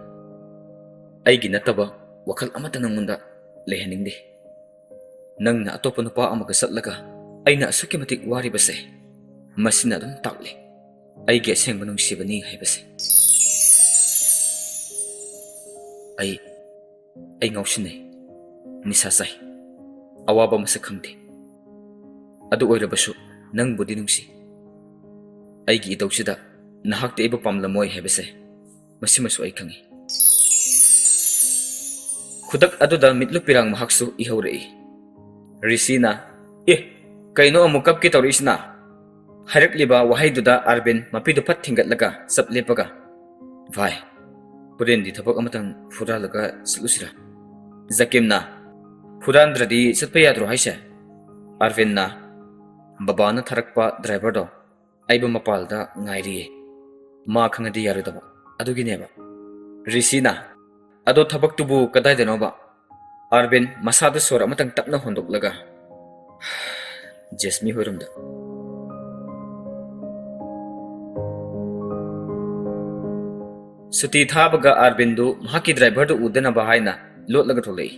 ꯑꯩꯒꯤ ꯅꯠꯇꯕ ꯋꯥꯈꯜ ꯑꯃꯠꯇ ꯅꯪꯉꯣꯟꯗ ꯂꯩꯍꯟꯅꯤꯡꯗꯦ꯫ ꯅꯪꯅ ꯑꯇꯣꯞꯄ ꯅꯨꯄꯥ ꯑꯃꯒ ꯆꯠꯂꯒ ꯑꯩꯅ ꯑꯁꯨꯛꯀꯤ ꯃꯇꯤꯛ ꯋꯥꯔꯤꯕꯁꯦ, ꯃꯁꯤꯅ ꯑꯗꯨꯝ ꯇꯥꯛꯂꯤ ꯑꯩꯒꯤ ꯑꯁꯦꯡꯕ ꯅꯨꯡꯁꯤꯕꯅꯤ ꯍꯥꯏꯕꯁꯦ꯫ ꯑꯩ, ꯑꯩ ꯉꯥꯎꯁꯤꯟꯅꯩ, ꯅꯤꯁꯥ ꯆꯥꯏ, ꯑꯋꯥꯕ ꯃꯁꯛ ꯈꯪꯗꯦ꯫ ꯑꯗꯨ ꯑꯣꯏꯔꯕꯁꯨ ꯅꯪꯕꯨꯗꯤ ꯅꯨꯡꯁꯤ꯫ ꯑꯩꯒꯤ ꯏꯇꯧꯁꯤꯗ ꯅꯍꯥꯛꯇꯤ ꯑꯩꯕꯨ ꯄꯥꯝꯂꯝꯃꯣꯏ ꯍꯥꯏꯕꯁꯦ, ꯃꯁꯤꯃꯁꯨ ꯑꯩ ꯈꯪꯏ"꯫ ꯈꯨꯗꯛ ꯑꯗꯨꯗ ꯃꯤꯠꯂꯨ ꯄꯤꯔꯥꯡ ꯃꯍꯥꯛꯁꯨ ꯏꯍꯧꯔꯛꯏ꯫ ꯔꯤꯁꯤꯅ, "ꯑꯦ, ꯀꯩꯅꯣ ꯑꯃꯨꯛ ꯀꯞꯀꯦ ꯇꯧꯔꯛꯏꯁꯤꯅ?" ꯍꯥꯏꯔꯛꯂꯤꯕ ꯋꯥꯍꯩꯗꯨꯗ ꯑꯥꯔꯕꯤꯟ ꯃꯄꯤꯗꯨ ꯐꯠ ꯊꯤꯡꯒꯠꯂꯒ ꯆꯞ ꯂꯦꯞꯄꯒ, "ꯚꯥꯏ, ꯍꯣꯔꯦꯟꯗꯤ ꯊꯕꯛ ꯑꯃꯇꯪ ꯐꯨꯔꯥꯜꯂꯒ ꯆꯠꯂꯨꯁꯤꯔꯥ? ꯖꯀꯤꯝꯅ, ꯐꯨꯔꯥꯟꯗ꯭ꯔꯗꯤ ꯆꯠꯄ ꯌꯥꯗ꯭ꯔꯣ ꯍꯥꯏꯁꯦ?" ꯑꯥꯔꯕꯤꯟꯅ, "ꯕꯕꯥꯅ ꯊꯥꯔꯛꯄ ꯗ꯭ꯔꯥꯏꯚꯔꯗꯣ ꯑꯩꯕꯨ ꯃꯄꯥꯜꯗ ꯉꯥꯏꯔꯤꯌꯦ꯫ ꯃꯥ ꯈꯪꯉꯗꯤ ꯌꯥꯔꯣꯏꯗꯕ꯫ ꯑꯗꯨꯒꯤꯅꯦꯕ꯫ ꯔꯤꯁꯤꯅ, "ꯑꯗꯣ ꯊꯕꯛꯇꯨꯕꯨ ꯀꯗꯥꯏꯗꯅꯣꯕ?" ꯑꯥꯔꯕꯤꯟ ꯃꯁꯥꯗ ꯁꯣꯔ ꯑꯃꯇꯪ ꯇꯞꯅ ꯍꯣꯟꯗꯣꯛꯂꯒ, "ꯖꯦꯁꯃꯤ ꯍꯣꯏꯔꯣꯝꯗ꯫" ꯁꯨꯇꯤ ꯊꯥꯕꯒ ꯑꯥꯔꯕꯤꯟꯗꯨ ꯃꯍꯥꯛꯀꯤ ꯗ꯭ꯔꯥꯏꯚꯔꯗꯨ ꯎꯗꯅꯕ ꯍꯥꯏꯅ ꯂꯣꯠꯂꯒ ꯊꯣꯛꯂꯛꯏ꯫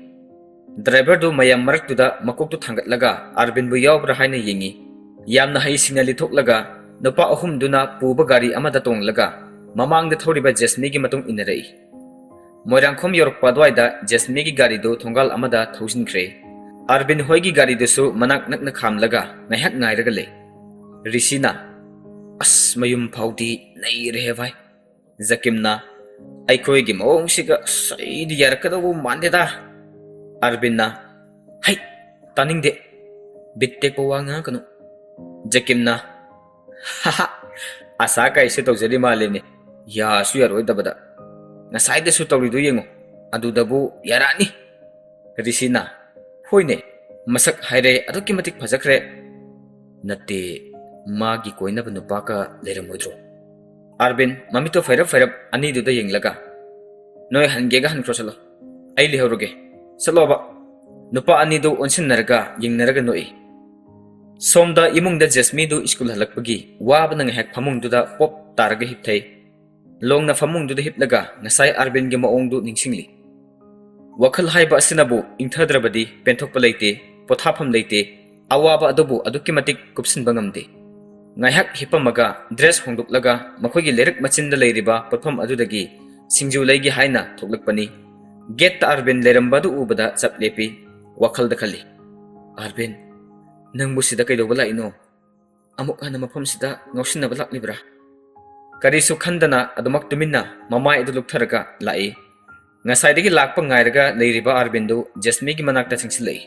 ꯗ꯭ꯔꯥꯏꯚꯔꯗꯨ ꯃꯌꯥꯝ ꯃꯔꯛꯇꯨꯗ ꯃꯀꯣꯛꯇꯨ ꯊꯥꯡꯒꯠꯂꯒ ꯑꯥꯔꯕꯤꯟꯕꯨ ꯌꯥꯎꯕ꯭ꯔꯥ ꯍꯥꯏꯅ ꯌꯦꯡꯉꯤ꯫ ꯌꯥꯝꯅ ꯍꯩꯁꯤꯡꯅ ꯂꯤꯊꯣꯛꯂꯒ ꯅꯨꯄꯥ ꯑꯍꯨꯝꯗꯨꯅ ꯄꯨꯕ ꯒꯥꯔꯤ ꯑꯃꯗ ꯇꯣꯡꯂꯒ ꯃꯃꯥꯡꯗ ꯊꯧꯔꯤꯕ ꯖꯦꯁꯃꯤꯒꯤ ꯃꯇꯨꯡ ꯏꯟꯅꯔꯛꯏ꯫ ꯃꯣꯏꯔꯥꯡꯈꯣꯝ ꯌꯧꯔꯛꯄ ꯑꯗꯨꯋꯥꯏꯗ ꯖꯦꯁꯃꯤꯒꯤ ꯒꯥꯔꯤꯗꯨ ꯊꯣꯡꯒꯥꯜ ꯑꯃꯗ ꯊꯧꯖꯤꯟꯈ꯭ꯔꯦ꯫ ꯑꯥꯔꯕꯤꯟ ꯍꯣꯏꯒꯤ ꯒꯥꯔꯤꯗꯨꯁꯨ ꯃꯅꯥꯛ ꯅꯛꯅ ꯈꯥꯝꯂꯒ ꯉꯥꯏꯍꯥꯛ ꯉꯥꯏꯔꯒ ꯂꯩ꯫ ꯔꯤꯁꯤꯅ, "ꯑꯁ, ꯃꯌꯨꯝ ꯐꯥꯎꯗꯤ ꯅꯩꯔꯦꯍꯦ ꯚꯥꯏ꯫" ꯖꯀꯤꯝꯅ, "ꯑꯩꯈꯣꯏꯒꯤ ꯃꯑꯣꯡꯁꯤꯒ ꯑꯁ ꯑꯩꯗꯤ ꯌꯥꯔꯛꯀꯗꯧꯕ ꯃꯥꯟꯗꯦꯗ꯫" ꯑꯥꯔꯕꯤꯟꯅ, "ꯍꯩ, ꯇꯥꯅꯤꯡꯗꯦ, ꯕꯤꯠ ꯇꯦꯛꯄ ꯋꯥ ꯉꯥꯡꯉꯛꯀꯅꯨ꯫" ꯖꯀꯤꯝꯅ, "ꯍꯥꯍꯥ, ꯑꯁꯥ ꯀꯥꯏꯁꯨ ꯇꯧꯖꯔꯤ ꯃꯥꯜꯂꯦꯅꯦ, ꯌꯥꯁꯨ ꯌꯥꯔꯣꯏꯗꯕꯗ꯫ ꯉꯁꯥꯏꯗꯁꯨ ꯇꯧꯔꯤꯗꯨ ꯌꯦꯡꯉꯨ, ꯑꯗꯨꯗꯕꯨ ꯌꯥꯔꯛꯑꯅꯤ꯫" ꯔꯤꯁꯤꯅ, "ꯍꯣꯏꯅꯦ, ꯃꯁꯛ ꯍꯥꯏꯔꯦ ꯑꯗꯨꯛꯀꯤ ꯃꯇꯤꯛ ꯐꯖꯈ꯭ꯔꯦ꯫" "ꯅꯠꯇꯦ, ꯃꯥꯒꯤ ꯀꯣꯏꯅꯕ ꯅꯨꯄꯥꯒ ꯂꯩꯔꯝꯃꯣꯏꯗ꯭ꯔꯣ?" ꯑꯥꯔꯕꯤꯟ ꯃꯃꯤꯠꯇꯣ ꯐꯩꯔꯞ ꯐꯩꯔꯞ ꯑꯅꯤꯗꯨꯗ ꯌꯦꯡꯂꯒ, "ꯅꯣꯏ ꯍꯟꯒꯦꯒ ꯍꯟꯈ꯭ꯔꯣ ꯆꯠꯂꯣ, ꯑꯩ ꯂꯩꯍꯧꯔꯒꯦ, ꯆꯠꯂꯣꯕ꯫" ꯅꯨꯄꯥ ꯑꯅꯤꯗꯨ ꯑꯣꯟꯁꯤꯟꯅꯔꯒ ꯌꯦꯡꯅꯔꯒ ꯅꯣꯛꯏ꯫ ꯁꯣꯝꯗ ꯏꯃꯨꯡꯗ ꯖꯦꯁꯃꯤꯗꯨ ꯁ꯭ꯀꯨꯜ ꯍꯜꯂꯛꯄꯒꯤ ꯋꯥꯕꯅ ꯉꯥꯏꯍꯥꯛ ꯐꯃꯨꯡꯗꯨꯗ ꯄꯣꯞ ꯇꯥꯔꯒ ꯍꯤꯞꯊꯩ꯫ ꯂꯣꯡꯅ ꯐꯃꯨꯡꯗꯨꯗ ꯍꯤꯞꯂꯒ ꯉꯁꯥꯏ ꯑꯥꯔꯕꯤꯟꯒꯤ ꯃꯑꯣꯡꯗꯨ ꯅꯤꯡꯁꯤꯡꯂꯤ꯫ ꯋꯥꯈꯜ ꯍꯥꯏꯕ ꯑꯁꯤꯅꯕꯨ ꯏꯪꯊꯗ꯭ꯔꯕꯗꯤ ꯄꯦꯟꯊꯣꯛꯄ ꯂꯩꯇꯦ, ꯄꯣꯊꯥꯐꯝ ꯂꯩꯇꯦ꯫ ꯑꯋꯥꯕ ꯑꯗꯨꯕꯨ ꯑꯗꯨꯛꯀꯤ ꯃꯇꯤꯛ ꯀꯨꯞꯁꯤꯟꯕ ꯉꯝꯗꯦ꯫ ꯉꯥꯏꯍꯥꯛ ꯍꯤꯞꯄꯝꯃꯒ ꯗ꯭ꯔꯦꯁ ꯍꯣꯡꯗꯣꯛꯂꯒ ꯃꯈꯣꯏꯒꯤ ꯂꯩꯔꯛ ꯃꯆꯤꯟꯗ ꯂꯩꯔꯤꯕ ꯄꯣꯠꯐꯝ ꯑꯗꯨꯗꯒꯤ ꯁꯤꯡꯖꯨ ꯂꯩꯒꯦ ꯍꯥꯏꯅ ꯊꯣꯛꯂꯛꯄꯅꯤ꯫ ꯒꯦꯠꯇ ꯑꯥꯔꯕꯤꯟ ꯂꯩꯔꯝꯕ ꯑꯗꯨ ꯎꯕꯗ ꯆꯞ ꯂꯦꯞꯄꯤ꯫ ꯋꯥꯈꯜꯗ ꯈꯜꯂꯤ, "ꯑꯥꯔꯕꯤꯟ, ꯅꯪꯕꯨ ꯁꯤꯗ ꯀꯩꯗꯧꯕ ꯂꯥꯛꯏꯅꯣ? ꯑꯃꯨꯛ ꯍꯟꯅ ꯃꯐꯝꯁꯤꯗ ꯉꯥꯎꯁꯤꯟꯅꯕ ꯂꯥꯛꯂꯤꯕ꯭ꯔꯥ?" ꯀꯔꯤꯁꯨ ꯈꯟꯗꯅ ꯑꯗꯨꯃꯛ ꯇꯨꯃꯤꯟꯅ ꯃꯃꯥꯏ ꯑꯗꯨ ꯂꯨꯞꯊꯔꯒ ꯂꯥꯛꯏ꯫ ꯉꯁꯥꯏꯗꯒꯤ ꯂꯥꯛꯄ ꯉꯥꯏꯔꯒ ꯂꯩꯔꯤꯕ ꯑꯥꯔꯕꯤꯟꯗꯨ ꯖꯦꯁꯃꯤꯒꯤ ꯃꯅꯥꯛꯇ ꯆꯪꯁꯤꯜꯂꯛꯏ꯫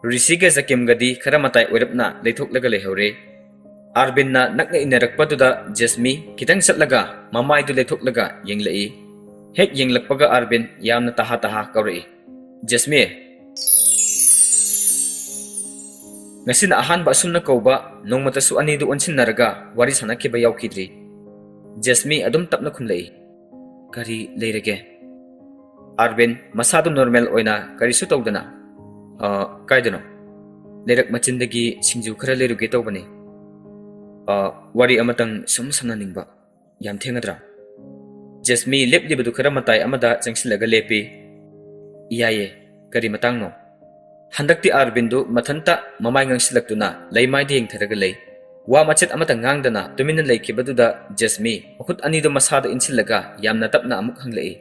ꯔꯤꯁꯤꯒ ꯖꯀꯤꯝꯒꯗꯤ ꯈꯔ ꯃꯇꯥꯏ ꯑꯣꯏꯔꯞꯅ ꯂꯩꯊꯣꯛꯂꯒ ꯂꯩꯍꯧꯔꯦ꯫ ꯑꯥꯔꯕꯤꯟꯅ ꯅꯛꯅ ꯏꯟꯅꯔꯛꯄꯗꯨꯗ ꯖꯦꯁꯃꯤ ꯈꯤꯇꯪ ꯆꯠꯂꯒ ꯃꯃꯥꯏꯗꯨ ꯂꯩꯊꯣꯛꯂꯒ ꯌꯦꯡꯂꯛꯏ꯫ ꯍꯦꯛ ꯌꯦꯡꯂꯛꯄꯒ ꯑꯥꯔꯕꯤꯟ ꯌꯥꯝꯅ ꯇꯍꯥ ꯇꯍꯥ ꯀꯧꯔꯛꯏ, "ꯖꯦꯁꯃꯤ!" ꯉꯁꯤꯅ ꯑꯍꯥꯟꯕ ꯑꯁꯨꯝꯅ ꯀꯧꯕ, ꯅꯣꯡꯃꯇꯁꯨ ꯑꯅꯤꯗꯨ ꯑꯣꯟꯁꯤꯟꯅꯔꯒ ꯋꯥꯔꯤ ꯁꯥꯟꯅꯈꯤꯕ ꯌꯥꯎꯈꯤꯗ꯭ꯔꯤ꯫ ꯖꯦꯁꯃꯤ ꯑꯗꯨꯝ ꯇꯞꯅ ꯈꯨꯝꯂꯛꯏ, "ꯀꯔꯤ ꯂꯩꯔꯒꯦ?" ꯑꯥꯔꯕꯤꯟ ꯃꯁꯥꯗꯨ ꯅꯣꯔꯃꯦꯜ ꯑꯣꯏꯅ ꯀꯔꯤꯁꯨ ꯇꯧꯗꯅ, "ꯑ, ꯀꯥꯏꯗꯅꯣ? ꯂꯩꯔꯛ ꯃꯆꯤꯟꯗꯒꯤ ꯁꯤꯡꯖꯨ ꯈꯔ ꯂꯩꯔꯨꯒꯦ ꯇꯧꯕꯅꯤ꯫ ꯑ, ꯋꯥꯔꯤ ꯑꯃꯇꯪ ꯁꯨꯝ ꯁꯥꯟꯅꯅꯤꯡꯕ꯫ ꯌꯥꯝ ꯊꯦꯡꯉꯗ꯭ꯔꯥ?" ꯖꯦꯁꯃꯤ ꯂꯦꯞꯂꯤꯕꯗꯨ ꯈꯔ ꯃꯇꯥꯏ ꯑꯃꯗ ꯆꯪꯁꯤꯜꯂꯒ ꯂꯦꯞꯄꯤ꯫ "ꯌꯥꯏꯌꯦ, ꯀꯔꯤ ꯃꯇꯥꯡꯅꯣ?" ꯍꯟꯗꯛꯇꯤ ꯑꯥꯔꯕꯤꯟꯗꯨ ꯃꯊꯟꯇ ꯃꯃꯥꯏ ꯉꯥꯡꯁꯤꯜꯂꯛꯇꯨꯅ ꯂꯩꯃꯥꯏꯗ ꯌꯦꯡꯊꯔꯒ ꯂꯩ꯫ ꯋꯥ ꯃꯆꯦꯠ ꯑꯃꯠꯇ ꯉꯥꯡꯗꯅ ꯇꯨꯃꯤꯟꯅ ꯂꯩꯈꯤꯕꯗꯨꯗ ꯖꯦꯁꯃꯤ ꯃꯈꯨꯠ ꯑꯅꯤꯗꯨ ꯃꯁꯥꯗ ꯏꯟꯁꯤꯜꯂꯒ ꯌꯥꯝꯅ ꯇꯞꯅ ꯑꯃꯨꯛ ꯍꯪꯂꯛꯏ,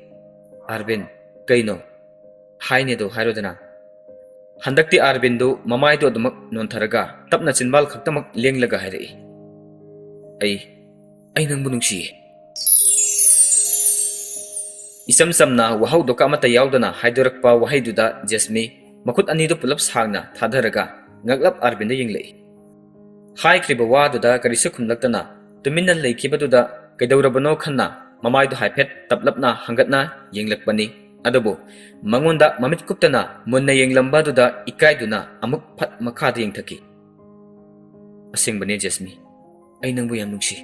"ꯑꯥꯔꯕꯤꯟ, ꯀꯩꯅꯣ? ꯍꯥꯏꯅꯦꯗꯣ ꯍꯥꯏꯔꯣꯗꯅ?" ꯍꯟꯗꯛꯇꯤ ꯑꯥꯔꯕꯤꯟꯗꯨ ꯃꯃꯥꯏꯗꯨ ꯑꯗꯨꯃꯛ ꯅꯣꯟꯊꯔꯒ ꯇꯞꯅ ꯆꯤꯟꯕꯥꯜ ꯈꯛꯇꯃꯛ ꯂꯦꯡꯂꯒ ꯍꯥꯏꯔꯛꯏ, "ꯑꯩ, ꯑꯩ ꯅꯪꯕꯨ ꯅꯨꯡꯁꯤꯌꯦ꯫" ꯏꯆꯝ ꯆꯝꯅ ꯋꯥꯍꯧꯗꯣ ꯑꯃꯠꯇ ꯌꯥꯎꯗꯅ ꯍꯥꯏꯗꯣꯔꯛꯄ ꯋꯥꯍꯩꯗꯨꯗ ꯖꯦꯁꯃꯤ ꯃꯈꯨꯠ ꯑꯅꯤꯗꯨ ꯄꯨꯂꯞ ꯁꯥꯡꯅ ꯊꯥꯗꯔꯒ ꯉꯛꯂꯞ ꯑꯥꯔꯕꯤꯟꯗ ꯌꯦꯡꯂꯛꯏ꯫ ꯍꯥꯏꯈ꯭ꯔꯤꯕ ꯋꯥꯗꯨꯗ ꯀꯔꯤꯁꯨ ꯈꯨꯝꯂꯛꯇꯅ ꯇꯨꯃꯤꯟꯅ ꯂꯩꯈꯤꯕꯗꯨꯗ ꯀꯩꯗꯧꯔꯕꯅꯣ ꯈꯟꯅ ꯃꯃꯥꯏꯗꯨ ꯍꯥꯏꯐꯦꯠ ꯇꯞꯂꯞꯅ ꯍꯪꯒꯠꯅ ꯌꯦꯡꯂꯛꯄꯅꯤ꯫ ꯑꯗꯨꯕꯨ ꯃꯉꯣꯟꯗ ꯃꯃꯤꯠ ꯀꯨꯞꯇꯅ ꯃꯨꯟꯅ ꯌꯦꯡꯂꯝꯕꯗꯨꯗ ꯏꯀꯥꯏꯗꯨꯅ ꯑꯃꯨꯛ ꯐꯠ ꯃꯈꯥꯗ ꯌꯦꯡꯊꯈꯤ꯫ "ꯑꯁꯦꯡꯕꯅꯦ ꯖꯦꯁꯃꯤ, ꯑꯩ ꯅꯪꯕꯨ ꯌꯥꯝ ꯅꯨꯡꯁꯤ꯫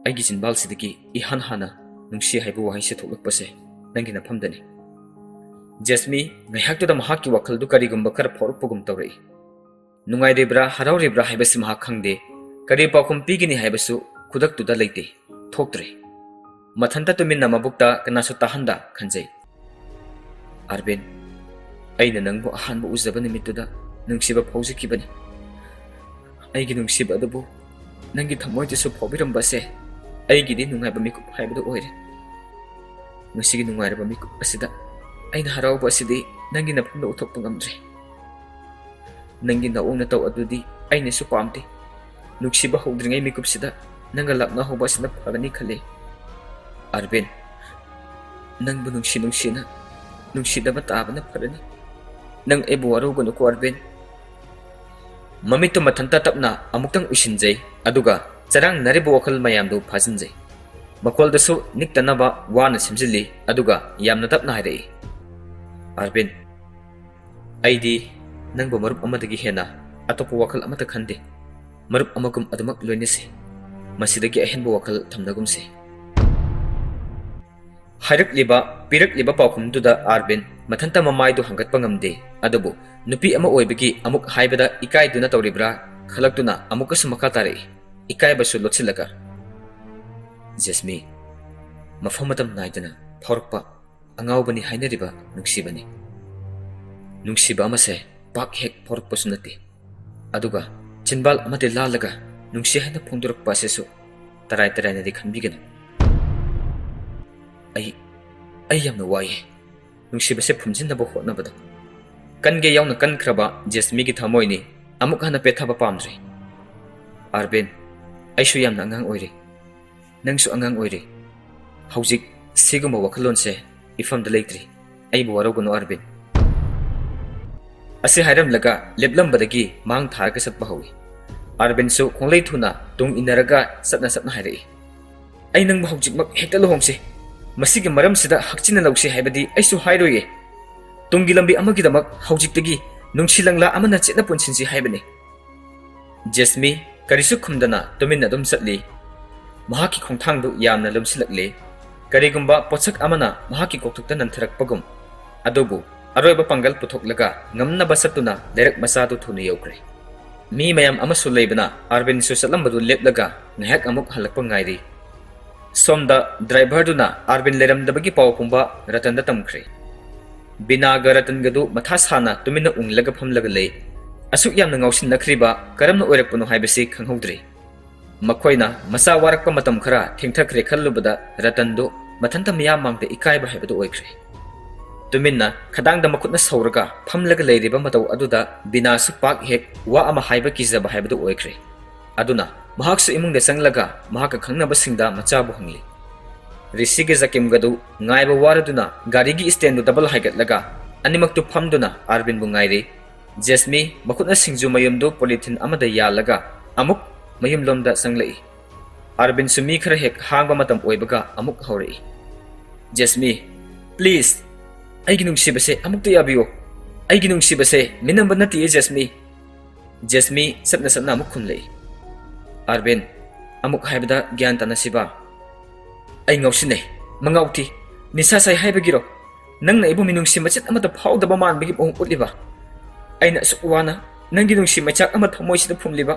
ꯑꯩꯒꯤ ꯆꯤꯟꯕꯥꯜꯁꯤꯗꯒꯤ ꯏꯍꯥꯟ ꯍꯥꯟꯅ ꯅꯨꯡꯁꯤ ꯍꯥꯏꯕ ꯋꯥꯍꯩꯁꯦ ꯊꯣꯛꯂꯛꯄꯁꯦ ꯅꯪꯒꯤ ꯅꯐꯝꯗꯅꯤ꯫ ꯖꯦꯁꯃꯤ, ꯉꯥꯏꯍꯥꯛꯇꯨꯗ ꯃꯍꯥꯛꯀꯤ ꯋꯥꯈꯜꯗꯨ ꯀꯔꯤꯒꯨꯝꯕ ꯈꯔ ꯐꯥꯎꯔꯛꯄꯒꯨꯝ ꯇꯧꯔꯛꯏ꯫ ꯅꯨꯡꯉꯥꯏꯔꯤꯕ꯭ꯔꯥ, ꯍꯔꯥꯎꯔꯤꯕ꯭ꯔꯥ ꯍꯥꯏꯕꯁꯤ ꯃꯍꯥꯛ ꯈꯪꯗꯦ꯫ ꯀꯔꯤ ꯄꯥꯎꯈꯨꯝ ꯄꯤꯒꯅꯤ ꯍꯥꯏꯕꯁꯨ ꯈꯨꯗꯛꯇꯨꯗ ꯂꯩꯇꯦ, ꯊꯣꯛꯇ꯭ꯔꯦ꯫ ꯃꯊꯟꯇ ꯇꯨꯃꯤꯟꯅ ꯃꯕꯨꯛꯇ ꯀꯅꯥꯁꯨ ꯇꯥꯍꯟꯗ ꯈꯟꯖꯩ꯫ ꯑꯥꯔꯕꯤꯟ, ꯑꯩꯅ ꯅꯪꯕꯨ ꯑꯍꯥꯟꯕ ꯎꯖꯕ ꯅꯨꯃꯤꯠꯇꯨꯗ ꯅꯨꯡꯁꯤꯕ ꯐꯥꯎꯖꯈꯤꯕꯅꯤ꯫ ꯑꯩꯒꯤ ꯅꯨꯡꯁꯤꯕ ꯑꯗꯨꯕꯨ ꯅꯪꯒꯤ ꯊꯃꯣꯏꯗꯁꯨ ꯐꯥꯎꯕꯤꯔꯝꯕꯁꯦ ꯑꯩꯒꯤꯗꯤ ꯅꯨꯡꯉꯥꯏꯕ ꯃꯤꯀꯨꯞ ꯍꯥꯏꯕꯗꯨ ꯑꯣꯏꯔꯦ꯫ ꯉꯁꯤꯒꯤ ꯅꯨꯡꯉꯥꯏꯔꯕ ꯃꯤꯀꯨꯞ ꯑꯁꯤꯗ ꯑꯩꯅ ꯍꯔꯥꯎꯕ ꯑꯁꯤꯗꯤ ꯅꯪꯒꯤ ꯅꯐꯝꯗ ꯎꯠꯊꯣꯛꯄ ꯉꯝꯗ꯭ꯔꯦ꯫ ꯅꯪꯒꯤ ꯅꯑꯣꯡ ꯅꯇꯧ ꯑꯗꯨꯗꯤ ꯑꯩꯅꯁꯨ ꯄꯥꯝꯗꯦ꯫ ꯅꯨꯡꯁꯤꯕ ꯍꯧꯗ꯭ꯔꯤꯉꯩ ꯃꯤꯀꯨꯞꯁꯤꯗ ꯅꯪꯒ ꯂꯥꯞꯅꯍꯧꯕ ꯑꯁꯤꯅ ꯐꯒꯅꯤ ꯈꯜꯂꯤ꯫ ꯑꯥꯔꯕꯤꯟ, ꯅꯪꯕꯨ ꯅꯨꯡꯁꯤ ꯅꯨꯡꯁꯤꯅ ꯅꯨꯡꯁꯤꯗꯕ ꯇꯥꯕꯅ ꯐꯔꯅꯤ꯫ ꯅꯪ ꯑꯩꯕꯨ ꯋꯥꯔꯧꯒꯅꯨꯀꯣ ꯑꯥꯔꯕꯤꯟ꯫" ꯃꯃꯤꯠꯇꯨ ꯃꯊꯟꯇ ꯇꯞꯅ ꯑꯃꯨꯛꯇꯪ ꯎꯏꯁꯤꯟꯖꯩ, ꯑꯗꯨꯒ ꯆꯔꯥꯡꯅꯔꯤꯕ ꯋꯥꯈꯜ ꯃꯌꯥꯝꯗꯨ ꯐꯥꯖꯤꯟꯖꯩ꯫ ꯃꯈꯣꯜꯗꯁꯨ ꯅꯤꯛꯇꯅꯕ ꯋꯥꯅ ꯁꯦꯝꯖꯤꯜꯂꯤ, ꯑꯗꯨꯒ ꯌꯥꯝꯅ ꯇꯞꯅ ꯍꯥꯏꯔꯛꯏ, "ꯑꯥꯔꯕꯤꯟ, ꯑꯩꯗꯤ ꯅꯪꯕꯨ ꯃꯔꯨꯞ ꯑꯃꯗꯒꯤ ꯍꯦꯟꯅ ꯑꯇꯣꯞꯄ ꯋꯥꯈꯜ ꯑꯃꯠꯇ ꯈꯟꯗꯦ꯫ ꯃꯔꯨꯞ ꯑꯃꯒꯨꯝ ꯑꯗꯨꯃꯛ ꯂꯣꯏꯅꯁꯤ꯫ ꯃꯁꯤꯗꯒꯤ ꯑꯍꯦꯟꯕ ꯋꯥꯈꯜ ꯊꯝꯅꯒꯨꯝꯁꯤ꯫ ꯍꯥꯏꯔꯛꯂꯤꯕ, ꯄꯤꯔꯛꯂꯤꯕ ꯄꯥꯎꯈꯨꯝꯗꯨꯗ ꯑꯥꯔꯕꯤꯟ ꯃꯊꯟꯇ ꯃꯃꯥꯏꯗꯨ ꯍꯪꯒꯠꯄ ꯉꯝꯗꯦ꯫ ꯑꯗꯨꯕꯨ ꯅꯨꯄꯤ ꯑꯃ ꯑꯣꯏꯕꯒꯤ ꯑꯃꯨꯛ ꯍꯥꯏꯕꯗ ꯏꯀꯥꯏꯗꯨꯅ ꯇꯧꯔꯤꯕ꯭ꯔꯥ ꯈꯜꯂꯛꯇꯨꯅ ꯑꯃꯨꯛꯀꯁꯨ ꯃꯈꯥ ꯇꯥꯔꯛꯏ, ꯏꯀꯥꯏꯕꯁꯨ ꯂꯣꯠꯁꯤꯜꯂꯒ꯫ "ꯖꯦꯁꯃꯤ, ꯃꯐꯝ ꯃꯇꯝ ꯅꯥꯏꯗꯅ ꯐꯥꯎꯔꯛꯄ ꯑꯉꯥꯎꯕꯅꯤ ꯍꯥꯏꯅꯔꯤꯕ ꯅꯨꯡꯁꯤꯕꯅꯤ꯫ ꯅꯨꯡꯁꯤꯕ ꯑꯃꯁꯦ ꯄꯥꯛ ꯍꯦꯛ ꯐꯥꯎꯔꯛꯄꯁꯨ ꯅꯠꯇꯦ꯫ ꯑꯗꯨꯒ ꯆꯤꯟꯕꯥꯜ ꯑꯃꯗꯤ ꯂꯥꯜꯂꯒ ꯅꯨꯡꯁꯤ ꯍꯥꯏꯅ ꯐꯣꯡꯗꯣꯔꯛꯄ ꯑꯁꯤꯁꯨ ꯇꯔꯥꯏ ꯇꯔꯥꯏꯅꯗꯤ ꯈꯟꯕꯤꯒꯅꯨ꯫ ꯑꯩ, ꯑꯩ ꯌꯥꯝꯅ ꯋꯥꯏꯌꯦ ꯅꯨꯡꯁꯤꯕꯁꯦ ꯐꯨꯝꯖꯤꯟꯅꯕ ꯍꯣꯠꯅꯕꯗ"꯫ ꯀꯟꯒꯦ ꯌꯥꯎꯅ ꯀꯟꯈ꯭ꯔꯕ ꯖꯦꯁꯃꯤꯒꯤ ꯊꯃꯣꯏꯅꯤ ꯑꯃꯨꯛ ꯍꯟꯅ ꯄꯦꯠꯊꯕ ꯄꯥꯝꯗ꯭ꯔꯦ꯫ "ꯑꯥꯔꯕꯤꯟ, ꯑꯩꯁꯨ ꯌꯥꯝꯅ ꯑꯉꯥꯡ ꯑꯣꯏꯔꯤ꯫ ꯅꯪꯁꯨ ꯑꯉꯥꯡ ꯑꯣꯏꯔꯤ꯫ ꯍꯧꯖꯤꯛ ꯁꯤꯒꯨꯝꯕ ꯋꯥꯈꯜꯂꯣꯟꯁꯦ ꯏꯐꯝꯗ ꯂꯩꯇ꯭ꯔꯤ꯫ ꯑꯩꯕꯨ ꯋꯥꯔꯧꯒꯅꯨ, ꯑꯥꯔꯕꯤꯟ"꯫ ꯑꯁꯤ ꯍꯥꯏꯔꯝꯂꯒ ꯂꯦꯞꯂꯝꯕꯗꯒꯤ ꯃꯥꯡ ꯊꯥꯔꯒ ꯆꯠꯄ ꯍꯧꯏ꯫ ꯑꯥꯔꯕꯤꯟꯁꯨ ꯈꯣꯡꯂꯩ ꯊꯨꯅ ꯇꯨꯡ ꯏꯟꯅꯔꯒ ꯆꯠꯅ ꯆꯠꯅ ꯍꯥꯏꯔꯛꯏ, "ꯑꯩ ꯅꯪꯕꯨ ꯍꯧꯖꯤꯛꯃꯛ ꯍꯦꯛꯇ ꯂꯨꯍꯣꯡꯁꯤ꯫ ꯃꯁꯤꯒꯤ ꯃꯔꯝꯁꯤꯗ ꯍꯛꯆꯤꯟꯅ ꯂꯧꯁꯤ ꯍꯥꯏꯕꯗꯤ ꯑꯩꯁꯨ ꯍꯥꯏꯔꯣꯏꯌꯦ꯫ ꯇꯨꯡꯒꯤ ꯂꯝꯕꯤ ꯑꯃꯒꯤꯗꯃꯛ ꯍꯧꯖꯤꯛꯇꯒꯤ ꯅꯨꯡꯁꯤ ꯂꯪꯂꯥ ꯑꯃꯅ ꯆꯦꯠꯅ ꯄꯨꯟꯁꯤꯟꯁꯤ ꯍꯥꯏꯕꯅꯤ"꯫ ꯖꯦꯁꯃꯤ ꯀꯔꯤꯁꯨ ꯈꯨꯝꯗꯅ ꯇꯨꯃꯤꯟꯅ ꯑꯗꯨꯝ ꯆꯠꯂꯤ꯫ ꯃꯍꯥꯛꯀꯤ ꯈꯣꯡꯊꯥꯡꯗꯨ ꯌꯥꯝꯅ ꯂꯨꯝꯁꯤꯜꯂꯛꯂꯦ꯫ ꯀꯔꯤꯒꯨꯝꯕ ꯄꯣꯠꯁꯛ ꯑꯃꯅ ꯃꯍꯥꯛꯀꯤ ꯀꯣꯛꯊꯛꯇ ꯅꯟꯊꯔꯛꯄꯒꯨꯝ꯫ ꯑꯗꯨꯕꯨ ꯑꯔꯣꯏꯕ ꯄꯥꯡꯒꯜ ꯄꯨꯊꯣꯛꯂꯒ ꯉꯝꯅꯕ ꯆꯠꯇꯨꯅ ꯂꯩꯔꯛ ꯃꯆꯥꯗꯨ ꯊꯨꯅ ꯌꯧꯈ꯭ꯔꯦ꯫ ꯃꯤ ꯃꯌꯥꯝ ꯑꯃꯁꯨ ꯂꯩꯕꯅ ꯑꯥꯔꯕꯤꯟꯁꯨ ꯆꯠꯂꯝꯕꯗꯨ ꯂꯦꯞꯂꯒ ꯉꯥꯏꯍꯥꯛ ꯑꯃꯨꯛ ꯍꯜꯂꯛꯄ ꯉꯥꯏꯔꯤ꯫ ꯁꯣꯝꯗ ꯗ꯭ꯔꯥꯏꯚꯔꯗꯨꯅ ꯑꯥꯔꯕꯤꯟ ꯂꯩꯔꯝꯗꯕꯒꯤ ꯄꯥꯎ ꯄꯨꯝꯕ ꯔꯇꯟꯗ ꯇꯝꯈ꯭ꯔꯦ꯫ ꯕꯤꯅꯥꯒ ꯔꯇꯟꯒꯗꯨ ꯃꯊꯥ ꯁꯥꯅ ꯇꯨꯃꯤꯟꯅ ꯎꯪꯂꯒ ꯐꯝꯂꯒ ꯂꯩ꯫ ꯑꯁꯨꯛ ꯌꯥꯝꯅ ꯉꯥꯎꯁꯤꯟꯅꯈ꯭ꯔꯤꯕ ꯀꯔꯝꯅ ꯑꯣꯏꯔꯛꯄꯅꯣ ꯍꯥꯏꯕꯁꯤ ꯈꯪꯍꯧꯗ꯭ꯔꯦ꯫ ꯃꯈꯣꯏꯅ ꯃꯆꯥ ꯋꯥꯔꯛꯄ ꯃꯇꯝ ꯈꯔ ꯊꯦꯡꯊꯈ꯭ꯔꯦ ꯈꯜꯂꯨꯕꯗ ꯔꯇꯟꯗꯨ ꯃꯊꯟꯇ ꯃꯤꯌꯥꯝ ꯃꯥꯡꯗ ꯏꯀꯥꯏꯕ ꯍꯥꯏꯕꯗꯨ ꯑꯣꯏꯈ꯭ꯔꯦ꯫ ꯇꯨꯃꯤꯟꯅ ꯈꯗꯥꯡꯗ ꯃꯈꯨꯠꯅ ꯁꯧꯔꯒ ꯐꯝꯂꯒ ꯂꯩꯔꯤꯕ ꯃꯇꯧ ꯑꯗꯨꯗ ꯕꯤꯅꯥꯁꯨ ꯄꯥꯛ ꯍꯦꯛ ꯋꯥ ꯑꯃ ꯍꯥꯏꯕ ꯀꯤꯖꯕ ꯍꯥꯏꯕꯗꯨ ꯑꯣꯏꯈ꯭ꯔꯦ꯫ ꯑꯗꯨꯅ ꯃꯍꯥꯛꯁꯨ ꯏꯃꯨꯡꯗ ꯆꯪꯂꯒ ꯃꯍꯥꯛꯀ ꯈꯪꯅꯕꯁꯤꯡꯗ ꯃꯆꯥꯕꯨ ꯍꯪꯂꯤ꯫ ꯔꯤꯁꯤꯒ ꯖꯀꯤꯝꯒꯗꯨ ꯉꯥꯏꯕ ꯋꯥꯔꯗꯨꯅ ꯒꯥꯔꯤꯒꯤ ꯁ꯭ꯇꯦꯟꯗꯨ ꯗꯕꯜ ꯍꯥꯏꯒꯠꯂꯒ ꯑꯅꯤꯃꯛꯇꯨ ꯐꯝꯗꯨꯅ ꯑꯥꯔꯕꯤꯟꯕꯨ ꯉꯥꯏꯔꯤ꯫ ꯖꯦꯁꯃꯤ ꯃꯈꯨꯠꯅ ꯁꯤꯡꯖꯨ ꯃꯌꯨꯝꯗꯨ ꯄꯣꯂꯤꯊꯤꯟ ꯑꯃꯗ ꯌꯥꯜꯂꯒ ꯑꯃꯨꯛ ꯃꯌꯨꯝꯂꯣꯝꯗ ꯆꯪꯂꯛꯏ꯫ ꯑꯥꯔꯕꯤꯟꯁꯨ ꯃꯤ ꯈꯔ ꯍꯦꯛ ꯍꯥꯡꯕ ꯃꯇꯝ ꯑꯣꯏꯕꯒ ꯑꯃꯨꯛ ꯍꯧꯔꯛꯏ꯫ "ꯖꯦꯁꯃꯤ, please, ꯑꯩꯒꯤ ꯅꯨꯡꯁꯤꯕꯁꯦ ꯑꯃꯨꯛꯇ ꯌꯥꯕꯤꯌꯨ꯫ ꯑꯩꯒꯤ ꯅꯨꯡꯁꯤꯕꯁꯦ ꯃꯤꯅꯝꯕ ꯅꯠꯇꯤꯌꯦ, ꯖꯦꯁꯃꯤ"꯫ ꯖꯦꯁꯃꯤ ꯆꯠꯅ ꯆꯠꯅ ꯑꯃꯨꯛ ꯈꯨꯝꯂꯛꯏ꯫ "ꯑꯥꯔꯕꯤꯟ, ꯑꯃꯨꯛ ꯍꯥꯏꯕꯗ ꯒ꯭ꯌꯥꯟ ꯇꯥꯅꯁꯤꯕ꯫ ꯑꯩ ꯉꯥꯎꯁꯤꯟꯅꯩ, ꯃꯉꯥꯎ ꯊꯤ, ꯅꯤꯁꯥ ꯁꯥꯏ ꯍꯥꯏꯕꯒꯤꯔꯣ? ꯅꯪꯅ ꯑꯩꯕꯨ ꯃꯤꯅꯨꯡꯁꯤ ꯃꯆꯦꯠ ꯑꯃꯠꯇ ꯐꯥꯎꯗꯕ ꯃꯥꯟꯕꯒꯤ ꯃꯑꯣꯡ ꯎꯠꯂꯤꯕ? ꯑꯩꯅ ꯑꯁꯨꯛ ꯋꯥꯅ ꯅꯪꯒꯤ ꯅꯨꯡꯁꯤ ꯃꯩꯆꯥꯛ ꯑꯃ ꯊꯃꯣꯏꯁꯤꯗ ꯐꯨꯝꯂꯤꯕ,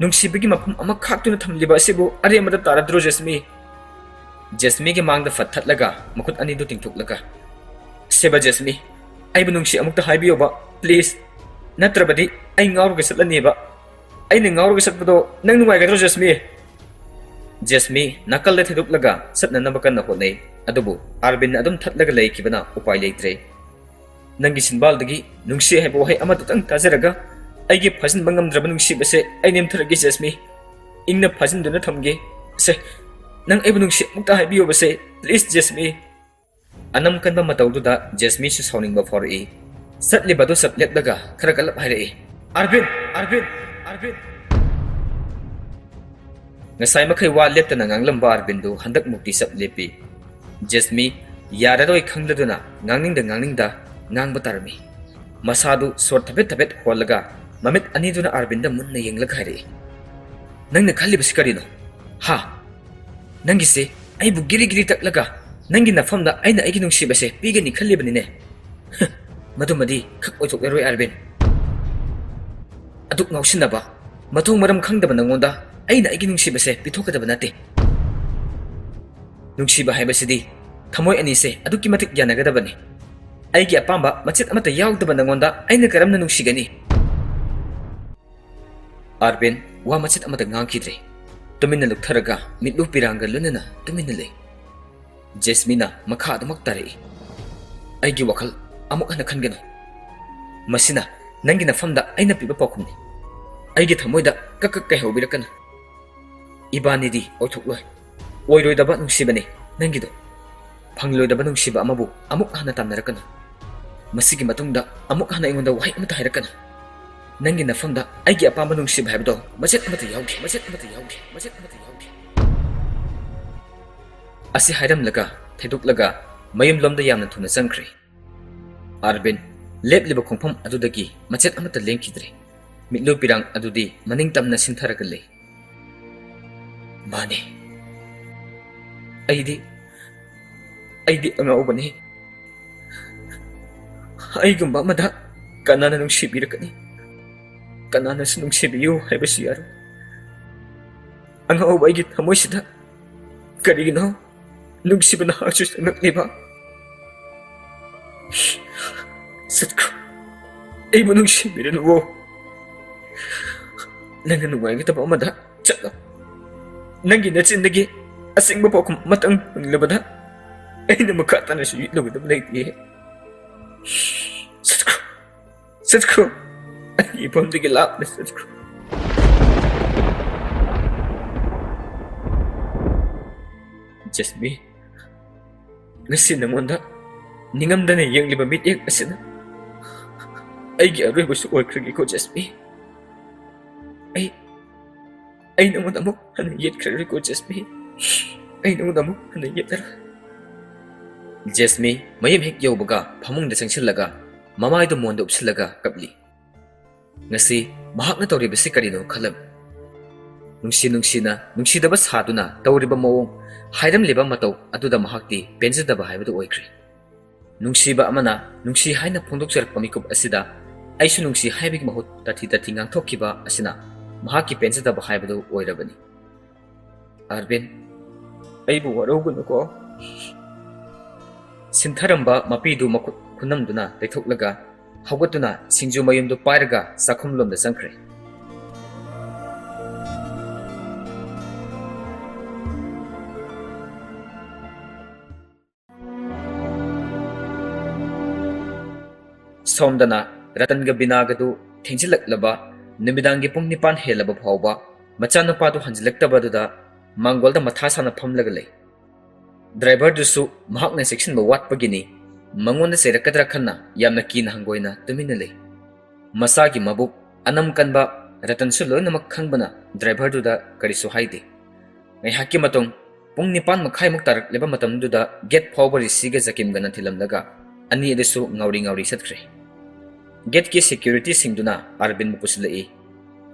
ꯅꯨꯡꯁꯤꯕꯒꯤ ꯃꯐꯝ ꯑꯃ ꯈꯥꯛꯇꯨꯅ ꯊꯝꯂꯤꯕ ꯑꯁꯤꯕꯨ ꯑꯔꯦꯝꯕꯗ ꯇꯥꯔꯗ꯭ꯔꯣ, ꯖꯦꯁꯃꯤ? ꯖꯦꯁꯃꯤꯒꯤ ꯃꯥꯡꯗ ꯐꯠ ꯊꯠꯂꯒ ꯃꯈꯨꯠ ꯑꯅꯤꯗꯨ ꯇꯤꯡꯊꯣꯛꯂꯒ, "ꯁꯦꯕ ꯖꯦꯁꯃꯤ, ꯑꯩꯕꯨ ꯅꯨꯡꯁꯤ ꯑꯃꯨꯛꯇ ꯍꯥꯏꯕꯤꯌꯣꯕ, please꯫ ꯅꯠꯇ꯭ꯔꯕꯗꯤ ꯑꯩ ꯉꯥꯎꯔꯒ ꯆꯠꯂꯅꯦꯕ꯫ ꯑꯩꯅ ꯉꯥꯎꯔꯒ ꯆꯠꯄꯗꯣ ꯅꯪ ꯅꯨꯡꯉꯥꯏꯒꯗ꯭ꯔꯣ, ꯖꯦꯁꯃꯤ?" ꯖꯦꯁꯃꯤ ꯅꯥꯀꯜꯗ ꯊꯩꯗꯣꯛꯂꯒ ꯆꯠꯅꯅꯕ ꯀꯟꯅ ꯍꯣꯠꯅꯩ, ꯑꯗꯨꯕꯨ ꯑꯥꯔꯕꯤꯟ ꯑꯗꯨꯝ ꯊꯠꯂꯒ ꯂꯩꯈꯤꯕꯅ ꯎꯄꯥꯏ ꯂꯩꯇ꯭ꯔꯦ꯫ "ꯅꯪꯒꯤ ꯆꯤꯟꯕꯥꯜꯗꯒꯤ ꯅꯨꯡꯁꯤ ꯍꯥꯏꯕ ꯋꯥꯍꯩ ꯑꯃꯗꯨꯇꯪ ꯇꯥꯖꯔꯒ ꯑꯩꯒꯤ ꯐꯥꯖꯤꯟꯕ ꯉꯝꯗ꯭ꯔꯕ ꯅꯨꯡꯁꯤꯕꯁꯦ ꯑꯩ ꯅꯦꯝꯊꯔꯒꯦ, ꯖꯦꯁꯃꯤ꯫ ꯏꯪꯅ ꯐꯥꯖꯤꯟꯗꯨꯅ ꯊꯝꯒꯦ꯫ ꯁꯦ, ꯅꯪ ꯑꯩꯕꯨ ꯅꯨꯡꯁꯤ ꯑꯃꯨꯛꯇ ꯍꯥꯏꯕꯤꯌꯣꯕꯁꯦ, please, ꯖꯦꯁꯃꯤ꯫" ꯑꯅꯝ ꯀꯟꯕ ꯃꯇꯧꯗꯨꯗ ꯖꯦꯁꯃꯤꯁꯨ ꯁꯥꯎꯅꯤꯡꯕ ꯐꯥꯎꯔꯛꯏ꯫ ꯆꯠꯂꯤꯕꯗꯨ ꯆꯞ ꯂꯦꯞꯂꯒ ꯈꯔ ꯀꯜꯂꯞ ꯍꯥꯏꯔꯛꯏ, "ꯑꯥꯔꯕꯤꯟ! ꯑꯥꯔꯕꯤꯟ! ꯑꯥꯔꯕꯤꯟ!" ꯉꯁꯥꯏ ꯃꯈꯩ ꯋꯥ ꯂꯦꯞꯇꯅ ꯉꯥꯡꯂꯝꯕ ꯑꯥꯔꯕꯤꯟꯗꯨ ꯍꯟꯗꯛ ꯃꯨꯛꯇꯤ ꯆꯞ ꯂꯦꯞꯄꯤ꯫ ꯖꯦꯁꯃꯤ ꯌꯥꯔꯔꯣꯏ ꯈꯪꯂꯗꯨꯅ ꯉꯥꯡꯅꯤꯡꯗ ꯉꯥꯡꯅꯤꯡꯗ ꯉꯥꯡꯕ ꯇꯥꯔꯝꯃꯤ꯫ ꯃꯁꯥꯗꯨ ꯁꯣꯔ ꯊꯕꯦꯠ ꯊꯕꯦꯠ ꯍꯣꯜꯂꯒ ꯃꯃꯤꯠ ꯑꯅꯤꯗꯨꯅ ꯑꯥꯔꯕꯤꯟꯗ ꯃꯨꯟꯅ ꯌꯦꯡꯂꯒ ꯍꯥꯏꯔꯛꯏ, "ꯅꯪꯅ ꯈꯜꯂꯤꯕꯁꯤ ꯀꯔꯤꯅꯣ? ꯍꯥ? ꯅꯪꯒꯤꯁꯦ ꯑꯩꯕꯨ ꯒꯤꯔꯤ ꯒꯤꯔꯤ ꯇꯛꯂꯒ ꯅꯪꯒꯤ ꯅꯐꯝꯗ ꯑꯩꯅ ꯑꯩꯒꯤ ꯅꯨꯡꯁꯤꯕꯁꯦ ꯄꯤꯒꯅꯤ ꯈꯜꯂꯤꯕꯅꯤꯅꯦ? ꯍ, ꯃꯗꯨꯃꯗꯤ ꯈꯛ ꯑꯣꯏꯊꯣꯛꯂꯔꯣꯏ, ꯑꯥꯔꯕꯤꯟ꯫ ꯑꯗꯨꯛ ꯉꯥꯎꯁꯤꯟꯅꯕ, ꯃꯊꯣꯡ ꯃꯔꯝ ꯈꯪꯗꯕ ꯅꯪꯉꯣꯟꯗ ꯑꯩꯅ ꯑꯩꯒꯤ ꯅꯨꯡꯁꯤꯕꯁꯦ ꯄꯤꯊꯣꯛꯀꯗꯕ ꯅꯠꯇꯦ꯫ ꯅꯨꯡꯁꯤꯕ ꯍꯥꯏꯕꯁꯤꯗꯤ ꯊꯃꯣꯏ ꯑꯅꯤꯁꯦ ꯑꯗꯨꯛꯀꯤ ꯃꯇꯤꯛ ꯌꯥꯅꯒꯗꯕꯅꯤ꯫ ꯑꯩꯒꯤ ꯑꯄꯥꯝꯕ ꯃꯆꯦꯠ ꯑꯃꯠꯇ ꯌꯥꯎꯗꯕ ꯅꯪꯉꯣꯟꯗ ꯑꯩꯅ ꯀꯔꯝꯅ ꯅꯨꯡꯁꯤꯒꯅꯤ?" ꯑꯥꯔꯕꯤꯟ ꯋꯥ ꯃꯆꯦꯠ ꯑꯃꯠꯇ ꯉꯥꯡꯈꯤꯗ꯭ꯔꯦ꯫ ꯇꯨꯃꯤꯟꯅ ꯂꯨꯞꯊꯔꯒ ꯃꯤꯠꯂꯨ ꯄꯤꯔꯥꯡꯒ ꯂꯣꯏꯅꯅ ꯇꯨꯃꯤꯟꯅ ꯂꯩ꯫ ꯖꯦꯁꯃꯤꯅ ꯃꯈꯥ ꯑꯗꯨꯃꯛ ꯇꯥꯔꯛꯏ, "ꯑꯩꯒꯤ ꯋꯥꯈꯜ ꯑꯃꯨꯛ ꯍꯟꯅ ꯈꯟꯒꯅꯨ꯫ ꯃꯁꯤꯅ ꯅꯪꯒꯤ ꯅꯐꯝꯗ ꯑꯩꯅ ꯄꯤꯕ ꯄꯥꯎꯈꯨꯝꯅꯤ꯫ ꯑꯩꯒꯤ ꯊꯃꯣꯏꯗ ꯀꯛ ꯀꯛ ꯀꯥꯏꯍꯧꯕꯤꯔꯛꯀꯅꯨ꯫ ꯏꯕꯥꯅꯤꯗꯤ ꯑꯣꯏꯊꯣꯛꯂꯣꯏ꯫ ꯑꯣꯏꯔꯣꯏꯗꯕ ꯅꯨꯡꯁꯤꯕꯅꯤ ꯅꯪꯒꯤꯗꯣ꯫ ꯐꯪꯂꯣꯏꯗꯕ ꯅꯨꯡꯁꯤꯕ ꯑꯃꯕꯨ ꯑꯃꯨꯛ ꯍꯟꯅ ꯇꯝꯅꯔꯛꯀꯅꯨ꯫ ꯃꯁꯤꯒꯤ ꯃꯇꯨꯡꯗ ꯑꯃꯨꯛ ꯍꯟꯅ ꯑꯩꯉꯣꯟꯗ ꯋꯥꯍꯩ ꯑꯃꯠꯇ ꯍꯥꯏꯔꯛꯀꯅꯨ꯫ ꯅꯪꯒꯤ ꯅꯐꯝꯗ ꯑꯩꯒꯤ ꯑꯄꯥꯝꯕ ꯅꯨꯡꯁꯤꯕ ꯍꯥꯏꯕꯗꯣ ꯃꯆꯦꯠ ꯑꯃꯠꯇ ꯌꯥꯎꯗꯦ, ꯃꯆꯦꯠ ꯑꯃꯠꯇ ꯌꯥꯎꯗꯦ, ꯃꯆꯦꯠ ꯑꯃꯠꯇ ꯌꯥꯎꯗꯦ꯫" ꯑꯁꯤ ꯍꯥꯏꯔꯝꯂꯒ ꯊꯩꯗꯣꯛꯂꯒ ꯃꯌꯨꯝꯂꯣꯝꯗ ꯌꯥꯝꯅ ꯊꯨꯅ ꯆꯪꯈ꯭ꯔꯦ꯫ ꯑꯥꯔꯕꯤꯟ ꯂꯦꯞꯂꯤꯕ ꯈꯣꯡꯐꯝ ꯑꯗꯨꯗꯒꯤ ꯃꯆꯦꯠ ꯑꯃꯠꯇ ꯂꯦꯡꯈꯤꯗ꯭ꯔꯦ꯫ ꯃꯤꯠꯂꯨ ꯄꯤꯔꯥꯡ ꯑꯗꯨꯗꯤ ꯃꯅꯤꯡ ꯇꯝꯅ ꯁꯤꯟꯊꯔꯒ ꯂꯩ꯫ ꯃꯥꯅꯤ꯫ ꯑꯩꯗꯤ, ꯑꯩꯗꯤ ꯑꯉꯥꯎꯕꯅꯤ꯫ ꯑꯩꯒꯨꯝꯕ ꯑꯃꯗ ꯀꯅꯥꯅ ꯅꯨꯡꯁꯤꯕꯤꯔꯛꯀꯅꯤ? ꯀꯅꯥꯅꯁꯨ ꯅꯨꯡꯁꯤꯕꯤꯌꯨ ꯍꯥꯏꯕꯁꯨ ꯌꯥꯔꯣꯏ꯫ ꯑꯉꯥꯎꯕ ꯑꯩꯒꯤ ꯊꯃꯣꯏꯁꯤꯗ ꯀꯔꯤꯒꯤꯅꯣ ꯅꯨꯡꯁꯤꯕ ꯅꯍꯥꯛꯁꯨ ꯆꯪꯂꯛꯂꯤꯕ? ꯆꯠꯈ꯭ꯔꯣ꯫ ꯑꯩꯕꯨ ꯅꯨꯡꯁꯤꯕꯤꯔꯅꯨꯋꯣ꯫ ꯅꯪꯅ ꯅꯨꯡꯉꯥꯏꯒꯗꯕ ꯑꯃꯗ ꯆꯠꯂꯣ꯫ ꯅꯪꯒꯤ ꯅꯆꯤꯟꯗꯒꯤ ꯑꯁꯦꯡꯕ ꯄꯥꯎꯈꯨꯝ ꯑꯃꯇꯪ ꯐꯪꯂꯕꯗ ꯑꯩꯅ ꯃꯈꯥ ꯇꯥꯅꯁꯨ ꯌꯦꯠꯂꯨꯒꯗꯕ ꯂꯩꯇꯦ꯫ ꯆꯠꯈ꯭ꯔꯣ꯫ ꯆꯠꯈ꯭ꯔꯣ꯫ ꯑꯩꯒꯤ ꯏꯐꯝꯗꯒꯤ ꯂꯥꯞꯅ ꯆꯠꯈ꯭ꯔꯣ꯫ ꯖꯦꯁꯃꯤ, ꯉꯁꯤ ꯅꯉꯣꯟꯗ ꯅꯤꯡꯉꯝꯗꯅ ꯌꯦꯡꯂꯤꯕ ꯃꯤꯠꯌꯦꯡ ꯑꯁꯤꯅ ꯑꯩꯒꯤ ꯑꯔꯣꯏꯕꯁꯨ ꯑꯣꯏꯈ꯭ꯔꯒꯦꯀꯣ, ꯖꯦꯁꯃꯤ꯫ ꯑꯩ, ꯑꯩ ꯅꯉꯣꯟꯗ ꯑꯃꯨꯛ ꯍꯟꯅ ꯌꯦꯠꯈ꯭ꯔꯔꯣꯏꯀꯣ, ꯖꯦꯁꯃꯤ꯫ ꯑꯩ ꯅꯉꯣꯟꯗ ꯑꯃꯨꯛ ꯍꯟꯅ ꯌꯦꯠꯂꯔꯣꯏ꯫ ꯖꯦꯁꯃꯤ ꯃꯌꯨꯝ ꯍꯦꯛ ꯌꯧꯕꯒ ꯐꯃꯨꯡꯗ ꯆꯪꯁꯤꯜꯂꯒ ꯃꯃꯥꯏꯗꯨ ꯃꯣꯟꯗ ꯎꯞꯁꯤꯜꯂꯒ ꯀꯞꯂꯤ꯫ ꯉꯁꯤ ꯃꯍꯥꯛꯅ ꯇꯧꯔꯤꯕꯁꯤ ꯀꯔꯤꯅꯣ ꯈꯜꯂꯝꯃꯤ꯫ ꯅꯨꯡꯁꯤ ꯅꯨꯡꯁꯤꯅ ꯅꯨꯡꯁꯤꯗꯕ ꯁꯥꯗꯨꯅ ꯇꯧꯔꯤꯕ ꯃꯑꯣꯡ, ꯍꯥꯏꯔꯝꯂꯤꯕ ꯃꯇꯧ ꯑꯗꯨꯗ ꯃꯍꯥꯛꯇꯤ ꯄꯦꯟꯖꯗꯕ ꯍꯥꯏꯕꯗꯨ ꯑꯣꯏꯈ꯭ꯔꯦ꯫ ꯅꯨꯡꯁꯤꯕ ꯑꯃꯅ ꯅꯨꯡꯁꯤ ꯍꯥꯏꯅ ꯐꯣꯡꯗꯣꯛꯆꯔꯛꯄ ꯃꯤꯀꯨꯞ ꯑꯁꯤꯗ ꯑꯩꯁꯨ ꯅꯨꯡꯁꯤ ꯍꯥꯏꯕꯒꯤ ꯃꯍꯨꯠ ꯇꯥꯊꯤ ꯇꯥꯊꯤ ꯉꯥꯡꯊꯣꯛꯈꯤꯕ ꯑꯁꯤꯅ ꯃꯍꯥꯛꯀꯤ ꯄꯦꯟꯖꯗꯕ ꯍꯥꯏꯕꯗꯨ ꯑꯣꯏꯔꯕꯅꯤ꯫ ꯑꯔꯕꯤꯟ, ꯑꯩꯕꯨ ꯋꯥꯔꯧꯒꯅꯨꯀꯣ꯫ ꯁꯤꯟꯊꯔꯝꯕ ꯃꯄꯤꯗꯨ ꯃꯈꯨꯠ ꯈꯨꯅꯝꯗꯨꯅ ꯇꯩꯊꯣꯛꯂꯒ ꯍꯧꯒꯠꯇꯨꯅ ꯁꯤꯡꯖꯨ ꯃꯌꯨꯝꯗꯨ ꯄꯥꯏꯔꯒ ꯆꯥꯛꯈꯨꯝꯂꯣꯝꯗ ꯆꯪꯈ꯭ꯔꯦ꯫ ꯁꯣꯝꯗꯅ ꯔꯇꯟꯒ ꯕꯤꯅꯥꯒꯗꯨ ꯊꯦꯡꯖꯤꯜꯂꯛꯂꯕ ꯅꯨꯃꯤꯗꯥꯡꯒꯤ ꯄꯨꯡ ꯅꯤꯄꯥꯟ ꯍꯦꯜꯂꯕ ꯐꯥꯎꯕ ꯃꯆꯥꯅꯨꯄꯥꯗꯨ ꯍꯟꯖꯤꯜꯂꯛꯇꯕꯗꯨꯗ ꯃꯥꯡꯒꯣꯜꯗ ꯃꯊꯥ ꯁꯥꯅ ꯐꯝꯂꯒ ꯂꯩ꯫ ꯗ꯭ꯔꯥꯏꯚꯔꯗꯨꯁꯨ ꯃꯍꯥꯛꯅ ꯆꯦꯛꯁꯤꯟꯕ ꯋꯥꯠꯄꯒꯤꯅꯤ, ꯃꯉꯣꯟꯗ ꯆꯩꯔꯛꯀꯗ꯭ꯔꯥ ꯈꯟꯅ ꯌꯥꯝꯅ ꯀꯤꯅ ꯍꯪꯒꯣꯏꯅ ꯇꯨꯃꯤꯟꯅ ꯂꯩ꯫ ꯃꯁꯥꯒꯤ ꯃꯕꯨꯛ ꯑꯅꯝ ꯀꯟꯕ ꯔꯇꯟꯁꯨ ꯂꯣꯏꯅꯃꯛ ꯈꯪꯕꯅ ꯗ꯭ꯔꯥꯏꯚꯔꯗꯨꯗ ꯀꯔꯤꯁꯨ ꯍꯥꯏꯗꯦ꯫ ꯉꯥꯏꯍꯥꯛꯀꯤ ꯃꯇꯨꯡ, ꯄꯨꯡ ꯅꯤꯄꯥꯟ ꯃꯈꯥꯏꯃꯨꯛ ꯇꯥꯔꯛꯂꯕ ꯃꯇꯝꯗꯨꯗ ꯒꯦꯠ ꯐꯥꯎꯕ ꯔꯤꯁꯤꯒ ꯖꯀꯤꯝꯒꯅ ꯊꯤꯜꯂꯝꯂꯒ ꯑꯅꯤ ꯑꯗꯨꯁꯨ ꯉꯥꯎꯔꯤ ꯉꯥꯎꯔꯤ ꯆꯠꯈ꯭ꯔꯦ꯫ ꯒꯦꯠꯀꯤ ꯁꯦꯀ꯭ꯌꯨꯔꯤꯇꯤꯁꯤꯡꯗꯨꯅ ꯑꯥꯔꯕꯤꯟꯕꯨ ꯄꯨꯁꯤꯜꯂꯛꯏ꯫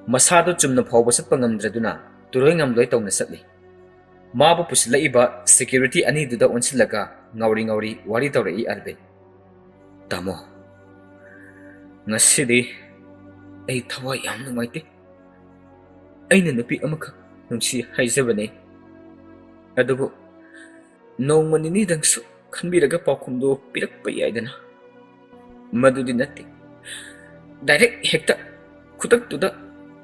ꯃꯁꯥꯗꯨ ꯆꯨꯝꯅ ꯐꯥꯎꯕ ꯆꯠꯄ ꯉꯝꯗ꯭ꯔꯗꯨꯅ ꯇꯨꯔꯣꯏ ꯉꯝꯂꯣꯏ ꯇꯧꯅ ꯆꯠꯂꯤ꯫ ꯃꯥꯕꯨ ꯄꯨꯁꯤꯜꯂꯛꯏꯕ ꯁꯦꯀ꯭ꯌꯨꯔꯤꯇꯤ ꯑꯅꯤꯗꯨꯗ ꯑꯣꯟꯁꯤꯜꯂꯒ ꯉꯥꯎꯔꯤ ꯉꯥꯎꯔꯤ ꯋꯥꯔꯤ ꯇꯧꯔꯛꯏ ꯑꯥꯔꯕꯤꯟ꯫ "ꯇꯥꯃꯣ, ꯉꯁꯤꯗꯤ ꯑꯩ ꯊꯋꯥꯏ ꯌꯥꯝ ꯅꯨꯡꯉꯥꯏꯇꯦ꯫ ꯑꯩꯅ ꯅꯨꯄꯤ ꯑꯃꯈꯛ ꯅꯨꯡꯁꯤ ꯍꯥꯏꯖꯕꯅꯦ, ꯑꯗꯨꯕꯨ ꯅꯣꯡꯃ ꯅꯤꯅꯤꯗꯪꯁꯨ ꯈꯟꯕꯤꯔꯒ ꯄꯥꯎꯈꯨꯝꯗꯨ ꯄꯤꯔꯛꯄ ꯌꯥꯏꯗꯅ?" "ꯃꯗꯨꯗꯤ ꯅꯠꯇꯦ, ꯗꯥꯏꯔꯦꯛ ꯍꯦꯛꯇ ꯈꯨꯗꯛꯇꯨꯗ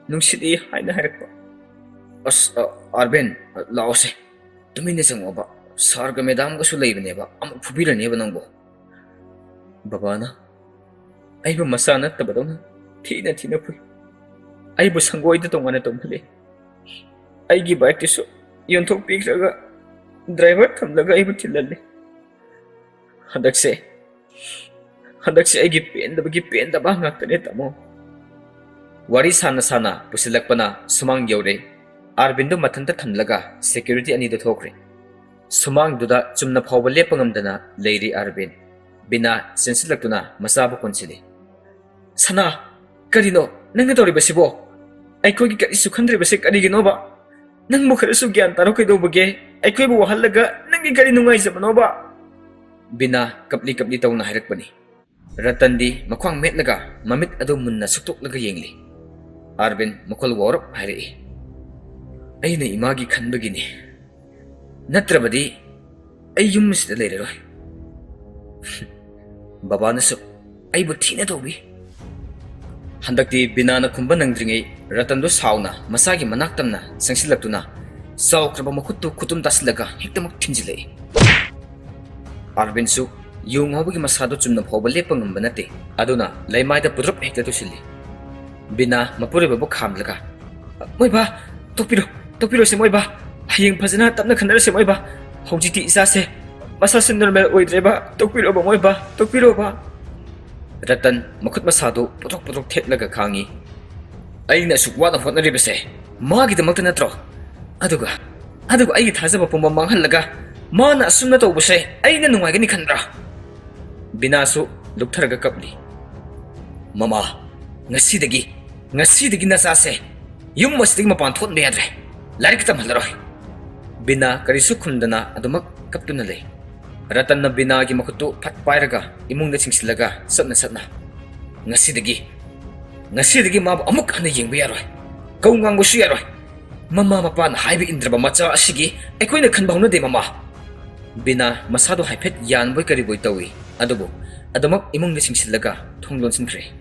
ꯅꯨꯡꯁꯤꯗꯦ ꯍꯥꯏꯅ ꯍꯥꯏꯔꯛꯄ꯫" "ꯑꯁ, ꯑ, ꯑꯥꯔꯕꯤꯟ, ꯂꯥꯛꯑꯣꯁꯦ, ꯇꯨꯃꯤꯟꯅ ꯆꯪꯉꯛꯑꯣꯕ꯫ ꯁꯥꯔꯒ ꯃꯦꯗꯥꯝꯒꯁꯨ ꯂꯩꯕꯅꯦꯕ, ꯑꯃꯨꯛ ꯐꯨꯕꯤꯔꯅꯦꯕ ꯅꯪꯕꯨ꯫" ꯕꯕꯥꯅ ꯑꯩꯕꯨ ꯃꯆꯥ ꯅꯠꯇꯕꯗꯧꯅ ꯊꯤꯅ ꯊꯤꯅ ꯐꯨꯏ꯫ ꯑꯩꯕꯨ ꯁꯪꯒꯣꯏꯗ ꯇꯣꯉꯥꯟꯅ ꯇꯣꯡꯍꯜꯂꯤ꯫ ꯑꯩꯒꯤ ꯕꯥꯏꯛꯇꯨꯁꯨ ꯌꯣꯟꯊꯣꯛꯄꯤꯈ꯭ꯔꯒ ꯗ꯭ꯔꯥꯏꯚꯔ ꯊꯝꯂꯒ ꯑꯩꯕꯨ ꯊꯤꯜꯍꯜꯂꯤ꯫ ꯍꯟꯗꯛꯁꯦ, ꯍꯟꯗꯛꯁꯦ ꯑꯩꯒꯤ ꯄꯦꯟꯗꯕꯒꯤ ꯄꯦꯟꯗꯕ ꯉꯥꯛꯇꯅꯦ, ꯇꯥꯃꯣ꯫ ꯋꯥꯔꯤ ꯁꯥꯅ ꯁꯥꯅ ꯄꯨꯁꯤꯜꯂꯛꯄꯅ ꯁꯨꯃꯥꯡ ꯌꯧꯔꯦ꯫ ꯑꯥꯔꯕꯤꯟꯗꯨ ꯃꯊꯟꯇ ꯊꯝꯂꯒ ꯁꯦꯀ꯭ꯌꯨꯔꯤꯇꯤ ꯑꯅꯤꯗꯨ ꯊꯣꯛꯈ꯭ꯔꯦ꯫ ꯁꯨꯃꯥꯡꯗꯨꯗ ꯆꯨꯝꯅ ꯐꯥꯎꯕ ꯂꯦꯞꯄ ꯉꯝꯗꯅ ꯂꯩꯔꯤ ꯑꯥꯔꯕꯤꯟ꯫ ꯕꯤꯅꯥ ꯆꯦꯟꯁꯤꯜꯂꯛꯇꯨꯅ ꯃꯆꯥꯕꯨ ꯀꯣꯟꯁꯤꯜꯂꯤ꯫ "ꯁꯅꯥ, ꯀꯔꯤꯅꯣ ꯅꯪꯅ ꯇꯧꯔꯤꯕꯁꯤꯕꯣ? ꯑꯩꯈꯣꯏꯒꯤ ꯀꯔꯤꯁꯨ ꯈꯟꯗ꯭ꯔꯤꯕꯁꯦ ꯀꯔꯤꯒꯤꯅꯣꯕ? ꯅꯪꯕꯨ ꯈꯔꯁꯨ ꯒ꯭ꯌꯥꯟ ꯇꯥꯔꯣ ꯀꯩꯗꯧꯕꯒꯦ? ꯑꯩꯈꯣꯏꯕꯨ ꯋꯥꯍꯜꯂꯒ ꯅꯪꯒꯤ ꯀꯔꯤ ꯅꯨꯡꯉꯥꯏꯖꯕꯅꯣꯕ?" ꯕꯤꯅꯥ ꯀꯞꯂꯤ ꯀꯞꯂꯤ ꯇꯧꯅ ꯍꯥꯏꯔꯛꯄꯅꯤ꯫ ꯔꯇꯟꯗꯤ ꯃꯈ꯭ꯋꯥꯡ ꯃꯦꯠꯂꯒ ꯃꯃꯤꯠ ꯑꯗꯨ ꯃꯨꯟꯅ ꯁꯨꯛꯇꯣꯛꯂꯒ ꯌꯦꯡꯂꯤ꯫ ꯑꯥꯔꯕꯤꯟ ꯃꯈꯣꯜ ꯋꯥꯎꯔꯞ ꯍꯥꯏꯔꯛꯏ, "ꯑꯩꯅ ꯏꯃꯥꯒꯤ ꯈꯟꯕꯒꯤꯅꯤ, ꯅꯠꯇ꯭ꯔꯕꯗꯤ ꯑꯩ ꯌꯨꯝ ꯑꯁꯤꯗ ꯂꯩꯔꯔꯣꯏ꯫ ꯕꯕꯥꯅꯁꯨ ꯑꯩꯕꯨ ꯊꯤꯅ ꯇꯧꯕꯤ꯫" ꯍꯟꯗꯛꯇꯤ ꯕꯤꯅꯥꯅ ꯈꯨꯝꯕ ꯅꯪꯗ꯭ꯔꯤꯉꯩ ꯔꯇꯟꯗꯨ ꯁꯥꯎꯅ ꯃꯆꯥꯒꯤ ꯃꯅꯥꯛ ꯇꯝꯅ ꯆꯪꯁꯤꯜꯂꯛꯇꯨꯅ ꯆꯥꯎꯈ꯭ꯔꯕ ꯃꯈꯨꯠꯇꯨ ꯈꯨꯇꯨꯝ ꯇꯥꯁꯤꯜꯂꯒ ꯍꯦꯛꯇꯃꯛ ꯊꯤꯟꯖꯤꯜꯂꯛꯏ꯫ ꯑꯥꯔꯕꯤꯟꯁꯨ ꯌꯨ ꯉꯥꯎꯕꯒꯤ ꯃꯁꯥꯗꯨ ꯆꯨꯝꯅ ꯐꯥꯎꯕ ꯂꯦꯞꯄ ꯉꯝꯕ ꯅꯠꯇꯦ, ꯑꯗꯨꯅ ꯂꯩꯃꯥꯏꯗ ꯄꯨꯗ꯭ꯔꯞ ꯍꯦꯛꯇ ꯇꯨꯁꯤꯜꯂꯤ꯫ ꯕꯤꯅꯥ ꯃꯄꯨꯔꯣꯏꯕꯕꯨ ꯈꯥꯝꯂꯒ, "ꯃꯣꯏꯕꯥ, ꯇꯣꯛꯄꯤꯔꯣ, ꯇꯣꯛꯄꯤꯔꯣꯁꯦ ꯃꯣꯏꯕꯥ, ꯍꯌꯦꯡ ꯐꯖꯅ ꯇꯞꯅ ꯈꯟꯅꯔꯁꯦ ꯃꯣꯏꯕꯥ, ꯍꯧꯖꯤꯛꯇꯤ ꯏꯆꯥꯁꯦ ꯃꯁꯥꯁꯦ ꯅꯣꯔꯃꯦꯜ ꯑꯣꯏꯗ꯭ꯔꯦꯕ, ꯇꯣꯛꯄꯤꯔꯣꯕ ꯃꯣꯏꯕꯥ, ꯇꯣꯛꯄꯤꯔꯣꯕ꯫" ꯔꯇꯟ ꯃꯈꯨꯠ ꯃꯁꯥꯗꯨ ꯄꯨꯊꯣꯛ ꯄꯨꯊꯣꯛ ꯊꯦꯠꯂꯒ ꯈꯥꯡꯉꯤ꯫ "ꯑꯩꯅ ꯑꯁꯨꯛ ꯋꯥꯅ ꯍꯣꯠꯅꯔꯤꯕꯁꯦ ꯃꯥꯒꯤꯗꯃꯛꯇ ꯅꯠꯇ꯭ꯔꯣ? ꯑꯗꯨꯒ, ꯑꯗꯨꯒ ꯑꯩꯒꯤ ꯊꯥꯖꯕ ꯄꯨꯝꯕ ꯃꯥꯡꯍꯜꯂꯒ ꯃꯥꯅ ꯑꯁꯨꯝꯅ ꯇꯧꯕꯁꯦ ꯑꯩꯅ ꯅꯨꯡꯉꯥꯏꯒꯅꯤ ꯈꯟꯕ꯭ꯔꯥ?" ꯕꯤꯅꯥꯁꯨ ꯂꯨꯞꯊꯔꯒ ꯀꯞꯂꯤ꯫ "ꯃꯃꯥ, ꯉꯁꯤꯗꯒꯤ, ꯉꯁꯤꯗꯒꯤ ꯅꯆꯥꯁꯦ ꯌꯨꯝ ꯑꯁꯤꯗꯒꯤ ꯃꯄꯥꯟ ꯊꯣꯛꯍꯟꯕ ꯌꯥꯗ꯭ꯔꯦ꯫ ꯂꯥꯏꯔꯤꯛ ꯇꯝꯍꯜꯂꯔꯣꯏ꯫ ꯕꯤꯅꯥ ꯀꯔꯤꯁꯨ ꯈꯨꯝꯗꯅ ꯑꯗꯨꯃꯛ ꯀꯞꯇꯨꯅ ꯂꯩ꯫ ꯔꯇꯟꯅ ꯕꯤꯅꯥꯒꯤ ꯃꯈꯨꯠꯇꯨ ꯐꯠ ꯄꯥꯏꯔꯒ ꯏꯃꯨꯡꯗ ꯆꯤꯡꯁꯤꯜꯂꯒ ꯆꯠꯅ ꯆꯠꯅ, "ꯉꯁꯤꯗꯒꯤ, ꯉꯁꯤꯗꯒꯤ ꯃꯥꯕꯨ ꯑꯃꯨꯛ ꯍꯟꯅ ꯌꯦꯡꯕ ꯌꯥꯔꯣꯏ꯫ ꯀꯧ ꯉꯥꯡꯕꯁꯨ ꯌꯥꯔꯣꯏ꯫ ꯃꯃꯥ ꯃꯄꯥꯅ ꯍꯥꯏꯕ ꯏꯟꯗ꯭ꯔꯕ ꯃꯆꯥ ꯑꯁꯤꯒꯤ ꯑꯩꯈꯣꯏꯅ ꯈꯟꯕ ꯍꯧꯅꯗꯦ, ꯃꯃꯥ꯫" ꯕꯤꯅꯥ ꯃꯁꯥꯗꯨ ꯍꯥꯏꯐꯦꯠ ꯌꯥꯟꯕꯣꯏ ꯀꯔꯤꯕꯣꯏ ꯇꯧꯏ, ꯑꯗꯨꯕꯨ ꯑꯗꯨꯃꯛ ꯏꯃꯨꯡꯗ ꯆꯤꯡꯁꯤꯜꯂꯒ ꯊꯣꯡ ꯂꯣꯟꯁꯤꯟꯈ꯭ꯔꯦ꯫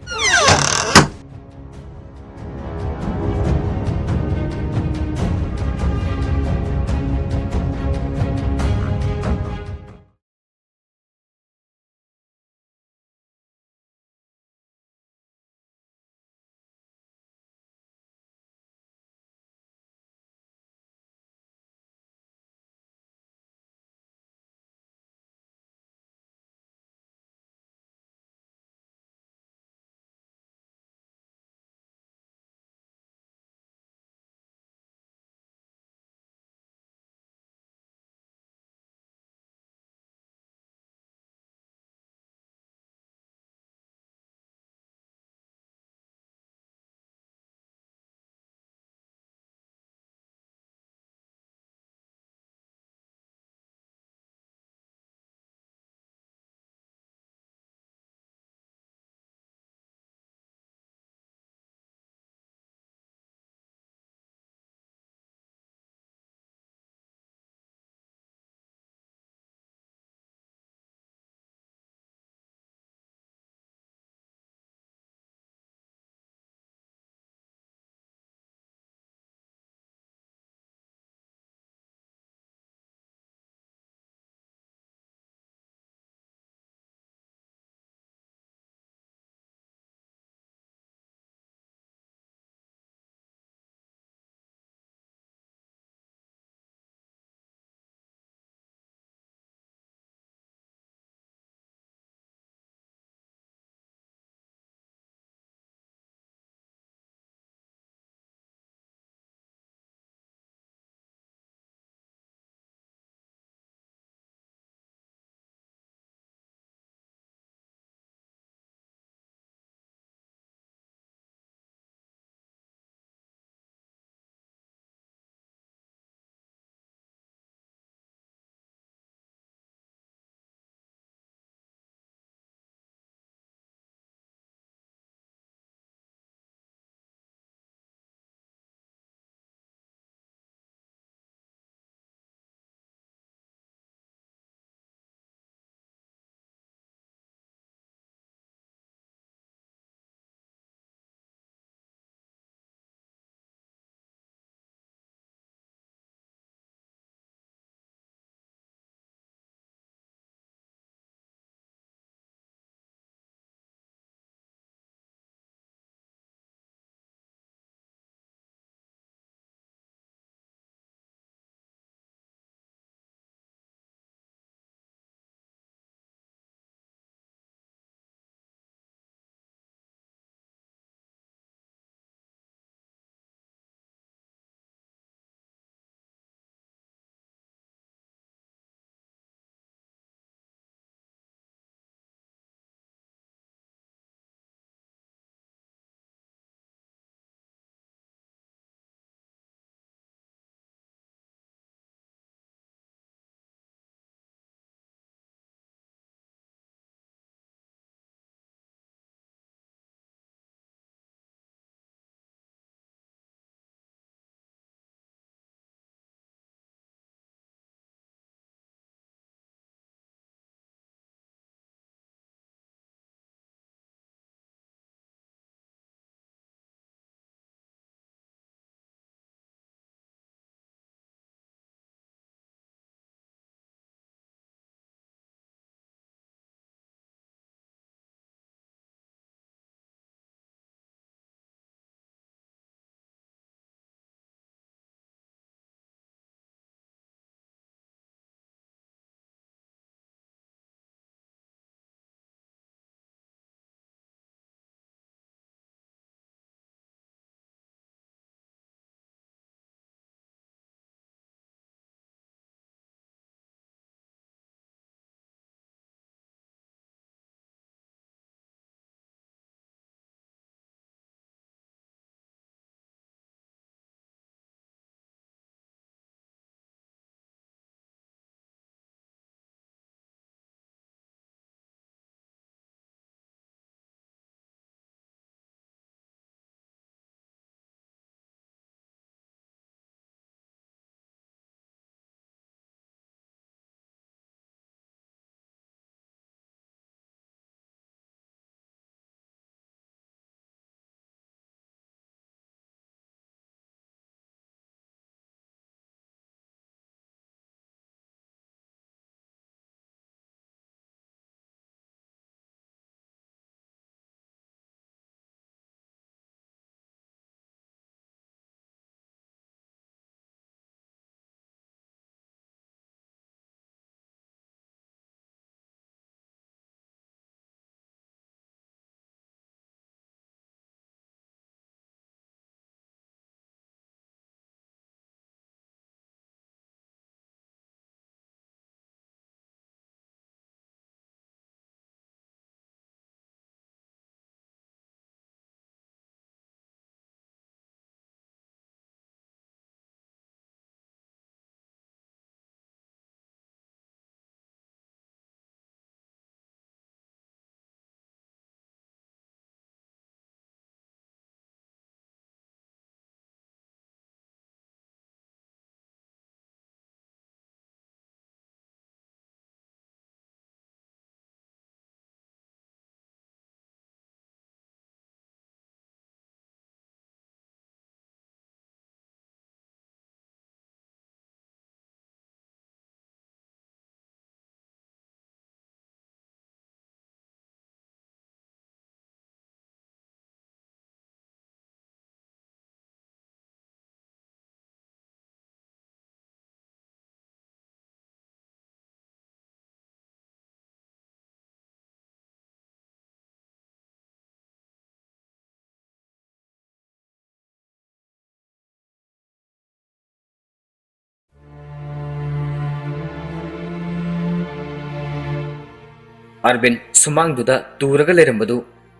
ꯑꯥꯔꯕꯤꯟ ꯁꯨꯃꯥꯡꯗꯨꯗ ꯇꯨꯔꯒ ꯂꯩꯔꯝꯕꯗꯨ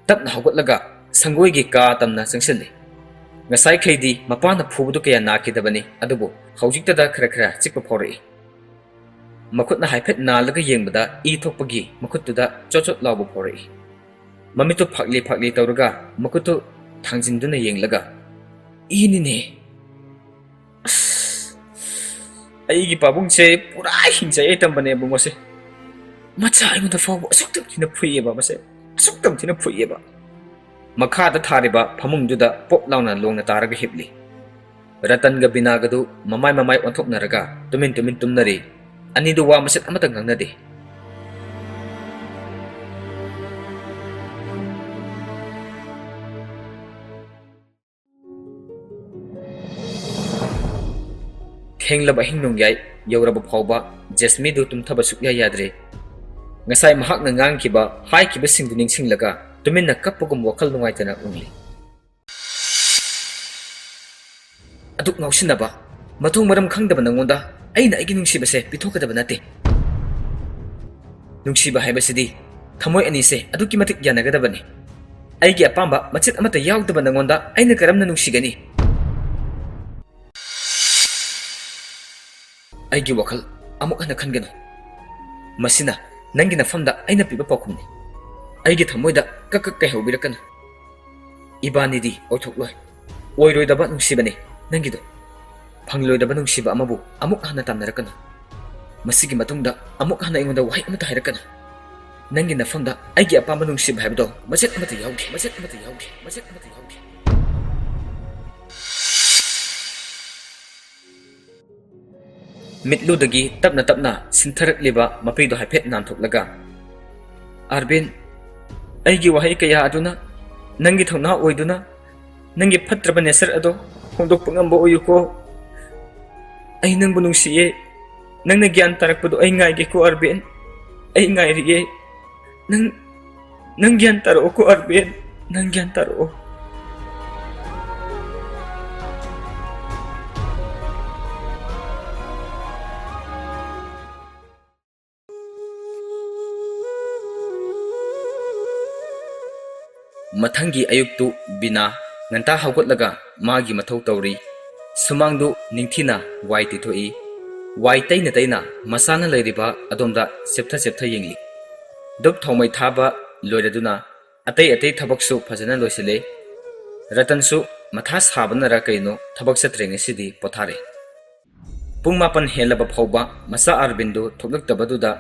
ꯇꯞꯅ ꯍꯧꯒꯠꯂꯒ ꯁꯪꯒꯣꯏꯒꯤ ꯀꯥ ꯇꯝꯅ ꯆꯪꯁꯤꯜꯂꯤ꯫ ꯉꯁꯥꯏꯈꯩꯗꯤ ꯃꯄꯥꯅ ꯐꯨꯕꯗꯨ ꯀꯌꯥ ꯅꯥꯈꯤꯗꯕꯅꯤ, ꯑꯗꯨꯕꯨ ꯍꯧꯖꯤꯛꯇꯗ ꯈꯔ ꯈꯔ ꯆꯤꯛꯄ ꯐꯥꯎꯔꯛꯏ꯫ ꯃꯈꯨꯠꯅ ꯍꯥꯏꯐꯦꯠ ꯅꯥꯜꯂꯒ ꯌꯦꯡꯕꯗ ꯏ ꯊꯣꯛꯄꯒꯤ ꯃꯈꯨꯠꯇꯨꯗ ꯆꯣꯠ ꯆꯣꯠ ꯂꯥꯎꯕ ꯐꯥꯎꯔꯛꯏ꯫ ꯃꯃꯤꯠꯇꯨ ꯐꯥꯛꯂꯤ ꯐꯥꯛꯂꯤ ꯇꯧꯔꯒ ꯃꯈꯨꯠꯇꯨ ꯊꯥꯡꯖꯤꯟꯗꯨꯅ ꯌꯦꯡꯂꯒ, "ꯏꯅꯤꯅꯦ꯫ ꯑꯁ, ꯑꯩꯒꯤ ꯄꯥꯕꯨꯡꯁꯦ ꯄꯨꯔꯥ ꯍꯤꯡꯆꯥꯏ ꯇꯝꯕꯅꯦꯕ ꯃꯁꯦ꯫ ꯃꯆꯥ ꯑꯩꯉꯣꯟꯗ ꯐꯥꯎꯕ ꯑꯁꯨꯛ ꯌꯥꯝ ꯊꯤꯅ ꯐꯨꯏꯌꯦꯕ ꯃꯁꯦ, ꯑꯁꯨꯛ ꯌꯥꯝ ꯊꯤꯅ ꯐꯨꯏꯌꯦꯕ"꯫ ꯃꯈꯥꯗ ꯊꯥꯔꯤꯕ ꯐꯃꯨꯡꯗꯨꯗ ꯄꯣꯞ ꯂꯥꯎꯅ ꯂꯣꯡꯅ ꯇꯥꯔꯒ ꯍꯤꯞꯂꯤ꯫ ꯔꯇꯟꯒ ꯕꯤꯅꯥꯒꯗꯨ ꯃꯃꯥꯏ ꯃꯃꯥꯏ ꯑꯣꯟꯊꯣꯛꯅꯔꯒ ꯇꯨꯃꯤꯟ ꯇꯨꯃꯤꯟ ꯇꯨꯝꯅꯔꯤ꯫ ꯑꯅꯤꯗꯨ ꯋꯥ ꯃꯆꯦꯠ ꯑꯃꯠꯇ ꯉꯥꯡꯅꯗꯦ꯫ ꯊꯦꯡꯂꯕ ꯑꯍꯤꯡ ꯅꯣꯡꯌꯥꯏ ꯌꯧꯔꯕ ꯐꯥꯎꯕ ꯖꯦꯁꯃꯤꯗꯨ ꯇꯨꯝꯊꯕ ꯁꯨꯛꯌꯥ ꯌꯥꯗ꯭ꯔꯦ꯫ ꯉꯁꯥꯏ ꯃꯍꯥꯛꯅ ꯉꯥꯡꯈꯤꯕ, ꯍꯥꯏꯈꯤꯕꯁꯤꯡꯗꯨ ꯅꯤꯡꯁꯤꯡꯂꯒ ꯇꯨꯃꯤꯟꯅ ꯀꯞꯄꯒꯨꯝ ꯋꯥꯈꯜ ꯅꯨꯡꯉꯥꯏꯇꯅ ꯎꯪꯂꯤ꯫ "ꯑꯗꯨꯛ ꯉꯥꯎꯁꯤꯟꯅꯕ, ꯃꯊꯣꯡ ꯃꯔꯝ ꯈꯪꯗꯕ ꯅꯪꯉꯣꯟꯗ ꯑꯩꯅ ꯑꯩꯒꯤ ꯅꯨꯡꯁꯤꯕꯁꯦ ꯄꯤꯊꯣꯛꯀꯗꯕ ꯅꯠꯇꯦ꯫ ꯅꯨꯡꯁꯤꯕ ꯍꯥꯏꯕꯁꯤꯗꯤ ꯊꯃꯣꯏ ꯑꯅꯤꯁꯦ ꯑꯗꯨꯛꯀꯤ ꯃꯇꯤꯛ ꯌꯥꯅꯒꯗꯕꯅꯤ꯫ ꯑꯩꯒꯤ ꯑꯄꯥꯝꯕ ꯃꯆꯦꯠ ꯑꯃꯠꯇ ꯌꯥꯎꯗꯕ ꯅꯪꯉꯣꯟꯗ ꯑꯩꯅ ꯀꯔꯝꯅ ꯅꯨꯡꯁꯤꯒꯅꯤ?" "ꯑꯩꯒꯤ ꯋꯥꯈꯜ ꯑꯃꯨꯛ ꯍꯟꯅ ꯈꯟꯒꯅꯨ꯫ ꯃꯁꯤꯅ ꯅꯪꯒꯤ ꯅꯐꯝꯗ ꯑꯩꯅ ꯄꯤꯕ ꯄꯥꯎꯈꯨꯝꯅꯤ꯫ ꯑꯩꯒꯤ ꯊꯃꯣꯏꯗ ꯀꯛ ꯀꯛ ꯀꯩꯍꯧꯕꯤꯔꯛꯀꯅꯨ꯫ ꯏꯕꯥꯅꯤꯗꯤ ꯑꯣꯏꯊꯣꯛꯂꯣꯏ꯫ ꯑꯣꯏꯔꯣꯏꯗꯕ ꯅꯨꯡꯁꯤꯕꯅꯤ ꯅꯪꯒꯤꯗꯣ꯫ ꯐꯪꯂꯣꯏꯗꯕ ꯅꯨꯡꯁꯤꯕ ꯑꯃꯕꯨ ꯑꯃꯨꯛ ꯍꯟꯅ ꯇꯝꯅꯔꯛꯀꯅꯨ꯫ ꯃꯁꯤꯒꯤ ꯃꯇꯨꯡꯗ ꯑꯃꯨꯛ ꯍꯟꯅ ꯑꯩꯉꯣꯟꯗ ꯋꯥꯍꯩ ꯑꯃꯠꯇ ꯍꯥꯏꯔꯛꯀꯅꯨ꯫ ꯅꯪꯒꯤ ꯅꯐꯝꯗ ꯑꯩꯒꯤ ꯑꯄꯥꯝꯕ ꯅꯨꯡꯁꯤꯕ ꯍꯥꯏꯕꯗꯣ ꯃꯆꯦꯠ ꯑꯃꯠꯇ ꯌꯥꯎꯗꯦ, ꯃꯆꯦꯠ ꯑꯃꯠꯇ ꯌꯥꯎꯗꯦ, ꯃꯆꯦꯠ ꯑꯃꯠꯇ ꯌꯥꯎꯗꯦ"꯫ ꯃꯤꯠꯂꯨꯗꯒꯤ ꯇꯞꯅ ꯇꯞꯅ ꯁꯤꯟꯊꯔꯛꯂꯤꯕ ꯃꯄꯤꯗꯨ ꯍꯥꯏꯐꯦꯠ ꯅꯥꯟꯊꯣꯛꯂꯒ, "ꯑꯥꯔꯕꯤꯟ, ꯑꯩꯒꯤ ꯋꯥꯍꯩ ꯀꯌꯥ ꯑꯗꯨꯅ ꯅꯪꯒꯤ ꯊꯧꯅꯥ ꯑꯣꯏꯗꯨꯅ ꯅꯪꯒꯤ ꯐꯠꯇ꯭ꯔꯕ ꯅꯦꯆꯔ ꯑꯗꯣ ꯍꯣꯡꯗꯣꯛꯄ ꯉꯝꯕ ꯑꯣꯏꯌꯨꯀꯣ꯫ ꯑꯩ ꯅꯪꯕꯨ ꯅꯨꯡꯁꯤꯌꯦ꯫ ꯅꯪꯅ ꯒ꯭ꯌꯥꯟ ꯇꯥꯔꯛꯄꯗꯣ ꯑꯩ ꯉꯥꯏꯒꯦꯀꯣ ꯑꯥꯔꯕꯤꯟ꯫ ꯑꯩ ꯉꯥꯏꯔꯤꯌꯦ꯫ ꯅꯪ, ꯅꯪ ꯒ꯭ꯌꯥꯟ ꯇꯥꯔꯛꯑꯣꯀꯣ ꯑꯥꯔꯕꯤꯟ꯫ ꯅꯪ ꯒ꯭ꯌꯥꯟ ꯇꯥꯔꯛꯑꯣ"꯫ ꯃꯊꯪꯒꯤ ꯑꯌꯨꯛꯇꯨ ꯕꯤꯅꯥ ꯉꯟꯇꯥ ꯍꯧꯒꯠꯂꯒ ꯃꯥꯒꯤ ꯃꯊꯧ ꯇꯧꯔꯤ꯫ ꯁꯨꯃꯥꯡꯗꯨ ꯅꯤꯡꯊꯤꯅ ꯋꯥꯏ ꯇꯩꯊꯣꯛꯏ꯫ ꯋꯥꯏ ꯇꯩꯅ ꯇꯩꯅ ꯃꯆꯥꯅ ꯂꯩꯔꯤꯕ ꯑꯗꯣꯝꯗ ꯆꯦꯞꯊ ꯆꯦꯞꯊ ꯌꯦꯡꯂꯤ꯫ ꯙꯨꯞ ꯊꯥꯎꯃꯩ ꯊꯥꯕ ꯂꯣꯏꯔꯗꯨꯅ ꯑꯇꯩ ꯑꯇꯩ ꯊꯕꯛꯁꯨ ꯐꯖꯅ ꯂꯣꯏꯁꯤꯜꯂꯦ꯫ ꯔꯇꯟꯁꯨ ꯃꯊꯥ ꯁꯥꯕꯅꯔ ꯀꯩꯅꯣ ꯊꯕꯛ ꯆꯠꯇ꯭ꯔꯦ ꯉꯁꯤꯗꯤ, ꯄꯣꯊꯥꯔꯦ꯫ ꯄꯨꯡ ꯃꯥꯄꯟ ꯍꯦꯜꯂꯕ ꯐꯥꯎꯕ ꯃꯆꯥ ꯑꯥꯔꯕꯤꯟꯗꯨ ꯊꯣꯛꯂꯛꯇꯕꯗꯨꯗ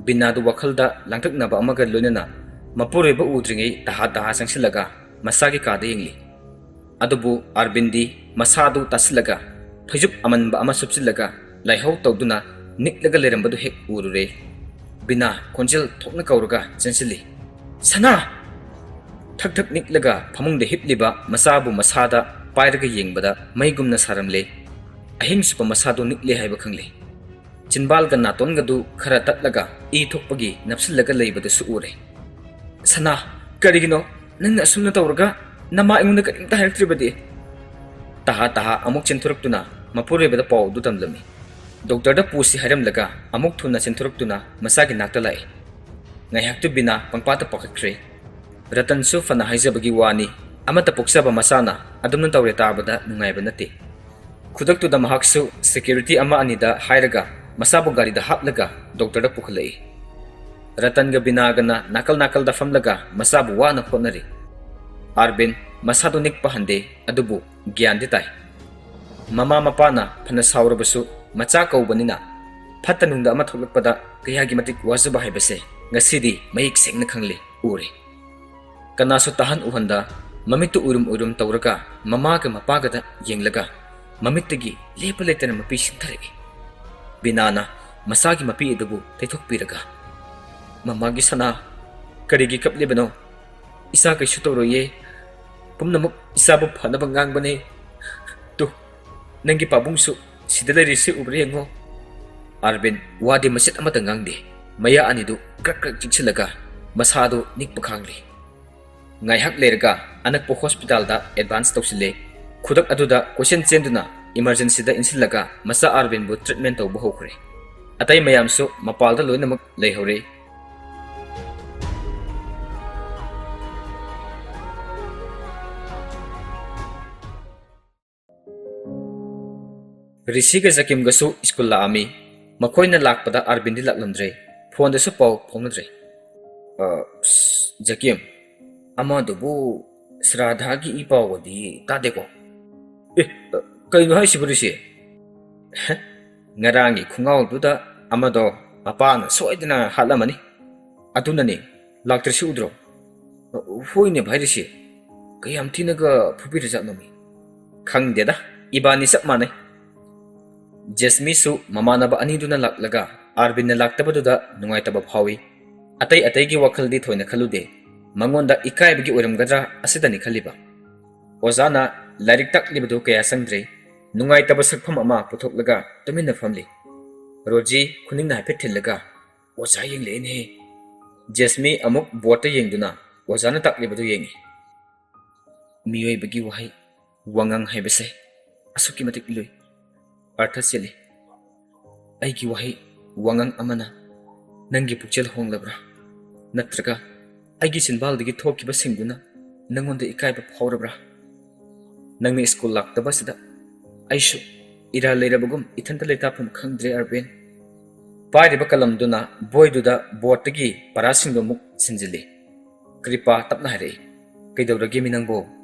ꯕꯤꯅꯥꯗꯨ ꯋꯥꯈꯜꯗ ꯂꯥꯡꯇꯛꯅꯕ ꯑꯃꯒ ꯂꯣꯏꯅꯅ ꯃꯄꯨꯔꯣꯏꯕ ꯎꯗ꯭ꯔꯤꯉꯩ ꯇꯍꯥ ꯇꯍꯥ ꯆꯪꯁꯤꯜꯂꯒ ꯃꯆꯥꯒꯤ ꯀꯥꯗ ꯌꯦꯡꯂꯤ꯫ ꯑꯗꯨꯕꯨ ꯑꯥꯔꯕꯤꯟꯗꯤ ꯃꯁꯥꯗꯨ ꯇꯥꯁꯤꯜꯂꯒ ꯐꯩꯖꯨꯞ ꯑꯃꯟꯕ ꯑꯃ ꯁꯨꯞꯆꯤꯜꯂꯒ ꯂꯥꯏꯍꯧ ꯇꯧꯗꯨꯅ ꯅꯤꯛꯂꯒ ꯂꯩꯔꯝꯕꯗꯨ ꯍꯦꯛ ꯎꯔꯨꯔꯦ꯫ ꯕꯤꯅꯥ ꯈꯣꯟꯖꯦꯜ ꯊꯣꯛꯅ ꯀꯧꯔꯒ ꯆꯦꯟꯁꯤꯜꯂꯤ꯫ "ꯁꯅꯥ!" ꯊꯛ ꯊꯛ ꯅꯤꯛꯂꯒ ꯐꯃꯨꯡꯗ ꯍꯤꯞꯂꯤꯕ ꯃꯆꯥꯕꯨ ꯃꯁꯥꯗ ꯄꯥꯏꯔꯒ ꯌꯦꯡꯕꯗ ꯃꯩꯒꯨꯝꯅ ꯁꯥꯔꯝꯂꯦ꯫ ꯑꯍꯤꯡ ꯆꯨꯞꯄ ꯃꯁꯥꯗꯨ ꯅꯤꯛꯂꯦ ꯍꯥꯏꯕ ꯈꯪꯂꯦ꯫ ꯆꯤꯟꯕꯥꯜꯒ ꯅꯥꯇꯣꯟꯒꯗꯨ ꯈꯔ ꯇꯠꯂꯒ ꯏ ꯊꯣꯛꯄꯒꯤ ꯅꯞꯁꯤꯜꯂꯒ ꯂꯩꯕꯗꯨꯁꯨ ꯎꯔꯦ꯫ "ꯁꯅꯥ, ꯀꯔꯤꯒꯤꯅꯣ ꯅꯪꯅ ꯑꯁꯨꯝꯅ ꯇꯧꯔꯒ? ꯅꯃꯥ ꯑꯩꯉꯣꯟꯗ ꯀꯔꯤꯝꯇ ꯍꯥꯏꯔꯛꯇ꯭ꯔꯤꯕꯗꯤ?" ꯇꯍꯥ ꯇꯍꯥ ꯑꯃꯨꯛ ꯆꯦꯟꯊꯣꯔꯛꯇꯨꯅ ꯃꯄꯨꯔꯣꯏꯕꯗ ꯄꯥꯎ ꯑꯗꯨ ꯇꯝꯂꯝꯃꯤ꯫ ꯗꯣꯛꯇꯔꯗ ꯄꯨꯁꯤ ꯍꯥꯏꯔꯝꯂꯒ ꯑꯃꯨꯛ ꯊꯨꯅ ꯆꯦꯟꯊꯣꯔꯛꯇꯨꯅ ꯃꯆꯥꯒꯤ ꯅꯥꯛꯇ ꯂꯥꯛꯏ꯫ ꯉꯥꯏꯍꯥꯛꯇꯨ ꯕꯤꯅꯥ ꯄꯪꯄꯥꯗ ꯄꯥꯈꯠꯈ꯭ꯔꯦ꯫ ꯔꯇꯟꯁꯨ ꯐꯅ ꯍꯥꯏꯖꯕꯒꯤ ꯋꯥꯅꯤ, ꯑꯃꯠꯇ ꯄꯣꯛꯆꯕ ꯃꯆꯥꯅ ꯑꯗꯨꯝꯅ ꯇꯧꯔꯦ ꯇꯥꯕꯗ ꯅꯨꯡꯉꯥꯏꯕ ꯅꯠꯇꯦ꯫ ꯈꯨꯗꯛꯇꯨꯗ ꯃꯍꯥꯛꯁꯨ ꯁꯦꯀ꯭ꯌꯨꯔꯤꯇꯤ ꯑꯃ ꯑꯅꯤꯗ ꯍꯥꯏꯔꯒ ꯃꯆꯥꯕꯨ ꯒꯥꯔꯤꯗ ꯍꯥꯞꯂꯒ ꯗꯣꯛꯇꯔꯗ ꯄꯨꯈꯠꯂꯛꯏ꯫ ꯔꯇꯟꯒ ꯕꯤꯅꯥꯒꯅ ꯅꯥꯀꯜ ꯅꯥꯀꯜꯗ ꯐꯝꯂꯒ ꯃꯆꯥꯕꯨ ꯋꯥꯅ ꯍꯣꯠꯅꯔꯤ꯫ ꯑꯥꯔꯕꯤꯟ ꯃꯁꯥꯗꯨ ꯅꯤꯛꯄ ꯍꯟꯗꯦ, ꯑꯗꯨꯕꯨ ꯒ꯭ꯌꯥꯟꯗꯤ ꯇꯥꯏ꯫ ꯃꯃꯥ ꯃꯄꯥꯅ ꯐꯅ ꯁꯥꯎꯔꯕꯁꯨ ꯃꯆꯥ ꯀꯧꯕꯅꯤꯅ ꯐꯠꯇ ꯅꯨꯡꯗ ꯑꯃ ꯊꯣꯛꯂꯛꯄꯗ ꯀꯌꯥꯒꯤ ꯃꯇꯤꯛ ꯋꯥꯖꯕ ꯍꯥꯏꯕꯁꯦ ꯉꯁꯤꯗꯤ ꯃꯌꯦꯛ ꯁꯦꯡꯅ ꯈꯪꯂꯦ, ꯎꯔꯦ꯫ ꯀꯅꯥꯁꯨ ꯇꯥꯍꯟ ꯎꯍꯟꯗ ꯃꯃꯤꯠꯇꯨ ꯎꯏꯔꯨꯝ ꯎꯏꯔꯨꯝ ꯇꯧꯔꯒ ꯃꯃꯥꯒ ꯃꯄꯥꯒꯗ ꯌꯦꯡꯂꯒ ꯃꯃꯤꯠꯇꯒꯤ ꯂꯦꯞꯄ ꯂꯩꯇꯅ ꯃꯄꯤ ꯁꯤꯡꯊꯔꯛꯏ꯫ ꯕꯤꯅꯥꯅ ꯃꯆꯥꯒꯤ ꯃꯄꯤ ꯑꯗꯨꯕꯨ ꯇꯩꯊꯣꯛꯄꯤꯔꯒ, "ꯃꯃꯥꯒꯤ ꯁꯅꯥ, ꯀꯔꯤꯒꯤ ꯀꯞꯂꯤꯕꯅꯣ? ꯏꯆꯥ ꯀꯩꯁꯨ ꯇꯧꯔꯣꯏꯌꯦ꯫ ꯄꯨꯝꯅꯃꯛ ꯏꯆꯥꯕꯨ ꯐꯅꯕ ꯉꯥꯡꯕꯅꯦ꯫ ꯇꯨ, ꯅꯪꯒꯤ ꯄꯥꯕꯨꯡꯁꯨ ꯁꯤꯗ ꯂꯩꯔꯤꯁꯤ ꯎꯕ꯭ꯔꯥ ꯌꯦꯡꯉꯣ꯫" ꯑꯥꯔꯕꯤꯟ ꯋꯥꯗꯤ ꯃꯆꯦꯠ ꯑꯃꯠꯇ ꯉꯥꯡꯗꯦ꯫ ꯃꯌꯥ ꯑꯅꯤꯗꯨ ꯀ꯭ꯔꯛ ꯀ꯭ꯔꯛ ꯆꯤꯛꯁꯤꯜꯂꯒ ꯃꯁꯥꯗꯨ ꯅꯤꯛꯄ ꯈꯥꯡꯂꯤ꯫ ꯉꯥꯏꯍꯥꯛ ꯂꯩꯔꯒ ꯑꯅꯛꯄ ꯍꯣꯁꯄꯤꯇꯥꯜꯗ ꯑꯦꯗꯚꯥꯟꯁ ꯇꯧꯁꯤꯜꯂꯦ꯫ ꯈꯨꯗꯛ ꯑꯗꯨꯗ ꯀꯣꯏꯆꯦꯟ ꯆꯦꯟꯗꯨꯅ ꯏꯃꯔꯖꯦꯟꯁꯤꯗ ꯏꯟꯁꯤꯜꯂꯒ ꯃꯆꯥ ꯑꯥꯔꯕꯤꯟꯕꯨ ꯇ꯭ꯔꯤꯠꯃꯦꯟ ꯇꯧꯕ ꯍꯧꯈ꯭ꯔꯦ꯫ ꯑꯇꯩ ꯃꯌꯥꯝꯁꯨ ꯃꯄꯥꯜꯗ ꯂꯣꯏꯅꯃꯛ ꯂꯩꯍꯧꯔꯦ꯫ ꯔꯤꯁꯤꯒ ꯖꯀꯤꯝꯒꯁꯨ ꯁ꯭ꯀꯨꯜ ꯂꯥꯛꯑꯝꯃꯤ꯫ ꯃꯈꯣꯏꯅ ꯂꯥꯛꯄꯗ ꯑꯥꯔꯕꯤꯟꯗꯤ ꯂꯥꯛꯂꯝꯗ꯭ꯔꯦ꯫ ꯐꯣꯟꯗꯁꯨ ꯄꯥꯎ ꯐꯥꯎꯅꯗ꯭ꯔꯦ꯫ "ꯑ, ꯁ, ꯖꯀꯤꯝ, ꯑꯃꯗꯨꯕꯨ ꯁ꯭ꯔꯥꯙꯥꯒꯤ ꯏ ꯄꯥꯎꯒꯗꯤ ꯇꯥꯗꯦꯀꯣ?" "ꯑꯦ, ꯑ, ꯀꯩꯅꯣ ꯍꯥꯏꯁꯤꯕꯨ, ꯔꯤꯁꯤ?" "ꯍꯦ, ꯉꯔꯥꯡꯒꯤ ꯈꯣꯡꯒꯥꯎꯗꯨꯗ ꯑꯃꯗꯣ ꯃꯄꯥꯅ ꯁꯣꯏꯗꯅ ꯍꯥꯠꯂꯝꯃꯅꯤ꯫ ꯑꯗꯨꯅꯅꯦ ꯂꯥꯛꯇ꯭ꯔꯤꯁꯤ, ꯎꯗ꯭ꯔꯣ?" "ꯍꯣꯏꯅꯦ ꯚꯥꯏ ꯔꯤꯁꯤ, ꯀꯌꯥꯝ ꯊꯤꯅꯒ ꯐꯨꯕꯤꯔꯖꯥꯠꯅꯣꯃꯤ?" "ꯈꯪꯗꯦꯗ, ꯏꯕꯥꯅꯤ ꯆꯞ ꯃꯥꯟꯅꯩ꯫" ꯖꯦꯁꯃꯤꯁꯨ ꯃꯃꯥꯟꯅꯕ ꯑꯅꯤꯗꯨꯅ ꯂꯥꯛꯂꯒ ꯑꯥꯔꯕꯤꯟꯅ ꯂꯥꯛꯇꯕꯗꯨꯗ ꯅꯨꯡꯉꯥꯏꯇꯕ ꯐꯥꯎꯏ꯫ ꯑꯇꯩ ꯑꯇꯩꯒꯤ ꯋꯥꯈꯜꯗꯤ ꯊꯣꯏꯅ ꯈꯜꯂꯨꯗꯦ꯫ ꯃꯉꯣꯟꯗ ꯏꯀꯥꯏꯕꯒꯤ ꯑꯣꯏꯔꯝꯒꯗ꯭ꯔꯥ ꯑꯁꯤꯗꯅꯤ ꯈꯜꯂꯤꯕ꯫ ꯑꯣꯖꯥꯅ ꯂꯥꯏꯔꯤꯛ ꯇꯥꯛꯂꯤꯕꯗꯨ ꯀꯌꯥ ꯆꯪꯗ꯭ꯔꯦ꯫ ꯅꯨꯡꯉꯥꯏꯇꯕ ꯁꯛꯐꯝ ꯑꯃ ꯄꯨꯊꯣꯛꯂꯒ ꯇꯨꯃꯤꯟꯅ ꯐꯝꯂꯤ꯫ ꯔꯣꯖꯤ ꯈꯨꯅꯤꯡꯅ ꯍꯥꯏꯐꯦꯠ ꯊꯤꯜꯂꯒ, "ꯑꯣꯖꯥ ꯌꯦꯡꯂꯛꯏꯅꯦꯍꯦ!" ꯖꯦꯁꯃꯤ ꯑꯃꯨꯛ ꯕꯣꯔꯗꯇ ꯌꯦꯡꯗꯨꯅ ꯑꯣꯖꯥꯅ ꯇꯥꯛꯂꯤꯕꯗꯨ ꯌꯦꯡꯏ꯫ ꯃꯤꯑꯣꯏꯕꯒꯤ ꯋꯥꯍꯩ, ꯋꯥꯉꯥꯡ ꯍꯥꯏꯕꯁꯦ ꯑꯁꯨꯛꯀꯤ ꯃꯇꯤꯛ ꯂꯨꯏ꯫ ꯑꯔꯊ ꯆꯦꯜꯂꯤ꯫ ꯑꯩꯒꯤ ꯋꯥꯍꯩ, ꯋꯥꯉꯥꯡ ꯑꯃꯅ ꯅꯪꯒꯤ ꯄꯨꯛꯆꯦꯜ ꯍꯣꯡꯂꯕ꯭ꯔꯥ? ꯅꯠꯇ꯭ꯔꯒ ꯑꯩꯒꯤ ꯆꯤꯟꯕꯥꯜꯗꯒꯤ ꯊꯣꯛꯈꯤꯕꯁꯤꯡꯗꯨꯅ ꯅꯪꯉꯣꯟꯗ ꯏꯀꯥꯏꯕ ꯐꯥꯎꯔꯕ꯭ꯔꯥ? ꯅꯪꯅ ꯁ꯭ꯀꯨꯜ ꯂꯥꯛꯇꯕꯁꯤꯗ ꯑꯩꯁꯨ ꯏꯔꯥꯜ ꯂꯩꯔꯕꯒꯨꯝ ꯏꯊꯟꯇ ꯂꯩꯇꯥꯐꯝ ꯈꯪꯗ꯭ꯔꯦ, ꯑꯔꯕꯤꯟ꯫ ꯄꯥꯏꯔꯤꯕ ꯀꯂꯝꯗꯨꯅ ꯕꯣꯏꯗꯨꯗ ꯕꯣꯔꯗꯇꯒꯤ ꯄꯔꯥꯁꯤꯡꯗꯨ ꯑꯃꯨꯛ ꯁꯤꯟꯖꯤꯜꯂꯤ꯫ ꯀ꯭ꯔꯤꯄꯥ ꯇꯞꯅ ꯍꯥꯏꯔꯛꯏ, "ꯀꯩꯗꯧꯔꯒꯦꯃꯤ ꯅꯪꯕꯣ?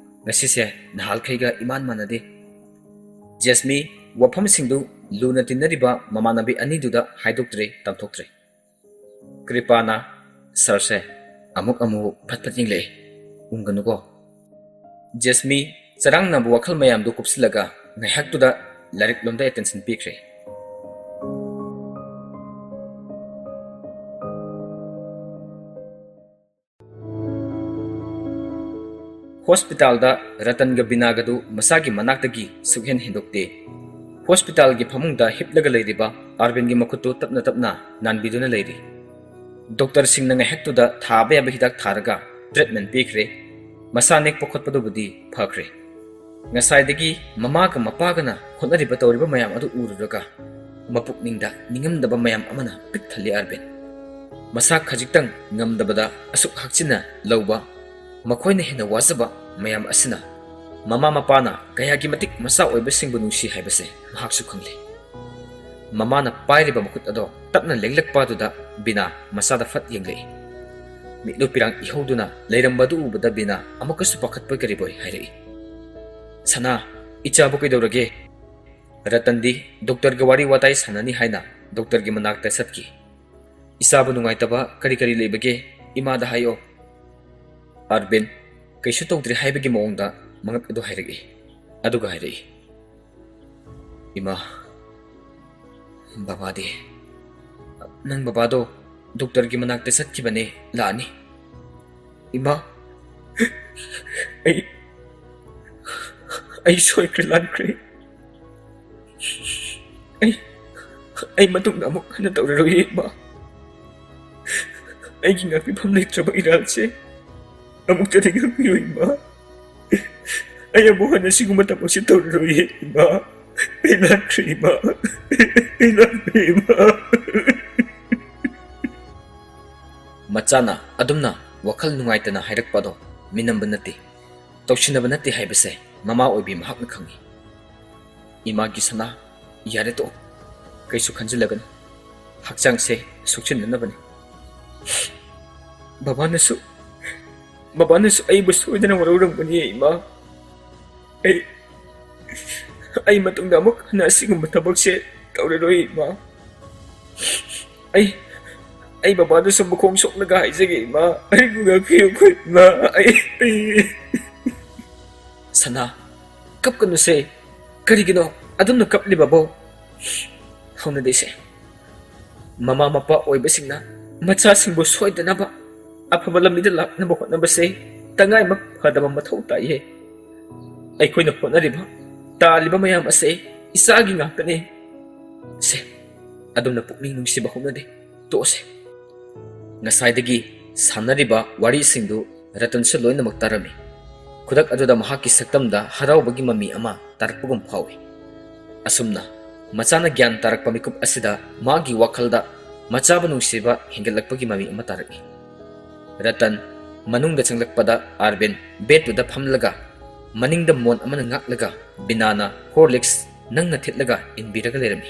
ꯉꯁꯤꯁꯦ ꯅꯍꯥꯜꯈꯩꯒ ꯏꯃꯥꯟ ꯃꯥꯟꯅꯗꯦ꯫" ꯖꯦꯁꯃꯤ ꯋꯥꯐꯝꯁꯤꯡꯗꯨ ꯂꯨꯅ ꯇꯤꯟꯅꯔꯤꯕ ꯃꯃꯥꯟꯅꯕꯤ ꯑꯅꯤꯗꯨꯗ ꯍꯥꯏꯗꯣꯛꯇ꯭ꯔꯦ, ꯇꯝꯊꯣꯛꯇ꯭ꯔꯦ꯫ ꯀ꯭ꯔꯤꯄꯥꯅ ꯁꯥꯔꯁꯦ ꯑꯃꯨꯛ ꯑꯃꯨꯛ ꯐꯠ ꯐꯠ ꯌꯦꯡꯂꯛꯏ꯫ "ꯎꯪꯒꯅꯨꯀꯣ꯫" ꯖꯦꯁꯃꯤ ꯆꯔꯥꯡꯅꯕ ꯋꯥꯈꯜ ꯃꯌꯥꯝꯗꯨ ꯀꯨꯞꯁꯤꯜꯂꯒ ꯉꯥꯏꯍꯥꯛꯇꯨꯗ ꯂꯥꯏꯔꯤꯛ ꯂꯣꯝꯗ attention ꯄꯤꯈ꯭ꯔꯦ꯫ ꯍꯣꯁꯄꯤꯇꯥꯜꯗ ꯔꯇꯟꯒ ꯕꯤꯅꯥꯒꯗꯨ ꯃꯁꯥꯒꯤ ꯃꯅꯥꯛꯇꯒꯤ ꯁꯨꯛꯍꯦꯟ ꯍꯦꯟꯗꯣꯛꯇꯦ꯫ ꯍꯣꯁꯄꯤꯇꯥꯜꯒꯤ ꯐꯃꯨꯡꯗ ꯍꯤꯞꯂꯒ ꯂꯩꯔꯤꯕ ꯑꯥꯔꯕꯤꯟꯒꯤ ꯃꯈꯨꯠꯇꯨ ꯇꯞꯅ ꯇꯞꯅ ꯅꯥꯟꯕꯤꯗꯨꯅ ꯂꯩꯔꯤ꯫ ꯗꯣꯛꯇꯔꯁꯤꯡꯅ ꯉꯥꯏꯍꯥꯛꯇꯨꯗ ꯊꯥꯕ ꯌꯥꯕ ꯍꯤꯗꯥꯛ ꯊꯥꯔꯒ treatment ꯄꯤꯈ꯭ꯔꯦ꯫ ꯃꯁꯥ ꯅꯦꯛꯄ ꯈꯣꯠꯄꯗꯨꯕꯨꯗꯤ ꯐꯈ꯭ꯔꯦ꯫ ꯉꯁꯥꯏꯗꯒꯤ ꯃꯃꯥꯒ ꯃꯄꯥꯒꯅ ꯍꯣꯠꯅꯔꯤꯕ ꯇꯧꯔꯤꯕ ꯃꯌꯥꯝ ꯑꯗꯨ ꯎꯔꯨꯔꯒ ꯃꯄꯨꯛꯅꯤꯡꯗ ꯅꯤꯡꯉꯝꯗꯕ ꯃꯌꯥꯝ ꯑꯃꯅ ꯄꯤꯛ ꯊꯜꯂꯤ ꯑꯥꯔꯕꯤꯟ꯫ ꯃꯁꯥ ꯈꯖꯤꯛꯇꯪ ꯉꯝꯗꯕꯗ ꯑꯁꯨꯛ ꯍꯛꯆꯤꯟꯅ ꯂꯧꯕ, ꯃꯈꯣꯏꯅ ꯍꯦꯟꯅ ꯋꯥꯖꯕ ꯃꯌꯥꯝ ꯑꯁꯤꯅ ꯃꯃꯥ ꯃꯄꯥꯅ ꯀꯌꯥꯒꯤ ꯃꯇꯤꯛ ꯃꯆꯥ ꯑꯣꯏꯕꯁꯤꯡꯕꯨ ꯅꯨꯡꯁꯤ ꯍꯥꯏꯕꯁꯦ ꯃꯍꯥꯛꯁꯨ ꯈꯪꯂꯤ꯫ ꯃꯃꯥꯅ ꯄꯥꯏꯔꯤꯕ ꯃꯈꯨꯠ ꯑꯗꯣ ꯇꯞꯅ ꯂꯦꯡꯂꯛꯄ ꯑꯗꯨꯗ ꯕꯤꯅꯥ ꯃꯆꯥꯗ ꯐꯠ ꯌꯦꯡꯂꯛꯏ꯫ ꯃꯤꯠꯂꯨ ꯄꯤꯔꯥꯡ ꯏꯍꯧꯗꯨꯅ ꯂꯩꯔꯝꯕꯗꯨ ꯎꯕꯗ ꯕꯤꯅꯥ ꯑꯃꯨꯛꯀꯁꯨ ꯄꯥꯈꯠꯄꯣꯏ ꯀꯔꯤꯕꯣꯏ ꯍꯥꯏꯔꯛꯏ, "ꯁꯅꯥ, ꯏꯆꯥꯕꯨ ꯀꯩꯗꯧꯔꯒꯦ?" ꯔꯇꯟꯗꯤ ꯗꯣꯛꯇꯔꯒ ꯋꯥꯔꯤ ꯋꯥꯇꯥꯏ ꯁꯥꯟꯅꯅꯤ ꯍꯥꯏꯅ ꯗꯣꯛꯇꯔꯒꯤ ꯃꯅꯥꯛꯇ ꯆꯠꯈꯤ꯫ "ꯏꯆꯥꯕꯨ ꯅꯨꯡꯉꯥꯏꯇꯕ ꯀꯔꯤ ꯀꯔꯤ ꯂꯩꯕꯒꯦ? ꯏꯃꯥꯗ ꯍꯥꯏꯌꯣ꯫" ꯑꯥꯔꯕꯤꯟ ꯀꯩꯁꯨ ꯇꯧꯗ꯭ꯔꯤ ꯍꯥꯏꯕꯒꯤ ꯃꯑꯣꯡꯗ ꯃꯉꯛ ꯑꯗꯨ ꯍꯥꯏꯔꯛꯏ꯫ ꯑꯗꯨꯒ ꯍꯥꯏꯔꯛꯏ, "ꯏꯃꯥ, ꯕꯕꯥꯗꯤ?" "ꯅꯪ ꯕꯕꯥꯗꯣ ꯗꯣꯛꯇꯔꯒꯤ ꯃꯅꯥꯛꯇ ꯆꯠꯈꯤꯕꯅꯦ, ꯂꯥꯛꯑꯅꯤ꯫" "ꯏꯃꯥ, ꯑꯩ, ꯑꯩ ꯁꯣꯏꯈ꯭ꯔꯦ, ꯂꯥꯟꯈ꯭ꯔꯦ꯫ ꯑꯩ, ꯑꯩ ꯃꯇꯨꯡꯗ ꯑꯃꯨꯛ ꯍꯟꯅ ꯇꯧꯔꯔꯣꯏꯌꯦ, ꯏꯃꯥ꯫ ꯑꯩꯒꯤ ꯉꯥꯛꯄꯤꯐꯝ ꯂꯩꯇ꯭ꯔꯕ ꯏꯔꯥꯜꯁꯦ ꯑꯃꯨꯛꯇꯗꯤ ꯉꯥꯛꯄꯤꯌꯨ, ꯏꯃꯥ꯫ ꯑꯩ ꯑꯃꯨꯛ ꯍꯟꯅ ꯁꯤꯒꯨꯝꯕ ꯊꯕꯛꯁꯦ ꯇꯧꯔꯔꯣꯏꯌꯦ, ꯏꯃꯥ꯫ ꯑꯩ ꯂꯥꯟꯈ꯭ꯔꯦ, ꯏꯃꯥ꯫ ꯑꯩ ꯂꯥꯟꯈ꯭ꯔꯦ, ꯏꯃꯥ꯫" ꯃꯆꯥꯅ ꯑꯗꯨꯝꯅ ꯋꯥꯈꯜ ꯅꯨꯡꯉꯥꯏꯇꯅ ꯍꯥꯏꯔꯛꯄ ꯑꯗꯣ ꯃꯤꯅꯝꯕ ꯅꯠꯇꯦ, ꯇꯧꯁꯤꯟꯅꯕ ꯅꯠꯇꯦ ꯍꯥꯏꯕꯁꯦ ꯃꯃꯥ ꯑꯣꯏꯕꯤ ꯃꯍꯥꯛꯅ ꯈꯪꯏ꯫ "ꯏꯃꯥꯒꯤ ꯁꯅꯥ, ꯌꯥꯔꯦ ꯇꯣꯛꯑꯣ, ꯀꯩꯁꯨ ꯈꯟꯖꯤꯜꯂꯒꯅꯨ, ꯍꯛꯆꯥꯡꯁꯦ ꯁꯣꯛꯆꯤꯟꯅꯅꯕꯅꯤ꯫ ꯕꯕꯥꯅꯁꯨ, ꯕꯕꯥꯅꯁꯨ ꯑꯩꯕꯨ ꯁꯣꯏꯗꯅ ꯋꯥꯔꯧꯔꯝꯒꯅꯤ, ꯏꯃꯥ꯫ ꯑꯩ, ꯑꯩ ꯃꯇꯨꯡꯗ ꯑꯃꯨꯛ ꯍꯟꯅ ꯑꯁꯤꯒꯨꯝꯕ ꯊꯕꯛꯁꯦ ꯇꯧꯔꯔꯣꯏ, ꯏꯃꯥ꯫ ꯑꯩ, ꯑꯩ ꯕꯕꯥꯗꯁꯨ ꯃꯈꯣꯡ ꯁꯣꯛꯂꯒ ꯍꯥꯏꯖꯒꯦ, ꯏꯃꯥ꯫ ꯑꯩꯕꯨ ꯉꯥꯛꯄꯤꯌꯨꯀꯣ, ꯏꯃꯥ꯫ ꯑꯩ, ꯑꯩ꯫" "ꯁꯅꯥ, ꯀꯞꯀꯅꯨꯁꯦ꯫ ꯀꯔꯤꯒꯤꯅꯣ ꯑꯗꯨꯝꯅ ꯀꯞꯂꯤꯕꯕꯣ?" "ꯍꯧꯅꯗꯦꯁꯦ꯫ ꯃꯃꯥ ꯃꯄꯥ ꯑꯣꯏꯕꯁꯤꯡꯅ ꯃꯆꯥꯁꯤꯡꯕꯨ ꯁꯣꯏꯗꯅꯕ ꯑꯐꯕ ꯂꯝꯕꯤꯗ ꯂꯥꯛꯅꯕ ꯍꯣꯠꯅꯕꯁꯦ ꯇꯉꯥꯏꯃꯛ ꯐꯗꯕ ꯃꯊꯧ ꯇꯥꯏꯌꯦ꯫ ꯑꯩꯈꯣꯏꯅ ꯍꯣꯠꯅꯔꯤꯕ, ꯇꯥꯜꯂꯤꯕ ꯃꯌꯥꯝ ꯑꯁꯦ ꯏꯆꯥꯒꯤ ꯉꯥꯛꯇꯅꯦ꯫ ꯁꯦ, ꯑꯗꯨꯝꯅ ꯄꯨꯛꯅꯤꯡ ꯅꯨꯡꯁꯤꯕ ꯍꯧꯅꯗꯦ꯫ ꯇꯣꯛꯑꯁꯦ꯫" ꯉꯁꯥꯏꯗꯒꯤ ꯁꯥꯟꯅꯔꯤꯕ ꯋꯥꯔꯤꯁꯤꯡꯗꯨ ꯔꯇꯟꯁꯨ ꯂꯣꯏꯅꯃꯛ ꯇꯥꯔꯝꯃꯤ꯫ ꯈꯨꯗꯛ ꯑꯗꯨꯗ ꯃꯍꯥꯛꯀꯤ ꯁꯛꯇꯝꯗ ꯍꯔꯥꯎꯕꯒꯤ ꯃꯃꯤ ꯑꯃ ꯇꯥꯔꯛꯄꯒꯨꯝ ꯐꯥꯎꯏ꯫ ꯑꯁꯨꯝꯅ ꯃꯆꯥꯅ ꯒ꯭ꯌꯥꯟ ꯇꯥꯔꯛꯄ ꯃꯤꯀꯨꯞ ꯑꯁꯤꯗ ꯃꯥꯒꯤ ꯋꯥꯈꯜꯗ ꯃꯆꯥꯕꯨ ꯅꯨꯡꯁꯤꯕ ꯍꯦꯟꯒꯠꯂꯛꯄꯒꯤ ꯃꯃꯤ ꯑꯃ ꯇꯥꯔꯛꯏ꯫ ꯔꯇꯟ ꯃꯅꯨꯡꯗ ꯆꯪꯂꯛꯄꯗ ꯑꯥꯔꯕꯤꯟ ꯕꯦꯗꯇꯨꯗ ꯐꯝꯂꯒ ꯃꯅꯤꯡꯗ ꯃꯣꯟ ꯑꯃꯅ ꯉꯥꯛꯂꯒ ꯕꯤꯅꯥꯅ ꯍꯣꯔꯂꯤꯛꯁ ꯅꯪꯅ ꯊꯤꯠꯂꯒ ꯏꯟꯕꯤꯔꯒ ꯂꯩꯔꯝꯃꯤ꯫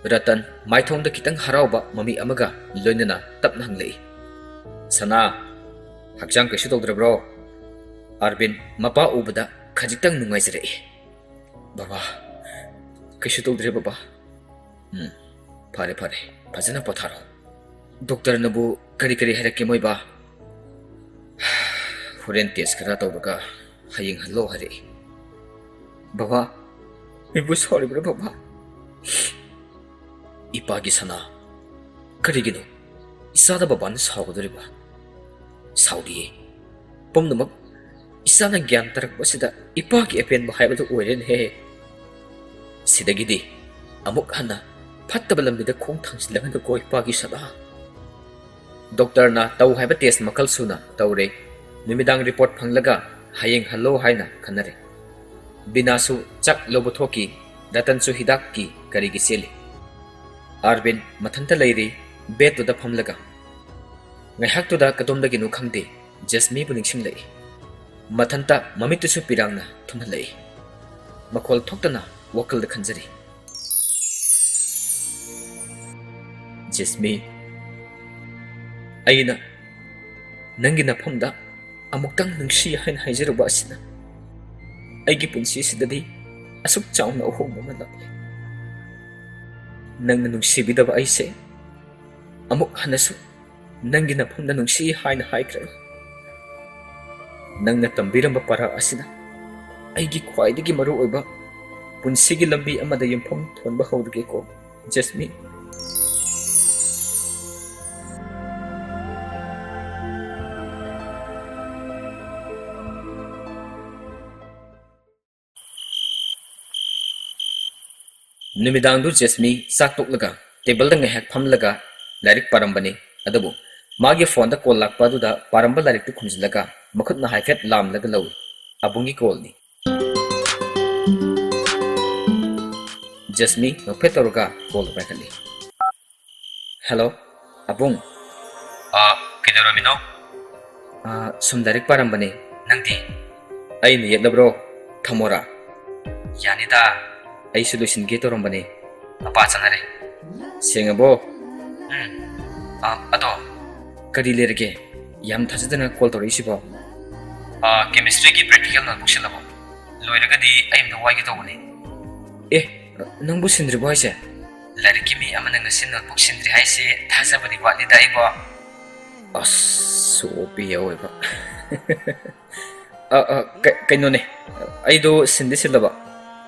ꯔꯇꯟ ꯃꯥꯏꯊꯣꯡꯗ ꯈꯤꯇꯪ ꯍꯔꯥꯎꯕ ꯃꯃꯤ ꯑꯃꯒ ꯂꯣꯏꯅꯅ ꯇꯞꯅ ꯍꯪꯂꯛꯏ, "ꯁꯅꯥ, ꯍꯛꯆꯥꯡ ꯀꯩꯁꯨ ꯇꯧꯗ꯭ꯔꯕ꯭ꯔꯣ?" ꯑꯥꯔꯕꯤꯟ ꯃꯄꯥ ꯎꯕꯗ ꯈꯖꯤꯛꯇꯪ ꯅꯨꯡꯉꯥꯏꯖꯔꯛꯏ꯫ "ꯕꯕꯥ, ꯀꯩꯁꯨ ꯇꯧꯗ꯭ꯔꯦ ꯕꯕꯥ꯫" "ꯎꯝ, ꯐꯔꯦ ꯐꯔꯦ, ꯐꯖꯅ ꯄꯣꯊꯥꯔꯣ꯫ ꯗꯣꯛꯇꯔꯅꯕꯨ ꯀꯔꯤ ꯀꯔꯤ ꯍꯥꯏꯔꯛꯀꯦ ꯃꯣꯏꯕꯥ?" "ꯍꯣꯔꯦꯟ ꯇꯦꯁ ꯈꯔ ꯇꯧꯔꯒ ꯍꯌꯦꯡ ꯍꯜꯂꯣ ꯍꯥꯏꯔꯛꯏ꯫" "ꯕꯕꯥ, ꯑꯩꯕꯨ ꯁꯥꯎꯔꯤꯕ꯭ꯔꯥ ꯕꯕꯥ?" "ꯏꯄꯥꯒꯤ ꯁꯅꯥ, ꯀꯔꯤꯒꯤꯅꯣ ꯏꯆꯥꯗ ꯕꯕꯥꯅ ꯁꯥꯎꯒꯗꯧꯔꯤꯕ?" "ꯁꯥꯎꯗꯤꯌꯦ꯫ ꯄꯨꯝꯅꯃꯛ ꯏꯆꯥꯅ ꯒ꯭ꯌꯥꯟ ꯇꯥꯔꯛꯄꯁꯤꯗ ꯏꯄꯥꯒꯤ ꯑꯄꯦꯟꯕ ꯍꯥꯏꯕꯗꯨ ꯑꯣꯏꯔꯦꯅꯦꯍꯦ꯫ ꯁꯤꯗꯒꯤꯗꯤ ꯑꯃꯨꯛ ꯍꯟꯅ ꯐꯠꯇꯕ ꯂꯝꯕꯤꯗ ꯈꯣꯡ ꯊꯥꯡꯖꯤꯜꯂꯒꯅꯨꯀꯣ ꯏꯄꯥꯒꯤ ꯁꯅꯥ꯫" ꯗꯣꯛꯇꯔꯅ ꯇꯧ ꯍꯥꯏꯕ ꯇꯦꯁ ꯃꯈꯜ ꯁꯨꯅ ꯇꯧꯔꯦ꯫ ꯅꯨꯃꯤꯗꯥꯡ ꯔꯤꯄꯣꯔꯠ ꯐꯪꯂꯒ ꯍꯌꯦꯡ ꯍꯜꯂꯣ ꯍꯥꯏꯅ ꯈꯟꯅꯔꯦ꯫ ꯕꯤꯅꯥꯁꯨ ꯆꯥꯛ ꯂꯧꯕ ꯊꯣꯛꯈꯤ꯫ ꯔꯇꯟꯁꯨ ꯍꯤꯗꯥꯛꯀꯤ ꯀꯔꯤꯒꯤ ꯆꯦꯜꯂꯤ꯫ ꯑꯥꯔꯕꯤꯟ ꯃꯊꯟꯇ ꯂꯩꯔꯤ, ꯕꯦꯗꯇꯨꯗ ꯐꯝꯂꯒ꯫ ꯉꯥꯏꯍꯥꯛꯇꯨꯗ ꯀꯗꯣꯝꯗꯒꯤꯅꯣ ꯈꯪꯗꯦ, ꯖꯦꯁꯃꯤꯕꯨ ꯅꯤꯡꯁꯤꯡꯂꯛꯏ꯫ ꯃꯊꯟꯇ ꯃꯃꯤꯠꯇꯨꯁꯨ ꯄꯤꯔꯥꯡꯅ ꯊꯨꯝꯍꯜꯂꯛꯏ꯫ ꯃꯈꯣꯜ ꯊꯣꯛꯇꯅ ꯋꯥꯈꯜꯗ ꯈꯟꯖꯔꯤ꯫ "ꯖꯦꯁꯃꯤ, ꯑꯩꯅ ꯅꯪꯒꯤ ꯅꯐꯝꯗ ꯑꯃꯨꯛꯇꯪ ꯅꯨꯡꯁꯤ ꯍꯥꯏꯅ ꯍꯥꯏꯖꯔꯨꯕ ꯑꯁꯤꯅ ꯑꯩꯒꯤ ꯄꯨꯟꯁꯤꯁꯤꯗꯗꯤ ꯑꯁꯨꯛ ꯆꯥꯎꯅ ꯑꯍꯣꯡꯕ ꯑꯃ ꯂꯥꯛꯂꯦ꯫ ꯅꯪꯅ ꯅꯨꯡꯁꯤꯕꯤꯗꯕ ꯑꯩꯁꯦ ꯑꯃꯨꯛ ꯍꯟꯅꯁꯨ ꯅꯪꯒꯤ ꯅꯐꯝꯗ ꯅꯨꯡꯁꯤ ꯍꯥꯏꯅ ꯍꯥꯏꯈ꯭ꯔꯦ꯫ ꯅꯪꯅ ꯇꯝꯕꯤꯔꯝꯕ ꯄꯔꯥ ꯑꯁꯤꯅ ꯑꯩꯒꯤ ꯈ꯭ꯋꯥꯏꯗꯒꯤ ꯃꯔꯨ ꯑꯣꯏꯕ ꯄꯨꯟꯁꯤꯒꯤ ꯂꯝꯕꯤ ꯑꯃꯗ ꯌꯨꯝꯐꯝ ꯊꯣꯟꯕ ꯍꯧꯔꯒꯦꯀꯣ, ꯖꯦꯁꯃꯤ꯫" ꯅꯨꯃꯤꯗꯥꯡꯗꯨ ꯖꯦꯁꯃꯤ ꯆꯥꯛ ꯇꯣꯛꯂꯒ ꯇꯦꯕꯜꯗ ꯉꯥꯏꯍꯥꯛ ꯐꯝꯂꯒ ꯂꯥꯏꯔꯤꯛ ꯄꯥꯔꯝꯕꯅꯤ꯫ ꯑꯗꯨꯕꯨ ꯃꯥꯒꯤ ꯐꯣꯟꯗ ꯀꯣꯜ ꯂꯥꯛꯄ ꯑꯗꯨꯗ ꯄꯥꯔꯝꯕ ꯂꯥꯏꯔꯤꯛꯇꯨ ꯈꯨꯝꯖꯤꯜꯂꯒ ꯃꯈꯨꯠꯅ ꯍꯥꯏꯐꯦꯠ ꯂꯥꯝꯂꯒ ꯂꯧꯏ꯫ ꯑꯕꯨꯡꯒꯤ ꯀꯣꯜꯅꯤ꯫ ꯖꯦꯁꯃꯤ ꯅꯣꯛꯐꯦꯠ ꯇꯧꯔꯒ ꯀꯣꯜꯗꯨ ꯄꯥꯏꯈꯠꯂꯤ꯫ "ꯍꯦꯜꯂꯣ, ꯑꯕꯨꯡ꯫" "ꯑꯥ, ꯀꯩꯗꯧꯔꯝꯃꯤꯅꯣ?" "ꯑꯥ, ꯁꯨꯝ ꯂꯥꯏꯔꯤꯛ ꯄꯥꯔꯝꯕꯅꯦ꯫ ꯅꯪꯗꯤ?" ꯑꯩꯅ ꯌꯦꯠꯂꯕ꯭ꯔꯣ? ꯊꯝꯃꯣꯔꯥ? ꯌꯥꯅꯤꯗ, ꯑꯩꯁꯨ ꯂꯣꯏꯁꯤꯟꯒꯦ ꯇꯧꯔꯝꯕꯅꯤ꯫ ꯃꯄꯥ ꯆꯠꯅꯔꯦ꯫ ꯁꯦꯡꯉꯕꯣ? ꯎꯝ꯫ ꯑ, ꯑꯗꯣ, ꯀꯔꯤ ꯂꯩꯔꯒꯦ? ꯌꯥꯝ ꯊꯥꯖꯗꯅ call ꯇꯧꯔꯛꯏꯁꯤꯕꯣ? ꯑ, chemistryꯒꯤ practical notebook ꯁꯤꯜꯂꯕꯣ? ꯂꯣꯏꯔꯒꯗꯤ ꯑꯩ ꯑꯝꯇ ꯋꯥꯏꯒꯦ ꯇꯧꯕꯅꯤ꯫ ꯑꯦ, ꯅꯪꯕꯨ ꯁꯤꯟꯗ꯭ꯔꯤꯕꯣ ꯍꯥꯏꯁꯦ? ꯂꯥꯏꯔꯤꯛꯀꯤ ꯃꯤ ꯑꯃꯅ ꯉꯁꯤ notebook ꯁꯤꯟꯗ꯭ꯔꯤ ꯍꯥꯏꯁꯦ ꯊꯥꯖꯕꯗꯤ ꯋꯥꯠꯂꯤꯗ ꯑꯩꯕꯣ꯫ ꯑꯁ, ꯁꯣꯄꯤ ꯑꯣꯏꯕ꯫ ꯑ, ꯑ, ꯀ-, ꯀꯩꯅꯣꯅꯦ, ꯑꯩꯗꯣ ꯁꯤꯟꯗꯤ ꯁꯤꯜꯂꯕ,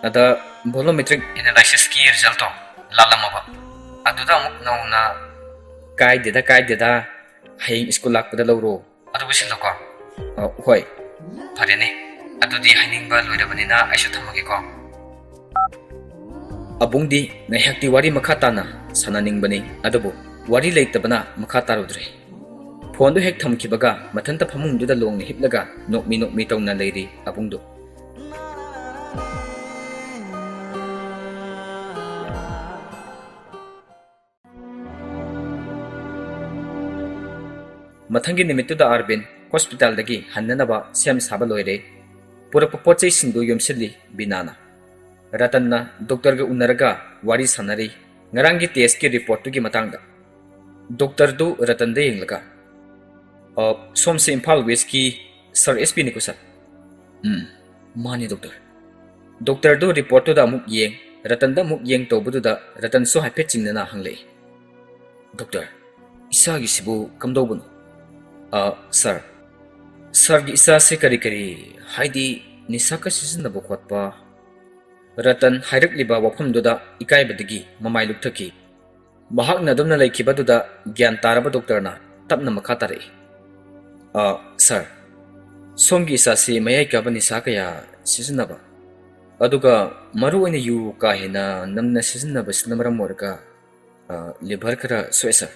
ꯑꯗ volumetric analysisꯀꯤ resultꯇꯣ ꯂꯥꯜꯂꯝꯃꯕ, ꯑꯗꯨꯗ ꯑꯃꯨꯛ ꯅꯧꯅ꯫ ꯀꯥꯏꯗꯦꯗ, ꯀꯥꯏꯗꯦꯗ, ꯍꯌꯦꯡ school ꯂꯥꯛꯄꯗ ꯂꯧꯔꯣ꯫ ꯑꯗꯨꯕꯨ ꯁꯤꯜꯂꯣꯀꯣ꯫ ꯑ, ꯍꯣꯏ꯫ ꯐꯔꯦꯅꯦ, ꯑꯗꯨꯗꯤ ꯍꯥꯏꯅꯤꯡꯕ ꯂꯣꯏꯔꯕꯅꯤꯅ ꯑꯩꯁꯨ ꯊꯝꯃꯒꯦꯀꯣ꯫ ꯑꯕꯨꯡꯗꯤ ꯉꯥꯏꯍꯥꯛꯇꯤ ꯋꯥꯔꯤ ꯃꯈꯥ ꯇꯥꯅ ꯁꯥꯟꯅꯅꯤꯡꯕꯅꯤ, ꯑꯗꯨꯕꯨ ꯋꯥꯔꯤ ꯂꯩꯇꯕꯅ ꯃꯈꯥ ꯇꯥꯔꯨꯗ꯭ꯔꯦ꯫ Phoneꯗꯨ ꯍꯦꯛ ꯊꯝꯈꯤꯕꯒ ꯃꯊꯟꯇ ꯐꯃꯨꯡꯗꯨꯗ ꯂꯣꯡꯅ ꯍꯤꯞꯂꯒ ꯅꯣꯛꯃꯤ ꯅꯣꯛꯃꯤ ꯇꯧꯅ ꯂꯩꯔꯤ ꯑꯕꯨꯡꯗꯨ꯫ ꯃꯊꯪꯒꯤ ꯅꯨꯃꯤꯠꯇꯨꯗ ꯑꯥꯔꯕꯤꯟ hospitalꯗꯒꯤ ꯍꯟꯅꯅꯕ ꯁꯦꯝ ꯁꯥꯕ ꯂꯣꯏꯔꯦ꯫ ꯄꯨꯔꯛꯄ ꯄꯣꯠ ꯆꯩꯁꯤꯡꯗꯨ ꯌꯣꯝꯁꯤꯜꯂꯤ ꯕꯤꯅꯥꯅ꯫ ꯔꯇꯟꯅ doctorꯒ ꯎꯅꯔꯒ ꯋꯥꯔꯤ ꯁꯥꯟꯅꯔꯤ ꯉꯔꯥꯡꯒꯤ testꯀꯤ reportꯇꯨꯒꯤ ꯃꯇꯥꯡꯗ꯫ Doctorꯗꯨ ꯔꯇꯟꯗ ꯌꯦꯡꯂꯒ, "ꯑ, ꯁꯣꯝꯁꯦ Imphal Westꯀꯤ Sir S P ꯅꯤꯀꯣ, sir?" "ꯎꯝ, ꯃꯥꯅꯤ, doctor." Doctorꯗꯨ reportꯇꯨꯗ ꯑꯃꯨꯛ ꯌꯦꯡ, ꯔꯇꯟꯗ ꯑꯃꯨꯛ ꯌꯦꯡ ꯇꯧꯕꯗꯨꯗ ꯔꯇꯟꯁꯨ ꯍꯥꯏꯐꯦꯠ ꯆꯤꯡꯅꯅ ꯍꯪꯂꯛꯏ, "Doctor, ꯏꯆꯥꯒꯤꯁꯤꯕꯨ ꯀꯝꯗꯧꯕꯅꯣ?" "ꯑ, sir, sirꯒꯤ ꯏꯆꯥꯁꯦ ꯀꯔꯤ ꯀꯔꯤ, ꯍꯥꯏꯗꯤ ꯅꯤꯁꯥꯒ ꯁꯤꯖꯤꯟꯅꯕ ꯈꯣꯠꯄ?" ꯔꯇꯟ ꯍꯥꯏꯔꯛꯂꯤꯕ ꯋꯥꯐꯝꯗꯨꯗ ꯏꯀꯥꯏꯕꯗꯒꯤ ꯃꯃꯥꯏ ꯂꯨꯞꯊꯈꯤ꯫ ꯃꯍꯥꯛꯅ ꯑꯗꯨꯝꯅ ꯂꯩꯈꯤꯕꯗꯨꯗ ꯒ꯭ꯌꯥꯟ ꯇꯥꯔꯕ doctorꯅ ꯇꯞꯅ ꯃꯈꯥ ꯇꯥꯔꯛꯏ, "ꯑ, sir, ꯁꯣꯝꯒꯤ ꯏꯆꯥꯁꯤ ꯃꯌꯥꯏ ꯀꯥꯕ ꯅꯤꯁꯥ ꯀꯌꯥ ꯁꯤꯖꯤꯟꯅꯕ, ꯑꯗꯨꯒ ꯃꯔꯨ ꯑꯣꯏꯅ ꯌꯨ ꯀꯥ ꯍꯦꯟꯅ ꯅꯝꯅ ꯁꯤꯖꯤꯟꯅꯕꯁꯤꯅ ꯃꯔꯝ ꯑꯣꯏꯔꯒ, ꯑ, liver ꯈꯔ ꯁꯣꯛꯑꯦ, sir꯫"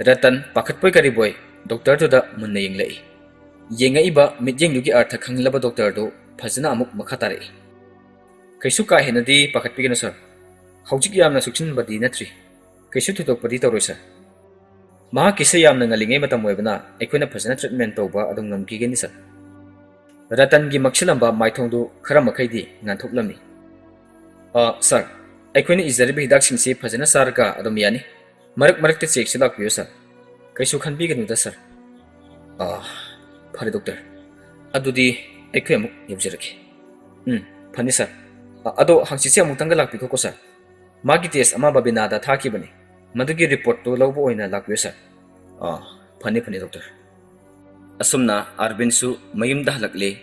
ꯔꯇꯟ ꯄꯥꯈꯠꯄꯣꯏ ꯀꯔꯤꯕꯣꯏ doctorꯗꯨꯗ ꯃꯨꯟꯅ ꯌꯦꯡꯂꯛꯏ꯫ ꯌꯦꯡꯉꯛꯏꯕ ꯃꯤꯠꯌꯦꯡꯗꯨꯒꯤ ꯑꯔꯊ ꯈꯪꯂꯕ doctorꯗꯨ ꯐꯖꯅ ꯑꯃꯨꯛ ꯃꯈꯥ ꯇꯥꯔꯛꯏ, "ꯀꯩꯁꯨ ꯀꯥ ꯍꯦꯟꯅꯗꯤ ꯄꯥꯈꯠꯄꯤꯒꯅꯨ, sir꯫ ꯍꯧꯖꯤꯛ ꯌꯥꯝꯅ ꯁꯣꯛꯆꯤꯟꯕꯗꯤ ꯅꯠꯇ꯭ꯔꯤ꯫ ꯀꯩꯁꯨ ꯊꯣꯏꯗꯣꯛꯄꯗꯤ ꯇꯧꯔꯣꯏ, sir꯫ ꯃꯍꯥꯛꯀꯤꯁꯦ ꯌꯥꯝꯅ ꯉꯜꯂꯤꯉꯩ ꯃꯇꯝ ꯑꯣꯏꯕꯅ ꯑꯩꯈꯣꯏꯅ ꯐꯖꯅ treatment ꯇꯧꯕ ꯑꯗꯨꯝ ꯉꯝꯈꯤꯒꯅꯤ, sir꯫" ꯔꯇꯟꯒꯤ ꯃꯛꯁꯤꯜꯂꯝꯕ ꯃꯥꯏꯊꯣꯡꯗꯨ ꯈꯔ ꯃꯈꯩꯗꯤ ꯉꯥꯟꯊꯣꯛꯂꯝꯃꯤ꯫ "ꯑ, ꯁꯥꯔ, ꯑꯩꯈꯣꯏꯅ ꯏꯖꯔꯤꯕ ꯍꯤꯗꯥꯛꯁꯤꯡꯁꯤ ꯐꯖꯅ ꯆꯥꯔꯒ ꯑꯗꯨꯝ ꯌꯥꯅꯤ꯫ ꯃꯔꯛ ꯃꯔꯛꯇ ꯆꯦꯛꯁꯨ ꯂꯥꯛꯄꯤꯌꯨ, ꯁꯥꯔ꯫ ꯀꯩꯁꯨ ꯈꯟꯕꯤꯒꯅꯨꯗ, ꯁꯥꯔ꯫" "ꯑ, ꯐꯔꯦ, ꯗꯣꯛꯇꯔ꯫ ꯑꯗꯨꯗꯤ ꯑꯩꯈꯣꯏ ꯑꯃꯨꯛ ꯌꯧꯖꯔꯒꯦ꯫" "ꯎꯝ, ꯐꯅꯤ, ꯁꯥꯔ꯫ ꯑ, ꯑꯗꯣ ꯍꯪꯆꯤꯠꯁꯦ ꯑꯃꯨꯛꯇꯪꯒ ꯂꯥꯛꯄꯤꯈꯣꯀꯣ, ꯁꯥꯔ꯫ ꯃꯥꯒꯤ ꯇꯦꯁ ꯑꯃ ꯕꯕꯤꯅꯥꯗ ꯊꯥꯈꯤꯕꯅꯤ꯫ ꯃꯗꯨꯒꯤ ꯔꯤꯄꯣꯔꯠꯇꯨ ꯂꯧꯕ ꯑꯣꯏꯅ ꯂꯥꯛꯄꯤꯌꯨ, ꯁꯥꯔ꯫" "ꯑ, ꯐꯅꯤ, ꯐꯅꯤ, ꯗꯣꯛꯇꯔ꯫" ꯑꯁꯨꯝꯅ ꯑꯥꯔꯕꯤꯟꯁꯨ ꯃꯌꯨꯝꯗ ꯍꯜꯂꯛꯂꯦ꯫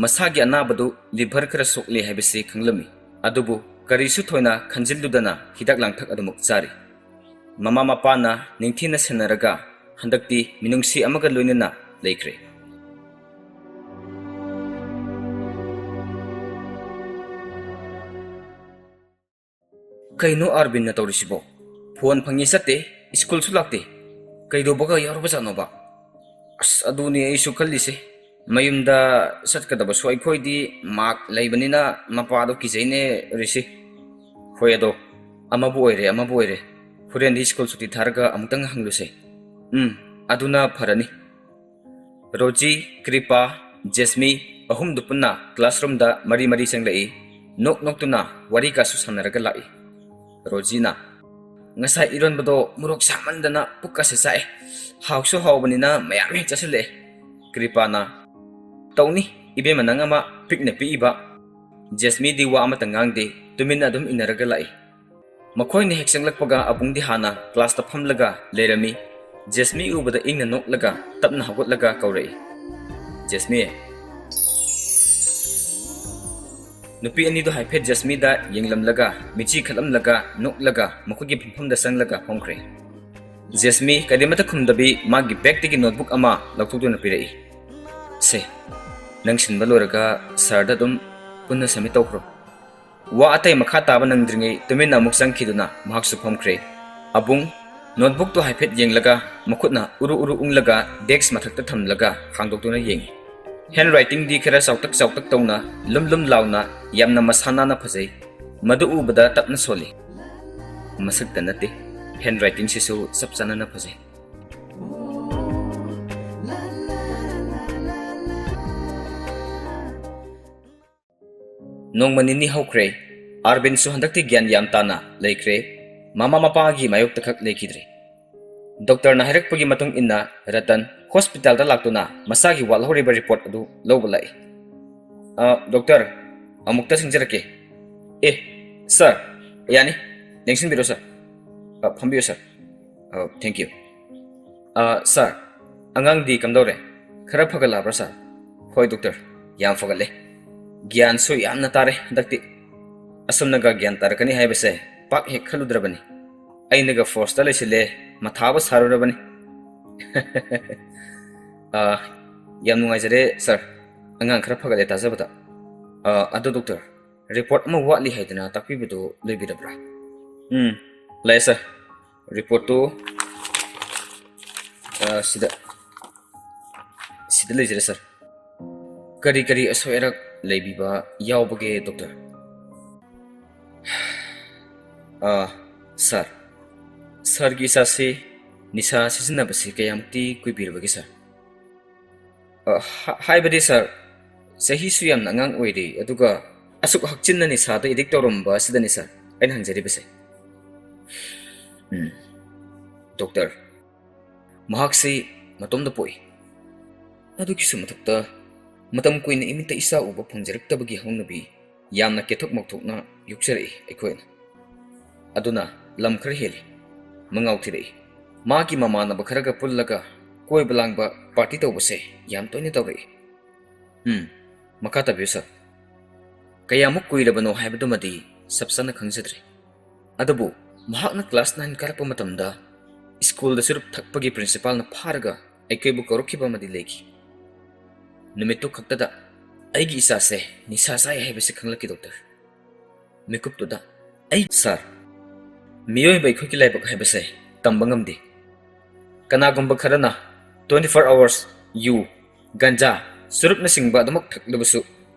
ꯃꯁꯥꯒꯤ ꯑꯅꯥꯕꯗꯨ ꯂꯤꯚꯔ ꯈꯔ ꯁꯣꯛꯂꯦ ꯍꯥꯏꯕꯁꯤ ꯈꯪꯂꯝꯃꯤ꯫ ꯑꯗꯨꯕꯨ ꯀꯔꯤꯁꯨ ꯊꯣꯏꯅ ꯈꯟꯖꯤꯜꯂꯨꯗꯅ ꯍꯤꯗꯥꯛ ꯂꯥꯡꯊꯛ ꯑꯗꯨꯃꯛ ꯆꯥꯔꯤ꯫ ꯃꯃꯥ ꯃꯄꯥꯅ ꯅꯤꯡꯊꯤꯅ ꯁꯦꯟꯅꯔꯒ ꯍꯟꯗꯛꯇꯤ ꯃꯤꯅꯨꯡꯁꯤ ꯑꯃꯒ ꯂꯣꯏꯅꯅ ꯂꯩꯈ꯭ꯔꯦ꯫ ꯀꯩꯅꯣ ꯑꯥꯔꯕꯤꯟꯅ ꯇꯧꯔꯤꯁꯤꯕꯣ? ꯐꯣꯟ ꯐꯪꯉꯤ ꯆꯠꯇꯦ, ꯁ꯭ꯀꯨꯜꯁꯨ ꯂꯥꯛꯇꯦ꯫ ꯀꯩꯗꯧꯕꯒ ꯌꯥꯎꯔꯕꯖꯥꯠꯅꯣꯕ? ꯑꯁ, ꯑꯗꯨꯅꯤ ꯑꯩꯁꯨ ꯈꯜꯂꯤꯁꯦ꯫ ꯃꯌꯨꯝꯗ ꯆꯠꯀꯗꯕꯁꯨ ꯑꯩꯈꯣꯏꯗꯤ ꯃꯥꯛ ꯂꯩꯕꯅꯤꯅ ꯃꯄꯥꯗꯣ ꯀꯤꯖꯩꯅꯦ ꯔꯤꯁꯤ꯫ ꯍꯣꯏ, ꯑꯗꯣ ꯑꯃꯕꯨ ꯑꯣꯏꯔꯦ, ꯑꯃꯕꯨ ꯑꯣꯏꯔꯦ꯫ ꯍꯣꯔꯦꯟꯗꯤ ꯁ꯭ꯀꯨꯜ ꯁꯨꯇꯤ ꯊꯥꯔꯒ ꯑꯃꯨꯛꯇꯪ ꯍꯪꯂꯨꯁꯦ꯫ ꯎꯝ, ꯑꯗꯨꯅ ꯐꯔꯅꯤ꯫ ꯔꯣꯖꯤ, ꯀ꯭ꯔꯤꯄꯥ, ꯖꯦꯁꯃꯤ ꯑꯍꯨꯝꯗꯨ ꯄꯨꯟꯅ ꯀ꯭ꯂꯥꯁꯔꯨꯝꯗ ꯃꯔꯤ ꯃꯔꯤ ꯆꯪꯂꯛꯏ꯫ ꯅꯣꯛ ꯅꯣꯛꯇꯨꯅ ꯋꯥꯔꯤ ꯀꯥꯁꯨ ꯁꯥꯟꯅꯔꯒ ꯂꯥꯛꯏ꯫ ꯔꯣꯖꯤꯅ, "ꯉꯁꯥꯏ ꯏꯔꯣꯟꯕꯗꯣ ꯃꯣꯔꯣꯛ ꯁꯥꯃꯟꯗꯅ ꯄꯨꯛꯀꯁꯦ ꯆꯥꯛꯑꯦ꯫ ꯍꯥꯎꯁꯨ ꯍꯥꯎꯕꯅꯤꯅ ꯃꯌꯥꯝ ꯍꯦꯛ ꯆꯥꯁꯤꯜꯂꯛꯑꯦ꯫" ꯀ꯭ꯔꯤꯄꯥꯅ, "ꯇꯧꯅꯤ, ꯏꯕꯦꯝꯃ ꯅꯪ ꯑꯃ ꯄꯤꯛꯅ ꯄꯤꯛꯏꯕ꯫" ꯖꯦꯁꯃꯤꯗꯤ ꯋꯥ ꯑꯃꯇ ꯉꯥꯡꯗꯦ, ꯇꯨꯃꯤꯟꯅ ꯑꯗꯨꯝ ꯏꯟꯅꯔꯒ ꯂꯥꯛꯏ꯫ ꯃꯈꯣꯏꯅ ꯍꯦꯛ ꯆꯪꯂꯛꯄꯒ ꯑꯕꯨꯡꯗꯤ ꯍꯥꯟꯅ ꯀ꯭ꯂꯥꯁꯇ ꯐꯝꯂꯒ ꯂꯩꯔꯝꯃꯤ꯫ ꯖꯦꯁꯃꯤ ꯎꯕꯗ ꯏꯪꯅ ꯅꯣꯛꯂꯒ ꯇꯞꯅ ꯍꯧꯒꯠꯂꯒ ꯀꯧꯔꯛꯏ, "ꯖꯦꯁꯃꯤ!" ꯅꯨꯄꯤ ꯑꯅꯤꯗꯨ ꯍꯥꯏꯐꯦꯠ ꯖꯦꯁꯃꯤꯗ ꯌꯦꯡꯂꯝꯂꯒ ꯃꯤꯠꯆꯤ ꯈꯠꯂꯝꯂꯒ ꯅꯣꯛꯂꯒ ꯃꯈꯣꯏꯒꯤ ꯐꯝꯐꯝꯗ ꯆꯪꯂꯒ ꯐꯝꯈ꯭ꯔꯦ꯫ ꯖꯦꯁꯃꯤ ꯀꯔꯤꯃꯠꯇ ꯈꯨꯝꯗꯕꯤ ꯃꯥꯒꯤ ꯕꯦꯒꯇꯒꯤ ꯅꯣꯠꯕꯨꯛ ꯑꯃ ꯂꯧꯊꯣꯛꯇꯨꯅ ꯄꯤꯔꯛꯏ꯫ "ꯁꯦ, ꯅꯪ ꯁꯤꯟꯕ ꯂꯣꯏꯔꯒ ꯁꯥꯔꯗ ꯑꯗꯨꯝ ꯄꯨꯟꯅ ꯁꯕꯃꯤꯠ ꯇꯧꯈ꯭ꯔꯣ꯫" ꯋꯥ ꯑꯇꯩ ꯃꯈꯥ ꯇꯥꯕ ꯅꯪꯗ꯭ꯔꯤꯉꯩ ꯇꯨꯃꯤꯟꯅ ꯑꯃꯨꯛ ꯆꯪꯈꯤꯗꯨꯅ ꯃꯍꯥꯛꯁꯨ ꯐꯝꯈ꯭ꯔꯦ꯫ ꯑꯕꯨꯡ ꯅꯣꯠꯕꯨꯛꯇꯨ ꯍꯥꯏꯐꯦꯠ ꯌꯦꯡꯂꯒ ꯃꯈꯨꯠꯅ ꯎꯔꯨ ꯎꯔꯨ ꯎꯪꯂꯒ ꯗꯦꯛꯁ ꯃꯊꯛꯇ ꯊꯝꯂꯒ ꯍꯥꯡꯗꯣꯛꯇꯨꯅ ꯌꯦꯡꯉꯤ꯫ ꯍꯦꯟ ꯔꯥꯏꯇꯤꯡꯗꯤ ꯈꯔ ꯆꯥꯎꯇꯛ ꯆꯥꯎꯇꯛ ꯇꯧꯅ, ꯂꯨꯝ ꯂꯨꯝ ꯂꯥꯎꯅ, ꯌꯥꯝꯅ ꯃꯁꯥ ꯅꯥꯟꯅ ꯐꯖꯩ꯫ ꯃꯗꯨ ꯎꯕꯗ ꯇꯞꯅ ꯁꯣꯜꯂꯤ꯫ ꯃꯁꯛꯇ ꯅꯠꯇꯦ, ꯍꯦꯟ ꯔꯥꯏꯇꯤꯡꯁꯤꯁꯨ ꯆꯞ ꯆꯥꯅꯅ ꯐꯖꯩ꯫ ꯅꯣꯡꯃ ꯅꯤꯅꯤ ꯍꯧꯈ꯭ꯔꯦ꯫ ꯑꯥꯔꯕꯤꯟꯁꯨ ꯍꯟꯗꯛꯇꯤ ꯒ꯭ꯌꯥꯟ ꯌꯥꯝ ꯇꯥꯅ ꯂꯩꯈ꯭ꯔꯦ꯫ ꯃꯃꯥ ꯃꯄꯥꯒꯤ ꯃꯥꯌꯣꯛꯇ ꯈꯛ ꯂꯩꯈꯤꯗ꯭ꯔꯦ꯫ ꯗꯣꯛꯇꯔꯅ ꯍꯥꯏꯔꯛꯄꯒꯤ ꯃꯇꯨꯡ ꯏꯟꯅ ꯔꯇꯟ ꯍꯣꯁꯄꯤꯇꯥꯜꯗ ꯂꯥꯛꯇꯨꯅ ꯃꯁꯥꯒꯤ ꯋꯥꯠꯍꯧꯔꯤꯕ ꯔꯤꯄꯣꯔꯠ ꯑꯗꯨ ꯂꯧꯕ ꯂꯥꯛꯏ꯫ "ꯑ, ꯗꯣꯛꯇꯔ, ꯑꯃꯨꯛꯇ ꯁꯤꯡꯖꯔꯛꯀꯦ꯫ ꯑꯦ, ꯁꯥꯔ, ꯌꯥꯅꯤ, ꯂꯦꯡꯁꯤꯟꯕꯤꯔꯣ, ꯁꯥꯔ꯫ ꯑ, ꯐꯝꯕꯤꯌꯨ, ꯁꯥꯔ꯫ ꯑ, thank you꯫ ꯑ, ꯁꯥꯔ, ꯑꯉꯥꯡꯗꯤ ꯀꯝꯗꯧꯔꯦ? ꯈꯔ ꯐꯒꯠꯂꯛꯑꯕ꯭ꯔꯥ, ꯁꯥꯔ?" "ꯍꯣꯏ, ꯗꯣꯛꯇꯔ, ꯌꯥꯝ ꯐꯒꯠꯂꯦ꯫ ꯒ꯭ꯌꯥꯟꯁꯨ ꯌꯥꯝꯅ ꯇꯥꯔꯦ ꯍꯟꯗꯛꯇꯤ꯫ ꯑꯁꯨꯝꯅꯒ ꯒ꯭ꯌꯥꯟ ꯇꯥꯔꯛꯀꯅꯤ ꯍꯥꯏꯕꯁꯦ ꯄꯥꯛ ꯍꯦꯛ ꯈꯜꯂꯨꯗ꯭ꯔꯕꯅꯤ꯫ ꯑꯩꯅꯒ ꯐꯣꯔꯁꯇ ꯂꯩꯁꯤꯜꯂꯦ, ꯃꯊꯥꯕꯨ ꯁꯥꯔꯨꯔꯕꯅꯤ꯫" "ꯑ, ꯌꯥꯝ ꯅꯨꯡꯉꯥꯏꯖꯔꯦ, ꯁꯥꯔ꯫ ꯑꯉꯥꯡ ꯈꯔ ꯐꯒꯠꯂꯦ ꯇꯥꯖꯕꯗ꯫ ꯑ, ꯑꯗꯣ, ꯗꯣꯛꯇꯔ, ꯔꯤꯄꯣꯔꯠ ꯑꯃ ꯋꯥꯠꯂꯤ ꯍꯥꯏꯗꯅ ꯇꯥꯛꯄꯤꯕꯗꯨ ꯂꯩꯕꯤꯔꯕ꯭ꯔꯥ?" "ꯎꯝ, ꯂꯩ, ꯁꯥꯔ꯫ ꯔꯤꯄꯣꯔꯠꯇꯨ, ꯑ, ꯁꯤꯗ, ꯁꯤꯗ ꯂꯩꯖꯔꯦ, ꯁꯥꯔ꯫" "ꯀꯔꯤ ꯀꯔꯤ ꯑꯁꯣꯏ ꯑꯔꯥꯛ ꯂꯩꯕꯤꯕ ꯌꯥꯎꯕꯒꯦ, ꯗꯣꯛꯇꯔ?" "ꯑ, ꯁꯥꯔ, ꯁꯥꯔꯒꯤ ꯏꯆꯥꯁꯤ ꯅꯤꯁꯥ ꯁꯤꯖꯤꯟꯅꯕꯁꯤ ꯀꯌꯥꯃꯨꯛꯇꯤ ꯀꯨꯏꯕꯤꯔꯕꯒꯦ, ꯁꯥꯔ?" "ꯑ, ꯍꯥ-, ꯍꯥꯏꯕꯗꯤ, ꯁꯥꯔ, ꯆꯍꯤꯁꯨ ꯌꯥꯝꯅ ꯑꯉꯥꯡ ꯑꯣꯏꯔꯤ, ꯑꯗꯨꯒ ꯑꯁꯨꯛ ꯍꯛꯆꯤꯟꯅ ꯅꯤꯁꯥꯗ ꯑꯦꯗꯤꯛ ꯇꯧꯔꯝꯕ ꯑꯁꯤꯗꯅꯤ, ꯁꯥꯔ, ꯑꯩꯅ ꯍꯪꯖꯔꯤꯕꯁꯦ꯫" "ꯎꯝ, ꯗꯣꯛꯇꯔ, ꯃꯍꯥꯛꯁꯤ ꯃꯇꯣꯝꯗ ꯄꯣꯛꯏ꯫ ꯑꯗꯨꯒꯤꯁꯨ ꯃꯊꯛꯇ, ꯃꯇꯝ ꯀꯨꯏꯅ ꯏꯃꯤꯠꯇ ꯏꯆꯥ ꯎꯕ ꯐꯪꯖꯔꯛꯇꯕꯒꯤ ꯍꯧꯅꯕꯤ ꯌꯥꯝꯅ ꯀꯦꯊꯣꯛ ꯃꯧꯊꯣꯛꯅ ꯌꯣꯛꯆꯔꯛꯏ ꯑꯩꯈꯣꯏꯅ꯫ ꯑꯗꯨꯅ ꯂꯝ ꯈꯔ ꯍꯦꯜꯂꯤ, ꯃꯉꯥꯎ ꯊꯤꯔꯛꯏ꯫ ꯃꯥꯒꯤ ꯃꯃꯥꯟꯅꯕ ꯈꯔꯒ ꯄꯨꯜꯂꯒ ꯀꯣꯏꯕ ꯂꯥꯡꯕ, ꯄꯥꯔꯇꯤ ꯇꯧꯕꯁꯦ ꯌꯥꯝ ꯇꯣꯏꯅ ꯇꯧꯔꯛꯏ꯫" "ꯎꯝ, ꯃꯈꯥ ꯇꯥꯕꯤꯌꯨ, ꯁꯥꯔ꯫" "ꯀꯌꯥꯃꯨꯛ ꯀꯨꯏꯔꯕꯅꯣ ꯍꯥꯏꯕꯗꯨꯃꯗꯤ ꯆꯞ ꯆꯥꯅ ꯈꯪꯖꯗ꯭ꯔꯦ꯫ ꯑꯗꯨꯕꯨ ꯃꯍꯥꯛꯅ ꯀ꯭ꯂꯥꯁ ꯅꯥꯏꯟ ꯀꯥꯔꯛꯄ ꯃꯇꯝꯗ ꯁ꯭ꯀꯨꯜꯗ ꯆꯨꯔꯨꯞ ꯊꯛꯄꯒꯤ ꯄ꯭ꯔꯤꯟꯁꯤꯄꯥꯜꯅ ꯐꯥꯔꯒ ꯑꯩꯈꯣꯏꯕꯨ ꯀꯧꯔꯛꯈꯤꯕ ꯑꯃꯗꯤ ꯂꯩꯈꯤ꯫ ꯅꯨꯃꯤꯠꯇꯨ ꯈꯛꯇꯗ ꯑꯩꯒꯤ ꯏꯆꯥꯁꯦ ꯅꯤꯁꯥ ꯆꯥꯏ ꯍꯥꯏꯕꯁꯤ ꯈꯪꯂꯛꯈꯤ, ꯗꯣꯛꯇꯔ꯫ ꯃꯤꯀꯨꯞꯇꯨꯗ ꯑꯩ, ꯁꯥꯔ, ꯃꯤꯑꯣꯏꯕ ꯑꯩꯈꯣꯏꯒꯤ ꯂꯥꯏꯕꯛ ꯍꯥꯏꯕꯁꯦ ꯇꯝꯕ ꯉꯝꯗꯦ꯫ ꯀꯅꯥꯒꯨꯝꯕ ꯈꯔꯅ twenty four hours ꯌꯨ, ꯒꯟꯖꯥ, ꯆꯨꯔꯨꯞꯅꯆꯤꯡꯕ ꯑꯗꯨꯃꯛ ꯊꯛꯂꯕꯁꯨ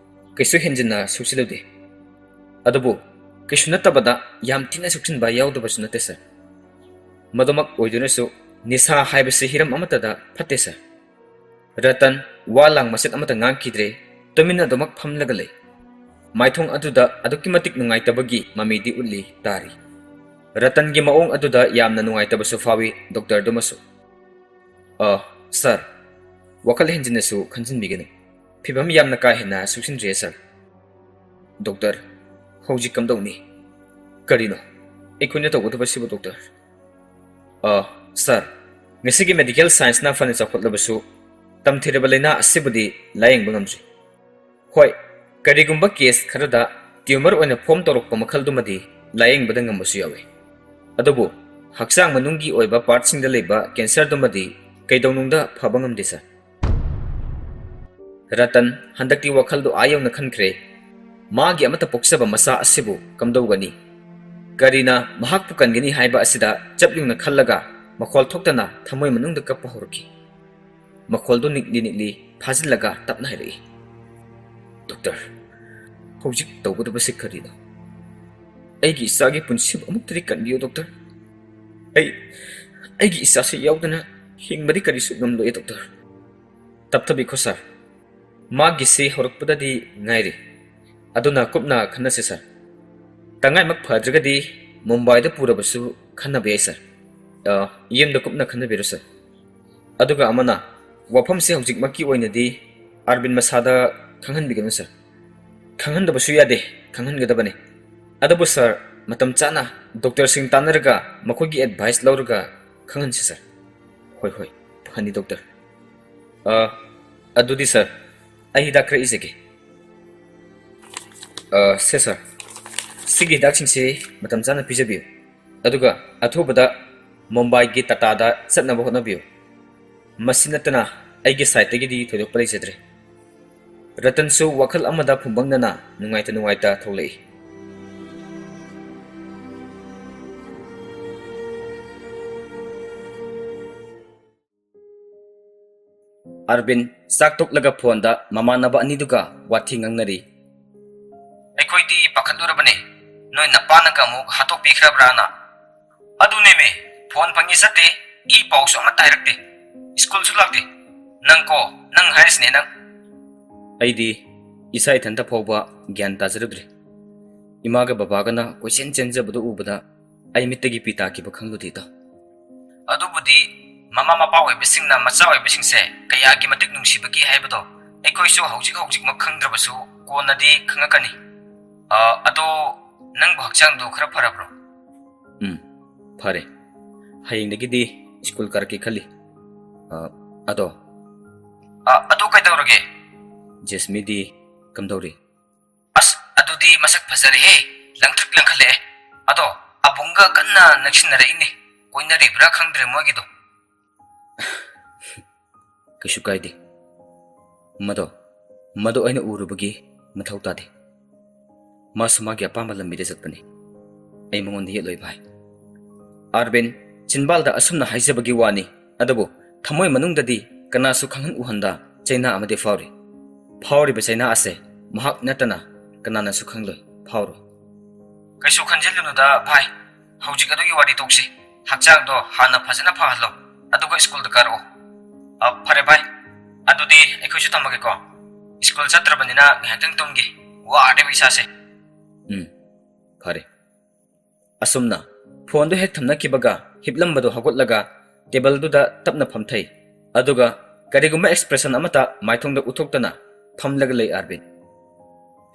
ꯀꯩꯁꯨ ꯍꯦꯟꯖꯤꯟꯅ ꯁꯣꯛꯆꯤꯜꯂꯨꯗꯦ꯫ ꯑꯗꯨꯕꯨ ꯀꯩꯁꯨ ꯅꯠꯇꯕꯗ ꯌꯥꯝ ꯊꯤꯅ ꯁꯣꯛꯆꯤꯟꯕ ꯌꯥꯎꯗꯕꯁꯨ ꯅꯠꯇꯦ, ꯁꯥꯔ꯫ ꯃꯗꯨꯃꯛ ꯑꯣꯏꯗꯨꯅꯁꯨ ꯅꯤꯁꯥ ꯍꯥꯏꯕꯁꯤ ꯍꯤꯔꯝ ꯑꯃꯠꯇꯗ ꯐꯠꯇꯦ, ꯁꯥꯔ꯫" ꯔꯇꯟ ꯋꯥ ꯂꯥꯡ ꯃꯆꯦꯠ ꯑꯃꯠꯇ ꯉꯥꯡꯈꯤꯗ꯭ꯔꯦ꯫ ꯇꯨꯃꯤꯟꯅ ꯑꯗꯨꯃꯛ ꯐꯝꯂꯒ ꯂꯩ꯫ ꯃꯥꯏꯊꯣꯡ ꯑꯗꯨꯗ ꯑꯗꯨꯛꯀꯤ ꯃꯇꯤꯛ ꯅꯨꯡꯉꯥꯏꯇꯕꯒꯤ ꯃꯃꯤꯗꯤ ꯎꯠꯂꯤ ꯇꯥꯔꯤ꯫ ꯔꯇꯟꯒꯤ ꯃꯑꯣꯡ ꯑꯗꯨꯗ ꯌꯥꯝꯅ ꯅꯨꯡꯉꯥꯏꯇꯕꯁꯨ ꯐꯥꯎꯏ ꯗꯣꯛꯇꯔꯗꯨꯃꯁꯨ꯫ "ꯑ, ꯁꯥꯔ, ꯋꯥꯈꯜ ꯍꯦꯟꯖꯤꯟꯅꯁꯨ ꯈꯟꯖꯤꯟꯕꯤꯒꯅꯨ꯫ ꯐꯤꯚꯝ ꯌꯥꯝꯅ ꯀꯥ ꯍꯦꯟꯅ ꯁꯣꯛꯆꯤꯟꯗ꯭ꯔꯤꯌꯦ, ꯁꯥꯔ꯫" "ꯗꯣꯛꯇꯔ, ꯍꯧꯖꯤꯛ ꯀꯝꯗꯧꯅꯤ? ꯀꯔꯤꯅꯣ ꯑꯩꯈꯣꯏꯅ ꯇꯧꯒꯗꯕꯁꯤꯕꯨ, ꯗꯣꯛꯇꯔ?" "ꯑ, ꯁꯥꯔ, ꯉꯁꯤꯒꯤ ꯃꯦꯗꯤꯀꯦꯜ ꯁꯥꯏꯟꯁꯅ ꯐꯅ ꯆꯥꯎꯈꯠꯂꯕꯁꯨ, ꯇꯝꯊꯤꯔꯕ ꯂꯥꯏꯅꯥ ꯑꯁꯤꯕꯨꯗꯤ ꯂꯥꯌꯦꯡꯕ ꯉꯝꯗ꯭ꯔꯤ꯫ ꯍꯣꯏ, ꯀꯔꯤꯒꯨꯝꯕ ꯀꯦꯁ ꯈꯔꯗ ꯇ꯭ꯌꯨꯃꯔ ꯑꯣꯏꯅ ꯐꯣꯔꯝ ꯇꯧꯔꯛꯄ ꯃꯈꯜꯗꯨꯃꯗꯤ ꯂꯥꯌꯦꯡꯕꯗ ꯉꯝꯕꯁꯨ ꯌꯥꯎꯏ꯫ ꯑꯗꯨꯕꯨ ꯍꯛꯆꯥꯡ ꯃꯅꯨꯡꯒꯤ ꯑꯣꯏꯕ ꯄꯥꯔꯠꯁꯤꯡꯗ ꯂꯩꯕ ꯀꯦꯟꯁꯔꯗꯨꯃꯗꯤ ꯀꯩꯗꯧꯅꯨꯡꯗ ꯐꯕ ꯉꯝꯗꯦ, ꯁꯥꯔ꯫" ꯔꯇꯟ ꯍꯟꯗꯛꯇꯤ ꯋꯥꯈꯜꯗꯣ ꯑꯥ ꯌꯧꯅ ꯈꯟꯈ꯭ꯔꯦ꯫ ꯃꯥꯒꯤ ꯑꯃꯠꯇ ꯄꯣꯛꯆꯕ ꯃꯆꯥ ꯑꯁꯤꯕꯨ ꯀꯝꯗꯧꯒꯅꯤ? ꯀꯔꯤꯅ ꯃꯍꯥꯛꯄꯨ ꯀꯟꯒꯅꯤ ꯍꯥꯏꯕ ꯑꯁꯤꯗ ꯆꯞ ꯌꯨꯡꯅ ꯈꯜꯂꯒ ꯃꯈꯣꯜ ꯊꯣꯛꯇꯅ ꯊꯃꯣꯏ ꯃꯅꯨꯡꯗ ꯀꯞꯄ ꯍꯧꯔꯛꯈꯤ꯫ ꯃꯈꯣꯜꯗꯨ ꯅꯤꯛꯂꯤ ꯅꯤꯛꯂꯤ ꯐꯥꯖꯤꯜꯂꯒ ꯇꯞꯅ ꯍꯥꯏꯔꯛꯏ, "ꯗꯣꯛꯇꯔ, ꯍꯧꯖꯤꯛ ꯇꯧꯒꯗꯕꯁꯤ ꯀꯔꯤꯅꯣ? ꯑꯩꯒꯤ ꯏꯆꯥꯒꯤ ꯄꯨꯟꯁꯤꯕꯨ ꯑꯃꯨꯛꯇꯗꯤ ꯀꯟꯕꯤꯌꯨ, ꯗꯣꯛꯇꯔ꯫ ꯑꯩ, ꯑꯩꯒꯤ ꯏꯆꯥꯁꯤ ꯌꯥꯎꯗꯅ ꯍꯤꯡꯕꯗꯤ ꯀꯔꯤꯁꯨ ꯉꯝꯂꯣꯏ, ꯗꯣꯛꯇꯔ꯫" "ꯇꯞꯊꯕꯤꯈꯣ, ꯁꯥꯔ꯫ ꯃꯥꯒꯤꯁꯤ ꯍꯧꯔꯛꯄꯗꯗꯤ ꯉꯥꯏꯔꯤ꯫ ꯑꯗꯨꯅ ꯀꯨꯞꯅ ꯈꯟꯅꯁꯤ, ꯁꯥꯔ꯫ ꯇꯉꯥꯏꯃꯛ ꯐꯗ꯭ꯔꯒꯗꯤ ꯃꯨꯝꯕꯥꯏꯗ ꯄꯨꯔꯕꯁꯨ ꯈꯟꯅꯕ ꯌꯥꯏ, ꯁꯥꯔ꯫ ꯑ, ꯌꯨꯝꯗ ꯀꯨꯞꯅ ꯈꯟꯅꯕꯤꯔꯣ, ꯁꯥꯔ꯫ ꯑꯗꯨꯒ ꯑꯃꯅ, ꯋꯥꯐꯝꯁꯦ ꯍꯧꯖꯤꯛꯃꯛꯀꯤ ꯑꯣꯏꯅꯗꯤ ꯑꯥꯔꯕꯤꯟ ꯃꯁꯥꯗ ꯈꯪꯍꯟꯕꯤꯒꯅꯨ, ꯁꯥꯔ꯫ ꯈꯪꯍꯟꯗꯕꯁꯨ ꯌꯥꯗꯦ, ꯈꯪꯍꯟꯒꯗꯕꯅꯤ꯫ ꯑꯗꯨꯕꯨ, ꯁꯥꯔ, ꯃꯇꯝ ꯆꯥꯅ ꯗꯣꯛꯇꯔꯁꯤꯡ ꯇꯥꯟꯅꯔꯒ ꯃꯈꯣꯏꯒꯤ ꯑꯦꯗꯚꯥꯏꯁ ꯂꯧꯔꯒ ꯈꯪꯍꯟꯁꯤ, ꯁꯥꯔ꯫" "ꯍꯣꯏ, ꯍꯣꯏ, ꯐꯅꯤ, ꯗꯣꯛꯇꯔ꯫ ꯑ, ꯑꯗꯨꯗꯤ, ꯁꯥꯔ, ꯑꯩ ꯍꯤꯗꯥꯛ ꯈꯔ ꯏꯖꯒꯦ꯫ ꯑ, ꯁꯦ, ꯁꯥꯔ, ꯁꯤꯒꯤ ꯍꯤꯗꯥꯛꯁꯤꯡꯁꯤ ꯃꯇꯝ ꯆꯥꯅ ꯄꯤꯖꯕꯤꯌꯨ꯫ ꯑꯗꯨꯒ ꯑꯊꯨꯕꯗ ꯃꯨꯝꯕꯥꯏꯒꯤ ꯇꯥꯇꯥꯗ ꯆꯠꯅꯕ ꯍꯣꯠꯅꯕꯤꯌꯨ꯫ ꯃꯁꯤ ꯅꯠꯇꯅ ꯑꯩꯒꯤ ꯁꯥꯏꯠꯇꯒꯤꯗꯤ ꯊꯣꯏꯗꯣꯛꯄ ꯂꯩꯖꯗ꯭ꯔꯦ꯫" ꯔꯇꯟꯁꯨ ꯋꯥꯈꯜ ꯑꯃꯗ ꯐꯨꯝꯕꯪꯅꯅ ꯅꯨꯡꯉꯥꯏꯇ ꯅꯨꯡꯉꯥꯏꯇ ꯊꯣꯛꯂꯛꯏ꯫ ꯑꯔꯕꯤꯟ ꯆꯥꯛ ꯇꯣꯛꯂꯒ ꯐꯣꯟꯗ ꯃꯃꯥꯟꯅꯕ ꯑꯅꯤꯗꯨꯒ ꯋꯥꯊꯤ ꯉꯥꯡꯅꯔꯤ꯫ "ꯑꯩꯈꯣꯏꯗꯤ ꯄꯥꯈꯠꯂꯨꯔꯕꯅꯦ, ꯅꯣꯏ ꯅꯄꯥꯅꯒ ꯑꯃꯨꯛ ꯍꯥꯠꯇꯣꯛꯄꯤꯈ꯭ꯔꯕ꯭ꯔꯥꯅ꯫ ꯑꯗꯨꯅꯦꯃꯦ, ꯐꯣꯟ ꯐꯪꯉꯤ ꯆꯠꯇꯦ, ꯏ ꯄꯥꯎꯁꯨ ꯑꯃꯠꯇ ꯍꯥꯏꯔꯛꯇꯦ, ꯁ꯭ꯀꯨꯜꯁꯨ ꯂꯥꯛꯇꯦ꯫ ꯅꯪ ꯀꯣ, ꯅꯪ ꯍꯥꯏꯔꯤꯁꯤꯅꯦ ꯅꯪ꯫" ꯑꯩꯗꯤ ꯏꯁꯥ ꯏꯊꯟꯇ ꯐꯥꯎꯕ ꯒ꯭ꯌꯥꯟ ꯇꯥꯖꯔꯨꯗ꯭ꯔꯦ꯫ ꯏꯃꯥꯒ ꯕꯕꯥꯒꯅ ꯀꯣꯏꯆꯦꯟ ꯆꯦꯟꯖꯕꯗꯨ ꯎꯕꯗ ꯑꯩ ꯃꯤꯠꯇꯒꯤ ꯄꯤ ꯇꯥꯈꯤꯕ ꯈꯪꯂꯨꯗꯦ, ꯏꯇꯥꯎ꯫ ꯑꯗꯨꯕꯨꯗꯤ ꯃꯃꯥ ꯃꯄꯥ ꯑꯣꯏꯕꯁꯤꯡꯅ ꯃꯆꯥ ꯑꯣꯏꯕꯁꯤꯡꯁꯦ ꯀꯌꯥꯒꯤ ꯃꯇꯤꯛ ꯅꯨꯡꯁꯤꯕꯒꯦ ꯍꯥꯏꯕꯗꯣ ꯑꯩꯈꯣꯏꯁꯨ ꯍꯧꯖꯤꯛ ꯍꯧꯖꯤꯛꯃꯛ ꯈꯪꯗ꯭ꯔꯕꯁꯨ ꯀꯣꯟꯅꯗꯤ ꯈꯪꯉꯛꯀꯅꯤ꯫ ꯑ, ꯑꯗꯣ ꯅꯪꯕꯨ ꯍꯛꯆꯥꯡꯗꯨ ꯈꯔ ꯐꯔꯕ꯭ꯔꯣ? ꯎꯝ, ꯐꯔꯦ꯫ ꯍꯌꯦꯡꯗꯒꯤꯗꯤ ꯁ꯭ꯀꯨꯜ ꯀꯥꯔꯛꯀꯦ ꯈꯜꯂꯤ꯫ ꯑ, ꯑꯗꯣ꯫ ꯑ, ꯑꯗꯣ ꯀꯩꯗꯧꯔꯒꯦ? ꯖꯦꯁꯃꯤꯗꯤ ꯀꯝꯗꯧꯔꯤ? ꯑꯁ, ꯑꯗꯨꯗꯤ ꯃꯁꯛ ꯐꯖꯔꯦꯍꯦ, ꯂꯪꯇ꯭ꯔꯤꯛ ꯂꯪꯈꯠꯂꯛꯑꯦ꯫ ꯑꯗꯣ ꯑꯕꯨꯡꯒ ꯀꯟꯅ ꯅꯛꯁꯤꯟꯅꯔꯛꯏꯅꯦ, ꯀꯣꯏꯅꯔꯤꯕ꯭ꯔꯥ ꯈꯪꯗ꯭ꯔꯦ ꯃꯣꯏꯒꯤꯗꯣ꯫ ꯀꯩꯁꯨ ꯀꯥꯏꯗꯦ꯫ ꯃꯗꯣ, ꯃꯗꯣ ꯑꯩꯅ ꯎꯔꯨꯕꯒꯤ ꯃꯊꯧ ꯇꯥꯗꯦ꯫ ꯃꯥꯁꯨ ꯃꯥꯒꯤ ꯑꯄꯥꯝꯕ ꯂꯝꯕꯤꯗ ꯆꯠꯄꯅꯤ꯫ ꯑꯩ ꯃꯉꯣꯟꯗ ꯌꯦꯠꯂꯣꯏ, ꯚꯥꯏ꯫ ꯑꯥꯔꯕꯤꯟ ꯆꯤꯟꯕꯥꯜꯗ ꯑꯁꯨꯝꯅ ꯍꯥꯏꯖꯕꯒꯤ ꯋꯥꯅꯤ, ꯑꯗꯨꯕꯨ ꯊꯃꯣꯏ ꯃꯅꯨꯡꯗꯗꯤ ꯀꯅꯥꯁꯨ ꯈꯪꯍꯟ ꯎꯍꯟꯗ ꯆꯩꯅꯥ ꯑꯃꯗꯤ ꯐꯥꯎꯔꯤ꯫ ꯐꯥꯎꯔꯤꯕ ꯆꯩꯅꯥ ꯑꯁꯦ ꯃꯍꯥꯛ ꯅꯠꯇꯅ ꯀꯅꯥꯅꯁꯨ ꯈꯪꯂꯣꯏ, ꯐꯥꯎꯔꯣꯏ꯫ ꯀꯩꯁꯨ ꯈꯟꯖꯤꯜꯂꯨꯅꯨꯗ ꯚꯥꯏ, ꯍꯧꯖꯤꯛ ꯑꯗꯨꯒꯤ ꯋꯥꯔꯤ ꯇꯣꯛꯁꯤ꯫ ꯍꯛꯆꯥꯡꯗꯣ ꯍꯥꯟꯅ ꯐꯖꯅ ꯐꯍꯜꯂꯣ, ꯑꯗꯨꯒ ꯁ꯭ꯀꯨꯜꯗ ꯀꯥꯔꯛꯑꯣ꯫ ꯑ, ꯐꯔꯦ ꯚꯥꯏ, ꯑꯗꯨꯗꯤ ꯑꯩꯈꯣꯏꯁꯨ ꯊꯝꯃꯒꯦꯀꯣ꯫ ꯁ꯭ꯀꯨꯜ ꯆꯠꯇ꯭ꯔꯕꯅꯤꯅ ꯉꯥꯏꯍꯥꯛꯇꯪ ꯇꯨꯝꯒꯦ, ꯋꯥꯔꯦꯕ ꯏꯁꯥꯁꯦ꯫ ꯎꯝ, ꯐꯔꯦ꯫ ꯑꯁꯨꯝꯅ ꯐꯣꯟꯗꯨ ꯍꯦꯛ ꯊꯝꯅꯈꯤꯕꯒ ꯍꯤꯞꯂꯝꯕꯗꯨ ꯍꯧꯒꯠꯂꯒ ꯇꯦꯕꯜꯗꯨꯗ ꯇꯞꯅ ꯐꯝꯊꯩ꯫ ꯑꯗꯨꯒ ꯀꯔꯤꯒꯨꯝꯕ ꯑꯦꯛꯁꯄ꯭ꯔꯦꯁꯟ ꯑꯃꯠꯇ ꯃꯥꯏꯊꯣꯡꯗ ꯎꯠꯊꯣꯛꯇꯅ ꯐꯝꯂꯒ ꯂꯩ ꯑꯥꯔꯕꯤꯟ꯫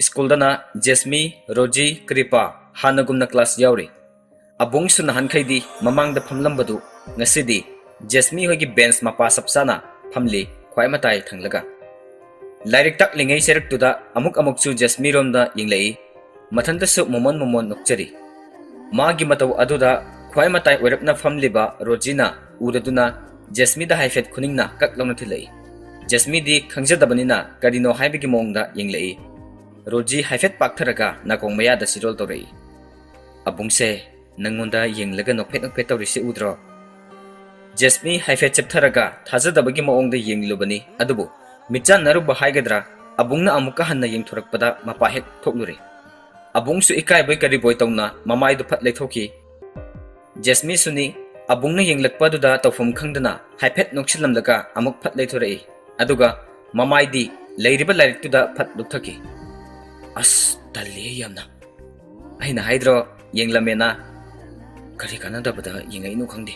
ꯁ꯭ꯀꯨꯜꯗꯅ ꯖꯦꯁꯃꯤ, ꯔꯣꯖꯤ, ꯀ꯭ꯔꯤꯄꯥ ꯍꯥꯟꯅꯒꯨꯝꯅ ꯀ꯭ꯂꯥꯁ ꯌꯥꯎꯔꯤ꯫ ꯑꯕꯨꯡꯁꯨ ꯅꯍꯥꯟꯈꯩꯗꯤ ꯃꯃꯥꯡꯗ ꯐꯝꯂꯝꯕꯗꯨ ꯉꯁꯤꯗꯤ ꯖꯦꯁꯃꯤ ꯍꯣꯏꯒꯤ ꯕꯦꯟꯁ ꯃꯄꯥ ꯆꯞ ꯆꯥꯅ ꯐꯝꯂꯤ, ꯈ꯭ꯋꯥꯏ ꯃꯇꯥꯏ ꯊꯪꯂꯒ꯫ ꯂꯥꯏꯔꯤꯛ ꯇꯥꯛꯂꯤꯉꯩ ꯆꯩꯔꯛꯇꯨꯗ ꯑꯃꯨꯛ ꯑꯃꯨꯛꯁꯨ ꯖꯦꯁꯃꯤꯔꯣꯝꯗ ꯌꯦꯡꯂꯛꯏ꯫ ꯃꯊꯟꯇꯁꯨ ꯃꯣꯃꯣꯟ ꯃꯣꯃꯣꯟ ꯅꯣꯛꯆꯔꯤ꯫ ꯃꯥꯒꯤ ꯃꯇꯧ ꯑꯗꯨꯗ ꯈ꯭ꯋꯥꯏ ꯃꯇꯥꯏ ꯑꯣꯏꯔꯞꯅ ꯐꯝꯂꯤꯕ ꯔꯣꯖꯤꯅ ꯎꯔꯗꯨꯅ ꯖꯦꯁꯃꯤꯗ ꯍꯥꯏꯐꯦꯠ ꯈꯨꯅꯤꯡꯅ ꯀꯛ ꯂꯥꯎꯅ ꯊꯤꯜꯂꯛꯏ꯫ ꯖꯦꯁꯃꯤꯗꯤ ꯈꯪꯖꯗꯕꯅꯤꯅ ꯀꯔꯤꯅꯣ ꯍꯥꯏꯕꯒꯤ ꯃꯑꯣꯡꯗ ꯌꯦꯡꯂꯛꯏ꯫ ꯔꯣꯖꯤ ꯍꯥꯏꯐꯦꯠ ꯄꯥꯛꯊꯔꯒ ꯅꯥꯀꯣꯡ ꯃꯌꯥꯗ ꯆꯤꯔꯣꯜ ꯇꯧꯔꯛꯏ꯫ "ꯑꯕꯨꯡꯁꯦ ꯅꯪꯉꯣꯟꯗ ꯌꯦꯡꯂꯒ ꯅꯣꯛꯐꯦꯠ ꯅꯣꯛꯐꯦꯠ ꯇꯧꯔꯤꯁꯦ ꯎꯗ꯭ꯔꯣ?" ꯖꯦꯁꯃꯤ ꯍꯥꯏꯐꯦꯠ ꯆꯦꯞꯊꯔꯒ ꯊꯥꯖꯗꯕꯒꯤ ꯃꯑꯣꯡꯗ ꯌꯦꯡꯂꯨꯕꯅꯤ, ꯑꯗꯨꯕꯨ ꯃꯤꯠꯆꯥꯟꯅꯔꯨꯕ ꯍꯥꯏꯒꯗ꯭ꯔꯥ, ꯑꯕꯨꯡꯅ ꯑꯃꯨꯛꯀ ꯍꯟꯅ ꯌꯦꯡꯊꯣꯔꯛꯄꯗ ꯃꯄꯥ ꯍꯦꯛ ꯊꯣꯛꯂꯨꯔꯦ꯫ ꯑꯕꯨꯡꯁꯨ ꯏꯀꯥꯏꯕꯣꯏ ꯀꯔꯤꯕꯣꯏ ꯇꯧꯅ ꯃꯃꯥꯏꯗꯨ ꯐꯠ ꯂꯩꯊꯣꯛꯈꯤ꯫ ꯖꯦꯁꯃꯤꯁꯨꯅꯤ, ꯑꯕꯨꯡꯅ ꯌꯦꯡꯂꯛꯄꯗꯨꯗ ꯇꯧꯐꯝ ꯈꯪꯗꯅ ꯍꯥꯏꯐꯦꯠ ꯅꯣꯛꯁꯤꯜꯂꯝꯂꯒ ꯑꯃꯨꯛ ꯐꯠ ꯂꯩꯊꯣꯔꯛꯏ꯫ ꯑꯗꯨꯒ ꯃꯃꯥꯏꯗꯤ ꯂꯩꯔꯤꯕ ꯂꯥꯏꯔꯤꯛꯇꯨꯗ ꯐꯠ ꯂꯨꯞꯊꯈꯤ꯫ "ꯑꯁ, ꯇꯜꯂꯤꯍꯦ ꯌꯥꯝꯅ꯫ ꯑꯩꯅ ꯍꯥꯏꯗ꯭ꯔꯣ, ꯌꯦꯡꯂꯝꯃꯦꯅ? ꯀꯔꯤ ꯀꯥꯟꯅꯗꯕꯗ ꯌꯦꯡꯉꯛꯏꯅꯣ ꯈꯪꯗꯦ꯫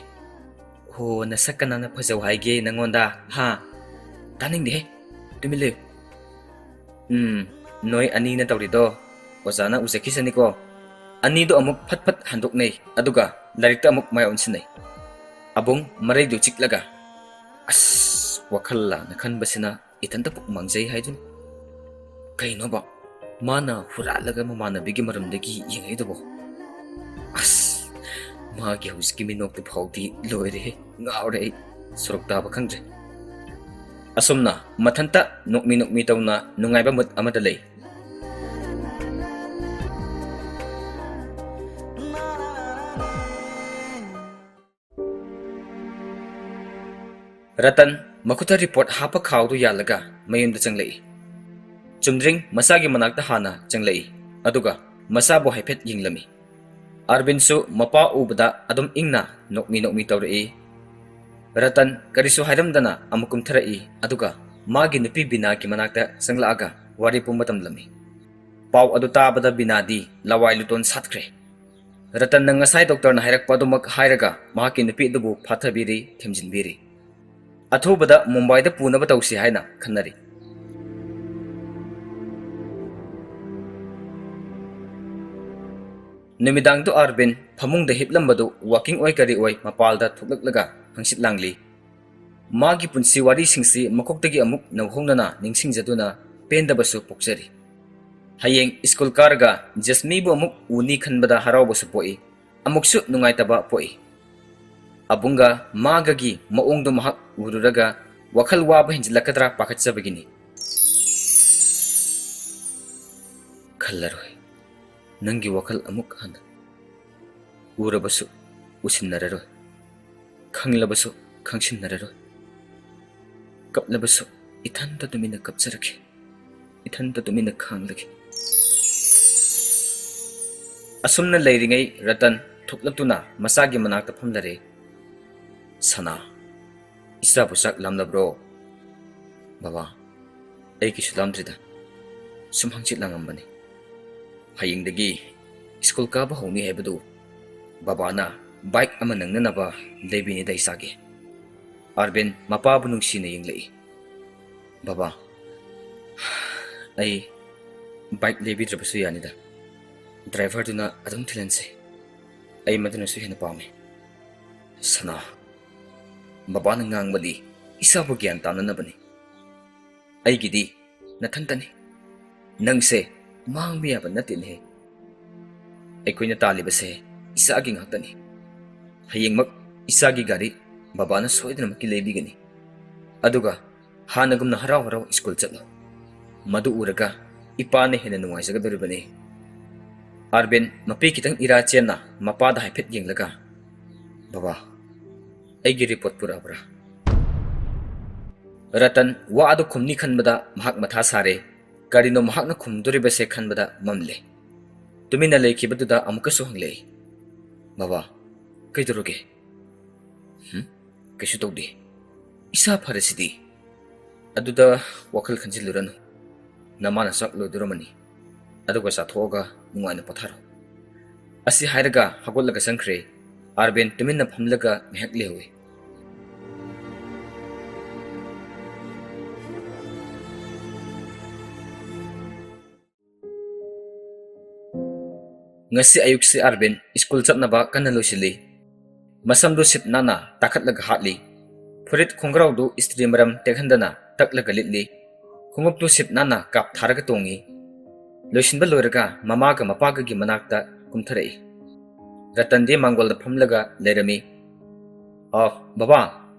ꯍꯣ, ꯅꯁꯛ ꯀꯅꯥꯅ ꯐꯖꯧ ꯍꯥꯏꯒꯦ ꯅꯪꯉꯣꯟꯗ, ꯍꯥ? ꯇꯥꯅꯤꯡꯗꯦꯍꯦ, ꯇꯨꯃꯤꯟ ꯂꯩꯌꯨ꯫ ꯎꯝ, ꯅꯣꯏ ꯑꯅꯤꯅ ꯇꯧꯔꯤꯗꯣ ꯑꯣꯖꯥꯅ ꯎꯖꯈꯤꯁꯅꯤꯀꯣ꯫ ꯑꯅꯤꯗꯣ ꯑꯃꯨꯛ ꯐꯠ ꯐꯠ ꯍꯟꯗꯣꯛꯅꯩ, ꯑꯗꯨꯒ ꯂꯥꯏꯔꯤꯛꯇ ꯑꯃꯨꯛ ꯃꯥꯏ ꯑꯣꯟꯁꯤꯟꯅꯩ꯫" ꯑꯕꯨꯡ ꯃꯔꯩꯗꯨ ꯆꯤꯛꯂꯒ, "ꯑꯁ, ꯋꯥꯈꯜ ꯂꯥꯟꯅ ꯈꯟꯕꯁꯤꯅ ꯏꯊꯟꯇ ꯄꯨꯛ ꯃꯥꯡꯖꯩ ꯍꯥꯏꯗꯨꯅꯤ꯫ ꯀꯩꯅꯣꯕ, ꯃꯥꯅ ꯍꯨꯔꯥꯜꯂꯒ ꯃꯃꯥꯟꯅꯕꯤꯒꯤ ꯃꯔꯝꯗꯒꯤ ꯌꯦꯡꯉꯛꯏꯗꯨꯕꯣ? ꯑꯁ, ꯃꯥꯒꯤ ꯍꯧꯖꯤꯛꯀꯤ ꯃꯤꯅꯣꯛꯇꯨ ꯐꯥꯎꯗꯤ ꯂꯣꯏꯔꯦꯍꯦ, ꯉꯥꯎꯔꯦ ꯑꯩ꯫ ꯁꯣꯔꯣꯛ ꯇꯥꯕ ꯈꯪꯗ꯭ꯔꯦ꯫" ꯑꯁꯨꯝꯅ ꯃꯊꯟꯇ ꯅꯣꯛꯃꯤ ꯅꯣꯛꯃꯤ ꯇꯧꯅ ꯅꯨꯡꯉꯥꯏꯕ ꯃꯨꯠ ꯑꯃꯗ ꯂꯩ꯫ ꯔꯇꯟ ꯃꯈꯨꯠꯇ ꯔꯤꯄꯣꯔꯠ ꯍꯥꯞꯄ ꯈꯥꯎꯗꯨ ꯌꯥꯜꯂꯒ ꯃꯌꯨꯝꯗ ꯆꯪꯂꯛꯏ꯫ ꯆꯨꯝꯗ꯭ꯔꯤꯡ ꯃꯆꯥꯒꯤ ꯃꯅꯥꯛꯇ ꯍꯥꯟꯅ ꯆꯪꯂꯛꯏ, ꯑꯗꯨꯒ ꯃꯆꯥꯕꯨ ꯍꯥꯏꯐꯦꯠ ꯌꯦꯡꯂꯝꯃꯤ꯫ ꯑꯥꯔꯕꯤꯟꯁꯨ ꯃꯄꯥ ꯎꯕꯗ ꯑꯗꯨꯝ ꯏꯪꯅ ꯅꯣꯛꯃꯤ ꯅꯣꯛꯃꯤ ꯇꯧꯔꯛꯏ꯫ ꯔꯇꯟ ꯀꯔꯤꯁꯨ ꯍꯥꯏꯔꯝꯗꯅ ꯑꯃꯨꯛ ꯀꯨꯝꯊꯔꯛꯏ, ꯑꯗꯨꯒ ꯃꯥꯒꯤ ꯅꯨꯄꯤ ꯕꯤꯅꯥꯒꯤ ꯃꯅꯥꯛꯇ ꯆꯪꯂꯛꯑꯒ ꯋꯥꯔꯤ ꯄꯨꯝꯕ ꯇꯝꯂꯝꯃꯤ꯫ ꯄꯥꯎ ꯑꯗꯨ ꯇꯥꯕꯗ ꯕꯤꯅꯥꯗꯤ ꯂꯋꯥꯏ ꯂꯨꯇꯣꯟ ꯁꯥꯠꯈ꯭ꯔꯦ꯫ ꯔꯇꯟꯅ ꯉꯁꯥꯏ ꯗꯣꯛꯇꯔꯅ ꯍꯥꯏꯔꯛꯄ ꯑꯗꯨꯃꯛ ꯍꯥꯏꯔꯒ ꯃꯍꯥꯛꯀꯤ ꯅꯨꯄꯤ ꯑꯗꯨꯕꯨ ꯐꯥꯊꯕꯤꯔꯤ, ꯊꯦꯝꯖꯤꯟꯕꯤꯔꯤ꯫ ꯑꯊꯨꯕꯗ ꯃꯨꯝꯕꯥꯏꯗ ꯄꯨꯅꯕ ꯇꯧꯁꯤ ꯍꯥꯏꯅ ꯈꯟꯅꯔꯤ꯫ ꯅꯨꯃꯤꯗꯥꯡꯗꯨ ꯑꯥꯔꯕꯤꯟ ꯐꯃꯨꯡꯗ ꯍꯤꯞꯂꯝꯕꯗꯨ ꯋꯥꯀꯤꯡ ꯑꯣꯏ ꯀꯔꯤ ꯑꯣꯏ ꯃꯄꯥꯜꯗ ꯊꯣꯛꯂꯛꯂꯒ ꯍꯪꯆꯤꯠ ꯂꯥꯡꯂꯤ꯫ ꯃꯥꯒꯤ ꯄꯨꯟꯁꯤ ꯋꯥꯔꯤꯁꯤꯡꯁꯤ ꯃꯀꯣꯛꯇꯒꯤ ꯑꯃꯨꯛ ꯅꯧꯍꯧꯅꯅ ꯅꯤꯡꯁꯤꯡꯖꯗꯨꯅ ꯄꯦꯟꯗꯕꯁꯨ ꯄꯣꯛꯆꯔꯤ꯫ ꯍꯌꯦꯡ ꯁ꯭ꯀꯨꯜ ꯀꯥꯔꯒ ꯖꯦꯁꯃꯤꯕꯨ ꯑꯃꯨꯛ ꯎꯅꯤ ꯈꯟꯕꯗ ꯍꯔꯥꯎꯕꯁꯨ ꯄꯣꯛꯏ, ꯑꯃꯨꯛꯁꯨ ꯅꯨꯡꯉꯥꯏꯇꯕ ꯄꯣꯛꯏ꯫ ꯑꯕꯨꯡꯒ ꯃꯥꯒꯒꯤ ꯃꯑꯣꯡꯗꯨ ꯃꯍꯥꯛ ꯎꯔꯨꯔꯒ ꯋꯥꯈꯜ ꯋꯥꯕ ꯍꯦꯟꯖꯤꯜꯂꯛꯀꯗ꯭ꯔꯥ ꯄꯥꯈꯠꯆꯕꯒꯤꯅꯤ꯫ ꯈꯜꯂꯔꯣꯏ꯫ ꯅꯪꯒꯤ ꯋꯥꯈꯜ ꯑꯃꯨꯛ ꯍꯟꯅ ꯎꯔꯕꯁꯨ ꯎꯁꯤꯟꯅꯔꯔꯣꯏ꯫ ꯈꯪꯂꯕꯁꯨ ꯈꯪꯁꯤꯟꯅꯔꯔꯣꯏ꯫ ꯀꯞꯂꯕꯁꯨ ꯏꯊꯟꯇ ꯇꯨꯃꯤꯟꯅ ꯀꯞꯆꯔꯒꯦ꯫ ꯏꯊꯟꯇ ꯇꯨꯃꯤꯟꯅ ꯈꯥꯡꯂꯒꯦ꯫ ꯑꯁꯨꯝꯅ ꯂꯩꯔꯤꯉꯩ ꯔꯇꯟ ꯊꯣꯛꯂꯛꯇꯨꯅ ꯃꯆꯥꯒꯤ ꯃꯅꯥꯛꯇ ꯐꯝꯂꯔꯦ꯫ "ꯁꯅꯥ, ꯏꯆꯥꯕꯨ ꯆꯥꯛ ꯂꯥꯝꯂꯕ꯭ꯔꯣ?" "ꯕꯕꯥ, ꯑꯩ ꯀꯩꯁꯨ ꯂꯥꯝꯗ꯭ꯔꯤꯗ꯫ ꯁꯨꯝ ꯍꯪꯆꯤꯠ ꯂꯥꯡꯉꯝꯕꯅꯤ꯫ ꯍꯌꯦꯡꯗꯒꯤ ꯁ꯭ꯀꯨꯜ ꯀꯥꯕ ꯍꯧꯅꯤ ꯍꯥꯏꯕꯗꯨ ꯕꯕꯥꯅ ꯕꯥꯏꯛ ꯑꯃ ꯅꯪꯅꯅꯕ ꯂꯩꯕꯤꯅꯤꯗ ꯏꯆꯥꯒꯤ꯫ ꯑꯥꯔꯕꯤꯟ ꯃꯄꯥꯕꯨ ꯅꯨꯡꯁꯤꯅ ꯌꯦꯡꯂꯛꯏ꯫ "ꯕꯕꯥ, ꯑꯩ ꯕꯥꯏꯛ ꯂꯩꯕꯤꯗ꯭ꯔꯕꯁꯨ ꯌꯥꯅꯤꯗ꯫ ꯗ꯭ꯔꯥꯏꯚꯔꯗꯨꯅ ꯑꯗꯨꯝ ꯊꯤꯜꯍꯟꯁꯦ꯫ ꯑꯩ ꯃꯗꯨꯅꯁꯨ ꯍꯦꯟꯅ ꯄꯥꯝꯃꯤ꯫ ꯁꯅꯥ, ꯕꯕꯥꯅ ꯉꯥꯡꯕꯗꯤ ꯏꯆꯥꯕꯨ ꯒ꯭ꯌꯥꯟ ꯇꯥꯅꯅꯕꯅꯤ꯫ ꯑꯩꯒꯤꯗꯤ ꯅꯊꯟꯇꯅꯤ꯫ ꯅꯪꯁꯦ ꯃꯥꯡꯕ ꯌꯥꯕ ꯅꯠꯇꯦꯅꯦꯍꯦ꯫ ꯑꯩꯈꯣꯏꯅ ꯇꯥꯜꯂꯤꯕꯁꯦ ꯏꯆꯥꯒꯤ ꯉꯥꯛꯇꯅꯤ꯫ ꯍꯌꯦꯡꯃꯛ ꯏꯆꯥꯒꯤ ꯒꯥꯔꯤ ꯕꯕꯥꯅ ꯁꯣꯏꯗꯅꯃꯛꯀꯤ ꯂꯩꯕꯤꯒꯅꯤ꯫ ꯑꯗꯨꯒ ꯍꯥꯟꯅꯒꯨꯝꯅ ꯍꯔꯥꯎ ꯍꯔꯥꯎ ꯁ꯭ꯀꯨꯜ ꯆꯠꯂꯨ꯫ ꯃꯗꯨ ꯎꯔꯒ ꯏꯄꯥꯅ ꯍꯦꯟꯅ ꯅꯨꯡꯉꯥꯏꯖꯒꯗꯧꯔꯤꯕꯅꯤ꯫" ꯑꯥꯔꯕꯤꯟ ꯃꯄꯤ ꯈꯤꯇꯪ ꯏꯔꯥ ꯆꯦꯟꯅ ꯃꯄꯥꯗ ꯍꯥꯏꯐꯦꯠ ꯌꯦꯡꯂꯒ, "ꯕꯕꯥ, ꯑꯩꯒꯤ ꯔꯤꯄꯣꯔꯠ ꯄꯨꯔꯛꯑꯕ꯭ꯔꯥ?" ꯔꯇꯟ ꯋꯥ ꯑꯗꯨ ꯈꯨꯝꯅꯤ ꯈꯟꯕꯗ ꯃꯍꯥꯛ ꯃꯊꯥ ꯁꯥꯔꯦ꯫ ꯀꯔꯤꯅꯣ ꯃꯍꯥꯛꯅ ꯈꯨꯝꯗꯣꯔꯤꯕꯁꯦ ꯈꯟꯕꯗ ꯃꯝꯂꯦ꯫ ꯇꯨꯃꯤꯟꯅ ꯂꯩꯈꯤꯕꯗꯨꯗ ꯑꯃꯨꯛꯀꯁꯨ ꯍꯪꯂꯛꯏ, "ꯕꯕꯥ, ꯀꯩꯗꯧꯔꯒꯦ?" "ꯍꯨꯝ? ꯀꯩꯁꯨ ꯇꯧꯗꯦ꯫ ꯏꯁꯥ ꯐꯔꯁꯤꯗꯤ꯫" "ꯑꯗꯨꯗ ꯋꯥꯈꯜ ꯈꯟꯖꯤꯜꯂꯨꯔꯅꯨ꯫ ꯅꯃꯥꯅ ꯆꯥꯛ ꯂꯣꯏꯗꯣꯔꯝꯃꯅꯤ꯫ ꯑꯗꯨꯒ ꯆꯥꯊꯣꯛꯑꯒ ꯅꯨꯡꯉꯥꯏꯅ ꯄꯣꯊꯥꯔꯣ꯫" ꯑꯁꯤ ꯍꯥꯏꯔꯒ ꯍꯧꯒꯠꯂꯒ ꯆꯪꯈ꯭ꯔꯦ꯫ ꯑꯥꯔꯕꯤꯟ ꯇꯨꯃꯤꯟꯅ ꯐꯝꯂꯒ ꯉꯥꯏꯍꯥꯛ ꯂꯩꯍꯧꯏ꯫ ꯉꯁꯤ ꯑꯌꯨꯛꯁꯤ ꯑꯥꯔꯕꯤꯟ ꯁ꯭ꯀꯨꯜ ꯆꯠꯅꯕ ꯀꯟꯅ ꯂꯣꯏꯁꯤꯜꯂꯤ꯫ ꯃꯁꯝꯗꯨ ꯁꯤꯠ ꯅꯥꯟꯅ ꯇꯥꯈꯠꯂꯒ ꯍꯥꯠꯂꯤ꯫ ꯐꯨꯔꯤꯠ ꯈꯣꯡꯒ꯭ꯔꯥꯎꯗꯨ ꯏꯁꯇ꯭ꯔꯤ ꯃꯔꯝ ꯇꯦꯛꯍꯟꯗꯅ ꯇꯛꯂꯒ ꯂꯤꯠꯂꯤ꯫ ꯈꯣꯡꯎꯞꯇꯨ ꯁꯤꯠ ꯅꯥꯟꯅ ꯀꯥꯞ ꯊꯥꯔꯒ ꯇꯣꯡꯉꯤ꯫ ꯂꯣꯏꯁꯤꯟꯕ ꯂꯣꯏꯔꯒ ꯃꯃꯥꯒ ꯃꯄꯥꯒꯒꯤ ꯃꯅꯥꯛꯇ ꯀꯨꯝꯊꯔꯛꯏ꯫ ꯔꯇꯟꯗꯤ ꯃꯥꯡꯒꯣꯜꯗ ꯐꯝꯂꯒ ꯂꯩꯔꯝꯃꯤ꯫ "ꯑ, ꯕꯕꯥ,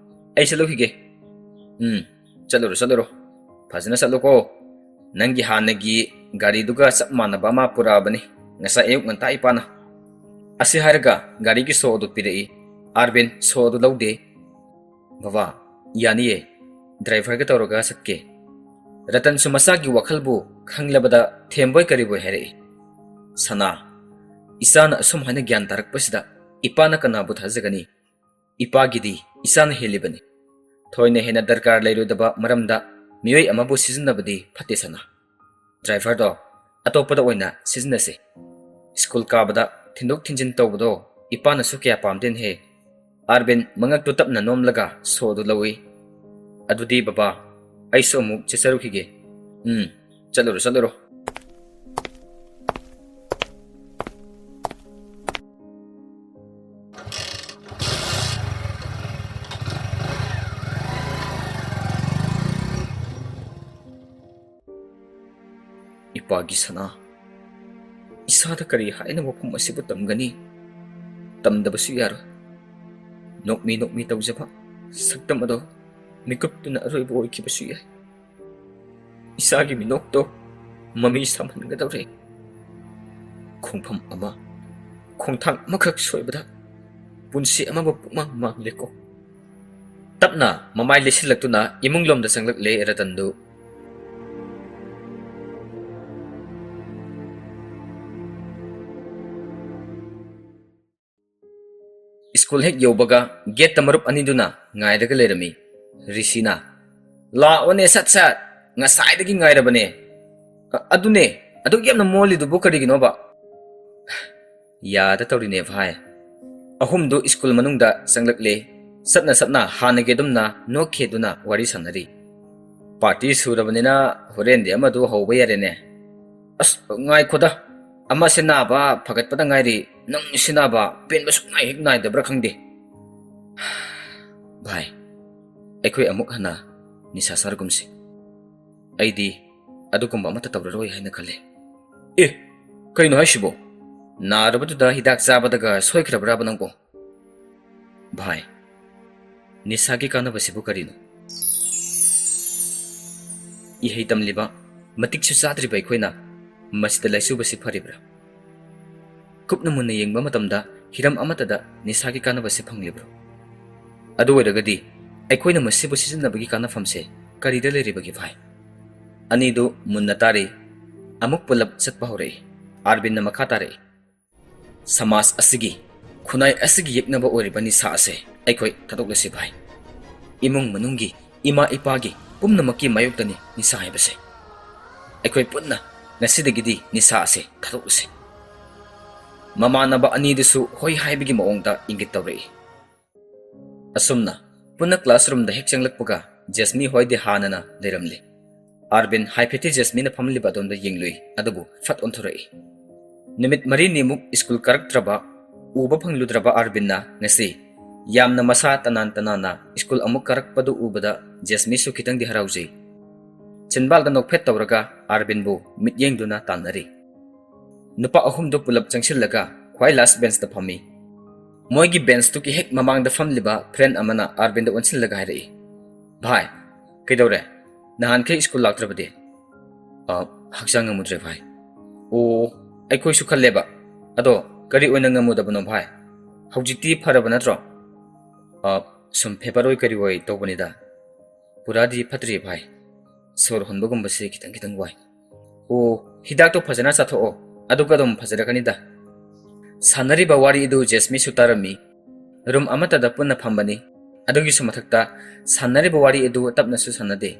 ꯑꯩ ꯆꯠꯂꯨꯈꯤꯒꯦ꯫" "ꯎꯝ, ꯆꯠꯂꯨꯔꯣ, ꯆꯠꯂꯨꯔꯣ꯫ ꯐꯖꯅ ꯆꯠꯂꯨꯀꯣ꯫ ꯅꯪꯒꯤ ꯍꯥꯟꯅꯒꯤ ꯒꯥꯔꯤꯗꯨꯒ ꯆꯞ ꯃꯥꯟꯅꯕ ꯑꯃ ꯄꯨꯔꯛꯑꯕꯅꯤ ꯉꯁꯥꯏ ꯑꯌꯨꯛ ꯉꯟꯇꯥ ꯏꯄꯥꯅ꯫" ꯑꯁꯤ ꯍꯥꯏꯔꯒ ꯒꯥꯔꯤꯒꯤ ꯁꯣ ꯑꯗꯨ ꯄꯤꯔꯛꯏ꯫ ꯑꯥꯔꯕꯤꯟ ꯁꯣ ꯑꯗꯨ ꯂꯧꯗꯦ꯫ "ꯕꯕꯥ, ꯌꯥꯅꯤꯌꯦ, ꯗ꯭ꯔꯥꯏꯚꯔꯒ ꯇꯧꯔꯒ ꯆꯠꯀꯦ꯫" ꯔꯇꯟꯁꯨ ꯃꯆꯥꯒꯤ ꯋꯥꯈꯜꯕꯨ ꯈꯪꯂꯕꯗ ꯊꯦꯝꯕꯣꯏ ꯀꯔꯤꯕꯣꯏ ꯍꯥꯏꯔꯛꯏ꯫ "ꯁꯅꯥ, ꯏꯆꯥꯅ ꯑꯁꯨꯝ ꯍꯥꯏꯅ ꯒ꯭ꯌꯥꯟ ꯇꯥꯔꯛꯄꯁꯤꯗ ꯏꯄꯥꯅ ꯀꯅꯥꯕꯨ ꯊꯥꯖꯒꯅꯤ? ꯏꯄꯥꯒꯤꯗꯤ ꯏꯆꯥꯅ ꯍꯦꯜꯂꯤꯕꯅꯤ꯫ ꯊꯣꯏꯅ ꯍꯦꯟꯅ ꯗꯔꯀꯥꯔ ꯂꯩꯔꯣꯏꯗꯕ ꯃꯔꯝꯗ ꯃꯤꯑꯣꯏ ꯑꯃꯕꯨ ꯁꯤꯖꯤꯟꯅꯕꯗꯤ ꯐꯠꯇꯦ ꯁꯅꯥ꯫ ꯗ꯭ꯔꯥꯏꯚꯔꯗꯣ ꯑꯇꯣꯞꯄꯗ ꯑꯣꯏꯅ ꯁꯤꯖꯤꯟꯅꯁꯦ꯫ ꯁ꯭ꯀꯨꯜ ꯀꯥꯕꯗ ꯊꯤꯟꯗꯣꯛ ꯊꯤꯟꯖꯤꯟ ꯇꯧꯕꯗꯣ ꯏꯄꯥꯅꯁꯨ ꯀꯌꯥ ꯄꯥꯝꯗꯦꯅꯍꯦ꯫ ꯑꯥꯔꯕꯤꯟ ꯃꯉꯛꯇꯨ ꯇꯞꯅ ꯅꯣꯝꯂꯒ ꯁꯣꯗꯨ ꯂꯧꯏ꯫ "ꯑꯗꯨꯗꯤ ꯕꯕꯥ, ꯑꯩꯁꯨ ꯑꯃꯨꯛ ꯆꯠꯆꯔꯨꯈꯤꯒꯦ꯫" "ꯎꯝ, ꯆꯠꯂꯨꯔꯣ, ꯆꯠꯂꯨꯔꯣ꯫" ꯏꯄꯥꯒꯤ ꯁꯅꯥ, ꯏꯁꯥꯗ ꯀꯔꯤ ꯍꯥꯏꯅ ꯋꯥꯐꯝ ꯑꯁꯤꯕꯨ ꯇꯝꯒꯅꯤ? ꯇꯝꯗꯕꯁꯨ ꯌꯥꯔꯣꯏ꯫ ꯅꯣꯛꯃꯤ ꯅꯣꯛꯃꯤ ꯇꯧꯖꯕ ꯁꯛꯇꯝ ꯑꯗꯣ ꯃꯤꯀꯨꯞꯇꯨꯅ ꯑꯔꯣꯏꯕ ꯑꯣꯏꯈꯤꯕꯁꯨ ꯌꯥꯏ꯫ ꯏꯁꯥꯒꯤ ꯃꯤꯅꯣꯛꯇꯣ ꯃꯃꯤ ꯁꯥꯝꯍꯟꯒꯗꯧꯔꯦ꯫ ꯈꯣꯡꯐꯝ ꯑꯃ, ꯈꯣꯡꯊꯥꯡ ꯑꯃꯈꯛ ꯁꯣꯏꯕꯗ ꯄꯨꯟꯁꯤ ꯑꯃꯕꯨ ꯄꯨꯡꯃꯥꯡ ꯃꯥꯡꯂꯦꯀꯣ꯫ ꯇꯞꯅ ꯃꯃꯥꯏ ꯂꯩꯁꯤꯜꯂꯛꯇꯨꯅ ꯏꯃꯨꯡꯂꯣꯝꯗ ꯆꯪꯂꯛꯂꯦ ꯔꯇꯟꯗꯨ꯫ ꯁ꯭ꯀꯨꯜ ꯍꯦꯛ ꯌꯧꯕꯒ ꯒꯦꯠꯇ ꯃꯔꯨꯞ ꯑꯅꯤꯗꯨꯅ ꯉꯥꯏꯔꯒ ꯂꯩꯔꯝꯃꯤ꯫ ꯔꯤꯁꯤꯅ, "ꯂꯥꯛꯑꯣꯅꯦ ꯁꯠ ꯁꯠ, ꯉꯁꯥꯏꯗꯒꯤ ꯉꯥꯏꯔꯕꯅꯦ꯫" "ꯑ-, ꯑꯗꯨꯅꯦ, ꯑꯗꯨꯛ ꯌꯥꯝꯅ ꯃꯣꯜꯂꯤꯗꯨꯕꯨ ꯀꯔꯤꯒꯤꯅꯣꯕ?" "ꯌꯥꯗ ꯇꯧꯔꯤꯅꯦ ꯚꯥꯏ꯫" ꯑꯍꯨꯝꯗꯨ ꯁ꯭ꯀꯨꯜ ꯃꯅꯨꯡꯗ ꯆꯪꯂꯛꯂꯦ꯫ ꯆꯠꯅ ꯆꯠꯅ ꯍꯥꯟꯅꯒꯤ ꯑꯗꯨꯝꯅ ꯅꯣꯛꯈꯦꯗꯨꯅ ꯋꯥꯔꯤ ꯁꯥꯟꯅꯔꯤ꯫ "ꯄꯥꯔꯇꯤ ꯁꯨꯔꯕꯅꯤꯅ ꯍꯣꯔꯦꯟꯗꯤ ꯑꯃꯗꯨ ꯍꯧꯕ ꯌꯥꯔꯦꯅꯦ꯫" "ꯑꯁ, ꯉꯥꯏꯈꯣꯗ, ꯑꯃ ꯁꯤ ꯅꯥꯕ ꯐꯒꯠꯄꯗ ꯉꯥꯏꯔꯤ, ꯅꯪ ꯁꯤ ꯅꯥꯕ ꯄꯦꯟꯕ ꯁꯨꯛꯅꯥꯏ ꯍꯦꯛ ꯅꯥꯏꯗꯕ꯭ꯔꯥ ꯈꯪꯗꯦ꯫" "ꯚꯥꯏ, ꯑꯩꯈꯣꯏ ꯑꯃꯨꯛ ꯍꯟꯅ ꯅꯤꯁꯥ ꯆꯥꯔꯒꯨꯝꯁꯤ꯫ ꯑꯩꯗꯤ ꯑꯗꯨꯒꯨꯝꯕ ꯑꯃꯠꯇ ꯇꯧꯔꯔꯣꯏ ꯍꯥꯏꯅ ꯈꯜꯂꯦ꯫" "ꯑꯦ, ꯀꯩꯅꯣ ꯍꯥꯏꯁꯤꯕꯣ? ꯅꯥꯔꯕꯗꯨꯗ ꯍꯤꯗꯥꯛ ꯆꯥꯕꯗꯒ ꯁꯣꯏꯈ꯭ꯔꯕ꯭ꯔꯥꯕ ꯅꯪꯕꯣ?" "ꯚꯥꯏ, ꯅꯤꯁꯥꯒꯤ ꯀꯥꯟꯅꯕꯁꯤꯕꯨ ꯀꯔꯤꯅꯣ? ꯏꯍꯩ ꯇꯝꯂꯤꯕ, ꯃꯇꯤꯛꯁꯨ ꯆꯥꯗ꯭ꯔꯤꯕ ꯑꯩꯈꯣꯏꯅ ꯃꯁꯤꯗ ꯂꯥꯏꯆꯨꯕꯁꯤ ꯐꯔꯤꯕ꯭ꯔꯥ? ꯀꯨꯞꯅ ꯃꯨꯟꯅ ꯌꯦꯡꯕ ꯃꯇꯝꯗ ꯍꯤꯔꯝ ꯑꯃꯠꯇꯗ ꯅꯤꯁꯥꯒꯤ ꯀꯥꯟꯅꯕꯁꯤ ꯐꯪꯂꯤꯕ꯭ꯔꯣ? ꯑꯗꯨ ꯑꯣꯏꯔꯒꯗꯤ ꯑꯩꯈꯣꯏꯅ ꯃꯁꯤꯕꯨ ꯁꯤꯖꯤꯟꯅꯕꯒꯤ ꯀꯥꯟꯅꯐꯝꯁꯦ ꯀꯔꯤꯗ ꯂꯩꯔꯤꯕꯒꯦ ꯚꯥꯏ?" ꯑꯅꯤꯗꯨ ꯃꯨꯟꯅ ꯇꯥꯔꯤ꯫ ꯑꯃꯨꯛ ꯄꯨꯂꯞ ꯆꯠꯄ ꯍꯧꯔꯛꯏ꯫ ꯑꯥꯔꯕꯤꯟꯅ ꯃꯈꯥ ꯇꯥꯔꯛꯏ꯫ "ꯁꯃꯥꯖ ꯑꯁꯤꯒꯤ, ꯈꯨꯟꯅꯥꯏ ꯑꯁꯤꯒꯤ ꯌꯦꯛꯅꯕ ꯑꯣꯏꯔꯤꯕ ꯅꯤꯁꯥ ꯑꯁꯦ ꯑꯩꯈꯣꯏ ꯊꯥꯗꯣꯛꯂꯁꯤ ꯚꯥꯏ꯫ ꯏꯃꯨꯡ ꯃꯅꯨꯡꯒꯤ, ꯏꯃꯥ ꯏꯄꯥꯒꯤ, ꯄꯨꯝꯅꯃꯛꯀꯤ ꯃꯥꯌꯣꯛꯇꯅꯤ ꯅꯤꯁꯥ ꯍꯥꯏꯕꯁꯦ꯫ ꯑꯩꯈꯣꯏ ꯄꯨꯟꯅ ꯉꯁꯤꯗꯒꯤꯗꯤ ꯅꯤꯁꯥ ꯑꯁꯦ ꯊꯥꯗꯣꯛꯂꯁꯤ꯫ ꯃꯃꯥꯟꯅꯕ ꯑꯅꯤꯗꯨꯁꯨ ꯍꯣꯏ ꯍꯥꯏꯕꯒꯤ ꯃꯑꯣꯡꯗ ꯏꯪꯒꯤꯠ ꯇꯧꯔꯛꯏ꯫ ꯑꯁꯨꯝꯅ ꯄꯨꯟꯅ classroomꯗ ꯍꯦꯛ ꯆꯪꯂꯛꯄꯒ ꯖꯦꯁꯃꯤ ꯍꯣꯏꯗꯤ ꯍꯥꯟꯅꯅ ꯂꯩꯔꯝꯂꯦ꯫ ꯑꯥꯔꯕꯤꯟ ꯍꯥꯏꯐꯦꯠꯇꯤ ꯖꯦꯁꯃꯤꯅ ꯐꯝꯂꯤꯕ ꯑꯗꯣꯝꯗ ꯌꯦꯡꯂꯨꯏ, ꯑꯗꯨꯕꯨ ꯐꯠ ꯑꯣꯟꯊꯣꯔꯛꯏ꯫ ꯅꯨꯃꯤꯠ ꯃꯔꯤꯅꯤꯃꯨꯛ ꯁ꯭ꯀꯨꯜ ꯀꯥꯔꯛꯇ꯭ꯔꯕ, ꯎꯕ ꯐꯪꯂꯨꯗ꯭ꯔꯕ ꯑꯥꯔꯕꯤꯟꯅ ꯉꯁꯤ ꯌꯥꯝꯅ ꯃꯁꯥ ꯇꯅꯥꯟ ꯇꯅꯥꯟꯅ ꯁ꯭ꯀꯨꯜ ꯑꯃꯨꯛ ꯀꯥꯔꯛꯄꯗꯨ ꯎꯕꯗ ꯖꯦꯁꯃꯤꯁꯨ ꯈꯤꯇꯪꯗꯤ ꯍꯔꯥꯎꯖꯩ꯫ ꯆꯤꯟꯕꯥꯜꯗ ꯅꯣꯛꯐꯦꯠ ꯇꯧꯔꯒ ꯑꯥꯔꯕꯤꯟꯕꯨ ꯃꯤꯠꯌꯦꯡꯗꯨꯅ ꯇꯥꯟꯅꯔꯤ꯫ ꯅꯨꯄꯥ ꯑꯍꯨꯝꯗꯨ ꯄꯨꯂꯞ ꯆꯪꯁꯤꯜꯂꯒ ꯈ꯭ꯋꯥꯏ last benchꯇ ꯐꯝꯃꯤ꯫ ꯃꯣꯏꯒꯤ benchꯇꯨꯒꯤ ꯍꯦꯛ ꯃꯃꯥꯡꯗ ꯐꯝꯂꯤꯕ friend ꯑꯃꯅ ꯑꯥꯔꯕꯤꯟꯗ ꯑꯣꯟꯁꯤꯜꯂꯒ ꯍꯥꯏꯔꯛꯏ, "ꯚꯥꯏ, ꯀꯩꯗꯧꯔꯦ? ꯅꯍꯥꯟꯈꯩ ꯁ꯭ꯀꯨꯜ ꯂꯥꯛꯇ꯭ꯔꯕꯗꯤ?" "ꯑ, ꯍꯛꯆꯥꯡ ꯉꯝꯃꯨꯗ꯭ꯔꯦ ꯚꯥꯏ꯫" "ꯑꯣ, ꯑꯩꯈꯣꯏꯁꯨ ꯈꯜꯂꯦꯕ꯫ ꯑꯗꯣ ꯀꯔꯤ ꯑꯣꯏꯅ ꯉꯝꯃꯨꯗꯕꯅꯣ ꯚꯥꯏ? ꯍꯧꯖꯤꯛꯇꯤ ꯐꯔꯕ ꯅꯠꯇ꯭ꯔꯣ?" "ꯑ, ꯁꯨꯝ fever ꯑꯣꯏ ꯀꯔꯤ ꯑꯣꯏ ꯇꯧꯕꯅꯤꯗ꯫ ꯄꯨꯔꯥꯗꯤ ꯐꯠꯇ꯭ꯔꯤ ꯚꯥꯏ꯫ ꯁꯣꯔ ꯍꯣꯟꯕꯒꯨꯝꯕꯁꯤ ꯈꯤꯇꯪ ꯈꯤꯇꯪ ꯋꯥꯏ꯫" "ꯑꯣ, ꯍꯤꯗꯥꯛꯇꯣ ꯐꯖꯅ ꯆꯥꯊꯣꯛꯑꯣ, ꯑꯗꯨꯒ ꯑꯗꯨꯝ ꯐꯖꯔꯛꯀꯅꯤꯗ꯫" ꯁꯥꯟꯅꯔꯤꯕ ꯋꯥꯔꯤ ꯑꯗꯨ ꯖꯦꯁꯃꯤꯁꯨ ꯇꯥꯔꯝꯃꯤ꯫ Room ꯑꯃꯠꯇꯗ ꯄꯨꯟꯅ ꯐꯝꯕꯅꯤ꯫ ꯑꯗꯨꯒꯤꯁꯨ ꯃꯊꯛꯇ ꯁꯥꯟꯅꯔꯤꯕ ꯋꯥꯔꯤ ꯑꯗꯨ ꯇꯞꯅꯁꯨ ꯁꯥꯟꯅꯗꯦ꯫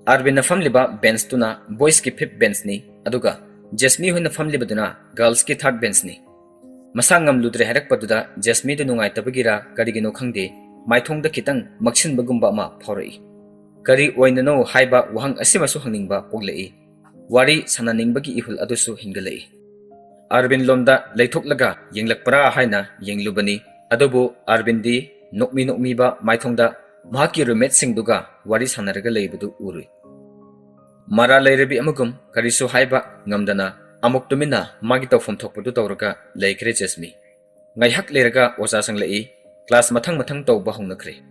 ꯑꯥꯔꯕꯤꯟꯅ ꯐꯝꯂꯤꯕ benchꯇꯨꯅ boysꯀꯤ fifth benchꯅꯤ, ꯑꯗꯨꯒ ꯖꯦꯁꯃꯤ ꯍꯣꯏꯅ ꯐꯝꯂꯤꯕꯗꯨꯅ girlsꯀꯤ third benchꯅꯤ꯫ ꯃꯁꯥ ꯉꯝꯂꯨꯗ꯭ꯔꯦ ꯍꯥꯏꯔꯛꯄꯗꯨꯗ ꯖꯦꯁꯃꯤꯗꯨ ꯅꯨꯡꯉꯥꯏꯇꯕꯒꯤꯔ ꯀꯔꯤꯒꯤꯅꯣ ꯈꯪꯗꯦ, ꯃꯥꯏꯊꯣꯡꯗ ꯈꯤꯇꯪ ꯃꯛꯁꯤꯟꯕꯒꯨꯝꯕ ꯑꯃ ꯐꯥꯎꯔꯛꯏ꯫ ꯀꯔꯤ ꯑꯣꯏꯅꯅꯣ ꯍꯥꯏꯕ ꯋꯥꯍꯪ ꯑꯁꯤꯃꯁꯨ ꯍꯪꯅꯤꯡꯕ ꯄꯣꯛꯂꯛꯏ꯫ ꯋꯥꯔꯤ ꯁꯥꯟꯅꯅꯤꯡꯕꯒꯤ ꯏꯍꯨꯜ ꯑꯗꯨꯁꯨ ꯍꯦꯟꯒꯠꯂꯛꯏ꯫ ꯑꯥꯔꯕꯤꯟ ꯂꯣꯝꯗ ꯂꯩꯊꯣꯛꯂꯒ ꯌꯦꯡꯂꯛꯄ꯭ꯔꯥ ꯍꯥꯏꯅ ꯌꯦꯡꯂꯨꯕꯅꯤ, ꯑꯗꯨꯕꯨ ꯑꯥꯔꯕꯤꯟꯗꯤ ꯅꯣꯛꯃꯤ ꯅꯣꯛꯃꯤꯕ ꯃꯥꯏꯊꯣꯡꯗ ꯃꯍꯥꯛꯀꯤ roommateꯁꯤꯡꯗꯨꯒ ꯋꯥꯔꯤ ꯁꯥꯟꯅꯔꯒ ꯂꯩꯕꯗꯨ ꯎꯔꯨꯏ꯫ ꯃꯔꯥꯜ ꯂꯩꯔꯕꯤ ꯑꯃꯒꯨꯝ ꯀꯔꯤꯁꯨ ꯍꯥꯏꯕ ꯉꯝꯗꯅ ꯑꯃꯨꯛ ꯇꯨꯃꯤꯟꯅ ꯃꯥꯒꯤ ꯇꯧꯐꯝ ꯊꯣꯛꯄꯗꯨ ꯇꯧꯔꯒ ꯂꯩꯈ꯭ꯔꯦ ꯖꯦꯁꯃꯤ꯫ ꯉꯥꯏꯍꯥꯛ ꯂꯩꯔꯒ ꯑꯣꯖꯥ ꯆꯪꯂꯛꯏ꯫ Class ꯃꯊꯪ ꯃꯊꯪ ꯇꯧꯕ ꯍꯧꯅꯈ꯭ꯔꯦ꯫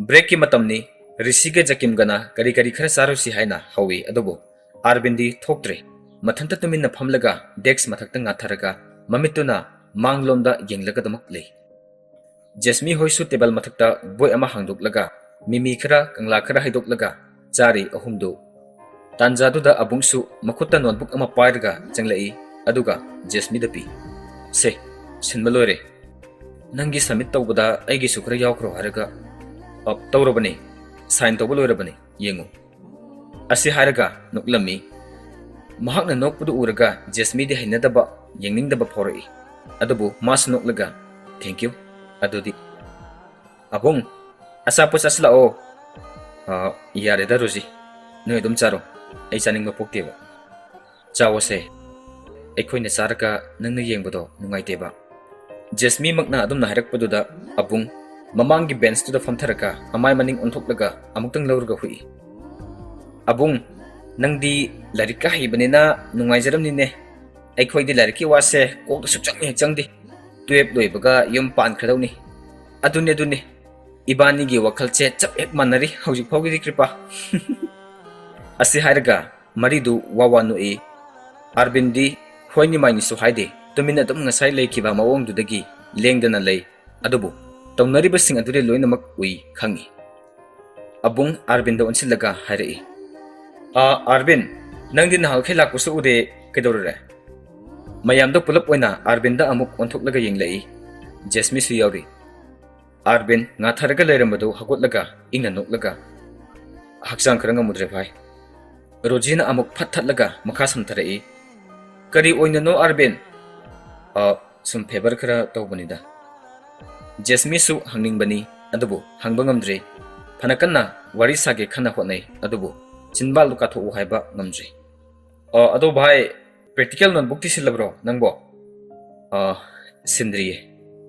Breakꯀꯤ ꯃꯇꯝꯅꯤ꯫ ꯔꯤꯁꯤꯒ ꯖꯀꯤꯝꯒꯅ ꯀꯔꯤ ꯀꯔꯤ ꯈꯔ ꯆꯥꯔꯨꯁꯤ ꯍꯥꯏꯅ ꯍꯧꯏ, ꯑꯗꯨꯕꯨ ꯑꯥꯔꯕꯤꯟꯗꯤ ꯊꯣꯛꯇ꯭ꯔꯦ꯫ ꯃꯊꯟꯇ ꯇꯨꯃꯤꯟꯅ ꯐꯝꯂꯒ desk ꯃꯊꯛꯇ ꯉꯥꯊꯔꯒ ꯃꯃꯤꯠꯇꯨꯅ ꯃꯥꯡꯂꯣꯝꯗ ꯌꯦꯡꯂꯒꯗꯃꯛ ꯂꯩ꯫ ꯖꯦꯁꯃꯤ ꯍꯣꯏꯁꯨ table ꯃꯊꯛꯇ ꯕꯣꯏ ꯑꯃ ꯍꯥꯡꯗꯣꯛꯂꯒ ꯃꯤꯃꯤ ꯈꯔ, ꯀꯪꯂꯥ ꯈꯔ ꯍꯩꯗꯣꯛꯂꯒ ꯆꯥꯔꯤ ꯑꯍꯨꯝꯗꯨ꯫ ꯇꯥꯟꯖꯥꯗꯨꯗ ꯑꯕꯨꯡꯁꯨ ꯃꯈꯨꯠꯇ notebook ꯑꯃ ꯄꯥꯏꯔꯒ ꯆꯪꯂꯛꯏ, ꯑꯗꯨꯒ ꯖꯦꯁꯃꯤꯗ ꯄꯤ꯫ "ꯁꯦ, ꯁꯤꯟꯕ ꯂꯣꯏꯔꯦ꯫ "ꯅꯪꯒꯤ submit ꯇꯧꯕꯗ ꯑꯩꯒꯤꯁꯨ ꯈꯔ ꯌꯥꯎꯈ꯭ꯔꯣ" ꯍꯥꯏꯔꯒ, "ꯑ, ꯇꯧꯔꯕꯅꯤ, sign ꯇꯧꯕ ꯂꯣꯏꯔꯕꯅꯤ, ꯌꯦꯡꯉꯨ"꯫ ꯑꯁꯤ ꯍꯥꯏꯔꯒ ꯅꯣꯛꯂꯝꯃꯤ꯫ ꯃꯍꯥꯛꯅ ꯅꯣꯛꯄꯗꯨ ꯎꯔꯒ ꯖꯦꯁꯃꯤꯗꯤ ꯍꯩꯅꯗꯕ, ꯌꯦꯡꯅꯤꯡꯗꯕ ꯐꯥꯎꯔꯛꯏ꯫ ꯑꯗꯨꯕꯨ ꯃꯥꯁꯨ ꯅꯣꯛꯂꯒ, "Thank you꯫ ꯑꯗꯨꯗꯤ ꯑꯕꯨꯡ, ꯑꯆꯥꯄꯣꯠ ꯆꯥꯁꯤꯜꯂꯛꯑꯣ"꯫ "ꯑ, ꯌꯥꯔꯦꯗ ꯔꯣꯖꯤ, ꯅꯣꯏ ꯑꯗꯨꯝ ꯆꯥꯔꯣ, ꯑꯩ ꯆꯥꯅꯤꯡꯕ ꯄꯣꯛꯇꯦꯕ"꯫ "ꯆꯥꯎꯑꯣꯁꯦ, ꯑꯩꯈꯣꯏꯅ ꯆꯥꯔꯒ ꯅꯪꯅ ꯌꯦꯡꯕꯗꯣ ꯅꯨꯡꯉꯥꯏꯇꯦꯕ"꯫ ꯖꯦꯁꯃꯤꯃꯛꯅ ꯑꯗꯨꯝꯅ ꯍꯥꯏꯔꯛꯄꯗꯨꯗ ꯑꯕꯨꯡ ꯃꯃꯥꯡꯒꯤ benchꯇꯨꯗ ꯐꯝꯊꯔꯒ ꯑꯃꯥꯏ ꯃꯅꯤꯡ ꯑꯣꯟꯊꯣꯛꯂꯒ ꯑꯃꯨꯛꯇꯪ ꯂꯧꯔꯒ ꯍꯨꯏ꯫ "ꯑꯕꯨꯡ, ꯅꯪꯗꯤ ꯂꯥꯏꯔꯤꯛꯀ ꯍꯩꯕꯅꯤꯅ ꯅꯨꯡꯉꯥꯏꯖꯔꯝꯅꯤꯅꯦ꯫ ꯑꯩꯈꯣꯏꯗꯤ ꯂꯥꯏꯔꯤꯛꯀꯤ ꯋꯥꯁꯦ ꯀꯣꯛꯇ ꯁꯨꯛꯆꯪ ꯍꯦꯛ ꯆꯪꯗꯦ꯫ Twelve ꯂꯣꯏꯕꯒ ꯌꯨꯝ ꯄꯥꯟꯈ꯭ꯔꯗꯧꯅꯤ꯫ ꯑꯗꯨꯅꯦ, ꯑꯗꯨꯅꯦ, ꯏꯕꯥꯅꯤꯒꯤ ꯋꯥꯈꯜꯁꯦ ꯆꯞ ꯍꯦꯛ ꯃꯥꯟꯅꯔꯤ ꯍꯧꯖꯤꯛ ꯐꯥꯎꯒꯤꯗꯤ, ꯀ꯭ꯔꯤꯄꯥ"꯫ ꯑꯁꯤ ꯍꯥꯏꯔꯒ ꯃꯔꯤꯗꯨ ꯋꯥ ꯋꯥ ꯅꯣꯛꯏ꯫ ꯑꯥꯔꯕꯤꯟꯗꯤ ꯍꯣꯏꯅꯤ ꯃꯥꯏꯅꯤꯁꯨ ꯍꯥꯏꯗꯦ, ꯇꯨꯃꯤꯟꯅ ꯑꯗꯨꯝ ꯉꯁꯥꯏ ꯂꯩꯈꯤꯕ ꯃꯑꯣꯡꯗꯨꯗꯒꯤ ꯂꯦꯡꯗꯅ ꯂꯩ꯫ ꯑꯗꯨꯕꯨ ꯇꯧꯅꯔꯤꯕꯁꯤꯡ ꯑꯗꯨꯗꯤ ꯂꯣꯏꯅꯃꯛ ꯎꯏ, ꯈꯪꯏ꯫ ꯑꯕꯨꯡ ꯑꯥꯔꯕꯤꯟꯗ ꯑꯣꯟꯁꯤꯜꯂꯒ ꯍꯥꯏꯔꯛꯏ, "ꯑꯥ, ꯑꯥꯔꯕꯤꯟ, ꯅꯪꯗꯤ ꯅꯍꯥꯟꯈꯩ ꯂꯥꯛꯄꯁꯨ ꯎꯗꯦ, ꯀꯩꯗꯧꯔꯨꯔꯦ?" ꯃꯌꯥꯝꯗꯣ ꯄꯨꯂꯞ ꯑꯣꯏꯅ ꯑꯥꯔꯕꯤꯟꯗ ꯑꯃꯨꯛ ꯑꯣꯟꯊꯣꯛꯂꯒ ꯌꯦꯡꯂꯛꯏ꯫ ꯖꯦꯁꯃꯤꯁꯨ ꯌꯥꯎꯔꯤ꯫ ꯑꯥꯔꯕꯤꯟ ꯉꯥꯊꯔꯒ ꯂꯩꯔꯝꯕꯗꯨ ꯍꯧꯒꯠꯂꯒ ꯏꯪꯅ ꯅꯣꯛꯂꯒ, "ꯍꯛꯆꯥꯡ ꯈꯔ ꯉꯝꯃꯨꯗ꯭ꯔꯦ ꯚꯥꯏ"꯫ ꯔꯣꯖꯤꯅ ꯑꯃꯨꯛ ꯐꯠ ꯊꯠꯂꯒ ꯃꯈꯥ ꯁꯝꯊꯔꯛꯏ, "ꯀꯔꯤ ꯑꯣꯏꯅꯅꯣ ꯑꯥꯔꯕꯤꯟ?" "ꯑ, ꯁꯨꯝ favour ꯈꯔ ꯇꯧꯕꯅꯤꯗ"꯫ ꯖꯦꯁꯃꯤꯁꯨ ꯍꯪꯅꯤꯡꯕꯅꯤ, ꯑꯗꯨꯕꯨ ꯍꯪꯕ ꯉꯝꯗ꯭ꯔꯤ꯫ ꯐꯅ ꯀꯟꯅ ꯋꯥꯔꯤ ꯁꯥꯒꯦ ꯈꯟꯅ ꯍꯣꯠꯅꯩ, ꯑꯗꯨꯕꯨ ꯆꯤꯟꯕꯥꯜꯗꯨ ꯀꯥꯊꯣꯛꯎ ꯍꯥꯏꯕ ꯉꯝꯗ꯭ꯔꯤ꯫ "ꯑ, ꯑꯗꯣ ꯚꯥꯏ, practical notebookꯇꯤ ꯁꯤꯜꯂꯕ꯭ꯔꯣ ꯅꯪꯕꯣ?" "ꯑ, ꯁꯤꯟꯗ꯭ꯔꯤꯌꯦ,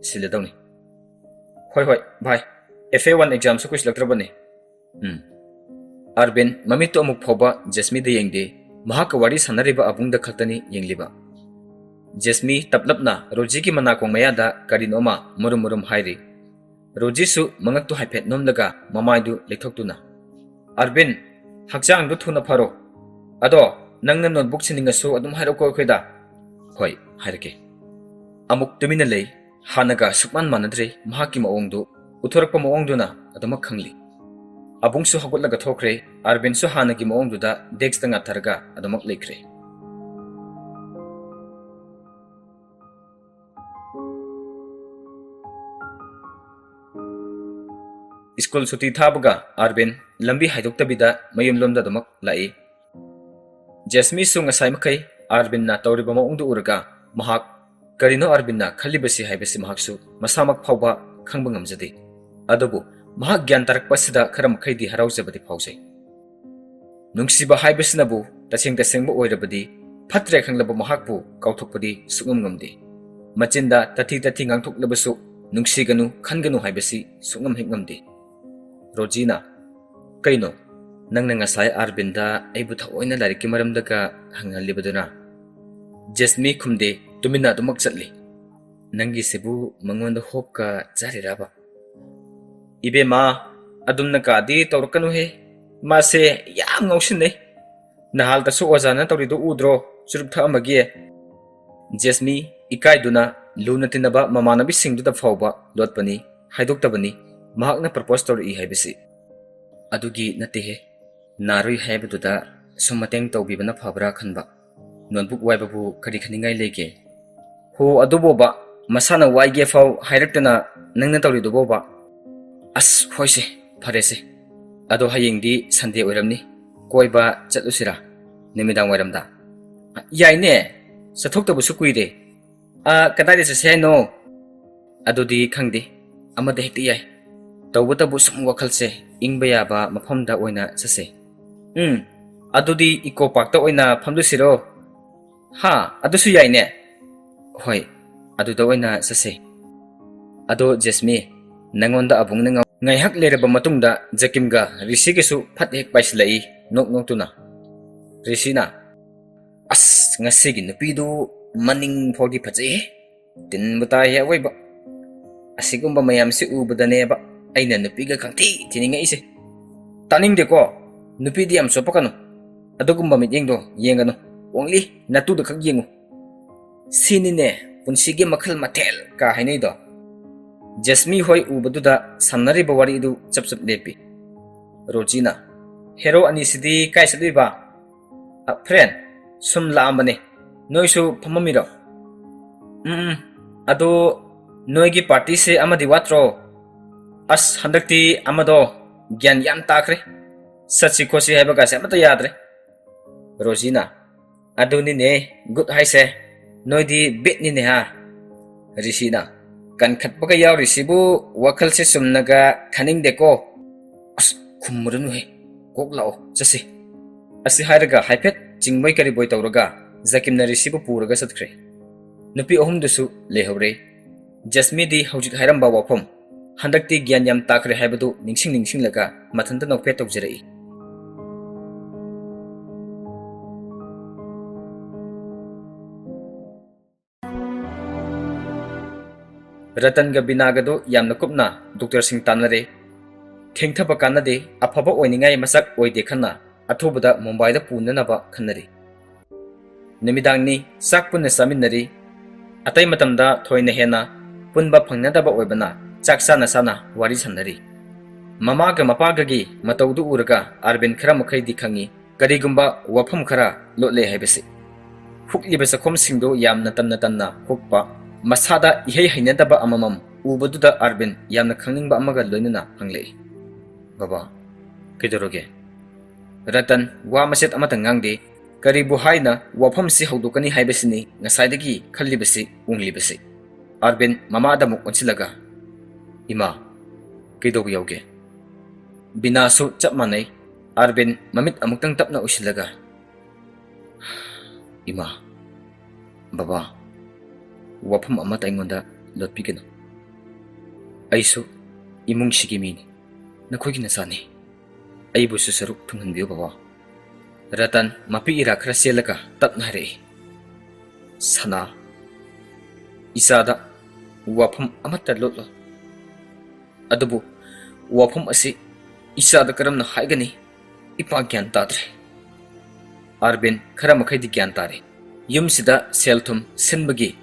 ꯁꯤꯜꯂꯗꯧꯅꯤ"꯫ "ꯍꯣꯏ, ꯍꯣꯏ, ꯚꯥꯏ, F A one examꯁꯨ ꯀꯨꯏꯁꯤꯜꯂꯛꯇ꯭ꯔꯕꯅꯤ"꯫ ꯎꯝ꯫ ꯑꯥꯔꯕꯤꯟ ꯃꯃꯤꯠꯇꯨ ꯑꯃꯨꯛ ꯐꯥꯎꯕ ꯖꯦꯁꯃꯤꯗ ꯌꯦꯡꯗꯦ, ꯃꯍꯥꯛꯀ ꯋꯥꯔꯤ ꯁꯥꯟꯅꯔꯤꯕ ꯑꯕꯨꯡꯗ ꯈꯛꯇꯅꯤ ꯌꯦꯡꯂꯤꯕ꯫ ꯖꯦꯁꯃꯤ ꯇꯞꯂꯞꯅ ꯔꯣꯖꯤꯒꯤ ꯃꯅꯥꯀꯣꯡ ꯃꯌꯥꯗ ꯀꯔꯤꯅꯣꯃ ꯃꯨꯔꯨꯝ ꯃꯨꯔꯨꯝ ꯍꯥꯏꯔꯤ꯫ ꯔꯣꯖꯤꯁꯨ ꯃꯉꯛꯇꯨ ꯍꯥꯏꯐꯦꯠ ꯅꯣꯝꯂꯒ ꯃꯃꯥꯏꯗꯨ ꯂꯩꯊꯣꯛꯇꯨꯅ, "ꯑꯥꯔꯕꯤꯟ, ꯍꯛꯆꯥꯡꯗꯨ ꯊꯨꯅ ꯐꯔꯣ꯫ ꯑꯗꯣ ꯅꯪꯅ notebook ꯁꯤꯟꯅꯤꯡꯉꯁꯨ ꯑꯗꯨꯝ ꯍꯥꯏꯔꯛꯎꯀꯣ ꯑꯩꯈꯣꯏꯗ"꯫ "ꯍꯣꯏ, ꯍꯥꯏꯔꯛꯀꯦ"꯫ ꯑꯃꯨꯛ ꯇꯨꯃꯤꯟꯅ ꯂꯩ꯫ ꯍꯥꯟꯅꯒ ꯁꯨꯛꯃꯥꯟ ꯃꯥꯟꯅꯗ꯭ꯔꯦ ꯃꯍꯥꯛꯀꯤ ꯃꯑꯣꯡꯗꯨ, ꯎꯊꯣꯔꯛꯄ ꯃꯑꯣꯡꯗꯨꯅ ꯑꯗꯨꯃꯛ ꯈꯪꯂꯤ꯫ ꯑꯕꯨꯡꯁꯨ ꯍꯧꯒꯠꯂꯒ ꯊꯣꯛꯈ꯭ꯔꯦ, ꯑꯥꯔꯕꯤꯟꯁꯨ ꯍꯥꯟꯅꯒꯤ ꯃꯑꯣꯡꯗꯨꯗ deskꯇ ꯉꯥꯊꯔꯒ ꯑꯗꯨꯃꯛ ꯂꯩꯈ꯭ꯔꯦ꯫ ꯁ꯭ꯀꯨꯜ ꯁꯨꯇꯤ ꯊꯥꯕꯒ ꯑꯥꯔꯕꯤꯟ ꯂꯝꯕꯤ ꯍꯥꯏꯗꯣꯛꯇꯕꯤꯗ ꯃꯌꯨꯝꯂꯣꯝꯗ ꯑꯗꯨꯃꯛ ꯂꯥꯛꯏ꯫ ꯖꯦꯁꯃꯤꯁꯨ ꯉꯁꯥꯏ ꯃꯈꯩ ꯑꯥꯔꯕꯤꯟꯅ ꯇꯧꯔꯤꯕ ꯃꯑꯣꯡꯗꯨ ꯎꯔꯒ ꯃꯍꯥꯛ ꯀꯔꯤꯅꯣ ꯑꯥꯔꯕꯤꯟꯅ ꯈꯜꯂꯤꯕꯁꯤ ꯍꯥꯏꯕꯁꯤ ꯃꯍꯥꯛꯁꯨ ꯃꯁꯥꯃꯛ ꯐꯥꯎꯕ ꯈꯪꯕ ꯉꯝꯖꯗꯦ꯫ ꯑꯗꯨꯕꯨ ꯃꯍꯥꯛ ꯒ꯭ꯌꯥꯟ ꯇꯥꯔꯛꯄꯁꯤꯗ ꯈꯔ ꯃꯈꯩꯗꯤ ꯍꯔꯥꯎꯖꯕꯗꯤ ꯐꯥꯎꯖꯩ꯫ ꯅꯨꯡꯁꯤꯕ ꯍꯥꯏꯕꯁꯤꯅꯕꯨ ꯇꯁꯦꯡ ꯇꯁꯦꯡꯕ ꯑꯣꯏꯔꯕꯗꯤ ꯐꯠꯇ꯭ꯔꯦ ꯈꯪꯂꯕ ꯃꯍꯥꯛꯄꯨ ꯀꯥꯎꯊꯣꯛꯄꯗꯤ ꯁꯨꯡꯉꯝ ꯉꯝꯗꯦ꯫ ꯃꯆꯤꯟꯗ ꯇꯥꯊꯤ ꯇꯥꯊꯤ ꯉꯥꯡꯊꯣꯛꯂꯕꯁꯨ ꯅꯨꯡꯁꯤꯒꯅꯨ, ꯈꯟꯒꯅꯨ ꯍꯥꯏꯕꯁꯤ ꯁꯨꯡꯉꯝ ꯍꯦꯛ ꯉꯝꯗꯦ꯫ ꯔꯣꯖꯤꯅ, "ꯀꯩꯅꯣ? ꯅꯪꯅ ꯉꯁꯥꯏ ꯑꯥꯔꯕꯤꯟꯗ ꯑꯩꯕꯨ ꯊꯑꯣꯏꯅ ꯂꯥꯏꯔꯤꯛꯀꯤ ꯃꯔꯝꯗꯒ ꯍꯪꯍꯜꯂꯤꯕꯗꯨꯅ?" ꯖꯦꯁꯃꯤ ꯈꯨꯝꯗꯦ, ꯇꯨꯃꯤꯟꯅ ꯑꯗꯨꯃꯛ ꯆꯠꯂꯤ꯫ "ꯅꯪꯒꯤꯁꯤꯕꯨ ꯃꯉꯣꯟꯗ ꯍꯣꯞꯀ ꯆꯥꯔꯤꯔꯕ?" "ꯏꯕꯦꯝꯃ, ꯑꯗꯨꯝꯅ ꯀꯥꯗꯤ ꯇꯧꯔꯛꯀꯅꯨꯍꯦ꯫ ꯃꯥꯁꯦ ꯌꯥꯝ ꯉꯥꯎꯁꯤꯟꯅꯩ꯫ ꯅꯍꯥꯜꯗꯁꯨ ꯑꯣꯖꯥꯅ ꯇꯧꯔꯤꯗꯨ ꯎꯗ꯭ꯔꯣ, ꯆꯨꯔꯨꯞ ꯊꯛꯑꯝꯕꯒꯤ?" ꯖꯦꯁꯃꯤ ꯏꯀꯥꯏꯗꯨꯅ ꯂꯨꯅ ꯇꯤꯟꯅꯕ ꯃꯃꯥꯟꯅꯕꯤꯁꯤꯡꯗꯨꯗ ꯐꯥꯎꯕ ꯂꯣꯠꯄꯅꯤ, ꯍꯥꯏꯗꯣꯛꯇꯕꯅꯤ, ꯃꯍꯥꯛꯅ ꯄ꯭ꯔꯄꯣꯁ ꯇꯧꯔꯛꯏ ꯍꯥꯏꯕꯁꯤ꯫ "ꯑꯗꯨꯒꯤ ꯅꯠꯇꯦꯍꯦ, ꯅꯥꯔꯨꯏ ꯍꯥꯏꯕꯗꯨꯗ ꯁꯨꯝ ꯃꯇꯦꯡ ꯇꯧꯕꯤꯕꯅ ꯐꯕ꯭ꯔꯥ ꯈꯟꯕ꯫ ꯅꯣꯠꯕꯨꯛ ꯋꯥꯏꯕꯕꯨ ꯀꯔꯤ ꯈꯟꯅꯤꯡꯉꯥꯏ ꯂꯩꯒꯦ?" "ꯍꯣ, ꯑꯗꯨꯕꯣꯕ, ꯃꯁꯥꯅ ꯋꯥꯏꯒꯦ ꯐꯥꯎ ꯍꯥꯏꯔꯛꯇꯅ ꯅꯪꯅ ꯇꯧꯔꯤꯗꯨꯕꯣꯕ?" "ꯑꯁ, ꯍꯣꯏꯁꯦ, ꯐꯔꯦꯁꯦ꯫ ꯑꯗꯣ ꯍꯌꯦꯡꯗꯤ ꯁꯟꯗꯦ ꯑꯣꯏꯔꯝꯅꯤ, ꯀꯣꯏꯕ ꯆꯠꯂꯨꯁꯤꯔꯥ? ꯅꯨꯃꯤꯗꯥꯡ ꯋꯥꯏꯔꯝꯗ?" "ꯌꯥꯏꯅꯦ, ꯆꯠꯊꯣꯛꯇꯕꯁꯨ ꯀꯨꯏꯔꯦ꯫ ꯑ, ꯀꯗꯥꯏꯗ ꯆꯠꯁꯦ ꯍꯥꯏꯅꯣ?" "ꯑꯗꯨꯗꯤ ꯈꯪꯗꯦ, ꯑꯃꯗ ꯍꯦꯛꯇ ꯌꯥꯏ꯫ ꯇꯧꯕꯇꯕꯨ ꯁꯨꯝ ꯋꯥꯈꯜꯁꯦ ꯏꯪꯕ ꯌꯥꯕ ꯃꯐꯝꯗ ꯑꯣꯏꯅ ꯆꯠꯁꯦ꯫ ꯎꯝ, ꯑꯗꯨꯗꯤ ꯏꯀꯣ ꯄꯥꯔꯛꯇ ꯑꯣꯏꯅ ꯐꯝꯂꯨꯁꯤꯔꯣ?" "ꯍꯥ, ꯑꯗꯨꯁꯨ ꯌꯥꯏꯅꯦ꯫ ꯍꯣꯏ, ꯑꯗꯨꯗ ꯑꯣꯏꯅ ꯆꯠꯁꯦ꯫ ꯑꯗꯣ ꯖꯦꯁꯃꯤ, ꯅꯪꯉꯣꯟꯗ ꯑꯕꯨꯡꯅ ꯉꯥꯎ-" ꯉꯥꯏꯍꯥꯛ ꯂꯩꯔꯕ ꯃꯇꯨꯡꯗ ꯖꯀꯤꯝꯒ ꯔꯤꯁꯤꯒꯁꯨ ꯐꯠ ꯍꯦꯛ ꯄꯥꯏꯁꯤꯜꯂꯛꯏ, ꯅꯣꯛ ꯅꯣꯛꯇꯨꯅ꯫ ꯔꯤꯁꯤꯅ, "ꯑꯁ, ꯉꯁꯤꯒꯤ ꯅꯨꯄꯤꯗꯨ ꯃꯅꯤꯡ ꯐꯥꯎꯗꯤ ꯐꯖꯩꯍꯦ꯫ ꯇꯤꯟꯕꯨ ꯇꯥꯏꯍꯦ ꯑꯋꯣꯏꯕ꯫ ꯑꯁꯤꯒꯨꯝꯕ ꯃꯌꯥꯝꯁꯤ ꯎꯕꯗꯅꯦꯕ ꯑꯩꯅ ꯅꯨꯄꯤꯒ ꯈꯪꯊꯤ ꯊꯤꯅꯤꯡꯉꯛꯏꯁꯦ꯫ ꯇꯥꯅꯤꯡꯗꯦꯀꯣ, ꯅꯨꯄꯤꯗꯤ ꯌꯥꯝ ꯆꯣꯞꯄꯛꯀꯅꯨ꯫ ꯑꯗꯨꯒꯨꯝꯕ ꯃꯤꯠꯌꯦꯡꯗꯣ ꯌꯦꯡꯒꯅꯨ, only ꯅꯇꯨꯗ ꯈꯛ ꯌꯦꯡꯉꯨ꯫ ꯁꯤꯅꯤꯅꯦ ꯄꯨꯟꯁꯤꯒꯤ ꯃꯈꯜ ꯃꯊꯦꯜ ꯀ ꯍꯥꯏꯅꯩꯗꯣ꯫" ꯖꯦꯁꯃꯤ ꯍꯣꯏ ꯎꯕꯗꯨꯗ ꯁꯥꯟꯅꯔꯤꯕ ꯋꯥꯔꯤꯗꯨ ꯆꯞ ꯆꯞ ꯂꯦꯞꯄꯤ꯫ ꯔꯣꯖꯤꯅ, "ꯍꯦꯔꯣ ꯑꯅꯤꯁꯤꯗꯤ ꯀꯥꯏ ꯆꯠꯂꯨꯏꯕ?" "ꯑ, ꯐ꯭ꯔꯦꯟ, ꯁꯨꯝ ꯂꯥꯛꯑꯝꯕꯅꯦ꯫ ꯅꯣꯏꯁꯨ ꯐꯝꯃꯝꯃꯤꯔꯣ?" "ꯎꯝ, ꯎꯝ꯫ ꯑꯗꯣ ꯅꯣꯏꯒꯤ ꯄꯥꯔꯇꯤꯁꯦ ꯑꯃꯗꯤ ꯋꯥꯠꯇ꯭ꯔꯣ?" "ꯑꯁ, ꯍꯟꯗꯛꯇꯤ ꯑꯃꯗꯣ ꯒ꯭ꯌꯥꯟ ꯌꯥꯝ ꯇꯥꯈ꯭ꯔꯦ꯫ ꯆꯠꯁꯤ ꯈꯣꯠꯁꯤ ꯍꯥꯏꯕꯒꯥꯁꯦ ꯑꯃꯠꯇ ꯌꯥꯗ꯭ꯔꯦ꯫" ꯔꯣꯖꯤꯅ, "ꯑꯗꯨꯅꯤꯅꯦ ꯒꯨꯠ ꯍꯥꯏꯁꯦ, ꯅꯣꯏꯗꯤ ꯕꯤꯠꯅꯤꯅꯦ ꯍꯥ?" ꯔꯤꯁꯤꯅ, "ꯀꯟꯈꯠꯄꯒ ꯌꯥꯎꯔꯤꯁꯤꯕꯨ ꯋꯥꯈꯜꯁꯦ ꯆꯨꯝꯅꯒ ꯈꯟꯅꯤꯡꯗꯦꯀꯣ꯫" "ꯑꯁ, ꯈꯨꯝꯃꯨꯔꯅꯨꯍꯦ, ꯀꯣꯛ ꯂꯥꯛꯑꯣ, ꯆꯠꯁꯤ꯫" ꯑꯁꯤ ꯍꯥꯏꯔꯒ ꯍꯥꯏꯐꯦꯠ ꯆꯤꯡꯕꯣꯏ ꯀꯔꯤꯕꯣꯏ ꯇꯧꯔꯒ ꯖꯀꯤꯝꯅ ꯔꯤꯁꯤꯕꯨ ꯄꯨꯔꯒ ꯆꯠꯈ꯭ꯔꯦ꯫ ꯅꯨꯄꯤ ꯑꯍꯨꯝꯗꯨꯁꯨ ꯂꯩꯍꯧꯔꯦ꯫ ꯖꯁꯃꯤꯗꯤ ꯍꯧꯖꯤꯛ ꯍꯥꯏꯔꯝꯕ ꯋꯥꯐꯝ, ꯍꯟꯗꯛꯇꯤ ꯒ꯭ꯌꯥꯟ ꯌꯥꯝ ꯇꯥꯈ꯭ꯔꯦ ꯍꯥꯏꯕꯗꯨ ꯅꯤꯡꯁꯤꯡ ꯅꯤꯡꯁꯤꯡꯂꯒ ꯃꯊꯟꯇ ꯅꯣꯛꯐꯦꯠ ꯇꯧꯖꯔꯛꯏ꯫ ꯔꯇꯟꯒ ꯕꯤꯅꯥꯒꯗꯣ ꯌꯥꯝꯅ ꯀꯨꯞꯅ ꯗꯣꯛꯇꯔꯁꯤꯡ ꯇꯥꯟꯅꯔꯦ꯫ ꯊꯦꯡꯊꯕ ꯀꯥꯟꯅꯗꯦ, ꯑꯐꯕ ꯑꯣꯏꯅꯤꯡꯉꯥꯏ ꯃꯁꯛ ꯑꯣꯏꯗꯦ ꯈꯟꯅ ꯑꯊꯨꯕꯗ ꯃꯨꯝꯕꯥꯏꯗ ꯄꯨꯅꯅꯕ ꯈꯟꯅꯔꯤ꯫ ꯅꯨꯃꯤꯗꯥꯡꯅꯤ, ꯆꯥꯛ ꯄꯨꯟꯅ ꯆꯥꯃꯤꯟꯅꯔꯤ꯫ ꯑꯇꯩ ꯃꯇꯝꯗ ꯊꯣꯏꯅ ꯍꯦꯟꯅ ꯄꯨꯟꯕ ꯐꯪꯅꯗꯕ ꯑꯣꯏꯕꯅ ꯆꯥꯛ ꯆꯥꯅ ꯆꯥꯅ ꯋꯥꯔꯤ ꯁꯥꯟꯅꯔꯤ꯫ ꯃꯃꯥꯒ ꯃꯄꯥꯒꯒꯤ ꯃꯇꯧꯗꯨ ꯎꯔꯒ ꯑꯥꯔꯕꯤꯟ ꯈꯔ ꯃꯈꯩꯗꯤ ꯈꯪꯏ, ꯀꯔꯤꯒꯨꯝꯕ ꯋꯥꯐꯝ ꯈꯔ ꯂꯣꯠꯂꯦ ꯍꯥꯏꯕꯁꯤ꯫ ꯍꯨꯛꯂꯤꯕ ꯆꯈꯣꯝꯁꯤꯡꯗꯨ ꯌꯥꯝꯅ ꯇꯟꯅ ꯇꯟꯅ ꯍꯨꯛꯄ, ꯃꯁꯥꯗ ꯏꯍꯩ ꯍꯩꯅꯗꯕ ꯑꯃꯃꯝ ꯎꯕꯗꯨꯗ ꯑꯥꯔꯕꯤꯟ ꯌꯥꯝꯅ ꯈꯪꯅꯤꯡꯕ ꯑꯃꯒ ꯂꯣꯏꯅꯅ ꯍꯪꯂꯛꯏ, "ꯕꯕꯥ, ꯀꯩꯗꯧꯔꯒꯦ?" ꯔꯇꯟ ꯋꯥ ꯃꯆꯦꯠ ꯑꯃꯠꯇ ꯉꯥꯡꯗꯦ꯫ ꯀꯔꯤꯕꯨ ꯍꯥꯏꯅ ꯋꯥꯐꯝꯁꯤ ꯍꯧꯗꯣꯛꯀꯅꯤ ꯍꯥꯏꯕꯁꯤꯅꯤ ꯉꯁꯥꯏꯗꯒꯤ ꯈꯜꯂꯤꯕꯁꯤ, ꯎꯡꯂꯤꯕꯁꯤ꯫ ꯑꯥꯔꯕꯤꯟ ꯃꯃꯥꯗ ꯑꯃꯨꯛ ꯑꯣꯟꯁꯤꯜꯂꯒ, "ꯏꯃꯥ, ꯀꯩꯗꯧꯕ ꯌꯥꯎꯒꯦ?" ꯕꯤꯅꯥꯁꯨ ꯆꯞ ꯃꯥꯟꯅꯩ꯫ ꯑꯥꯔꯕꯤꯟ ꯃꯃꯤꯠ ꯑꯃꯨꯛꯇꯪ ꯇꯞꯅ ꯎꯏꯁꯤꯜꯂꯒ, "ꯏꯃꯥ, ꯕꯕꯥ, ꯋꯥꯐꯝ ꯑꯃꯠꯇ ꯑꯩꯉꯣꯟꯗ ꯂꯣꯠꯄꯤꯒꯅꯨ꯫ ꯑꯩꯁꯨ ꯏꯃꯨꯡꯁꯤꯒꯤ ꯃꯤꯅꯤ, ꯅꯈꯣꯏꯒꯤ ꯅꯆꯥꯅꯤ꯫ ꯑꯩꯕꯨꯁꯨ ꯁꯔꯨꯛ ꯊꯨꯡꯍꯟꯕꯤꯌꯨ, ꯕꯕꯥ꯫" ꯔꯇꯟ ꯃꯄꯤ ꯏꯔꯥ ꯈꯔ ꯆꯦꯜꯂꯒ ꯇꯞꯅ ꯍꯥꯏꯔꯛꯏ, "ꯁꯅꯥ, ꯏꯆꯥꯗ ꯋꯥꯐꯝ ꯑꯃꯠꯇ ꯂꯣꯠꯂꯣꯏ꯫ ꯑꯗꯨꯕꯨ ꯋꯥꯐꯝ ꯑꯁꯤ ꯏꯆꯥꯗ ꯀꯔꯝꯅ ꯍꯥꯏꯒꯅꯤ? ꯏꯄꯥ ꯒ꯭ꯌꯥꯟ ꯇꯥꯗ꯭ꯔꯦ꯫" ꯑꯥꯔꯕꯤꯟ ꯈꯔ ꯃꯈꯩꯗꯤ ꯒ꯭ꯌꯥꯟ ꯇꯥꯔꯦ꯫ ꯌꯨꯝꯁꯤꯗ ꯁꯦꯜ ꯊꯨꯝ ꯁꯤꯟꯕꯒꯤ,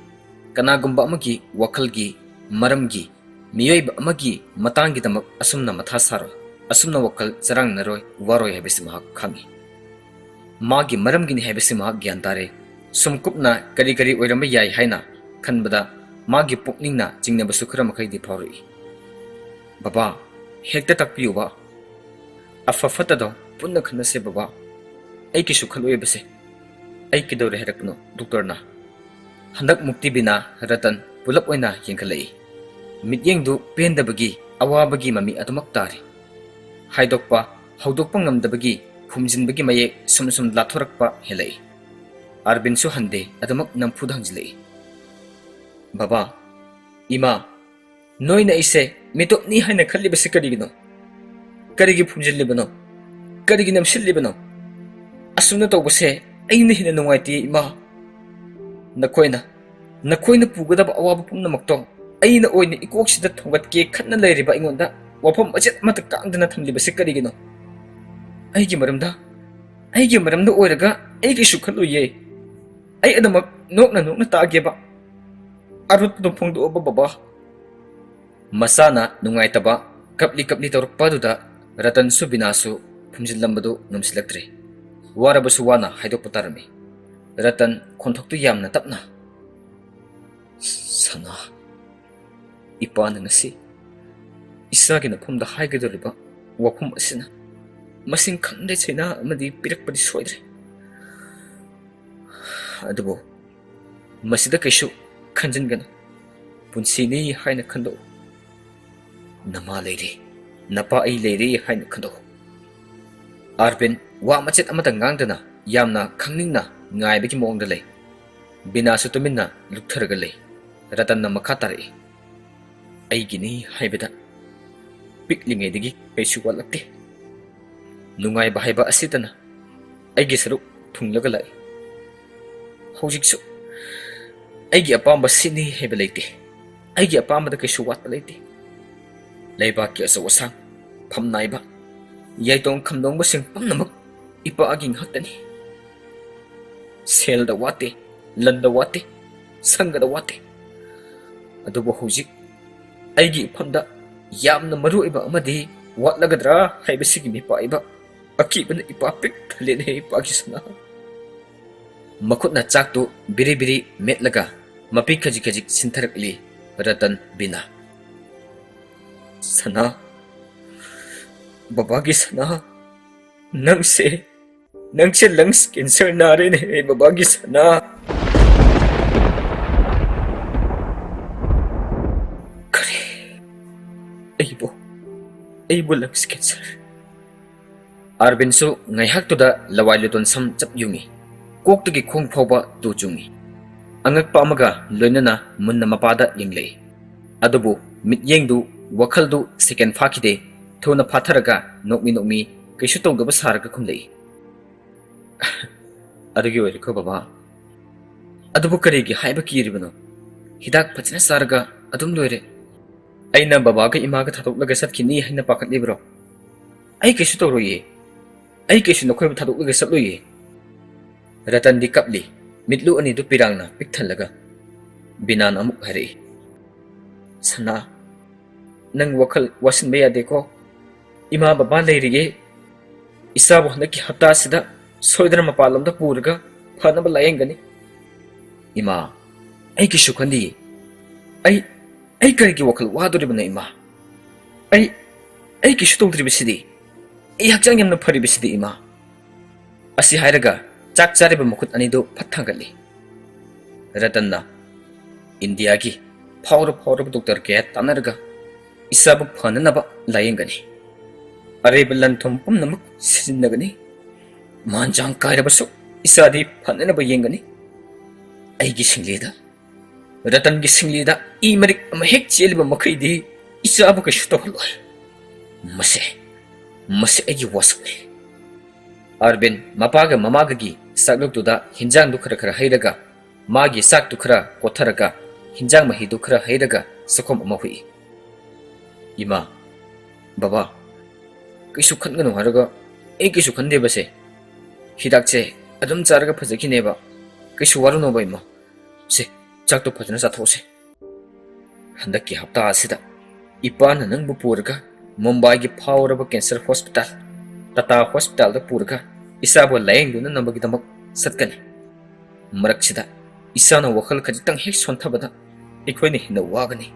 ꯀꯅꯥꯒꯨꯝꯕ ꯑꯃꯒꯤ ꯋꯥꯈꯜꯒꯤ ꯃꯔꯝꯒꯤ, ꯃꯤꯑꯣꯏꯕ ꯑꯃꯒꯤ ꯃꯇꯥꯡꯒꯤꯗꯃꯛ ꯑꯁꯨꯝꯅ ꯃꯊꯥ ꯁꯥꯔꯣꯏ, ꯑꯁꯨꯝꯅ ꯋꯥꯈꯜ ꯆꯔꯥꯡꯅꯔꯣꯏ, ꯋꯥꯔꯣꯏ ꯍꯥꯏꯕꯁꯤ ꯃꯍꯥꯛ ꯈꯪꯏ꯫ ꯃꯥꯒꯤ ꯃꯔꯝꯒꯤꯅꯤ ꯍꯥꯏꯕꯁꯤ ꯃꯍꯥꯛ ꯒ꯭ꯌꯥꯟ ꯇꯥꯔꯦ꯫ ꯁꯨꯝ ꯀꯨꯞꯅ ꯀꯔꯤ ꯀꯔꯤ ꯑꯣꯏꯔꯝꯕ ꯌꯥꯏ ꯍꯥꯏꯅ ꯈꯟꯕꯗ ꯃꯥꯒꯤ ꯄꯨꯛꯅꯤꯡꯅ ꯆꯤꯡꯅꯕꯁꯨ ꯈꯔ ꯃꯈꯩꯗꯤ ꯐꯥꯎꯔꯛꯏ꯫ "ꯕꯕꯥ, ꯍꯦꯛꯇ ꯇꯥꯛꯄꯤꯌꯨꯕ꯫ ꯑꯐ ꯐꯠꯇꯗꯣ ꯄꯨꯟꯅ ꯈꯟꯅꯁꯦ ꯕꯕꯥ꯫ ꯑꯩ ꯀꯩꯁꯨ ꯈꯜꯂꯣꯏꯕꯁꯦ꯫ ꯑꯩ ꯀꯩꯗꯧꯔꯦ ꯍꯥꯏꯔꯛꯄꯅꯣ ꯗꯣꯛꯇꯔꯅ?" ꯍꯟꯗꯛ ꯃꯨꯛꯇꯤ ꯕꯤꯅꯥ, ꯔꯇꯟ ꯄꯨꯂꯞ ꯑꯣꯏꯅ ꯌꯦꯡꯈꯠꯂꯛꯏ꯫ ꯃꯤꯠꯌꯦꯡꯗꯨ ꯄꯦꯟꯗꯕꯒꯤ, ꯑꯋꯥꯕꯒꯤ ꯃꯃꯤ ꯑꯗꯨꯃꯛ ꯇꯥꯔꯤ꯫ ꯍꯥꯏꯗꯣꯛꯄ, ꯍꯧꯗꯣꯛꯄ ꯉꯝꯗꯕꯒꯤ, ꯐꯨꯝꯖꯤꯟꯕꯒꯤ ꯃꯌꯦꯛ ꯁꯨꯝ ꯁꯨꯝ ꯂꯥꯊꯣꯔꯛꯄ ꯍꯦꯜꯂꯛꯏ꯫ ꯑꯥꯔꯕꯤꯟꯁꯨ ꯍꯟꯗꯦ, ꯑꯗꯨꯃꯛ ꯅꯝꯐꯨꯗ ꯍꯪꯖꯤꯜꯂꯛꯏ꯫ "ꯕꯕꯥ, ꯏꯃꯥ, ꯅꯣꯏꯅ ꯑꯩꯁꯦ ꯃꯤꯇꯣꯞꯅꯤ ꯍꯥꯏꯅ ꯈꯜꯂꯤꯕꯁꯤ ꯀꯔꯤꯒꯤꯅꯣ? ꯀꯔꯤꯒꯤ ꯐꯨꯝꯖꯤꯜꯂꯤꯕꯅꯣ? ꯀꯔꯤꯒꯤ ꯅꯝꯁꯤꯜꯂꯤꯕꯅꯣ? ꯑꯁꯨꯝꯅ ꯇꯧꯕꯁꯦ ꯑꯩꯅ ꯍꯦꯟꯅ ꯅꯨꯡꯉꯥꯏꯇꯦ, ꯏꯃꯥ꯫ ꯅꯈꯣꯏꯅ, ꯅꯈꯣꯏꯅ ꯄꯨꯒꯗꯕ ꯑꯋꯥꯕ ꯄꯨꯝꯅꯃꯛꯇꯣ ꯑꯩꯅ ꯑꯣꯏꯅ ꯏꯀꯣꯛꯁꯤꯗ ꯊꯣꯡꯒꯠꯀꯦ ꯈꯟꯅ ꯂꯩꯔꯤꯕ ꯑꯩꯉꯣꯟꯗ ꯋꯥꯐꯝ ꯃꯆꯦꯠ ꯑꯃꯠꯇ ꯀꯥꯡꯗꯅ ꯊꯝꯂꯤꯕꯁꯤ ꯀꯔꯤꯒꯤꯅꯣ? ꯑꯩꯒꯤ ꯃꯔꯝꯗ, ꯑꯩꯒꯤ ꯃꯔꯝꯗ ꯑꯣꯏꯔꯒ ꯑꯩ ꯀꯩꯁꯨ ꯈꯜꯂꯨꯏꯌꯦ꯫ ꯑꯩ ꯑꯗꯨꯃꯛ ꯅꯣꯛꯅ ꯅꯣꯛꯅ ꯇꯥꯒꯦꯕ꯫ ꯑꯔꯣꯠꯄꯗꯣ ꯐꯣꯡꯗꯣꯛꯑꯣꯕ, ꯕꯕꯥ꯫" ꯃꯁꯥꯅ ꯅꯨꯡꯉꯥꯏꯇꯕ ꯀꯞꯂꯤ ꯀꯞꯂꯤ ꯇꯧꯔꯛꯄ ꯑꯗꯨꯗ ꯔꯇꯟꯁꯨ ꯕꯤꯅꯥꯁꯨ ꯐꯨꯝꯖꯤꯜꯂꯝꯕꯗꯨ ꯉꯝꯁꯤꯜꯂꯛꯇ꯭ꯔꯦ꯫ ꯋꯥꯔꯕꯁꯨ ꯋꯥꯅ ꯍꯥꯏꯗꯣꯛꯄ ꯇꯥꯔꯝꯃꯤ꯫ ꯔꯇꯟ ꯈꯣꯟꯊꯣꯛꯇꯨ ꯌꯥꯝꯅ ꯇꯞꯅ, "ꯁꯅꯥ, ꯏꯄꯥꯅ ꯉꯁꯤ ꯏꯆꯥꯒꯤ ꯅꯐꯝꯗ ꯍꯥꯏꯒꯗꯧꯔꯤꯕ ꯋꯥꯐꯝ ꯑꯁꯤꯅ ꯃꯁꯤꯡ ꯈꯪꯗꯦ ꯆꯩꯅꯥ ꯑꯃꯗꯤ ꯄꯤꯔꯛꯄꯗꯤ ꯁꯣꯏꯗ꯭ꯔꯦ꯫ ꯑꯗꯨꯕꯨ ꯃꯁꯤꯗ ꯀꯩꯁꯨ ꯈꯟꯖꯤꯟꯒꯅꯨ꯫ ꯄꯨꯟꯁꯤꯅꯤ ꯍꯥꯏꯅ ꯈꯟꯗꯣꯛꯎ꯫ ꯅꯃꯥ ꯂꯩꯔꯤ, ꯅꯄꯥ ꯑꯩ ꯂꯩꯔꯤ ꯍꯥꯏꯅ ꯈꯟꯗꯣꯛꯎ꯫" ꯑꯥꯔꯕꯤꯟ ꯋꯥ ꯃꯆꯦꯠ ꯑꯃꯠꯇ ꯉꯥꯡꯗꯅ ꯌꯥꯝꯅ ꯈꯪꯅꯤꯡꯅ ꯉꯥꯏꯕꯒꯤ ꯃꯑꯣꯡꯗ ꯂꯩ꯫ ꯕꯤꯅꯥꯁꯨ ꯇꯨꯃꯤꯟꯅ ꯂꯨꯞꯊꯔꯒ ꯂꯩ꯫ ꯔꯇꯟꯅ ꯃꯈꯥ ꯇꯥꯔꯛꯏ, "ꯑꯩꯒꯤꯅꯤ ꯍꯥꯏꯕꯗ ꯄꯤꯛꯂꯤꯉꯩꯗꯒꯤ ꯀꯩꯁꯨ ꯋꯥꯠꯂꯛꯇꯦ꯫ ꯅꯨꯡꯉꯥꯏꯕ ꯍꯥꯏꯕ ꯑꯁꯤꯇꯅ ꯑꯩꯒꯤ ꯁꯔꯨꯛ ꯊꯨꯡꯂꯒ ꯂꯥꯛꯏ꯫ ꯍꯧꯖꯤꯛꯁꯨ ꯑꯩꯒꯤ ꯑꯄꯥꯝꯕ ꯁꯤꯅꯤ ꯍꯥꯏꯕ ꯂꯩꯇꯦ꯫ ꯑꯩꯒꯤ ꯑꯄꯥꯝꯕꯗ ꯀꯩꯁꯨ ꯋꯥꯠꯄ ꯂꯩꯇꯦ꯫ ꯂꯩꯕꯥꯛꯀꯤ ꯑꯆꯧ ꯑꯁꯥꯡ, ꯐꯝꯅꯥꯏꯕ, ꯌꯥꯏꯇꯣꯡ ꯈꯝꯗꯣꯡꯕꯁꯤꯡ ꯄꯨꯝꯅꯃꯛ ꯏꯄꯥꯒꯤ ꯉꯥꯛꯇꯅꯤ꯫ ꯁꯦꯜꯗ ꯋꯥꯠꯇꯦ, ꯂꯟꯗ ꯋꯥꯠꯇꯦ, ꯁꯪꯒꯗ ꯋꯥꯠꯇꯦ꯫ ꯑꯗꯨꯕꯨ ꯍꯧꯖꯤꯛ ꯑꯩꯒꯤ ꯏꯐꯝꯗ ꯌꯥꯝꯅ ꯃꯔꯨ ꯑꯣꯏꯕ ꯑꯃꯗꯤ ꯋꯥꯠꯂꯒꯗ꯭ꯔꯥ ꯍꯥꯏꯕꯁꯤꯒꯤ ꯃꯤꯄꯥꯏꯕ ꯑꯀꯤꯕꯅ ꯏꯄꯥ ꯄꯤꯛ ꯊꯜꯂꯦꯅꯦ, ꯏꯄꯥꯒꯤ ꯁꯅꯥ꯫" ꯃꯈꯨꯠꯅ ꯆꯥꯛꯇꯨ ꯕꯤꯔꯤ ꯕꯤꯔꯤ ꯃꯦꯠꯂꯒ ꯃꯄꯤ ꯈꯖꯤꯛ ꯈꯖꯤꯛ ꯁꯤꯟꯊꯔꯛꯂꯤ ꯔꯇꯟ ꯕꯤꯅꯥ꯫ ꯁꯅꯥ, ꯕꯕꯥꯒꯤ ꯁꯅꯥ, ꯅꯪꯁꯦ, ꯅꯪꯁꯦ lungs cancer ꯅꯥꯔꯦꯅꯦ, ꯕꯕꯥꯒꯤ ꯁꯅꯥ꯫ ꯀꯔꯤ? ꯑꯩꯕꯨ, ꯑꯩꯕꯨ lungs cancer? ꯑꯥꯔꯕꯤꯟꯁꯨ ꯉꯥꯏꯍꯥꯛꯇꯨꯗ ꯂꯋꯥꯏ ꯂꯨꯇꯣꯟ ꯁꯝ ꯆꯞ ꯌꯨꯡꯉꯤ꯫ ꯀꯣꯛꯇꯒꯤ ꯈꯣꯡ ꯐꯥꯎꯕ ꯇꯨ ꯆꯨꯡꯉꯤ꯫ ꯑꯉꯛꯄ ꯑꯃꯒ ꯂꯣꯏꯅꯅ ꯃꯨꯟꯅ ꯃꯄꯥꯗ ꯌꯦꯡꯂꯛꯏ꯫ ꯑꯗꯨꯕꯨ ꯃꯤꯠꯌꯦꯡꯗꯨ, ꯋꯥꯈꯜꯗꯨ ꯁꯦꯀꯦꯟ ꯐꯥꯈꯤꯗꯦ꯫ ꯊꯨꯅ ꯐꯥꯊꯔꯒ ꯅꯣꯛꯃꯤ ꯅꯣꯛꯃꯤ ꯀꯩꯁꯨ ꯇꯧꯗꯕ ꯁꯥꯔꯒ ꯈꯨꯝꯂꯛꯏ꯫ ꯑꯗꯨꯒꯤ ꯑꯣꯏꯔꯦꯀꯣ ꯕꯕꯥ꯫ ꯑꯗꯨꯕꯨ ꯀꯔꯤꯒꯤ ꯍꯥꯏꯕ ꯀꯤꯔꯤꯕꯅꯣ? ꯍꯤꯗꯥꯛ ꯐꯖꯅ ꯆꯥꯔꯒ ꯑꯗꯨꯝ ꯂꯣꯏꯔꯦ꯫ ꯑꯩꯅ ꯕꯕꯥꯒ ꯏꯃꯥꯒ ꯊꯥꯗꯣꯛꯂꯒ ꯆꯠꯈꯤꯅꯤ ꯍꯥꯏꯅ ꯄꯥꯈꯠꯂꯤꯕ꯭ꯔꯣ? ꯑꯩ ꯀꯩꯁꯨ ꯇꯧꯔꯣꯏꯌꯦ꯫ ꯑꯩ ꯀꯩꯁꯨ ꯅꯈꯣꯏꯕꯨ ꯊꯥꯗꯣꯛꯂꯒ ꯆꯠꯂꯣꯏꯌꯦ꯫ ꯔꯇꯟꯗꯤ ꯀꯞꯂꯤ, ꯃꯤꯠꯂꯨ ꯑꯅꯤꯗꯨ ꯄꯤꯔꯥꯡꯅ ꯄꯤꯛ ꯊꯜꯂꯒ꯫ ꯕꯤꯅꯥꯅ ꯑꯃꯨꯛ ꯍꯥꯏꯔꯛꯏ, "ꯁꯅꯥ, ꯅꯪ ꯋꯥꯈꯜ ꯋꯥꯁꯤꯟꯕ ꯌꯥꯗꯦꯀꯣ꯫ ꯏꯃꯥ ꯕꯕꯥ ꯂꯩꯔꯤꯌꯦ꯫ ꯏꯆꯥꯕꯨ ꯍꯟꯗꯛꯀꯤ ꯍꯞꯇꯥꯁꯤꯗ ꯁꯣꯏꯗꯅ ꯃꯄꯥꯟꯂꯣꯝꯗ ꯄꯨꯔꯒ ꯐꯅꯕ ꯂꯥꯌꯦꯡꯒꯅꯤ꯫" "ꯏꯃꯥ, ꯑꯩ ꯀꯩꯁꯨ ꯈꯟꯗꯤꯌꯦ꯫ ꯑꯩ, ꯑꯩ ꯀꯔꯤꯒꯤ ꯋꯥꯈꯜ ꯋꯥꯗꯣꯔꯤꯕꯅꯣ ꯏꯃꯥ? ꯑꯩ, ꯑꯩ ꯀꯩꯁꯨ ꯇꯧꯗ꯭ꯔꯤꯕꯁꯤꯗꯤ꯫ ꯑꯩ ꯍꯛꯆꯥꯡ ꯌꯥꯝꯅ ꯐꯔꯤꯕꯁꯤꯗꯤ ꯏꯃꯥ꯫" ꯑꯁꯤ ꯍꯥꯏꯔꯒ ꯆꯥꯛ ꯆꯥꯔꯤꯕ ꯃꯈꯨꯠ ꯑꯅꯤꯗꯨ ꯐꯠ ꯊꯥꯡꯒꯠꯂꯤ꯫ ꯔꯇꯟꯅ, "ꯏꯟꯗꯤꯌꯥꯒꯤ ꯐꯥꯎꯔ ꯐꯥꯎꯔꯕ ꯗꯣꯛꯇꯔ ꯀꯌꯥ ꯇꯥꯟꯅꯔꯒ ꯏꯆꯥꯕꯨ ꯐꯅꯅꯕ ꯂꯥꯌꯦꯡꯒꯅꯤ꯫ ꯑꯔꯩꯕ ꯂꯟ ꯊꯨꯝ ꯄꯨꯝꯅꯃꯛ ꯁꯤꯖꯤꯟꯅꯒꯅꯤ꯫ ꯃꯥꯟ ꯆꯥꯡ ꯀꯥꯏꯔꯕꯁꯨ ꯏꯆꯥꯗꯤ ꯐꯅꯅꯕ ꯌꯦꯡꯒꯅꯤ꯫ ꯑꯩꯒꯤ ꯁꯤꯡꯂꯤꯗ, ꯔꯇꯟꯒꯤ ꯁꯤꯡꯂꯤꯗ ꯏ ꯃꯔꯤꯛ ꯑꯃ ꯍꯦꯛ ꯆꯦꯜꯂꯤꯕ ꯃꯈꯩꯗꯤ ꯏꯆꯥꯕꯨ ꯀꯩꯁꯨ ꯇꯧꯍꯜꯂꯣꯏ꯫ ꯃꯁꯦ, ꯃꯁꯦ ꯑꯩꯒꯤ ꯋꯥꯁꯛꯅꯤ꯫" ꯑꯥꯔꯕꯤꯟ ꯃꯄꯥꯒ ꯃꯃꯥꯒꯒꯤ ꯆꯥꯛꯂꯨꯛꯇꯨꯗ ꯍꯤꯟꯖꯥꯡꯗꯨ ꯈꯔ ꯈꯔ ꯍꯩꯔꯒ, ꯃꯥꯒꯤ ꯆꯥꯛꯇꯨ ꯈꯔ ꯀꯣꯠꯊꯔꯒ, ꯍꯤꯟꯖꯥꯡ ꯃꯍꯤꯗꯨ ꯈꯔ ꯍꯩꯔꯒ ꯆꯥꯛꯈꯣꯝ ꯑꯃ ꯍꯨꯏ꯫ "ꯏꯃꯥ, ꯕꯕꯥ, ꯀꯩꯁꯨ ꯈꯟꯒꯅꯨ ꯍꯥꯏꯔꯒ ꯑꯩ ꯀꯩꯁꯨ ꯈꯟꯗꯦꯕꯁꯦ꯫ ꯍꯤꯗꯥꯛꯁꯦ ꯑꯗꯨꯝ ꯆꯥꯔꯒ ꯐꯖꯈꯤꯅꯦꯕ꯫ ꯀꯩꯁꯨ ꯋꯥꯔꯨꯅꯣꯕ ꯏꯃꯥ꯫ ꯁꯦ, ꯆꯥꯛꯇꯣ ꯐꯖꯅ ꯆꯥꯊꯣꯛꯑꯁꯦ꯫ ꯍꯟꯗꯛꯀꯤ ꯍꯞꯇꯥ ꯑꯁꯤꯗ ꯏꯄꯥꯅ ꯅꯪꯕꯨ ꯄꯨꯔꯒ ꯃꯨꯝꯕꯥꯏꯒꯤ ꯐꯥꯎꯔꯕ ꯀꯦꯟꯁꯔ ꯍꯣꯁꯄꯤꯇꯥꯜ, ꯇꯥꯇꯥ ꯍꯣꯁꯄꯤꯇꯥꯜꯗ ꯄꯨꯔꯒ ꯏꯆꯥꯕꯨ ꯂꯥꯌꯦꯡꯗꯨꯅꯅꯕꯒꯤꯗꯃꯛ ꯆꯠꯀꯅꯤ꯫ ꯃꯔꯛꯁꯤꯗ ꯏꯆꯥꯅ ꯋꯥꯈꯜ ꯈꯖꯤꯛꯇꯪ ꯍꯦꯛ ꯁꯣꯟꯊꯕꯗ ꯑꯩꯈꯣꯏꯅ ꯍꯦꯟꯅ ꯋꯥꯒꯅꯤ꯫"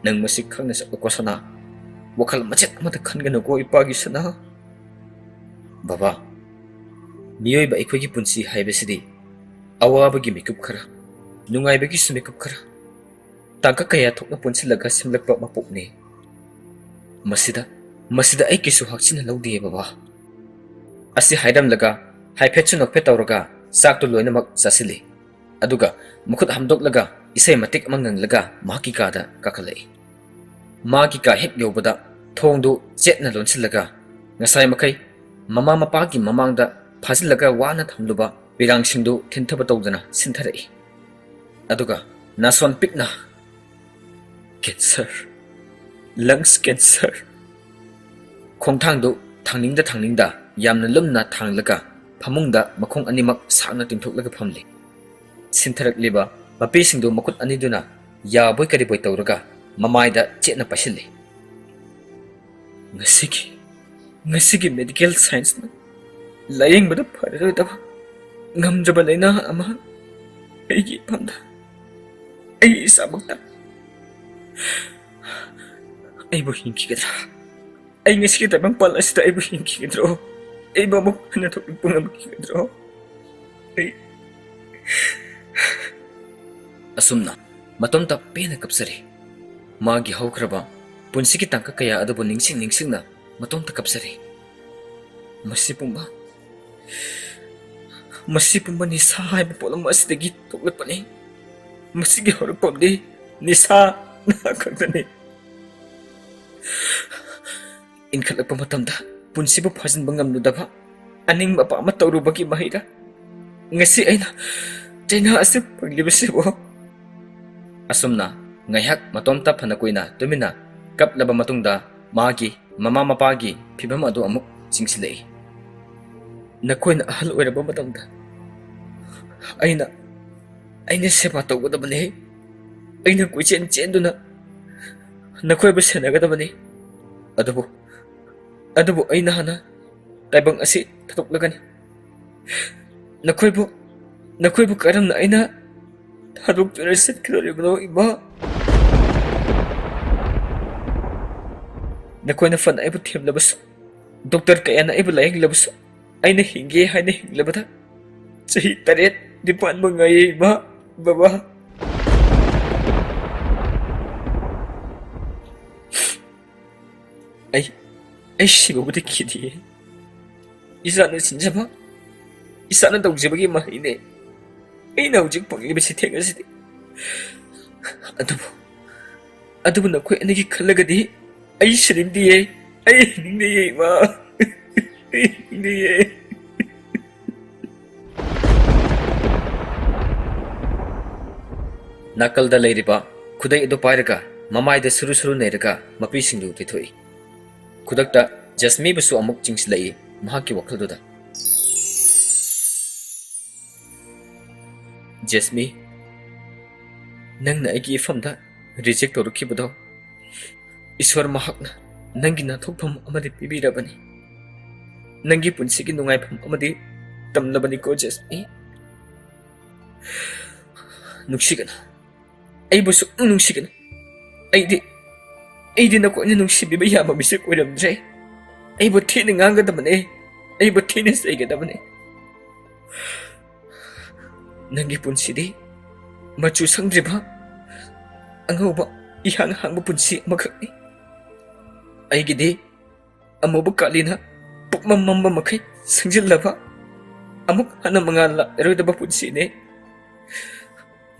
ꯅꯪ ꯃꯁꯤ ꯈꯪꯅ ꯆꯠꯂꯨꯀꯣ ꯁꯅꯥ꯫ ꯋꯥꯈꯜ ꯃꯆꯦꯠ ꯑꯃꯠꯇ ꯈꯟꯒꯅꯨꯀꯣ ꯏꯄꯥꯒꯤ ꯁꯅꯥ꯫ ꯕꯕꯥ, ꯃꯤꯑꯣꯏꯕ ꯑꯩꯈꯣꯏꯒꯤ ꯄꯨꯟꯁꯤ ꯍꯥꯏꯕꯁꯤꯗꯤ ꯑꯋꯥꯕꯒꯤ ꯃꯤꯀꯨꯞ ꯈꯔ, ꯅꯨꯡꯉꯥꯏꯕꯒꯤꯁꯨ ꯃꯤꯀꯨꯞ ꯈꯔ, ꯇꯥꯡꯀꯛ ꯀꯌꯥ ꯊꯣꯛꯅ ꯄꯨꯟꯁꯤꯜꯂꯒ ꯁꯦꯝꯂꯛꯄ ꯃꯄꯣꯛꯅꯤ꯫ ꯃꯁꯤꯗ, ꯃꯁꯤꯗ ꯑꯩ ꯀꯩꯁꯨ ꯍꯥꯛꯆꯤꯟꯅ ꯂꯧꯗꯦ ꯕꯕꯥ꯫ ꯑꯁꯤ ꯍꯥꯏꯔꯝꯂꯒ ꯍꯥꯏꯐꯦꯠꯁꯨ ꯅꯣꯛꯐꯦꯠ ꯇꯧꯔꯒ ꯆꯥꯛꯇꯨ ꯂꯣꯏꯅꯃꯛ ꯆꯥꯁꯤꯜꯂꯤ꯫ ꯑꯗꯨꯒ ꯃꯈꯨꯠ ꯍꯥꯝꯗꯣꯛꯂꯒ ꯏꯁꯩ ꯃꯇꯦꯛ ꯑꯃ ꯉꯪꯂꯒ ꯃꯍꯥꯛꯀꯤ ꯀꯥꯗ ꯀꯥꯈꯠꯂꯛꯏ꯫ ꯃꯥꯒꯤ ꯀꯥ ꯍꯦꯛ ꯌꯧꯕꯗ ꯊꯣꯡꯗꯨ ꯆꯦꯠꯅ ꯂꯣꯟꯁꯤꯜꯂꯒ ꯉꯁꯥꯏ ꯃꯈꯩ ꯃꯃꯥ ꯃꯄꯥꯒꯤ ꯃꯃꯥꯡꯗ ꯐꯥꯖꯤꯜꯂꯒ ꯋꯥꯅ ꯊꯝꯂꯨꯕ ꯄꯤꯔꯥꯡꯁꯤꯡꯗꯨ ꯊꯤꯟꯊꯕ ꯇꯧꯗꯅ ꯁꯤꯟꯊꯔꯛꯏ꯫ ꯑꯗꯨꯒ ꯅꯥꯁꯣꯟ ꯄꯤꯛꯅ, "ꯀꯦꯟꯁꯔ, ꯂꯪꯁ ꯀꯦꯟꯁꯔ!" ꯈꯣꯡꯊꯥꯡꯗꯨ ꯊꯥꯡꯅꯤꯡꯗ ꯊꯥꯡꯅꯤꯡꯗ ꯌꯥꯝꯅ ꯂꯨꯝꯅ ꯊꯥꯡꯂꯒ ꯐꯃꯨꯡꯗ ꯃꯈꯣꯡ ꯑꯅꯤꯃꯛ ꯁꯥꯡꯅ ꯇꯤꯡꯊꯣꯛꯂꯒ ꯐꯝꯂꯤ꯫ ꯁꯤꯟꯊꯔꯛꯂꯤꯕ ꯃꯄꯤꯁꯤꯡꯗꯨ ꯃꯈꯨꯠ ꯑꯅꯤꯗꯨꯅ ꯌꯥꯕꯣꯏ ꯀꯔꯤꯕꯣꯏ ꯇꯧꯔꯒ ꯃꯃꯥꯏꯗ ꯆꯦꯠꯅ ꯄꯥꯏꯁꯤꯜꯂꯤ꯫ "ꯉꯁꯤꯒꯤ, ꯉꯁꯤꯒꯤ ꯃꯦꯗꯤꯀꯦꯜ ꯁꯥꯏꯟꯁꯅ ꯂꯥꯌꯦꯡꯕꯗ ꯐꯔꯔꯣꯏꯗꯕ ꯉꯝꯗ꯭ꯔꯕ ꯂꯥꯏꯅꯥ ꯑꯃ ꯑꯩꯒꯤ ꯏꯐꯝꯗ, ꯑꯩ ꯏꯁꯥꯃꯛꯇ, ꯑꯩꯕꯨ ꯍꯤꯡꯈꯤꯒꯗ꯭ꯔꯥ? ꯑꯩ ꯉꯁꯤꯒꯤ ꯇꯥꯏꯕꯪꯄꯥꯟ ꯑꯁꯤꯗ ꯑꯩꯕꯨ ꯍꯤꯡꯈꯤꯒꯗ꯭ꯔꯣ? ꯑꯩꯕꯨ ꯑꯃꯨꯛ ꯍꯟꯅ ꯊꯣꯛꯂꯛꯄ ꯉꯝꯈꯤꯒꯗ꯭ꯔꯣ?" ꯑꯩ ꯑꯁꯨꯝꯅ ꯃꯇꯣꯝꯇ ꯄꯦꯟꯅ ꯀꯞꯆꯔꯤ꯫ ꯃꯥꯒꯤ ꯍꯧꯈ꯭ꯔꯕ ꯄꯨꯟꯁꯤꯒꯤ ꯇꯥꯡꯀꯛ ꯀꯌꯥ ꯑꯗꯨꯕꯨ ꯅꯤꯡꯁꯤꯡ ꯅꯤꯡꯁꯤꯡꯅ ꯃꯇꯣꯝꯇ ꯀꯞꯆꯔꯤ꯫ ꯃꯁꯤ ꯄꯨꯝꯕ, ꯃꯁꯤ ꯄꯨꯝꯕ ꯅꯤꯁꯥ ꯍꯥꯏꯕ ꯄꯣꯠꯂꯝ ꯑꯁꯤꯗꯒꯤ ꯊꯣꯛꯂꯛꯄꯅꯤ꯫ ꯃꯁꯤꯒꯤ ꯍꯧꯔꯛꯐꯝꯗꯤ ꯅꯤꯁꯥ ꯈꯛꯇꯅꯤ꯫ ꯏꯟꯈꯠꯂꯛꯄ ꯃꯇꯝꯗ ꯄꯨꯟꯁꯤꯕꯨ ꯐꯥꯖꯤꯟꯕ ꯉꯝꯂꯨꯗꯕ ꯑꯅꯤꯡꯕ ꯑꯄꯥꯝꯕ ꯇꯧꯔꯨꯕꯒꯤ ꯃꯍꯩꯔ ꯉꯁꯤ ꯑꯩꯅ ꯆꯩꯅꯥ ꯑꯁꯤ ꯐꯪꯂꯤꯕꯁꯤꯕꯨ? ꯑꯁꯨꯝꯅ ꯉꯥꯏꯍꯥꯛ ꯃꯇꯣꯝꯇ ꯐꯅ ꯀꯨꯏꯅ ꯇꯨꯃꯤꯟꯅ ꯀꯞꯂꯕ ꯃꯇꯨꯡꯗ ꯃꯥꯒꯤ ꯃꯃꯥ ꯃꯄꯥꯒꯤ ꯐꯤꯕꯝ ꯑꯗꯨ ꯑꯃꯨꯛ ꯆꯤꯡꯁꯤꯜꯂꯛꯏ꯫ "ꯅꯈꯣꯏꯅ ꯑꯍꯜ ꯑꯣꯏꯔꯕ ꯃꯇꯝꯗ ꯑꯩꯅ, ꯑꯩꯅ ꯁꯦꯕꯥ ꯇꯧꯒꯗꯕꯅꯤ꯫ ꯑꯩꯅ ꯀꯣꯏꯆꯦꯟ ꯆꯦꯟꯗꯨꯅ ꯅꯈꯣꯏꯕꯨ ꯁꯦꯟꯅꯒꯗꯕꯅꯤ꯫ ꯑꯗꯨꯕꯨ, ꯑꯗꯨꯕꯨ ꯑꯩꯅ ꯍꯥꯟꯅ ꯇꯥꯏꯕꯪ ꯑꯁꯤ ꯊꯥꯗꯣꯛꯂꯒꯅꯤ꯫ ꯅꯈꯣꯏꯕꯨ, ꯅꯈꯣꯏꯕꯨ ꯀꯔꯝꯅ ꯑꯩꯅ ꯊꯥꯗꯣꯛꯇꯨꯅ ꯆꯠꯀꯗꯧꯔꯤꯕꯅꯣ, ꯏꯃꯥ?" ꯅꯈꯣꯏꯅ ꯐꯅ ꯑꯩꯕꯨ ꯊꯦꯝꯂꯕꯁꯨ, ꯗꯣꯛꯇꯔ ꯀꯌꯥꯅ ꯑꯩꯕꯨ ꯂꯥꯌꯦꯡꯂꯕꯁꯨ, ꯑꯩꯅ ꯍꯤꯡꯒꯦ ꯍꯥꯏꯅ ꯍꯤꯡꯂꯕꯗ ꯆꯍꯤ ꯇꯔꯦꯠ ꯅꯤꯄꯥꯟ ꯃꯉꯥꯏꯌꯦ, ꯏꯃꯥ, ꯕꯕꯥ꯫ ꯑꯩ, ꯑꯩ ꯁꯤꯕꯕꯨꯗꯤ ꯀꯤꯗꯤꯌꯦ꯫ ꯏꯁꯥꯅ ꯁꯤꯟꯖꯕ, ꯏꯁꯥꯅ ꯇꯧꯖꯕꯒꯤ ꯃꯍꯩꯅꯦ ꯑꯩꯅ ꯍꯧꯖꯤꯛ ꯐꯪꯂꯤꯕ ꯁꯤꯊꯦꯡ ꯑꯁꯤꯗꯤ꯫ ꯑꯗꯨꯕꯨ, ꯑꯗꯨꯕꯨ ꯅꯈꯣꯏ ꯑꯅꯤꯒꯤ ꯈꯜꯂꯒꯗꯤ ꯑꯩ ꯁꯤꯅꯤꯡꯗꯤꯌꯦ, ꯑꯩ ꯍꯤꯡꯅꯤꯡꯗꯤꯌꯦ, ꯏꯃꯥ, ꯑꯩ ꯍꯤꯡꯅꯤꯡꯗꯤꯌꯦ꯫ ꯅꯥꯀꯜꯗ ꯂꯩꯔꯤꯕ ꯈꯨꯗꯩ ꯑꯗꯨ ꯄꯥꯏꯔꯒ ꯃꯃꯥꯏꯗ ꯁꯨꯔꯨ ꯁꯨꯔꯨ ꯅꯩꯔꯒ ꯃꯄꯤꯁꯤꯡꯗꯨ ꯇꯩꯊꯣꯛꯏ꯫ ꯈꯨꯗꯛꯇ ꯖꯁꯃꯤꯕꯨꯁꯨ ꯑꯃꯨꯛ ꯆꯤꯡꯁꯤꯜꯂꯛꯏ ꯃꯍꯥꯛꯀꯤ ꯋꯥꯈꯜꯗꯨꯗ꯫ ꯖꯦꯁꯃꯤ, ꯅꯪꯅ ꯑꯩꯒꯤ ꯏꯐꯝꯗ reject ꯇꯧꯔꯛꯈꯤꯕꯗꯣ, ꯏꯁꯣꯔ ꯃꯍꯥꯛꯅ ꯅꯪꯒꯤ ꯅꯥꯟꯊꯣꯛꯐꯝ ꯑꯃꯗꯤ ꯄꯤꯕꯤꯔꯕꯅꯤ꯫ ꯅꯪꯒꯤ ꯄꯨꯟꯁꯤꯒꯤ ꯅꯨꯡꯉꯥꯏꯐꯝ ꯑꯃꯗꯤ ꯇꯝꯂꯕꯅꯤꯀꯣ, ꯖꯦꯁꯃꯤ꯫ ꯅꯨꯡꯁꯤꯒꯅꯨ꯫ ꯑꯩꯕꯨ ꯁꯨꯛꯅꯨꯡ ꯅꯨꯡꯁꯤꯒꯅꯨ꯫ ꯑꯩꯗꯤ, ꯑꯩꯗꯤ ꯅꯈꯣꯏꯅ ꯅꯨꯡꯁꯤꯕꯤꯕ ꯌꯥꯕ ꯃꯤꯁꯛ ꯑꯣꯏꯔꯝꯗ꯭ꯔꯦ꯫ ꯑꯩꯕꯨ ꯊꯤꯅ ꯉꯥꯡꯒꯗꯕꯅꯦ꯫ ꯑꯩꯕꯨ ꯊꯤꯅ ꯆꯩꯒꯗꯕꯅꯦ꯫ ꯅꯪꯒꯤ ꯄꯨꯟꯁꯤꯗꯤ ꯃꯆꯨ ꯁꯪꯗ꯭ꯔꯤꯕ, ꯑꯉꯧꯕ, ꯏꯍꯥꯡ ꯍꯥꯡꯕ ꯄꯨꯟꯁꯤ ꯑꯃꯈꯛꯅꯤ꯫ ꯑꯩꯒꯤꯗꯤ ꯑꯃꯨꯕ ꯀꯥꯂꯤꯅ ꯄꯨꯝꯃꯝ ꯃꯝꯕ ꯃꯈꯩ ꯁꯪꯖꯤꯜꯂꯕ, ꯑꯃꯨꯛ ꯍꯟꯅ ꯃꯉꯥꯜ ꯂꯥꯛꯂꯔꯣꯏꯗꯕ ꯄꯨꯟꯁꯤꯅꯦ꯫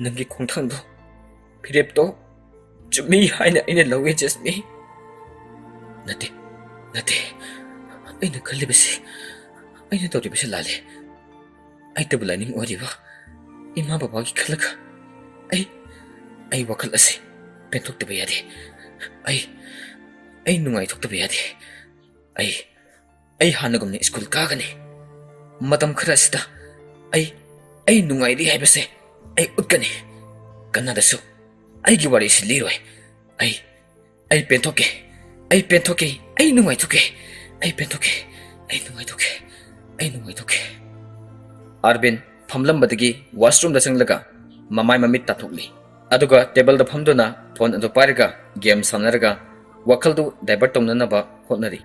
ꯅꯪꯒꯤ ꯈꯣꯡꯊꯥꯡꯗꯣ, ꯐꯤꯔꯦꯞꯇꯣ ꯆꯨꯝꯃꯤ ꯍꯥꯏꯅ ꯑꯩꯅ ꯂꯧꯏ, ꯖꯦꯁꯃꯤ꯫ ꯅꯠꯇꯦ, ꯅꯠꯇꯦ, ꯑꯩꯅ ꯈꯜꯂꯤꯕꯁꯤ, ꯑꯩꯅ ꯇꯧꯔꯤꯕꯁꯤ ꯂꯥꯜꯂꯤ꯫ ꯑꯩꯇꯕꯨ ꯂꯥꯏꯅꯤꯡ ꯑꯣꯏꯔꯤꯕ ꯏꯃꯥ ꯕꯕꯥꯒꯤ ꯈꯜꯂꯒ ꯑꯩ, ꯑꯩ ꯋꯥꯈꯜ ꯑꯁꯤ ꯄꯦꯟꯊꯣꯛꯇꯕ ꯌꯥꯗꯦ꯫ ꯑꯩ, ꯑꯩ ꯅꯨꯡꯉꯥꯏꯊꯣꯛꯇꯕ ꯌꯥꯗꯦ꯫ ꯑꯩ, ꯑꯩ ꯍꯥꯟꯅꯒꯨꯝꯅ ꯁ꯭ꯀꯨꯜ ꯀꯥꯒꯅꯤ꯫ ꯃꯇꯝ ꯈꯔ ꯑꯁꯤꯗ ꯑꯩ, ꯑꯩ ꯅꯨꯡꯉꯥꯏꯔꯤ ꯍꯥꯏꯕꯁꯦ ꯑꯩ ꯎꯠꯀꯅꯤ꯫ ꯀꯅꯥꯗꯁꯨ ꯑꯩꯒꯤ ꯋꯥꯔꯤꯁꯤ ꯂꯤꯔꯣꯏ꯫ ꯑꯩ, ꯑꯩ ꯄꯦꯟꯊꯣꯛꯀꯦ꯫ ꯑꯩ ꯄꯦꯟꯊꯣꯛꯀꯦ꯫ ꯑꯩ ꯅꯨꯡꯉꯥꯏꯊꯣꯛꯀꯦ꯫ ꯑꯩ ꯄꯦꯟꯊꯣꯛꯀꯦ꯫ ꯑꯩ ꯅꯨꯡꯉꯥꯏꯊꯣꯛꯀꯦ꯫ ꯑꯩ ꯅꯨꯡꯉꯥꯏꯊꯣꯛꯀꯦ꯫ ꯑꯥꯔꯕꯤꯟ ꯐꯝꯂꯝꯕꯗꯒꯤ ꯋꯥꯁꯔꯨꯝꯗ ꯆꯪꯂꯒ ꯃꯃꯥꯏ ꯃꯃꯤꯠ ꯇꯥꯊꯣꯛꯂꯤ꯫ ꯑꯗꯨꯒ ꯇꯦꯕꯜꯗ ꯐꯝꯗꯨꯅ ꯐꯣꯟ ꯑꯗꯨ ꯄꯥꯏꯔꯒ ꯒꯦꯝ ꯁꯥꯟꯅꯔꯒ ꯋꯥꯈꯜꯗꯨ divert ꯇꯧꯅꯅꯕ ꯍꯣꯠꯅꯔꯤ꯫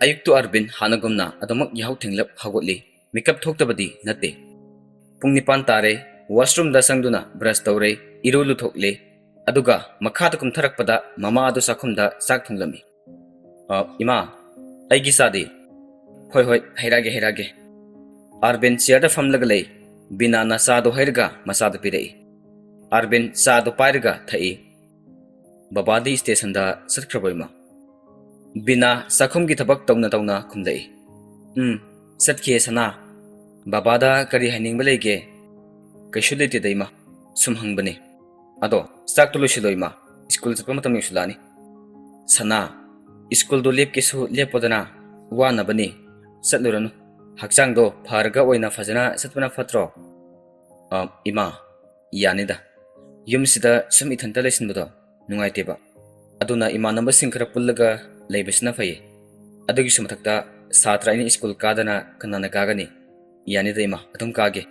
ꯑꯌꯨꯛꯇꯨ ꯑꯔꯕꯤꯟ ꯍꯥꯟꯅꯒꯨꯝꯅ ꯑꯗꯨꯃꯛ ꯌꯥꯍꯧ ꯊꯦꯡꯂꯞ ꯍꯧꯒꯠꯂꯤ꯫ ꯃꯤꯀꯞ ꯊꯣꯛꯇꯕꯗꯤ ꯅꯠꯇꯦ꯫ ꯄꯨꯡ ꯅꯤꯄꯥꯟ ꯇꯥꯔꯦ꯫ Washroomꯗ ꯆꯪꯗꯨꯅ brush ꯇꯧꯔꯦ, ꯏꯔꯨ ꯂꯨꯊꯣꯛꯂꯦ꯫ ꯑꯗꯨꯒ ꯃꯈꯥꯗ ꯀꯨꯝꯊꯔꯛꯄꯗ ꯃꯃꯥ ꯑꯗꯨ ꯆꯥꯛꯈꯨꯝꯗ ꯆꯥꯛ ꯊꯣꯡꯂꯝꯃꯤ꯫ "ꯑ, ꯏꯃꯥ, ꯑꯩꯒꯤ ꯆꯥꯗꯤ?" "ꯍꯣꯏ, ꯍꯣꯏ, ꯍꯩꯔꯛꯑꯒꯦ, ꯍꯩꯔꯛꯑꯒꯦ꯫" ꯑꯥꯔꯕꯤꯟ chairꯗ ꯐꯝꯂꯒ ꯂꯩ꯫ ꯕꯤꯅꯥꯅ ꯆꯥꯗꯣ ꯍꯩꯔꯒ ꯃꯆꯥꯗ ꯄꯤꯔꯛꯏ꯫ ꯑꯥꯔꯕꯤꯟ ꯆꯥꯗꯣ ꯄꯥꯏꯔꯒ ꯊꯛꯏ꯫ "ꯕꯕꯥꯗꯤ stationꯗ ꯆꯠꯈ꯭ꯔꯕꯣ, ꯏꯃꯥ?" ꯕꯤꯅꯥ ꯆꯥꯛꯈꯨꯝꯒꯤ ꯊꯕꯛ ꯇꯧꯅ ꯇꯧꯅ ꯈꯨꯝꯂꯛꯏ꯫ "ꯎꯝ, ꯆꯠꯈꯤꯌꯦ, ꯁꯅꯥ꯫ ꯕꯕꯥꯗ ꯀꯔꯤ ꯍꯥꯏꯅꯤꯡꯕ ꯂꯩꯒꯦ?" "ꯀꯩꯁꯨ ꯂꯩꯇꯦꯗ, ꯏꯃꯥ꯫ ꯁꯨꯝ ꯍꯪꯕꯅꯤ꯫ ꯑꯗꯣ, ꯆꯥꯛꯇꯣ ꯂꯣꯏꯁꯤꯜꯂꯣ, ꯏꯃꯥ꯫ ꯁ꯭ꯀꯨꯜ ꯆꯠꯄ ꯃꯇꯝ ꯌꯧꯁꯤꯜꯂꯛꯑꯅꯤ꯫" "ꯁꯅꯥ, ꯁ꯭ꯀꯨꯜꯗꯣ ꯂꯦꯞꯀꯦꯁꯨ ꯂꯦꯞꯄꯣꯗꯅ꯫ ꯋꯥꯅꯕꯅꯤ꯫ ꯆꯠꯂꯨꯔꯅꯨ꯫ ꯍꯛꯆꯥꯡꯗꯣ ꯐꯔꯒ ꯑꯣꯏꯅ ꯐꯖꯅ ꯆꯠꯄꯅ ꯐꯠꯇ꯭ꯔꯣ?" "ꯑ, ꯏꯃꯥ, ꯌꯥꯅꯤꯗ꯫ ꯌꯨꯝꯁꯤꯗ ꯁꯨꯝ ꯏꯊꯟꯇ ꯂꯩꯁꯤꯟꯕꯗꯣ ꯅꯨꯡꯉꯥꯏꯇꯦꯕ꯫ ꯑꯗꯨꯅ ꯏꯃꯥꯟꯅꯕꯁꯤꯡ ꯈꯔ ꯄꯨꯜꯂꯒ ꯂꯩꯕꯁꯤꯅ ꯐꯩꯌꯦ꯫ ꯑꯗꯨꯒꯤꯁꯨ ꯃꯊꯛꯇ ꯁꯥꯇ꯭ꯔ ꯑꯅꯤ ꯁ꯭ꯀꯨꯜ ꯀꯥꯗꯅ ꯀꯅꯥꯅ ꯀꯥꯒꯅꯤ? ꯌꯥꯅꯤꯗ, ꯏꯃꯥ, ꯑꯗꯨꯝ ꯀꯥꯒꯦ꯫"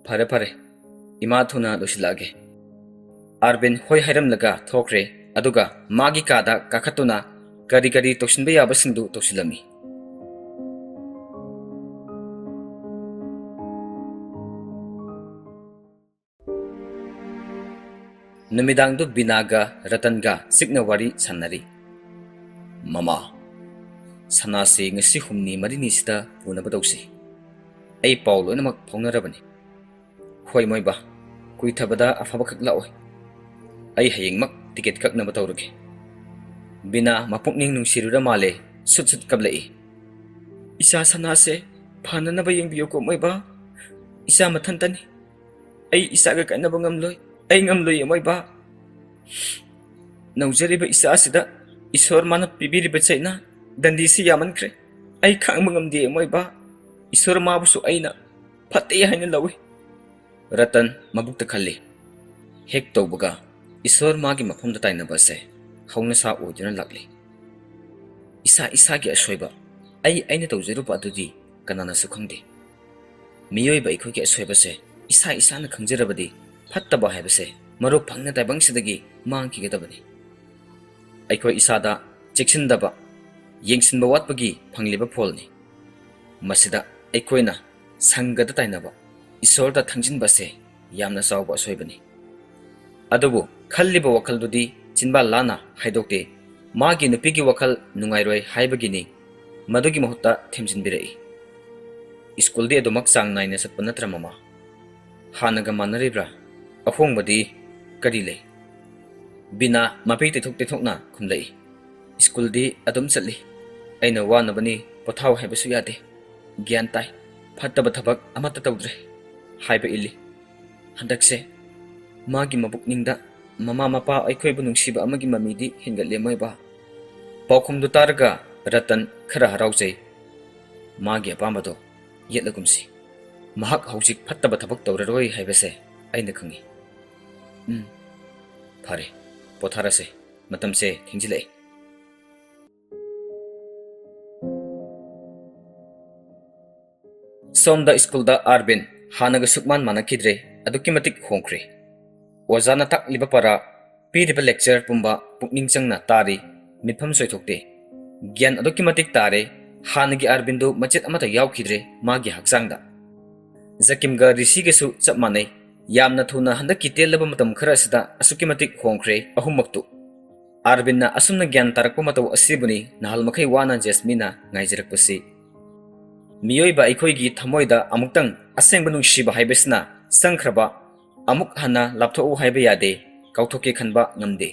"ꯐꯔꯦ, ꯐꯔꯦ꯫ ꯏꯃꯥ ꯊꯨꯅ ꯂꯣꯏꯁꯤꯜꯂꯛꯑꯒꯦ꯫" ꯑꯥꯔꯕꯤꯟ ꯍꯣꯏ ꯍꯥꯏꯔꯝꯂꯒ ꯊꯣꯛꯈ꯭ꯔꯦ꯫ ꯑꯗꯨꯒ ꯃꯥꯒꯤ ꯀꯥꯗ ꯀꯥꯈꯠꯇꯨꯅ ꯀꯔꯤ ꯀꯔꯤ ꯇꯧꯁꯤꯟꯕ ꯌꯥꯕꯁꯤꯡꯗꯨ ꯇꯧꯁꯤꯜꯂꯝꯃꯤ꯫ ꯅꯨꯃꯤꯗꯥꯡꯗꯨ ꯕꯤꯅꯥꯒ ꯔꯇꯟꯒ ꯆꯤꯛꯅ ꯋꯥꯔꯤ ꯁꯥꯟꯅꯔꯤ꯫ "ꯃꯃꯥ, ꯁꯅꯥꯁꯤ ꯉꯁꯤ ꯍꯨꯝꯅꯤ ꯃꯔꯤꯅꯤꯁꯤꯗ ꯄꯨꯅꯕ ꯇꯧꯁꯤ꯫ ꯑꯩ ꯄꯥꯎ ꯂꯣꯏꯅꯃꯛ ꯐꯥꯎꯅꯔꯕꯅꯤ꯫" "ꯍꯣꯏ ꯃꯣꯏꯕꯥ, ꯀꯨꯏꯊꯕꯗ ꯑꯐꯕꯈꯛ ꯂꯥꯛꯑꯣꯏ꯫ ꯑꯩ ꯍꯌꯦꯡꯃꯛ ꯇꯤꯀꯦꯠ ꯀꯛꯅꯕ ꯇꯧꯔꯒꯦ꯫" ꯕꯤꯅꯥ ꯃꯄꯨꯛꯅꯤꯡ ꯅꯨꯡꯁꯤꯔꯨꯔ ꯃꯥꯜꯂꯦ, ꯁꯨꯠ ꯁꯨꯠ ꯀꯞꯂꯛꯏ꯫ "ꯏꯆꯥ ꯁꯅꯥꯁꯦ ꯐꯅꯅꯕ ꯌꯦꯡꯕꯤꯌꯨꯀꯣ ꯃꯣꯏꯕꯥ꯫ ꯏꯆꯥ ꯃꯊꯟꯇꯅꯤ꯫ ꯑꯩ ꯏꯆꯥꯒ ꯀꯥꯏꯅꯕ ꯉꯝꯂꯣꯏ꯫ ꯑꯩ ꯉꯝꯂꯣꯏꯌꯦ ꯃꯣꯏꯕꯥ꯫ ꯅꯧꯖꯔꯤꯕ ꯏꯆꯥ ꯑꯁꯤꯗ ꯏꯁꯣꯔ ꯃꯥꯅ ꯄꯤꯕꯤꯔꯤꯕ ꯆꯩꯅꯥ ꯗꯟꯗꯤꯁꯤ ꯌꯥꯝꯃꯟꯈ꯭ꯔꯦ꯫ ꯑꯩ ꯈꯥꯡꯕ ꯉꯝꯗꯦ ꯃꯣꯏꯕꯥ꯫ ꯏꯁꯣꯔ ꯃꯥꯕꯨꯁꯨ ꯑꯩꯅ ꯐꯠꯇꯦ ꯍꯥꯏꯅ ꯂꯧꯏ꯫" ꯔꯇꯟ ꯃꯕꯨꯛꯇ ꯈꯜꯂꯤ꯫ ꯍꯦꯛ ꯇꯧꯕꯒ ꯏꯁꯣꯔ ꯃꯥꯒꯤ ꯃꯐꯝꯗ ꯇꯥꯏꯅꯕ ꯑꯁꯦ ꯍꯧꯅꯁꯥ ꯑꯣꯏꯗꯨꯅ ꯂꯥꯛꯂꯤ꯫ ꯏꯁꯥ ꯏꯁꯥꯒꯤ ꯑꯁꯣꯏꯕ, ꯑꯩ ꯑꯩꯅ ꯇꯧꯖꯔꯨꯕ ꯑꯗꯨꯗꯤ ꯀꯅꯥꯅꯁꯨ ꯈꯪꯗꯦ꯫ ꯃꯤꯑꯣꯏꯕ ꯑꯩꯈꯣꯏꯒꯤ ꯑꯁꯣꯏꯕꯁꯦ ꯏꯁꯥ ꯏꯁꯥꯅ ꯈꯪꯖꯔꯕꯗꯤ ꯐꯠꯇꯕ ꯍꯥꯏꯕꯁꯦ ꯃꯔꯨ ꯐꯪꯅ ꯇꯥꯏꯕꯪꯁꯤꯗꯒꯤ ꯃꯥꯡꯈꯤꯒꯗꯕꯅꯤ꯫ ꯑꯩꯈꯣꯏ ꯏꯁꯥꯗ ꯆꯦꯛꯁꯤꯟꯗꯕ, ꯌꯦꯡꯁꯤꯟꯕ ꯋꯥꯠꯄꯒꯤ ꯐꯪꯂꯤꯕ ꯐꯣꯜꯅꯤ꯫ ꯃꯁꯤꯗ ꯑꯩꯈꯣꯏꯅ ꯁꯪꯒꯗ ꯇꯥꯏꯅꯕ, ꯏꯁꯣꯔꯗ ꯊꯪꯖꯤꯟꯕꯁꯦ ꯌꯥꯝꯅ ꯆꯥꯎꯕ ꯑꯁꯣꯏꯕꯅꯤ꯫ ꯑꯗꯨꯕꯨ ꯈꯜꯂꯤꯕ ꯋꯥꯈꯜꯗꯨꯗꯤ ꯆꯤꯟꯕꯥꯜ ꯂꯥꯅ ꯍꯥꯏꯗꯣꯛꯇꯦ꯫ ꯃꯥꯒꯤ ꯅꯨꯄꯤꯒꯤ ꯋꯥꯈꯜ ꯅꯨꯡꯉꯥꯏꯔꯣꯏ ꯍꯥꯏꯕꯒꯤꯅꯤ ꯃꯗꯨꯒꯤ ꯃꯍꯨꯠꯇ ꯊꯦꯝꯖꯤꯟꯕꯤꯔꯛꯏ꯫ ꯁ꯭ꯀꯨꯜꯗꯤ ꯑꯗꯨꯃꯛ ꯆꯥꯡ ꯅꯥꯏꯅ ꯆꯠꯄ ꯅꯠꯇ꯭ꯔ, ꯃꯃꯥ? ꯍꯥꯟꯅꯒ ꯃꯥꯟꯅꯔꯤꯕ꯭ꯔꯥ? ꯑꯍꯣꯡꯕꯗꯤ ꯀꯔꯤ ꯂꯩ? ꯕꯤꯅꯥ ꯃꯄꯤ ꯇꯩꯊꯣꯛ ꯇꯩꯊꯣꯛꯅ ꯈꯨꯝꯂꯛꯏ꯫ ꯁ꯭ꯀꯨꯜꯗꯤ ꯑꯗꯨꯝ ꯆꯠꯂꯤ꯫ ꯑꯩꯅ ꯋꯥꯅꯕꯅꯤ, ꯄꯣꯊꯥꯎ ꯍꯥꯏꯕꯁꯨ ꯌꯥꯗꯦ꯫ ꯒ꯭ꯌꯥꯟ ꯇꯥꯏ, ꯐꯠꯇꯕ ꯊꯕꯛ ꯑꯃꯠꯇ ꯇꯧꯗ꯭ꯔꯦ꯫ ꯍꯥꯏꯕ ꯏꯜꯂꯤ꯫ ꯍꯟꯗꯛꯁꯦ ꯃꯥꯒꯤ ꯃꯕꯨꯛꯅꯤꯡꯗ ꯃꯃꯥ ꯃꯄꯥ ꯑꯩꯈꯣꯏꯕꯨ ꯅꯨꯡꯁꯤꯕ ꯑꯃꯒꯤ ꯃꯃꯤꯗꯤ ꯍꯦꯟꯒꯠꯂꯦ ꯃꯣꯏꯕꯥ꯫ ꯄꯥꯎꯈꯨꯝꯗꯨ ꯇꯥꯔꯒ ꯔꯇꯟ ꯈꯔ ꯍꯔꯥꯎꯖꯩ꯫ ꯃꯥꯒꯤ ꯑꯄꯥꯝꯕꯗꯣ ꯌꯦꯠꯂꯒꯨꯝꯁꯤ꯫ ꯃꯍꯥꯛ ꯍꯧꯖꯤꯛ ꯐꯠꯇꯕ ꯊꯕꯛ ꯇꯧꯔꯔꯣꯏ ꯍꯥꯏꯕꯁꯦ ꯑꯩꯅ ꯈꯪꯏ꯫ ꯎꯝ, ꯐꯔꯦ, ꯄꯣꯊꯥꯔꯁꯦ꯫ ꯃꯇꯝꯁꯦ ꯊꯦꯡꯖꯤꯜꯂꯛꯑꯦ꯫ ꯁꯣꯝꯗ ꯁ꯭ꯀꯨꯜꯗ ꯑꯥꯔꯕꯤꯟ ꯍꯥꯟꯅꯒ ꯁꯨꯛꯃꯥꯟ ꯃꯥꯟꯅꯈꯤꯗ꯭ꯔꯦ, ꯑꯗꯨꯛꯀꯤ ꯃꯇꯤꯛ ꯍꯣꯡꯈ꯭ꯔꯦ꯫ ꯑꯣꯖꯥꯅ ꯇꯥꯛꯂꯤꯕ ꯄꯔꯥ, ꯄꯤꯔꯤꯕ ꯂꯦꯛꯆꯔ ꯄꯨꯝꯕ ꯄꯨꯛꯅꯤꯡ ꯆꯪꯅ ꯇꯥꯔꯤ, ꯃꯤꯠꯐꯝ ꯁꯣꯏꯊꯣꯛꯇꯦ꯫ ꯒ꯭ꯌꯥꯟ ꯑꯗꯨꯛꯀꯤ ꯃꯇꯤꯛ ꯇꯥꯔꯦ, ꯍꯥꯟꯅꯒꯤ ꯑꯥꯔꯕꯤꯟꯗꯨ ꯃꯆꯦꯠ ꯑꯃꯠꯇ ꯌꯥꯎꯈꯤꯗ꯭ꯔꯦ ꯃꯥꯒꯤ ꯍꯛꯆꯥꯡꯗ꯫ ꯖꯀꯤꯝꯒ ꯔꯤꯁꯤꯒꯁꯨ ꯆꯞ ꯃꯥꯟꯅꯩ, ꯌꯥꯝꯅ ꯊꯨꯅ ꯍꯟꯗꯛꯀꯤ ꯇꯦꯜꯂꯕ ꯃꯇꯝ ꯈꯔ ꯑꯁꯤꯗ ꯑꯁꯨꯛꯀꯤ ꯃꯇꯤꯛ ꯍꯣꯡꯈ꯭ꯔꯦ ꯑꯍꯨꯝꯃꯛꯇꯨ꯫ ꯑꯥꯔꯕꯤꯟꯅ ꯑꯁꯨꯝꯅ ꯒ꯭ꯌꯥꯟ ꯇꯥꯔꯛꯄ ꯃꯇꯧ ꯑꯁꯤꯕꯨꯅꯤ ꯅꯍꯥꯜ ꯃꯈꯩ ꯋꯥꯅ ꯖꯦꯁꯃꯤꯅ ꯉꯥꯏꯖꯔꯛꯄꯁꯤ꯫ ꯃꯤꯑꯣꯏꯕ ꯑꯩꯈꯣꯏꯒꯤ ꯊꯃꯣꯏꯗ ꯑꯃꯨꯛꯇꯪ ꯑꯁꯦꯡꯕ ꯅꯨꯡꯁꯤꯕ ꯍꯥꯏꯕꯁꯤꯅ ꯆꯪꯈ꯭ꯔꯕ, ꯑꯃꯨꯛ ꯍꯟꯅ ꯂꯥꯞꯊꯣꯛꯎ ꯍꯥꯏꯕ ꯌꯥꯗꯦ, ꯀꯥꯎꯊꯣꯛꯀꯦ ꯈꯟꯕ ꯉꯝꯗꯦ꯫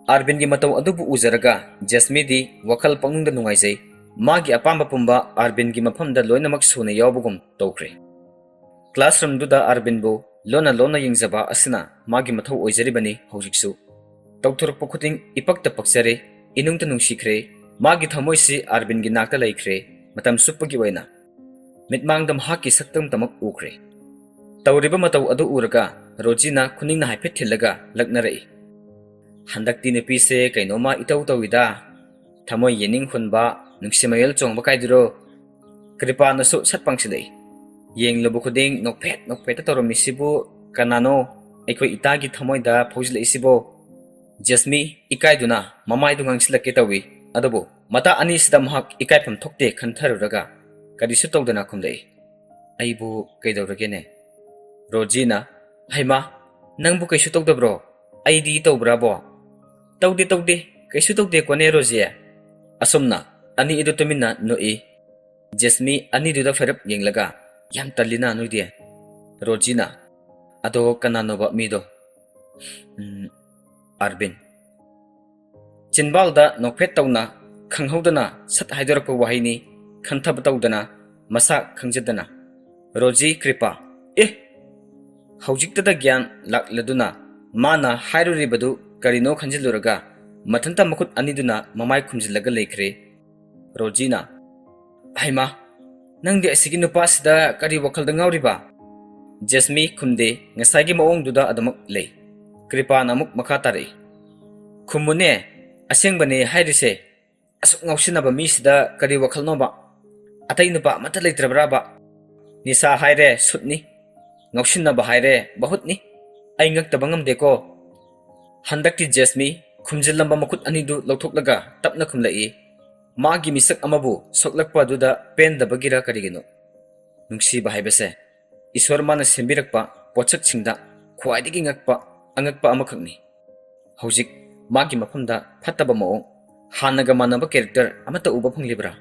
ꯑꯥꯔꯕꯤꯟꯒꯤ ꯃꯇꯧ ꯑꯗꯨꯕꯨ ꯎꯖꯔꯒ ꯖꯦꯁꯃꯤꯗꯤ ꯋꯥꯈꯜ ꯄꯪꯅꯨꯡꯗ ꯅꯨꯡꯉꯥꯏꯖꯩ꯫ ꯃꯥꯒꯤ ꯑꯄꯥꯝꯕ ꯄꯨꯝꯕ ꯑꯥꯔꯕꯤꯟꯒꯤ ꯃꯐꯝꯗ ꯂꯣꯏꯅꯃꯛ ꯁꯨꯅ ꯌꯥꯎꯕꯒꯨꯝ ꯇꯧꯈ꯭ꯔꯦ꯫ ꯀ꯭ꯂꯥꯁꯔꯨꯝꯗꯨꯗ ꯑꯥꯔꯕꯤꯟꯕꯨ ꯂꯣꯟꯅ ꯂꯣꯟꯅ ꯌꯦꯡꯖꯕ ꯑꯁꯤꯅ ꯃꯥꯒꯤ ꯃꯊꯧ ꯑꯣꯏꯖꯔꯤꯕꯅꯤ ꯍꯧꯖꯤꯛꯁꯨ꯫ ꯇꯧꯊꯣꯔꯛꯄ ꯈꯨꯗꯤꯡ ꯏꯄꯛꯇ ꯄꯛꯆꯔꯦ, ꯏꯅꯨꯡꯇ ꯅꯨꯡꯁꯤꯈ꯭ꯔꯦ꯫ ꯃꯥꯒꯤ ꯊꯃꯣꯏꯁꯤ ꯑꯥꯔꯕꯤꯟꯒꯤ ꯅꯥꯛꯇ ꯂꯩꯈ꯭ꯔꯦ, ꯃꯇꯝ ꯆꯨꯞꯄꯒꯤ ꯑꯣꯏꯅ꯫ ꯃꯤꯠꯃꯥꯡꯗ ꯃꯍꯥꯛꯀꯤ ꯁꯛꯇꯝꯇꯃꯛ ꯎꯈ꯭ꯔꯦ꯫ ꯇꯧꯔꯤꯕ ꯃꯇꯧ ꯑꯗꯨ ꯎꯔꯒ ꯔꯣꯖꯤꯅ ꯈꯨꯅꯤꯡꯅ ꯍꯥꯏꯐꯦꯠ ꯊꯤꯜꯂꯒ ꯂꯛꯅꯔꯛꯏ꯫ ꯍꯟꯗꯛꯇꯤ ꯅꯨꯄꯤꯁꯦ ꯀꯩꯅꯣꯝꯃ ꯏꯇꯧ ꯇꯧꯏꯗ꯫ ꯊꯃꯣꯏ ꯌꯦꯅꯤꯡ ꯍꯨꯟꯕ, ꯅꯨꯡꯁꯤ ꯃꯌꯣꯜ ꯆꯣꯡꯕ ꯀꯥꯏꯗꯨꯔꯣ? ꯀ꯭ꯔꯤꯄꯥꯅꯁꯨ ꯁꯠ ꯄꯥꯡꯁꯤꯜꯂꯛꯏ꯫ ꯌꯦꯡꯂꯨꯕ ꯈꯨꯗꯤꯡ ꯅꯣꯛꯐꯦꯠ ꯅꯣꯛꯐꯦꯠꯇ ꯇꯧꯔꯝꯃꯤꯁꯤꯕꯨ ꯀꯅꯥꯅꯣ? ꯑꯩꯈꯣꯏ ꯏꯇꯥꯒꯤ ꯊꯃꯣꯏꯗ ꯐꯥꯎꯖꯤꯜꯂꯛꯏꯁꯤꯕꯣ? ꯖꯦꯁꯃꯤ ꯏꯀꯥꯏꯗꯨꯅ ꯃꯃꯥꯏꯗꯨ ꯉꯥꯡꯁꯤꯜꯂꯛꯀꯦ ꯇꯧꯏ, ꯑꯗꯨꯕꯨ ꯃꯇꯥ ꯑꯅꯤꯁꯤꯗ ꯃꯍꯥꯛ ꯏꯀꯥꯏꯐꯝ ꯊꯣꯛꯇꯦ ꯈꯟꯊꯔꯨꯔꯒ ꯀꯔꯤꯁꯨ ꯇꯧꯗꯅ ꯈꯨꯝꯂꯛꯏ, "ꯑꯩꯕꯨ ꯀꯩꯗꯧꯔꯒꯦꯅꯦ?" ꯔꯣꯖꯤꯅ, "ꯍꯩꯃꯥ, ꯅꯪꯕꯨ ꯀꯩꯁꯨ ꯇꯧꯗꯕ꯭ꯔꯣ? ꯑꯩꯗꯤ ꯇꯧꯕ꯭ꯔꯥꯕꯣ?" "ꯇꯧꯗꯦ, ꯇꯧꯗꯦ, ꯀꯩꯁꯨ ꯇꯧꯗꯦꯀꯣꯅꯦ ꯔꯣꯖꯤ?" ꯑꯁꯨꯝꯅ ꯑꯅꯤ ꯑꯗꯨ ꯇꯨꯃꯤꯟꯅ ꯅꯣꯛꯏ꯫ ꯖꯦꯁꯃꯤ ꯑꯅꯤꯗꯨꯗ ꯐꯩꯔꯞ ꯌꯦꯡꯂꯒ, "ꯌꯥꯝ ꯇꯜꯂꯤꯅ ꯅꯣꯏꯗꯤ꯫" ꯔꯣꯖꯤꯅ, "ꯑꯗꯣ ꯀꯅꯥꯅꯣꯕ ꯃꯤꯗꯣ?" "ꯎꯝ, ꯑꯥꯔꯕꯤꯟ꯫" ꯆꯤꯟꯕꯥꯜꯗ ꯅꯣꯛꯐꯦꯠ ꯇꯧꯅ ꯈꯪꯍꯧꯗꯅ ꯁꯠ ꯍꯥꯏꯗꯣꯔꯛꯄ ꯋꯥꯍꯩꯅꯤ, ꯈꯟꯊꯕ ꯇꯧꯗꯅ, ꯃꯁꯥ ꯈꯪꯖꯗꯅ꯫ ꯔꯣꯖꯤ ꯀ꯭ꯔꯤꯄꯥ, ꯑꯦ! ꯍꯧꯖꯤꯛꯇꯗ ꯒ꯭ꯌꯥꯟ ꯂꯥꯛꯂꯗꯨꯅ ꯃꯥꯅ ꯍꯥꯏꯔꯨꯔꯤꯕꯗꯨ ꯀꯔꯤꯅꯣ ꯈꯟꯖꯤꯜꯂꯨꯔꯒ ꯃꯊꯟꯇ ꯃꯈꯨꯠ ꯑꯅꯤꯗꯨꯅ ꯃꯃꯥꯏ ꯈꯨꯝꯖꯤꯜꯂꯒ ꯂꯩꯈ꯭ꯔꯦ꯫ ꯔꯣꯖꯤꯅ, "ꯍꯩꯃꯥ, ꯅꯪꯗꯤ ꯑꯁꯤꯒꯤ ꯅꯨꯄꯥꯁꯤꯗ ꯀꯔꯤ ꯋꯥꯈꯜꯗ ꯉꯥꯎꯔꯤꯕ?" ꯖꯦꯁꯃꯤ ꯈꯨꯝꯗꯦ, ꯉꯁꯥꯏꯒꯤ ꯃꯑꯣꯡꯗꯨꯗ ꯑꯗꯨꯃꯛ ꯂꯩ꯫ ꯀ꯭ꯔꯤꯄꯥꯅ ꯑꯃꯨꯛ ꯃꯈꯥ ꯇꯥꯔꯛꯏ, "ꯈꯨꯝꯃꯨꯅꯦ, ꯑꯁꯦꯡꯕꯅꯦ ꯍꯥꯏꯔꯤꯁꯦ꯫ ꯑꯁꯨꯛ ꯉꯥꯎꯁꯤꯟꯅꯕ ꯃꯤꯁꯤꯗ ꯀꯔꯤ ꯋꯥꯈꯜꯅꯣꯕ? ꯑꯇꯩ ꯅꯨꯄꯥ ꯑꯃꯠꯇ ꯂꯩꯇ꯭ꯔꯕ꯭ꯔꯥꯕ? ꯅꯤꯁꯥ ꯍꯥꯏꯔꯦ ꯁꯨꯠꯅꯤ, ꯉꯥꯎꯁꯤꯟꯅꯕ ꯍꯥꯏꯔꯦ ꯕꯍꯨꯠꯅꯤ꯫ ꯑꯩ ꯉꯛꯇꯕ ꯉꯝꯗꯦꯀꯣ꯫" ꯍꯟꯗꯛꯇꯤ ꯖꯦꯁꯃꯤ ꯈꯨꯝꯖꯤꯜꯂꯝꯕ ꯃꯈꯨꯠ ꯑꯅꯤꯗꯨ ꯂꯧꯊꯣꯛꯂꯒ ꯇꯞꯅ ꯈꯨꯝꯂꯛꯏ꯫ ꯃꯥꯒꯤ ꯃꯤꯁꯛ ꯑꯃꯕꯨ ꯁꯣꯛꯂꯛꯄ ꯑꯗꯨꯗ ꯄꯦꯟꯗꯕꯒꯤꯔ ꯀꯔꯤꯒꯤꯅꯣ? ꯅꯨꯡꯁꯤꯕ ꯍꯥꯏꯕꯁꯦ ꯏꯁꯣꯔ ꯃꯥꯅ ꯁꯦꯝꯕꯤꯔꯛꯄ ꯄꯣꯠꯁꯛꯁꯤꯡꯗ ꯈ꯭ꯋꯥꯏꯗꯒꯤ ꯉꯛꯄ, ꯑꯉꯛꯄ ꯑꯃꯈꯛꯅꯤ꯫ ꯍꯧꯖꯤꯛ ꯃꯥꯒꯤ ꯃꯐꯝꯗ ꯐꯠꯇꯕ ꯃꯑꯣꯡ, ꯍꯥꯟꯅꯒ ꯃꯥꯟꯅꯕ ꯀꯦꯔꯦꯛꯇꯔ ꯑꯃꯠꯇ ꯎꯕ ꯐꯪꯂꯤꯕ꯭ꯔꯥ?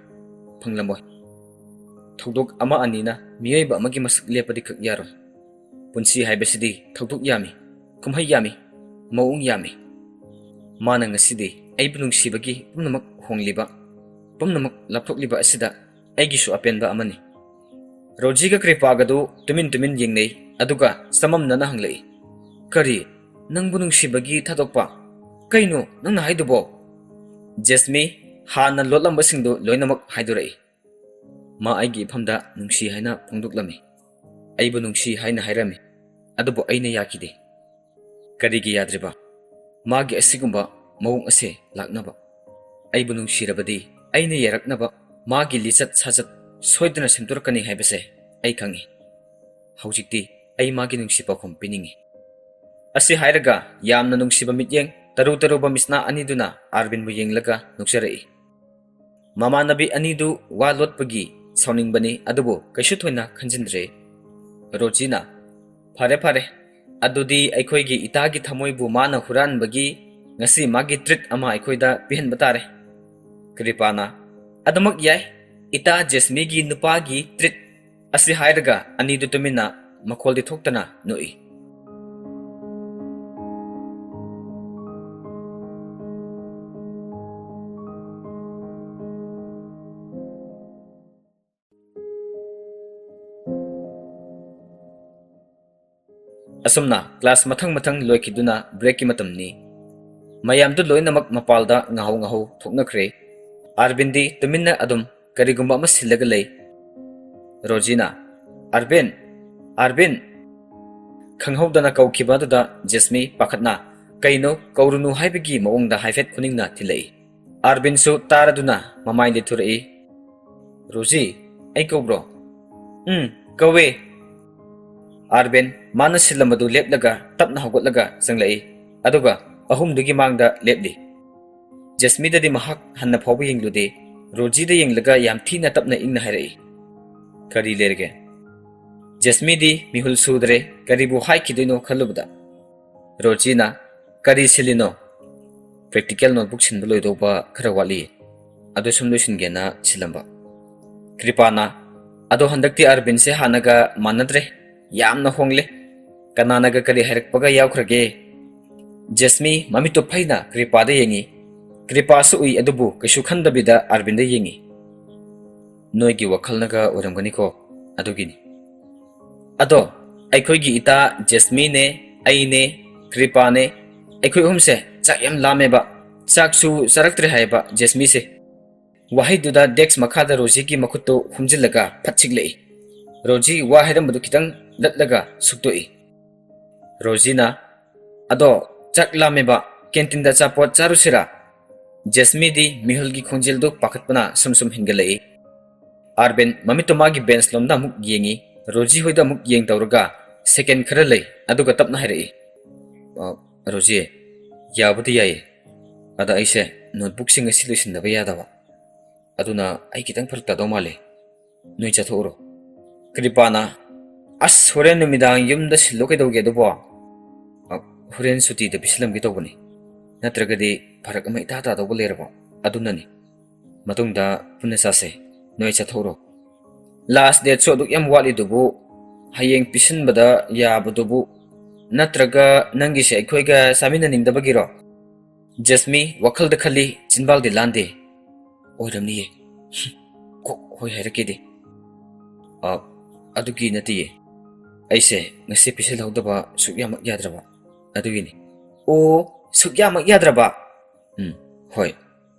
ꯐꯪꯂꯝꯃꯣꯏ꯫ ꯊꯧꯗꯣꯛ ꯑꯃ ꯑꯅꯤꯅ ꯃꯤꯑꯣꯏꯕ ꯑꯃꯒꯤ ꯃꯁꯛ ꯂꯦꯞꯄꯗꯤ ꯈꯛ ꯌꯥꯔꯣꯏ꯫ ꯄꯨꯟꯁꯤ ꯍꯥꯏꯕꯁꯤꯗꯤ ꯊꯧꯗꯣꯛ ꯌꯥꯝꯃꯤ, ꯀꯨꯝꯍꯩ ꯌꯥꯝꯃꯤ, ꯃꯑꯣꯡ ꯌꯥꯝꯃꯤ꯫ ꯃꯥꯅ ꯉꯁꯤꯗꯤ ꯑꯩꯕꯨ ꯅꯨꯡꯁꯤꯕꯒꯤ ꯄꯨꯝꯅꯃꯛ ꯍꯣꯡꯂꯤꯕ, ꯄꯨꯝꯅꯃꯛ ꯂꯥꯞꯊꯣꯛꯂꯤꯕ ꯑꯁꯤꯗ ꯑꯩꯒꯤꯁꯨ ꯑꯄꯦꯟꯕ ꯑꯃꯅꯤ꯫ ꯔꯣꯖꯤꯒ ꯀ꯭ꯔꯤꯄꯥꯒꯗꯨ ꯇꯨꯃꯤꯟ ꯇꯨꯃꯤꯟ ꯌꯦꯡꯅꯩ, ꯑꯗꯨꯒ ꯆꯃꯝꯅꯅ ꯍꯪꯂꯛꯏ, "ꯀꯔꯤ? ꯅꯪꯕꯨ ꯅꯨꯡꯁꯤꯕꯒꯤ ꯊꯥꯗꯣꯛꯄ? ꯀꯩꯅꯣ ꯅꯪꯅ ꯍꯥꯏꯗꯨꯕꯣ?" ꯖꯦꯁꯃꯤ ꯍꯥꯟꯅ ꯂꯣꯠꯂꯝꯕꯁꯤꯡꯗꯨ ꯂꯣꯏꯅꯃꯛ ꯍꯥꯏꯗꯣꯔꯛꯏ꯫ "ꯃꯥ ꯑꯩꯒꯤ ꯏꯐꯝꯗ ꯅꯨꯡꯁꯤ ꯍꯥꯏꯅ ꯐꯣꯡꯗꯣꯛꯂꯝꯃꯤ꯫ ꯑꯩꯕꯨ ꯅꯨꯡꯁꯤ ꯍꯥꯏꯅ ꯍꯥꯏꯔꯝꯃꯤ꯫ ꯑꯗꯨꯕꯨ ꯑꯩꯅ ꯌꯥꯈꯤꯗꯦ꯫" "ꯀꯔꯤꯒꯤ ꯌꯥꯗ꯭ꯔꯤꯕ? ꯃꯥꯒꯤ ꯑꯁꯤꯒꯨꯝꯕ ꯃꯑꯣꯡ ꯑꯁꯦ ꯂꯥꯛꯅꯕ? ꯑꯩꯕꯨ ꯅꯨꯡꯁꯤꯔꯕꯗꯤ ꯑꯩꯅ ꯌꯥꯔꯛꯅꯕ ꯃꯥꯒꯤ ꯂꯤꯆꯠ ꯁꯥꯖꯠ ꯁꯣꯏꯗꯅ ꯁꯦꯝꯗꯣꯔꯛꯀꯅꯤ ꯍꯥꯏꯕꯁꯦ ꯑꯩ ꯈꯪꯏ꯫ ꯍꯧꯖꯤꯛꯇꯤ ꯑꯩ ꯃꯥꯒꯤ ꯅꯨꯡꯁꯤ ꯄꯥꯎꯈꯨꯝ ꯄꯤꯅꯤꯡꯏ꯫" ꯑꯁꯤ ꯍꯥꯏꯔꯒ ꯌꯥꯝꯅ ꯅꯨꯡꯁꯤꯕ ꯃꯤꯠꯌꯦꯡ ꯇꯔꯨ ꯇꯔꯨꯕ ꯃꯤꯠꯁꯅꯥ ꯑꯅꯤꯗꯨꯅ ꯑꯥꯔꯕꯤꯟꯕꯨ ꯌꯦꯡꯂꯒ ꯅꯣꯛꯆꯔꯛꯏ꯫ ꯃꯃꯥꯟꯅꯕꯤ ꯑꯅꯤꯗꯨ ꯋꯥ ꯂꯣꯠꯄꯒꯤ ꯁꯥꯎꯅꯤꯡꯕꯅꯤ, ꯑꯗꯨꯕꯨ ꯀꯩꯁꯨ ꯊꯣꯏꯅ ꯈꯟꯖꯤꯟꯗ꯭ꯔꯦ꯫ ꯔꯣꯖꯤꯅ, "ꯐꯔꯦ, ꯐꯔꯦ, ꯑꯗꯨꯗꯤ ꯑꯩꯈꯣꯏꯒꯤ ꯏꯇꯥꯒꯤ ꯊꯃꯣꯏꯕꯨ ꯃꯥꯅ ꯍꯨꯔꯥꯟꯕꯒꯤ ꯉꯁꯤ ꯃꯥꯒꯤ treat ꯑꯃ ꯑꯩꯈꯣꯏꯗ ꯄꯤꯍꯟꯕ ꯇꯥꯔꯦ꯫" ꯀ꯭ꯔꯤꯄꯥꯅ, "ꯑꯗꯨꯃꯛ ꯌꯥꯏ, ꯏꯇꯥ ꯖꯦꯁꯃꯤꯒꯤ ꯅꯨꯄꯥꯒꯤ treat꯫" ꯑꯁꯤ ꯍꯥꯏꯔꯒ ꯑꯅꯤꯗꯨ ꯇꯨꯃꯤꯟꯅ ꯃꯈꯣꯜꯗꯤ ꯊꯣꯛꯇꯅ ꯅꯣꯛꯏ꯫ ꯑꯁꯨꯝꯅ class ꯃꯊꯪ ꯃꯊꯪ ꯂꯣꯏꯈꯤꯗꯨꯅ breakꯀꯤ ꯃꯇꯝꯅꯤ꯫ ꯃꯌꯥꯝꯗꯨ ꯂꯣꯏꯅꯃꯛ ꯃꯄꯥꯜꯗ ꯉꯥꯍꯧ ꯉꯥꯍꯧ ꯊꯣꯛꯅꯈ꯭ꯔꯦ꯫ ꯑꯥꯔꯕꯤꯟꯗꯤ ꯇꯨꯃꯤꯟꯅ ꯑꯗꯨꯝ ꯀꯔꯤꯒꯨꯝꯕ ꯑꯃ ꯁꯤꯜꯂꯒ ꯂꯩ꯫ ꯔꯣꯖꯤꯅ, "ꯑꯥꯔꯕꯤꯟ! ꯑꯥꯔꯕꯤꯟ!" ꯈꯪꯍꯧꯗꯅ ꯀꯧꯈꯤꯕ ꯑꯗꯨꯗ ꯖꯦꯁꯃꯤ ꯄꯥꯈꯠꯅ, "ꯀꯩꯅꯣ, ꯀꯧꯔꯨꯅꯨ ꯍꯥꯏꯕꯒꯤ ꯃꯑꯣꯡꯗ ꯍꯥꯏꯐꯦꯠ ꯈꯨꯅꯤꯡꯅ ꯊꯤꯜꯂꯛꯏ꯫" ꯑꯥꯔꯕꯤꯟꯁꯨ ꯇꯥꯔꯗꯨꯅ ꯃꯃꯥꯏ ꯂꯤꯊꯨꯔꯛꯏ꯫ "ꯔꯣꯖꯤ, ꯑꯩ ꯀꯧꯕ꯭ꯔꯣ?" "ꯎꯝ, ꯀꯧꯋꯦ꯫" ꯑꯥꯔꯕꯤꯟ ꯃꯥꯅ ꯁꯤꯜꯂꯝꯕꯗꯨ ꯂꯦꯞꯂꯒ ꯇꯞꯅ ꯍꯧꯒꯠꯂꯒ ꯆꯪꯂꯛꯏ, ꯑꯗꯨꯒ ꯑꯍꯨꯝꯗꯨꯒꯤ ꯃꯥꯡꯗ ꯂꯦꯞꯂꯤ꯫ ꯖꯦꯁꯃꯤꯗꯗꯤ ꯃꯍꯥꯛ ꯍꯟꯅ ꯐꯥꯎꯕ ꯌꯦꯡꯂꯨꯗꯦ꯫ ꯔꯣꯖꯤꯗ ꯌꯦꯡꯂꯒ ꯌꯥꯝ ꯊꯤꯅ ꯇꯞꯅ ꯏꯪꯅ ꯍꯥꯏꯔꯛꯏ, "ꯀꯔꯤ ꯂꯩꯔꯒꯦ?" ꯖꯦꯁꯃꯤꯗꯤ ꯃꯤꯍꯨꯜ ꯁꯨꯗ꯭ꯔꯦ, ꯀꯔꯤꯕꯨ ꯍꯥꯏꯈꯤꯗꯣꯏꯅꯣ ꯈꯜꯂꯨꯕꯗ꯫ ꯔꯣꯖꯤꯅ, "ꯀꯔꯤ ꯁꯤꯜꯂꯤꯅꯣ?" "Practical notebook ꯁꯤꯟꯕ ꯂꯣꯏꯗꯧꯕ ꯈꯔ ꯋꯥꯠꯂꯤ, ꯑꯗꯨ ꯁꯨꯝ ꯂꯣꯏꯁꯤꯟꯒꯦꯅ ꯁꯤꯜꯂꯝꯕ꯫" ꯀ꯭ꯔꯤꯄꯥꯅ, "ꯑꯗꯣ ꯍꯟꯗꯛꯇꯤ ꯑꯥꯔꯕꯤꯟꯁꯦ ꯍꯥꯟꯅꯒ ꯃꯥꯟꯅꯗ꯭ꯔꯦ, ꯌꯥꯝꯅ ꯍꯣꯡꯂꯦ꯫ ꯀꯅꯥꯅꯒ ꯀꯔꯤ ꯍꯥꯏꯔꯛꯄꯒ ꯌꯥꯎꯈ꯭ꯔꯒꯦ?" ꯖꯦꯁꯃꯤ ꯃꯃꯤꯠꯇꯨ ꯐꯩꯅ ꯀ꯭ꯔꯤꯄꯥꯗ ꯌꯦꯡꯉꯤ꯫ ꯀ꯭ꯔꯤꯄꯥꯁꯨ ꯎꯏ, ꯑꯗꯨꯕꯨ ꯀꯩꯁꯨ ꯈꯟꯗꯕꯤꯗ ꯑꯥꯔꯕꯤꯟꯗ ꯌꯦꯡꯉꯤ꯫ "ꯅꯣꯏꯒꯤ ꯋꯥꯈꯜꯅꯒ ꯑꯣꯏꯔꯝꯒꯅꯤꯀꯣ, ꯑꯗꯨꯒꯤꯅꯤ꯫" "ꯑꯗꯣ ꯑꯩꯈꯣꯏꯒꯤ ꯏꯇꯥ ꯖꯦꯁꯃꯤꯅꯦ, ꯑꯩꯅꯦ, ꯀ꯭ꯔꯤꯄꯥꯅꯦ, ꯑꯩꯈꯣꯏ ꯑꯍꯨꯝꯁꯦ ꯆꯥꯛ ꯌꯥꯝ ꯂꯥꯝꯃꯦꯕ, ꯆꯥꯛꯁꯨ ꯆꯥꯔꯛꯇ꯭ꯔꯦ ꯍꯥꯏꯌꯦꯕ ꯖꯦꯁꯃꯤꯁꯦ꯫" ꯋꯥꯍꯩꯗꯨꯗ desk ꯃꯈꯥꯗ ꯔꯣꯖꯤꯒꯤ ꯃꯈꯨꯠꯇꯨ ꯍꯨꯝꯖꯤꯜꯂꯒ ꯐꯠ ꯁꯤꯛꯂꯛꯏ꯫ ꯔꯣꯖꯤ ꯋꯥ ꯍꯥꯏꯔꯝꯕꯗꯨ ꯈꯤꯇꯪ ꯂꯠꯂꯒ ꯁꯨꯛꯇꯣꯛꯏ꯫ ꯔꯣꯖꯤꯅ, "ꯑꯗꯣ ꯆꯥꯛ ꯂꯥꯝꯃꯦꯕ, canteen ꯗ ꯑꯆꯥꯄꯣꯠ ꯆꯥꯔꯨꯁꯤꯔꯥ?" ꯖꯦꯁꯃꯤꯗꯤ ꯃꯤꯍꯨꯜꯒꯤ ꯈꯣꯟꯖꯦꯜꯗꯨ ꯄꯥꯈꯠꯄꯅ ꯁꯨꯝ ꯁꯨꯝ ꯍꯦꯟꯒꯠꯂꯛꯏ꯫ ꯑꯥꯔꯕꯤꯟ ꯃꯃꯤꯠꯇꯨ ꯃꯥꯒꯤ ꯕꯦꯟꯁ ꯂꯣꯝꯗ ꯑꯃꯨꯛ ꯌꯦꯡꯉꯤ, ꯔꯣꯖꯤ ꯍꯣꯏꯗ ꯑꯃꯨꯛ ꯌꯦꯡ ꯇꯧꯔꯒ ꯁꯦꯀꯦꯟ ꯈꯔ ꯂꯩ, ꯑꯗꯨꯒ ꯇꯞꯅ ꯍꯥꯏꯔꯛꯏ, "ꯑ, ꯔꯣꯖꯤ, ꯌꯥꯕꯨꯗꯤ ꯌꯥꯏꯌꯦ, ꯑꯗ ꯑꯩꯁꯦ ꯅꯣꯠꯕꯨꯛꯁꯤꯡ ꯑꯁꯤ ꯂꯣꯏꯁꯤꯟꯗꯕ ꯌꯥꯗꯕ, ꯑꯗꯨꯅ ꯑꯩ ꯈꯤꯇꯪ ꯐꯔꯛ ꯇꯥꯗꯧ ꯃꯥꯜꯂꯦ, ꯅꯣꯏ ꯆꯠꯊꯣꯛꯎꯔꯣ꯫" ꯀ꯭ꯔꯤꯄꯥꯅ, "ꯑꯁ, ꯍꯣꯔꯦꯟ ꯅꯨꯃꯤꯗꯥꯡ ꯌꯨꯝꯗ ꯁꯤꯜꯂꯣ ꯀꯩꯗꯧꯒꯦ ꯑꯗꯨꯕꯣ?" "ꯑ, ꯍꯣꯔꯦꯟ ꯁꯨꯇꯤꯗ ꯄꯤꯁꯤꯜꯂꯝꯒꯦ ꯇꯧꯕꯅꯤ, ꯅꯠꯇ꯭ꯔꯒꯗꯤ ꯐꯔꯛ ꯑꯃ ꯏꯇꯥ ꯇꯥꯗꯧꯕ ꯂꯩꯔꯕ, ꯑꯗꯨꯅꯅꯤ꯫ ꯃꯇꯨꯡꯗ ꯄꯨꯟꯅ ꯆꯥꯁꯦ, ꯅꯣꯏ ꯆꯠꯊꯣꯛꯎꯔꯣ꯫" "ꯂꯥꯁ ꯗꯦꯠꯁꯨ ꯑꯗꯨꯛ ꯌꯥꯝ ꯋꯥꯠꯂꯤꯗꯨꯕꯨ, ꯍꯌꯦꯡ ꯄꯤꯁꯤꯟꯕꯗ ꯌꯥꯕꯗꯨꯕꯨ, ꯅꯠꯇ꯭ꯔꯒ ꯅꯪꯒꯤꯁꯦ ꯑꯩꯈꯣꯏꯒ ꯆꯥꯃꯤꯟꯅꯅꯤꯡꯗꯕꯒꯤꯔꯣ?" ꯖꯦꯁꯃꯤ ꯋꯥꯈꯜꯗ ꯈꯜꯂꯤ, ꯆꯤꯟꯕꯥꯜꯗꯤ ꯂꯥꯟꯗꯦ꯫ "ꯑꯣꯏꯔꯝꯅꯤꯌꯦ꯫ ꯀꯣꯛ ꯍꯣꯏ ꯍꯥꯏꯔꯛꯀꯦꯗꯤ꯫" "ꯑ, ꯑꯗꯨꯒꯤ ꯅꯠꯇꯤꯌꯦ꯫ ꯑꯩꯁꯦ ꯉꯁꯤ ꯄꯤꯁꯤꯜꯍꯧꯗꯕ ꯁꯨꯛꯌꯥꯃꯛ ꯌꯥꯗ꯭ꯔꯕ, ꯑꯗꯨꯒꯤꯅꯤ꯫" "ꯑꯣ, ꯁꯨꯛꯌꯥꯃꯛ ꯌꯥꯗ꯭ꯔꯕ?" "ꯎꯝ, ꯍꯣꯏ꯫"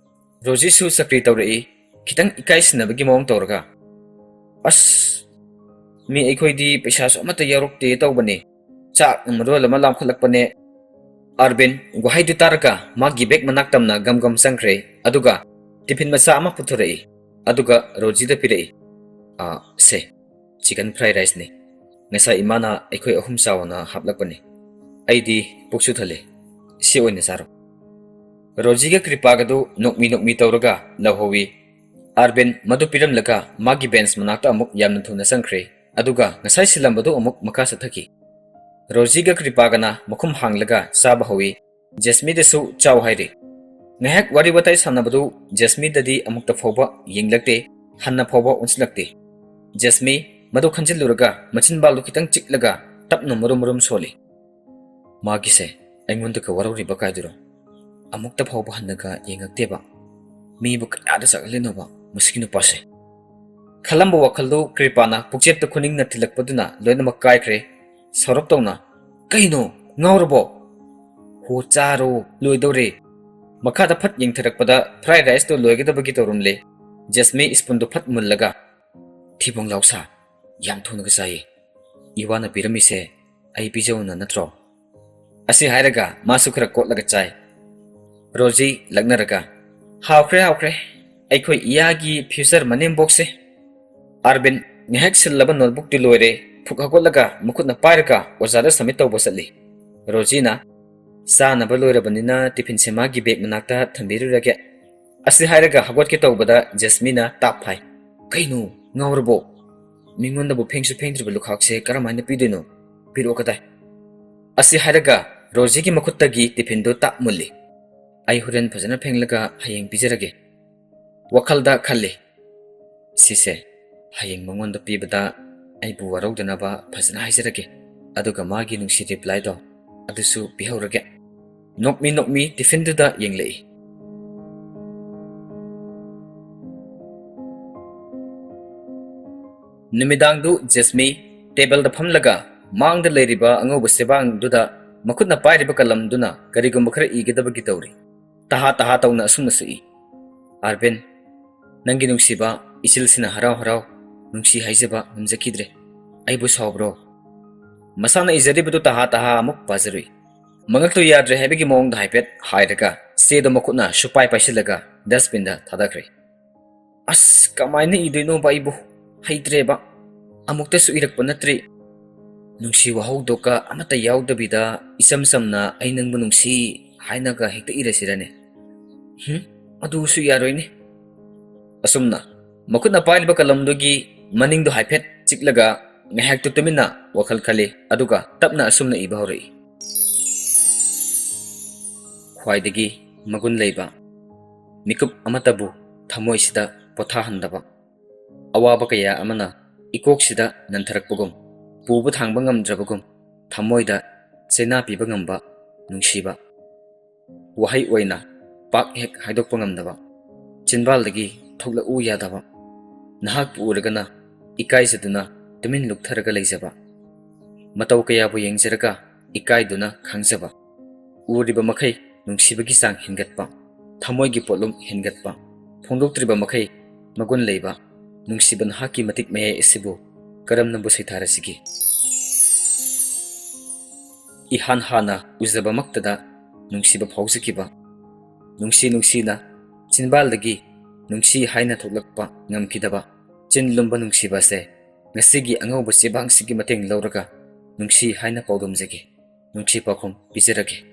ꯔꯣꯖꯤꯁꯨ ꯆꯀ꯭ꯔꯤ ꯇꯧꯔꯛꯏ, ꯈꯤꯇꯪ ꯏꯀꯥꯏꯁꯤꯟꯅꯕꯒꯤ ꯃꯑꯣꯡ ꯇꯧꯔꯒ꯫ "ꯑꯁ, ꯃꯤ ꯑꯩꯈꯣꯏꯗꯤ ꯄꯩꯁꯥꯁꯨ ꯑꯃꯠꯇ ꯌꯥꯎꯔꯛꯇꯦ ꯇꯧꯕꯅꯦ, ꯆꯥꯛꯅ ꯃꯔꯣꯜ ꯑꯃ ꯂꯥꯝꯈꯠꯂꯛꯄꯅꯦ꯫" ꯑꯥꯔꯕꯤꯟ ꯋꯥꯍꯩꯗꯨ ꯇꯥꯔꯒ ꯃꯥꯒꯤ ꯕꯦꯒ ꯃꯅꯥꯛ ꯇꯝꯅ ꯒꯝ ꯒꯝ ꯆꯪꯈ꯭ꯔꯦ, ꯑꯗꯨꯒ ꯇꯤꯐꯤꯟ ꯃꯆꯥ ꯑꯃ ꯄꯨꯊꯣꯔꯛꯏ, ꯑꯗꯨꯒ ꯔꯣꯖꯤꯗ ꯄꯤꯔꯛꯏ꯫ "ꯑ, ꯁꯦ, ꯆꯤꯀꯟ ꯐ꯭ꯔꯥꯏ ꯔꯥꯏꯁꯅꯤ꯫ ꯉꯁꯥꯏ ꯏꯃꯥꯅ ꯑꯩꯈꯣꯏ ꯑꯍꯨꯝ ꯆꯥꯎꯅ ꯍꯥꯞꯂꯛꯄꯅꯤ꯫ ꯑꯩꯗꯤ ꯄꯨꯛꯁꯨ ꯊꯜꯂꯦ꯫ ꯁꯤ ꯑꯣꯏꯅ ꯆꯥꯔꯣ꯫" ꯔꯣꯖꯤꯒ ꯀ꯭ꯔꯤꯄꯥꯒꯗꯨ ꯅꯣꯛꯃꯤ ꯅꯣꯛꯃꯤ ꯇꯧꯔꯒ ꯂꯧꯍꯧꯏ꯫ ꯑꯥꯔꯕꯤꯟ ꯃꯗꯨ ꯄꯤꯔꯝꯂꯒ ꯃꯥꯒꯤ ꯕꯦꯟꯁ ꯃꯅꯥꯛꯇ ꯑꯃꯨꯛ ꯌꯥꯝꯅ ꯊꯨꯅ ꯆꯪꯈ꯭ꯔꯦ, ꯑꯗꯨꯒ ꯉꯁꯥꯏ ꯁꯤꯜꯂꯝꯕꯗꯨ ꯑꯃꯨꯛ ꯃꯈꯥ ꯆꯠꯊꯈꯤ꯫ ꯔꯣꯖꯤꯒ ꯀ꯭ꯔꯤꯄꯥꯒꯅ ꯃꯈꯨꯝ ꯍꯥꯡꯂꯒ ꯆꯥꯕ ꯍꯧꯏ꯫ ꯖꯦꯁꯃꯤꯗꯁꯨ "ꯆꯥꯎ" ꯍꯥꯏꯔꯤ꯫ ꯉꯥꯏꯍꯥꯛ ꯋꯥꯔꯤ ꯋꯥꯇꯥꯏ ꯁꯥꯟꯅꯕꯗꯨ ꯖꯦꯁꯃꯤꯗꯗꯤ ꯑꯃꯨꯛꯇ ꯐꯥꯎꯕ ꯌꯦꯡꯂꯛꯇꯦ, ꯍꯟꯅ ꯐꯥꯎꯕ ꯑꯣꯟꯁꯤꯜꯂꯛꯇꯦ꯫ ꯖꯦꯁꯃꯤ ꯃꯗꯨ ꯈꯟꯖꯤꯜꯂꯨꯔꯒ ꯃꯆꯤꯟꯕꯥꯜꯗꯨ ꯈꯤꯇꯪ ꯆꯤꯛꯂꯒ ꯇꯞꯅ ꯃꯨꯔꯨꯝ ꯃꯨꯔꯨꯝ ꯁꯣꯜꯂꯤ꯫ "ꯃꯥꯒꯤꯁꯦ ꯑꯩꯉꯣꯟꯗꯒ ꯋꯥꯔꯧꯔꯤꯕ ꯀꯥꯏꯗꯨꯔꯣ? ꯑꯃꯨꯛꯇ ꯐꯥꯎꯕ ꯍꯟꯅꯒ ꯌꯦꯡꯉꯛꯇꯦꯕ꯫ ꯃꯤꯕꯨ ꯀꯌꯥꯗ ꯆꯥꯛꯍꯜꯂꯤꯅꯣꯕ ꯃꯁꯤꯒꯤ ꯅꯨꯄꯥꯁꯦ?" ꯈꯜꯂꯝꯕ ꯋꯥꯈꯜꯗꯨ ꯀ꯭ꯔꯤꯄꯥꯅ ꯄꯨꯛꯆꯦꯞꯇ ꯈꯨꯅꯤꯡꯅ ꯊꯤꯜꯂꯛꯄꯗꯨꯅ ꯂꯣꯏꯅꯃꯛ ꯀꯥꯏꯈ꯭ꯔꯦ꯫ ꯁꯥꯎꯔꯞ ꯇꯧꯅ, "ꯀꯩꯅꯣ? ꯉꯥꯎꯔꯕꯣ? ꯍꯣ, ꯆꯥꯔꯣ, ꯂꯣꯏꯗꯧꯔꯦ꯫" ꯃꯈꯥꯗ ꯐꯠ ꯌꯦꯡꯊꯔꯛꯄꯗ ꯐ꯭ꯔꯥꯏ ꯔꯥꯏꯁꯇꯨ ꯂꯣꯏꯒꯗꯕꯒꯤ ꯇꯧꯔꯝꯂꯦ꯫ ꯖꯦꯁꯃꯤ ꯁ꯭ꯄꯨꯟꯗꯨ ꯐꯠ ꯃꯨꯜꯂꯒ, "ꯊꯤꯕꯣꯡ ꯂꯥꯎ ꯁꯥ, ꯌꯥꯝ ꯊꯨꯅꯒ ꯆꯥꯏꯌꯦ꯫ ꯏꯋꯥꯅ ꯄꯤꯔꯝꯃꯤꯁꯦ ꯑꯩ ꯄꯤꯖꯧꯅ ꯅꯠꯇ꯭ꯔꯣ?" ꯑꯁꯤ ꯍꯥꯏꯔꯒ ꯃꯥꯁꯨ ꯈꯔ ꯀꯣꯠꯂꯒ ꯆꯥꯏ꯫ ꯔꯣꯖꯤ ꯂꯛꯅꯔꯒ, "ꯍꯥꯎꯈ꯭ꯔꯦ, ꯍꯥꯎꯈ꯭ꯔꯦ꯫ ꯑꯩꯈꯣꯏ ꯏꯌꯥꯒꯤ ꯐ꯭ꯌꯨꯆꯔ ꯃꯅꯦꯝꯕꯣꯛꯁꯦ꯫ ꯑꯥꯔꯕꯤꯟ ꯉꯥꯏꯍꯥꯛ ꯁꯤꯜꯂꯕ ꯅꯣꯠꯕꯨꯛꯇꯤ ꯂꯣꯏꯔꯦ, ꯐꯨꯛ ꯍꯧꯒꯠꯂꯒ ꯃꯈꯨꯠꯅ ꯄꯥꯏꯔꯒ ꯑꯣꯖꯥꯗ ꯁꯕꯃꯤꯠ ꯇꯧꯕ ꯆꯠꯂꯤ꯫ ꯔꯣꯖꯤꯅ, "ꯆꯥꯅꯕ ꯂꯣꯏꯔꯕꯅꯤꯅ ꯇꯤꯐꯤꯟꯁꯦ ꯃꯥꯒꯤ ꯕꯦꯒ ꯃꯅꯥꯛꯇ ꯊꯝꯕꯤꯔꯨꯔꯒꯦ"꯫ ꯑꯁꯤ ꯍꯥꯏꯔꯒ ꯍꯧꯒꯠꯀꯦ ꯇꯧꯕꯗ ꯖꯦꯁꯃꯤꯅ ꯇꯥꯞ ꯐꯥꯏ꯫ "ꯀꯩꯅꯣ, ꯉꯥꯎꯔꯕꯣ? ꯃꯤꯉꯣꯟꯗꯕꯨ ꯐꯦꯡꯁꯨ ꯐꯦꯡꯗ꯭ꯔꯤꯕ ꯂꯨꯈꯥꯛꯁꯦ ꯀꯔꯝꯍꯥꯏꯅ ꯄꯤꯗꯣꯏꯅꯣ? ꯄꯤꯔꯛꯑꯣ ꯀꯗꯥꯏ?" ꯑꯁꯤ ꯍꯥꯏꯔꯒ ꯔꯣꯖꯤꯒꯤ ꯃꯈꯨꯠꯇꯒꯤ ꯇꯤꯐꯤꯟꯗꯨ ꯇꯥꯞ ꯃꯨꯜꯂꯤ꯫ "ꯑꯩ ꯍꯣꯔꯦꯟ ꯐꯖꯅ ꯐꯦꯡꯂꯒ ꯍꯌꯦꯡ ꯄꯤꯖꯔꯒꯦ"꯫ ꯋꯥꯈꯜꯗ ꯈꯜꯂꯤ, "ꯁꯤꯁꯦ ꯍꯌꯦꯡ ꯃꯉꯣꯟꯗ ꯄꯤꯕꯗ ꯑꯩꯕꯨ ꯋꯥꯔꯧꯗꯅꯕ ꯐꯖꯅ ꯍꯥꯏꯖꯔꯒꯦ, ꯑꯗꯨꯒ ꯃꯥꯒꯤ ꯅꯨꯡꯁꯤ ꯔꯤꯄ꯭ꯂꯥꯏꯗꯣ ꯑꯗꯨꯁꯨ ꯄꯤꯍꯧꯔꯒꯦ"꯫ ꯅꯣꯛꯃꯤ ꯅꯣꯛꯃꯤ ꯇꯤꯐꯤꯟꯗꯨꯗ ꯌꯦꯡꯂꯛꯏ꯫ ꯅꯨꯃꯤꯗꯥꯡꯗꯨ ꯖꯦꯁꯃꯤ ꯇꯦꯕꯜꯗ ꯐꯝꯂꯒ ꯃꯥꯡꯗ ꯂꯩꯔꯤꯕ ꯑꯉꯧꯕ ꯆꯦꯕꯥꯡꯗꯨꯗ ꯃꯈꯨꯠꯅ ꯄꯥꯏꯔꯤꯕ ꯀꯂꯝꯗꯨꯅ ꯀꯔꯤꯒꯨꯝꯕ ꯈꯔ ꯏꯒꯗꯕꯒꯤ ꯇꯧꯔꯤ꯫ ꯇꯍꯥ ꯇꯍꯥ ꯇꯧꯅ ꯑꯁꯨꯝꯅ ꯁꯛꯏ, "ꯑꯥꯔꯕꯤꯟ, ꯅꯪꯒꯤ ꯅꯨꯡꯁꯤꯕ ꯏꯆꯤꯜꯁꯤꯅ ꯍꯔꯥꯎ ꯍꯔꯥꯎ ꯅꯨꯡꯁꯤ ꯍꯥꯏꯖꯕ ꯉꯝꯖꯈꯤꯗ꯭ꯔꯦ꯫ ꯑꯩꯕꯨ ꯁꯥꯎꯕ꯭ꯔꯣ?" ꯃꯁꯥꯅ ꯏꯖꯔꯤꯕꯗꯨ ꯇꯍꯥ ꯇꯍꯥ ꯑꯃꯨꯛ ꯄꯥꯖꯔꯨꯏ꯫ ꯃꯉꯛꯇꯨ ꯌꯥꯗ꯭ꯔꯦ ꯍꯥꯏꯕꯒꯤ ꯃꯑꯣꯡꯗ ꯍꯥꯏꯐꯦꯠ ꯍꯥꯏꯔꯒ ꯆꯦꯗꯣ ꯃꯈꯨꯠꯅ ꯁꯨꯄꯥꯏ ꯄꯥꯏꯁꯤꯜꯂꯒ ꯗꯁꯕꯤꯟꯗ ꯊꯥꯗꯈ꯭ꯔꯦ꯫ "ꯑꯁ, ꯀꯃꯥꯏꯅ ꯏꯗꯣꯏꯅꯣꯕ ꯑꯩꯕꯨ? ꯍꯩꯇ꯭ꯔꯦꯕ꯫ ꯑꯃꯨꯛꯇꯁꯨ ꯏꯔꯛꯄ ꯅꯠꯇ꯭ꯔꯤ꯫ ꯅꯨꯡꯁꯤ ꯋꯥꯍꯧꯗꯣꯛꯀ ꯑꯃꯠꯇ ꯌꯥꯎꯗꯕꯤꯗ ꯏꯆꯝ ꯆꯝꯅ 'ꯑꯩ ꯅꯪꯕꯨ ꯅꯨꯡꯁꯤ' ꯍꯥꯏꯅꯒ ꯍꯦꯛꯇ ꯏꯔꯁꯤꯔꯅꯦ? ꯍꯨꯝ, ꯑꯗꯨꯁꯨ ꯌꯥꯔꯣꯏꯅꯦ"꯫ ꯑꯁꯨꯝꯅ ꯃꯈꯨꯠꯅ ꯄꯥꯏꯔꯤꯕ ꯀꯂꯝꯗꯨꯒꯤ ꯃꯅꯤꯡꯗꯨ ꯍꯥꯏꯐꯦꯠ ꯆꯤꯛꯂꯒ ꯉꯥꯏꯍꯥꯛꯇꯨ ꯇꯨꯃꯤꯟꯅ ꯋꯥꯈꯜ ꯈꯜꯂꯤ, ꯑꯗꯨꯒ ꯇꯞꯅ ꯑꯁꯨꯝꯅ ꯏꯕ ꯍꯧꯔꯛꯏ꯫ ꯈ꯭ꯋꯥꯏꯗꯒꯤ ꯃꯒꯨꯟ ꯂꯩꯕ ꯃꯤꯀꯨꯞ ꯑꯃꯠꯇꯕꯨ ꯊꯃꯣꯏꯁꯤꯗ ꯄꯣꯊꯥꯍꯟꯗꯕ, ꯑꯋꯥꯕ ꯀꯌꯥ ꯑꯃꯅ ꯏꯀꯣꯛꯁꯤꯗ ꯅꯟꯊꯔꯛꯄꯒꯨꯝ, ꯄꯨꯕ ꯊꯥꯡꯕ ꯉꯝꯗ꯭ꯔꯕꯒꯨꯝ, ꯊꯃꯣꯏꯗ ꯆꯩꯅꯥ ꯄꯤꯕ ꯉꯝꯕ ꯅꯨꯡꯁꯤꯕ꯫ ꯋꯥꯍꯩ ꯑꯣꯏꯅ ꯄꯥꯛ ꯍꯦꯛ ꯍꯥꯏꯗꯣꯛꯄ ꯉꯝꯗꯕ, ꯆꯤꯟꯕꯥꯜꯗꯒꯤ ꯊꯣꯛꯂꯛꯎ ꯌꯥꯗꯕ, ꯅꯍꯥꯛꯄꯨ ꯎꯔꯒꯅ ꯏꯀꯥꯏꯖꯗꯨꯅ ꯇꯨꯃꯤꯟ ꯂꯨꯞꯊꯔꯒ ꯂꯩꯖꯕ, ꯃꯇꯧ ꯀꯌꯥꯕꯨ ꯌꯦꯡꯖꯔꯒ ꯏꯀꯥꯏꯗꯨꯅ ꯈꯥꯡꯖꯕ, ꯎꯔꯤꯕ ꯃꯈꯩ ꯅꯨꯡꯁꯤꯕꯒꯤ ꯆꯥꯡ ꯍꯦꯟꯒꯠꯄ, ꯊꯃꯣꯏꯒꯤ ꯄꯣꯠꯂꯨꯝ ꯍꯦꯟꯒꯠꯄ, ꯐꯣꯡꯗꯣꯛꯇ꯭ꯔꯤꯕ ꯃꯈꯩ ꯃꯒꯨꯟ ꯂꯩꯕ, ꯅꯨꯡꯁꯤꯕ ꯅꯍꯥꯛꯀꯤ ꯃꯇꯤꯛ ꯃꯌꯥꯏ ꯑꯁꯤꯕꯨ ꯀꯔꯝꯅꯕꯨ ꯁꯩꯊꯥꯔꯁꯤꯒꯦ? ꯏꯍꯥꯟ ꯍꯥꯟꯅ ꯎꯖꯕꯃꯛꯇꯗ ꯅꯨꯡꯁꯤꯕ ꯐꯥꯎꯖꯈꯤꯕ, ꯅꯨꯡꯁꯤ ꯅꯨꯡꯁꯤꯅ ꯆꯤꯟꯕꯥꯜꯗꯒꯤ ꯅꯨꯡꯁꯤ ꯍꯥꯏꯅ ꯊꯣꯛꯂꯛꯄ ꯉꯝꯈꯤꯗꯕ, ꯆꯤꯟ ꯂꯨꯝꯕ ꯅꯨꯡꯁꯤꯕ ꯑꯁꯦ ꯉꯁꯤꯒꯤ ꯑꯉꯧꯕ ꯆꯦꯕꯥꯡꯁꯤꯒꯤ ꯃꯇꯦꯡ ꯂꯧꯔꯒ ꯅꯨꯡꯁꯤ ꯍꯥꯏꯅ ꯄꯥꯎꯗꯝꯖꯒꯦ, ꯅꯨꯡꯁꯤ ꯄꯥꯎꯈꯨꯝ ꯄꯤꯖꯔꯒꯦ꯫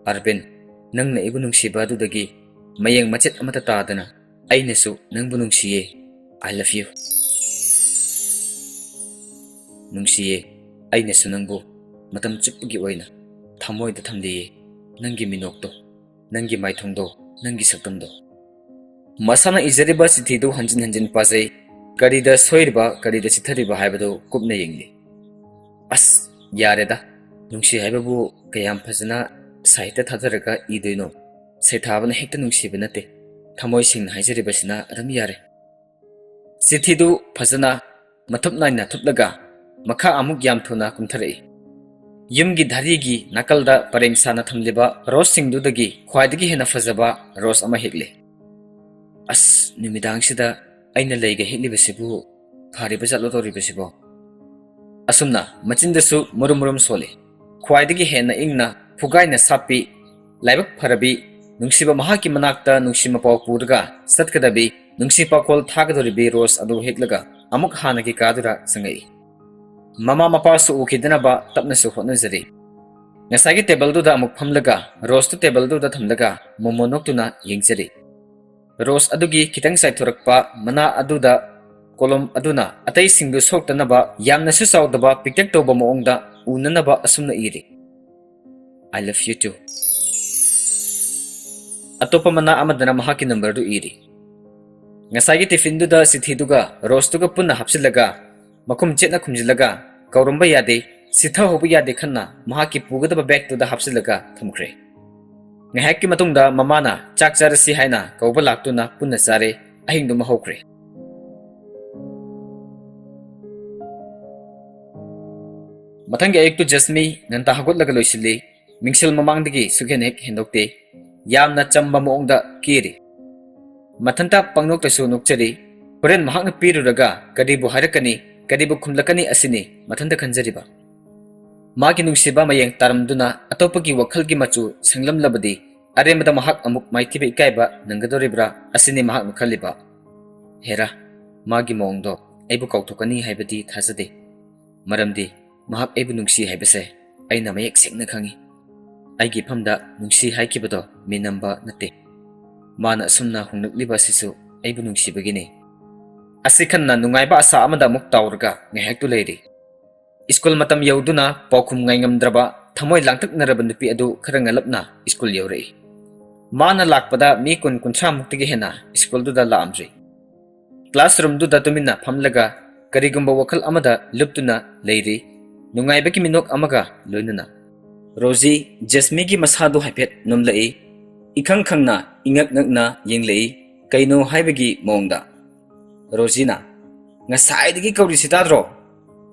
ꯑꯥꯔꯕꯤꯟ, ꯅꯪꯅ ꯑꯩꯕꯨ ꯅꯨꯡꯁꯤꯕ ꯑꯗꯨꯗꯒꯤ ꯃꯌꯦꯡ ꯃꯆꯦꯠ ꯑꯃꯠꯇ ꯇꯥꯗꯅ ꯑꯩꯅꯁꯨ ꯅꯪꯕꯨ ꯅꯨꯡꯁꯤꯌꯦ꯫ I love you꯫ ꯅꯨꯡꯁꯤꯌꯦ, ꯑꯩꯅꯁꯨ ꯅꯪꯕꯨ ꯃꯇꯝ ꯆꯨꯞꯄꯒꯤ ꯑꯣꯏꯅ ꯊꯃꯣꯏꯗ ꯊꯝꯂꯤꯌꯦ꯫ ꯅꯪꯒꯤ ꯃꯤꯅꯣꯛꯇꯣ, ꯅꯪꯒꯤ ꯃꯥꯏꯊꯣꯡꯗꯣ, ꯅꯪꯒꯤ ꯁꯛꯇꯝꯗꯣ꯫ ꯃꯁꯥꯅ ꯏꯖꯔꯤꯕ ꯆꯤꯊꯤꯗꯨ ꯍꯟꯖꯤꯟ ꯍꯟꯖꯤꯟ ꯄꯥꯖꯩ꯫ ꯀꯔꯤꯗ ꯁꯣꯏꯔꯤꯕ, ꯀꯔꯤꯗ ꯆꯤꯠꯊꯔꯤꯕ ꯍꯥꯏꯕꯗꯨ ꯀꯨꯞꯅ ꯌꯦꯡꯂꯤ꯫ ꯑꯁ, ꯌꯥꯔꯦꯗ꯫ ꯅꯨꯡꯁꯤ ꯍꯥꯏꯕꯕꯨ ꯀꯌꯥꯝ ꯐꯖꯅ ꯁꯥꯍꯤꯇ꯭ꯌ ꯊꯥꯗꯔꯒ ꯏꯗꯣꯏꯅꯣ? ꯁꯩꯊꯥꯕꯅ ꯍꯦꯛꯇ ꯅꯨꯡꯁꯤꯕ ꯅꯠꯇꯦ꯫ ꯊꯃꯣꯏ ꯁꯦꯡꯅ ꯍꯥꯏꯖꯔꯤꯕꯁꯤꯅ ꯑꯗꯨꯝ ꯌꯥꯔꯦ꯫ ꯆꯤꯊꯤꯗꯨ ꯐꯖꯅ ꯃꯊꯨꯞ ꯅꯥꯏꯅ ꯊꯨꯞꯂꯒ ꯃꯈꯥ ꯑꯃꯨꯛ ꯌꯥꯝ ꯊꯨꯅ ꯀꯨꯝꯊꯔꯛꯏ꯫ ꯌꯨꯝꯒꯤ ꯙꯥꯔꯤꯒꯤ ꯅꯥꯀꯜꯗ ꯄꯔꯦꯡ ꯁꯥꯅ ꯊꯝꯂꯤꯕ ꯔꯣꯁꯁꯤꯡꯗꯨꯗꯒꯤ ꯈ꯭ꯋꯥꯏꯗꯒꯤ ꯍꯦꯟꯅ ꯐꯖꯕ ꯔꯣꯁ ꯑꯃ ꯍꯦꯛꯂꯦ꯫ ꯑꯁ, ꯅꯨꯃꯤꯗꯥꯡꯁꯤꯗ ꯑꯩꯅ ꯂꯩꯒ ꯍꯦꯛꯂꯤꯕꯁꯤꯕꯨ ꯐꯔꯤꯕ ꯖꯥꯠꯂꯣ ꯇꯧꯔꯤꯕꯁꯤꯕꯣ? ꯑꯁꯨꯝꯅ ꯃꯆꯤꯟꯗꯁꯨ ꯃꯨꯔꯨꯝ ꯃꯨꯔꯨꯝ ꯁꯣꯜꯂꯤ꯫ ꯈ꯭ꯋꯥꯏꯗꯒꯤ ꯍꯦꯟꯅ ꯏꯪꯅ ꯐꯨꯒꯥꯏꯅ ꯁꯥꯠꯄꯤ, ꯂꯥꯏꯕꯛ ꯐꯔꯕꯤ, ꯅꯨꯡꯁꯤꯕ ꯃꯍꯥꯛꯀꯤ ꯃꯅꯥꯛꯇ ꯅꯨꯡꯁꯤ ꯃꯄꯥꯎ ꯄꯨꯔꯒ ꯆꯠꯀꯗꯕꯤ, ꯅꯨꯡꯁꯤ ꯄꯥꯈꯣꯜ ꯊꯥꯒꯗꯧꯔꯤꯕꯤ ꯔꯣꯁ ꯑꯗꯨ ꯍꯦꯛꯂꯒ ꯑꯃꯨꯛ ꯍꯥꯟꯅꯒꯤ ꯀꯥꯗꯨꯗ ꯆꯪꯉꯛꯏ꯫ ꯃꯃꯥ ꯃꯄꯥꯁꯨ ꯎꯈꯤꯗꯅꯕ ꯇꯞꯅꯁꯨ ꯍꯣꯠꯅꯖꯔꯤ꯫ ꯉꯁꯥꯏꯒꯤ ꯇꯦꯕꯜꯗꯨꯗ ꯑꯃꯨꯛ ꯐꯝꯂꯒ ꯔꯣꯁꯇꯨ ꯇꯦꯕꯜꯗꯨꯗ ꯊꯝꯂꯒ ꯃꯣꯃꯣ ꯅꯣꯛꯇꯨꯅ ꯌꯦꯡꯖꯔꯤ꯫ ꯔꯣꯁ ꯑꯗꯨꯒꯤ ꯈꯤꯇꯪ ꯆꯥꯏꯊꯣꯔꯛꯄ ꯃꯅꯥ ꯑꯗꯨꯗ ꯀꯣꯂꯣꯝ ꯑꯗꯨꯅ ꯑꯇꯩꯁꯤꯡꯗꯨ ꯁꯣꯛꯇꯅꯕ ꯌꯥꯝꯅꯁꯨ ꯆꯥꯎꯗꯕ ꯄꯤꯛꯇꯛ ꯇꯧꯕ ꯃꯑꯣꯡꯗ ꯎꯅꯅꯕ ꯑꯁꯨꯝꯅ ꯏꯔꯤ, "I love you too"꯫ ꯑꯇꯣꯞꯄ ꯃꯅꯥ ꯑꯃꯗꯅ ꯃꯍꯥꯛꯀꯤ ꯅꯝꯕꯔꯗꯨ ꯏꯔꯤ꯫ ꯉꯁꯥꯏꯒꯤ ꯇꯤꯐꯤꯟꯗꯨꯗ ꯆꯤꯊꯤꯗꯨꯒ ꯔꯣꯁꯇꯨꯒ ꯄꯨꯟꯅ ꯍꯥꯞꯆꯤꯜꯂꯒ ꯃꯈꯨꯝ ꯆꯦꯠꯅ ꯈꯨꯝꯖꯤꯜꯂꯒ ꯀꯧꯔꯝꯕ ꯌꯥꯗꯦ, ꯁꯤꯊꯍꯧꯕ ꯌꯥꯗꯦ ꯈꯟꯅ ꯃꯍꯥꯛꯀꯤ ꯄꯨꯒꯗꯕ ꯕꯦꯒꯇꯨꯗ ꯍꯥꯞꯆꯤꯜꯂꯒ ꯊꯝꯈ꯭ꯔꯦ꯫ ꯉꯥꯏꯍꯥꯛꯀꯤ ꯃꯇꯨꯡꯗ ꯃꯃꯥꯅ ꯆꯥꯛ ꯆꯥꯔꯁꯤ ꯍꯥꯏꯅ ꯀꯧꯕ ꯂꯥꯛꯇꯨꯅ ꯄꯨꯟꯅ ꯆꯥꯔꯦ꯫ ꯑꯍꯤꯡꯗꯨꯃ ꯍꯧꯈ꯭ꯔꯦ꯫ ꯃꯊꯪꯒꯤ ꯑꯌꯨꯛꯇꯨ ꯖꯁꯃꯤ ꯉꯟꯇꯥ ꯍꯧꯒꯠꯂꯒ ꯂꯣꯏꯁꯤꯜꯂꯤ꯫ ꯃꯤꯡꯁꯦꯜ ꯃꯃꯥꯡꯗꯒꯤ ꯁꯨꯛꯍꯦꯟ ꯍꯦꯛ ꯍꯦꯟꯗꯣꯛꯇꯦ꯫ ꯌꯥꯝꯅ ꯆꯝꯕ ꯃꯑꯣꯡꯗ ꯀꯦꯔꯤ꯫ ꯃꯊꯟꯇ ꯄꯪꯅꯣꯛꯇꯁꯨ ꯅꯣꯛꯆꯔꯤ꯫ ꯍꯣꯔꯦꯟ ꯃꯍꯥꯛꯅ ꯄꯤꯔꯨꯔꯒ ꯀꯔꯤꯕꯨ ꯍꯥꯏꯔꯛꯀꯅꯤ, ꯀꯔꯤꯕꯨ ꯈꯨꯝꯂꯛꯀꯅꯤ ꯑꯁꯤꯅꯤ ꯃꯊꯟꯇ ꯈꯟꯖꯔꯤꯕ꯫ ꯃꯥꯒꯤ ꯅꯨꯡꯁꯤꯕ ꯃꯌꯦꯡ ꯇꯥꯔꯝꯗꯨꯅ ꯑꯇꯣꯞꯄꯒꯤ ꯋꯥꯈꯜꯒꯤ ꯃꯆꯨ ꯁꯪꯂꯝꯂꯕꯗꯤ ꯑꯔꯦꯝꯕꯗ ꯃꯍꯥꯛ ꯑꯃꯨꯛ ꯃꯥꯏꯊꯤꯕ ꯏꯀꯥꯏꯕ ꯅꯪꯒꯗꯧꯔꯤꯕ꯭ꯔꯥ ꯑꯁꯤꯅꯤ ꯃꯍꯥꯛꯅ ꯈꯜꯂꯤꯕ꯫ ꯍꯦꯔꯥ, ꯃꯥꯒꯤ ꯃꯑꯣꯡꯗꯣ ꯑꯩꯕꯨ ꯀꯥꯎꯊꯣꯛꯀꯅꯤ ꯍꯥꯏꯕꯗꯤ ꯊꯥꯖꯗꯦ꯫ ꯃꯔꯝꯗꯤ ꯃꯍꯥꯛ ꯑꯩꯕꯨ ꯅꯨꯡꯁꯤ ꯍꯥꯏꯕꯁꯦ ꯑꯩꯅ ꯃꯌꯦꯛ ꯁꯦꯡꯅ ꯈꯪꯏ꯫ ꯑꯩꯒꯤ ꯏꯐꯝꯗ ꯅꯨꯡꯁꯤ ꯍꯥꯏꯈꯤꯕꯗꯣ ꯃꯤꯅꯝꯕ ꯅꯠꯇꯦ꯫ ꯃꯥꯅ ꯑꯁꯨꯝꯅ ꯍꯣꯡꯂꯛꯂꯤꯕ ꯑꯁꯤꯁꯨ ꯑꯩꯕꯨ ꯅꯨꯡꯁꯤꯕꯒꯤꯅꯤ꯫ ꯑꯁꯤ ꯈꯟꯅ ꯅꯨꯡꯉꯥꯏꯕ ꯑꯁꯥ ꯑꯃꯗ ꯑꯃꯨꯛ ꯇꯥꯎꯔꯒ ꯉꯥꯏꯍꯥꯛꯇꯨ ꯂꯩꯔꯤ꯫ ꯁ꯭ꯀꯨꯜ ꯃꯇꯝ ꯌꯧꯗꯨꯅ ꯄꯥꯎꯈꯨꯝ ꯉꯥꯏꯉꯝꯗ꯭ꯔꯕ, ꯊꯃꯣꯏ ꯂꯥꯡꯇꯛꯅꯔꯕ ꯅꯨꯄꯤ ꯑꯗꯨ ꯈꯔ ꯉꯜꯂꯞꯅ ꯁ꯭ꯀꯨꯜ ꯌꯧꯔꯛꯏ꯫ ꯃꯥꯅ ꯂꯥꯛꯄꯗ ꯃꯤ ꯀꯨꯟ ꯀꯨꯟꯊ꯭ꯔꯥ ꯃꯨꯛꯇꯒꯤ ꯍꯦꯟꯅ ꯁ꯭ꯀꯨꯜꯗꯨꯗ ꯂꯥꯛꯑꯝꯗ꯭ꯔꯤ꯫ ꯀ꯭ꯂꯥꯁꯔꯨꯝꯗꯨꯗ ꯇꯨꯃꯤꯟꯅ ꯐꯝꯂꯒ ꯀꯔꯤꯒꯨꯝꯕ ꯋꯥꯈꯜ ꯑꯃꯗ ꯂꯨꯞꯇꯨꯅ ꯂꯩꯔꯤ, ꯅꯨꯡꯉꯥꯏꯕꯒꯤ ꯃꯤꯅꯣꯛ ꯑꯃꯒ ꯂꯣꯏꯅꯅ꯫ ꯔꯣꯖꯤ ꯖꯦꯁꯃꯤꯒꯤ ꯃꯁꯥꯗꯨ ꯍꯥꯏꯐꯦꯠ ꯅꯣꯝꯂꯛꯏ꯫ ꯏꯈꯪ ꯈꯪꯅ ꯏꯉꯛ ꯉꯛꯅ ꯌꯦꯡꯂꯛꯏ, ꯀꯩꯅꯣ ꯍꯥꯏꯕꯒꯤ ꯃꯑꯣꯡꯗ꯫ ꯔꯣꯖꯤꯅ, "ꯉꯁꯥꯏꯗꯒꯤ ꯀꯧꯔꯤꯁꯤ ꯇꯥꯗ꯭ꯔꯣ?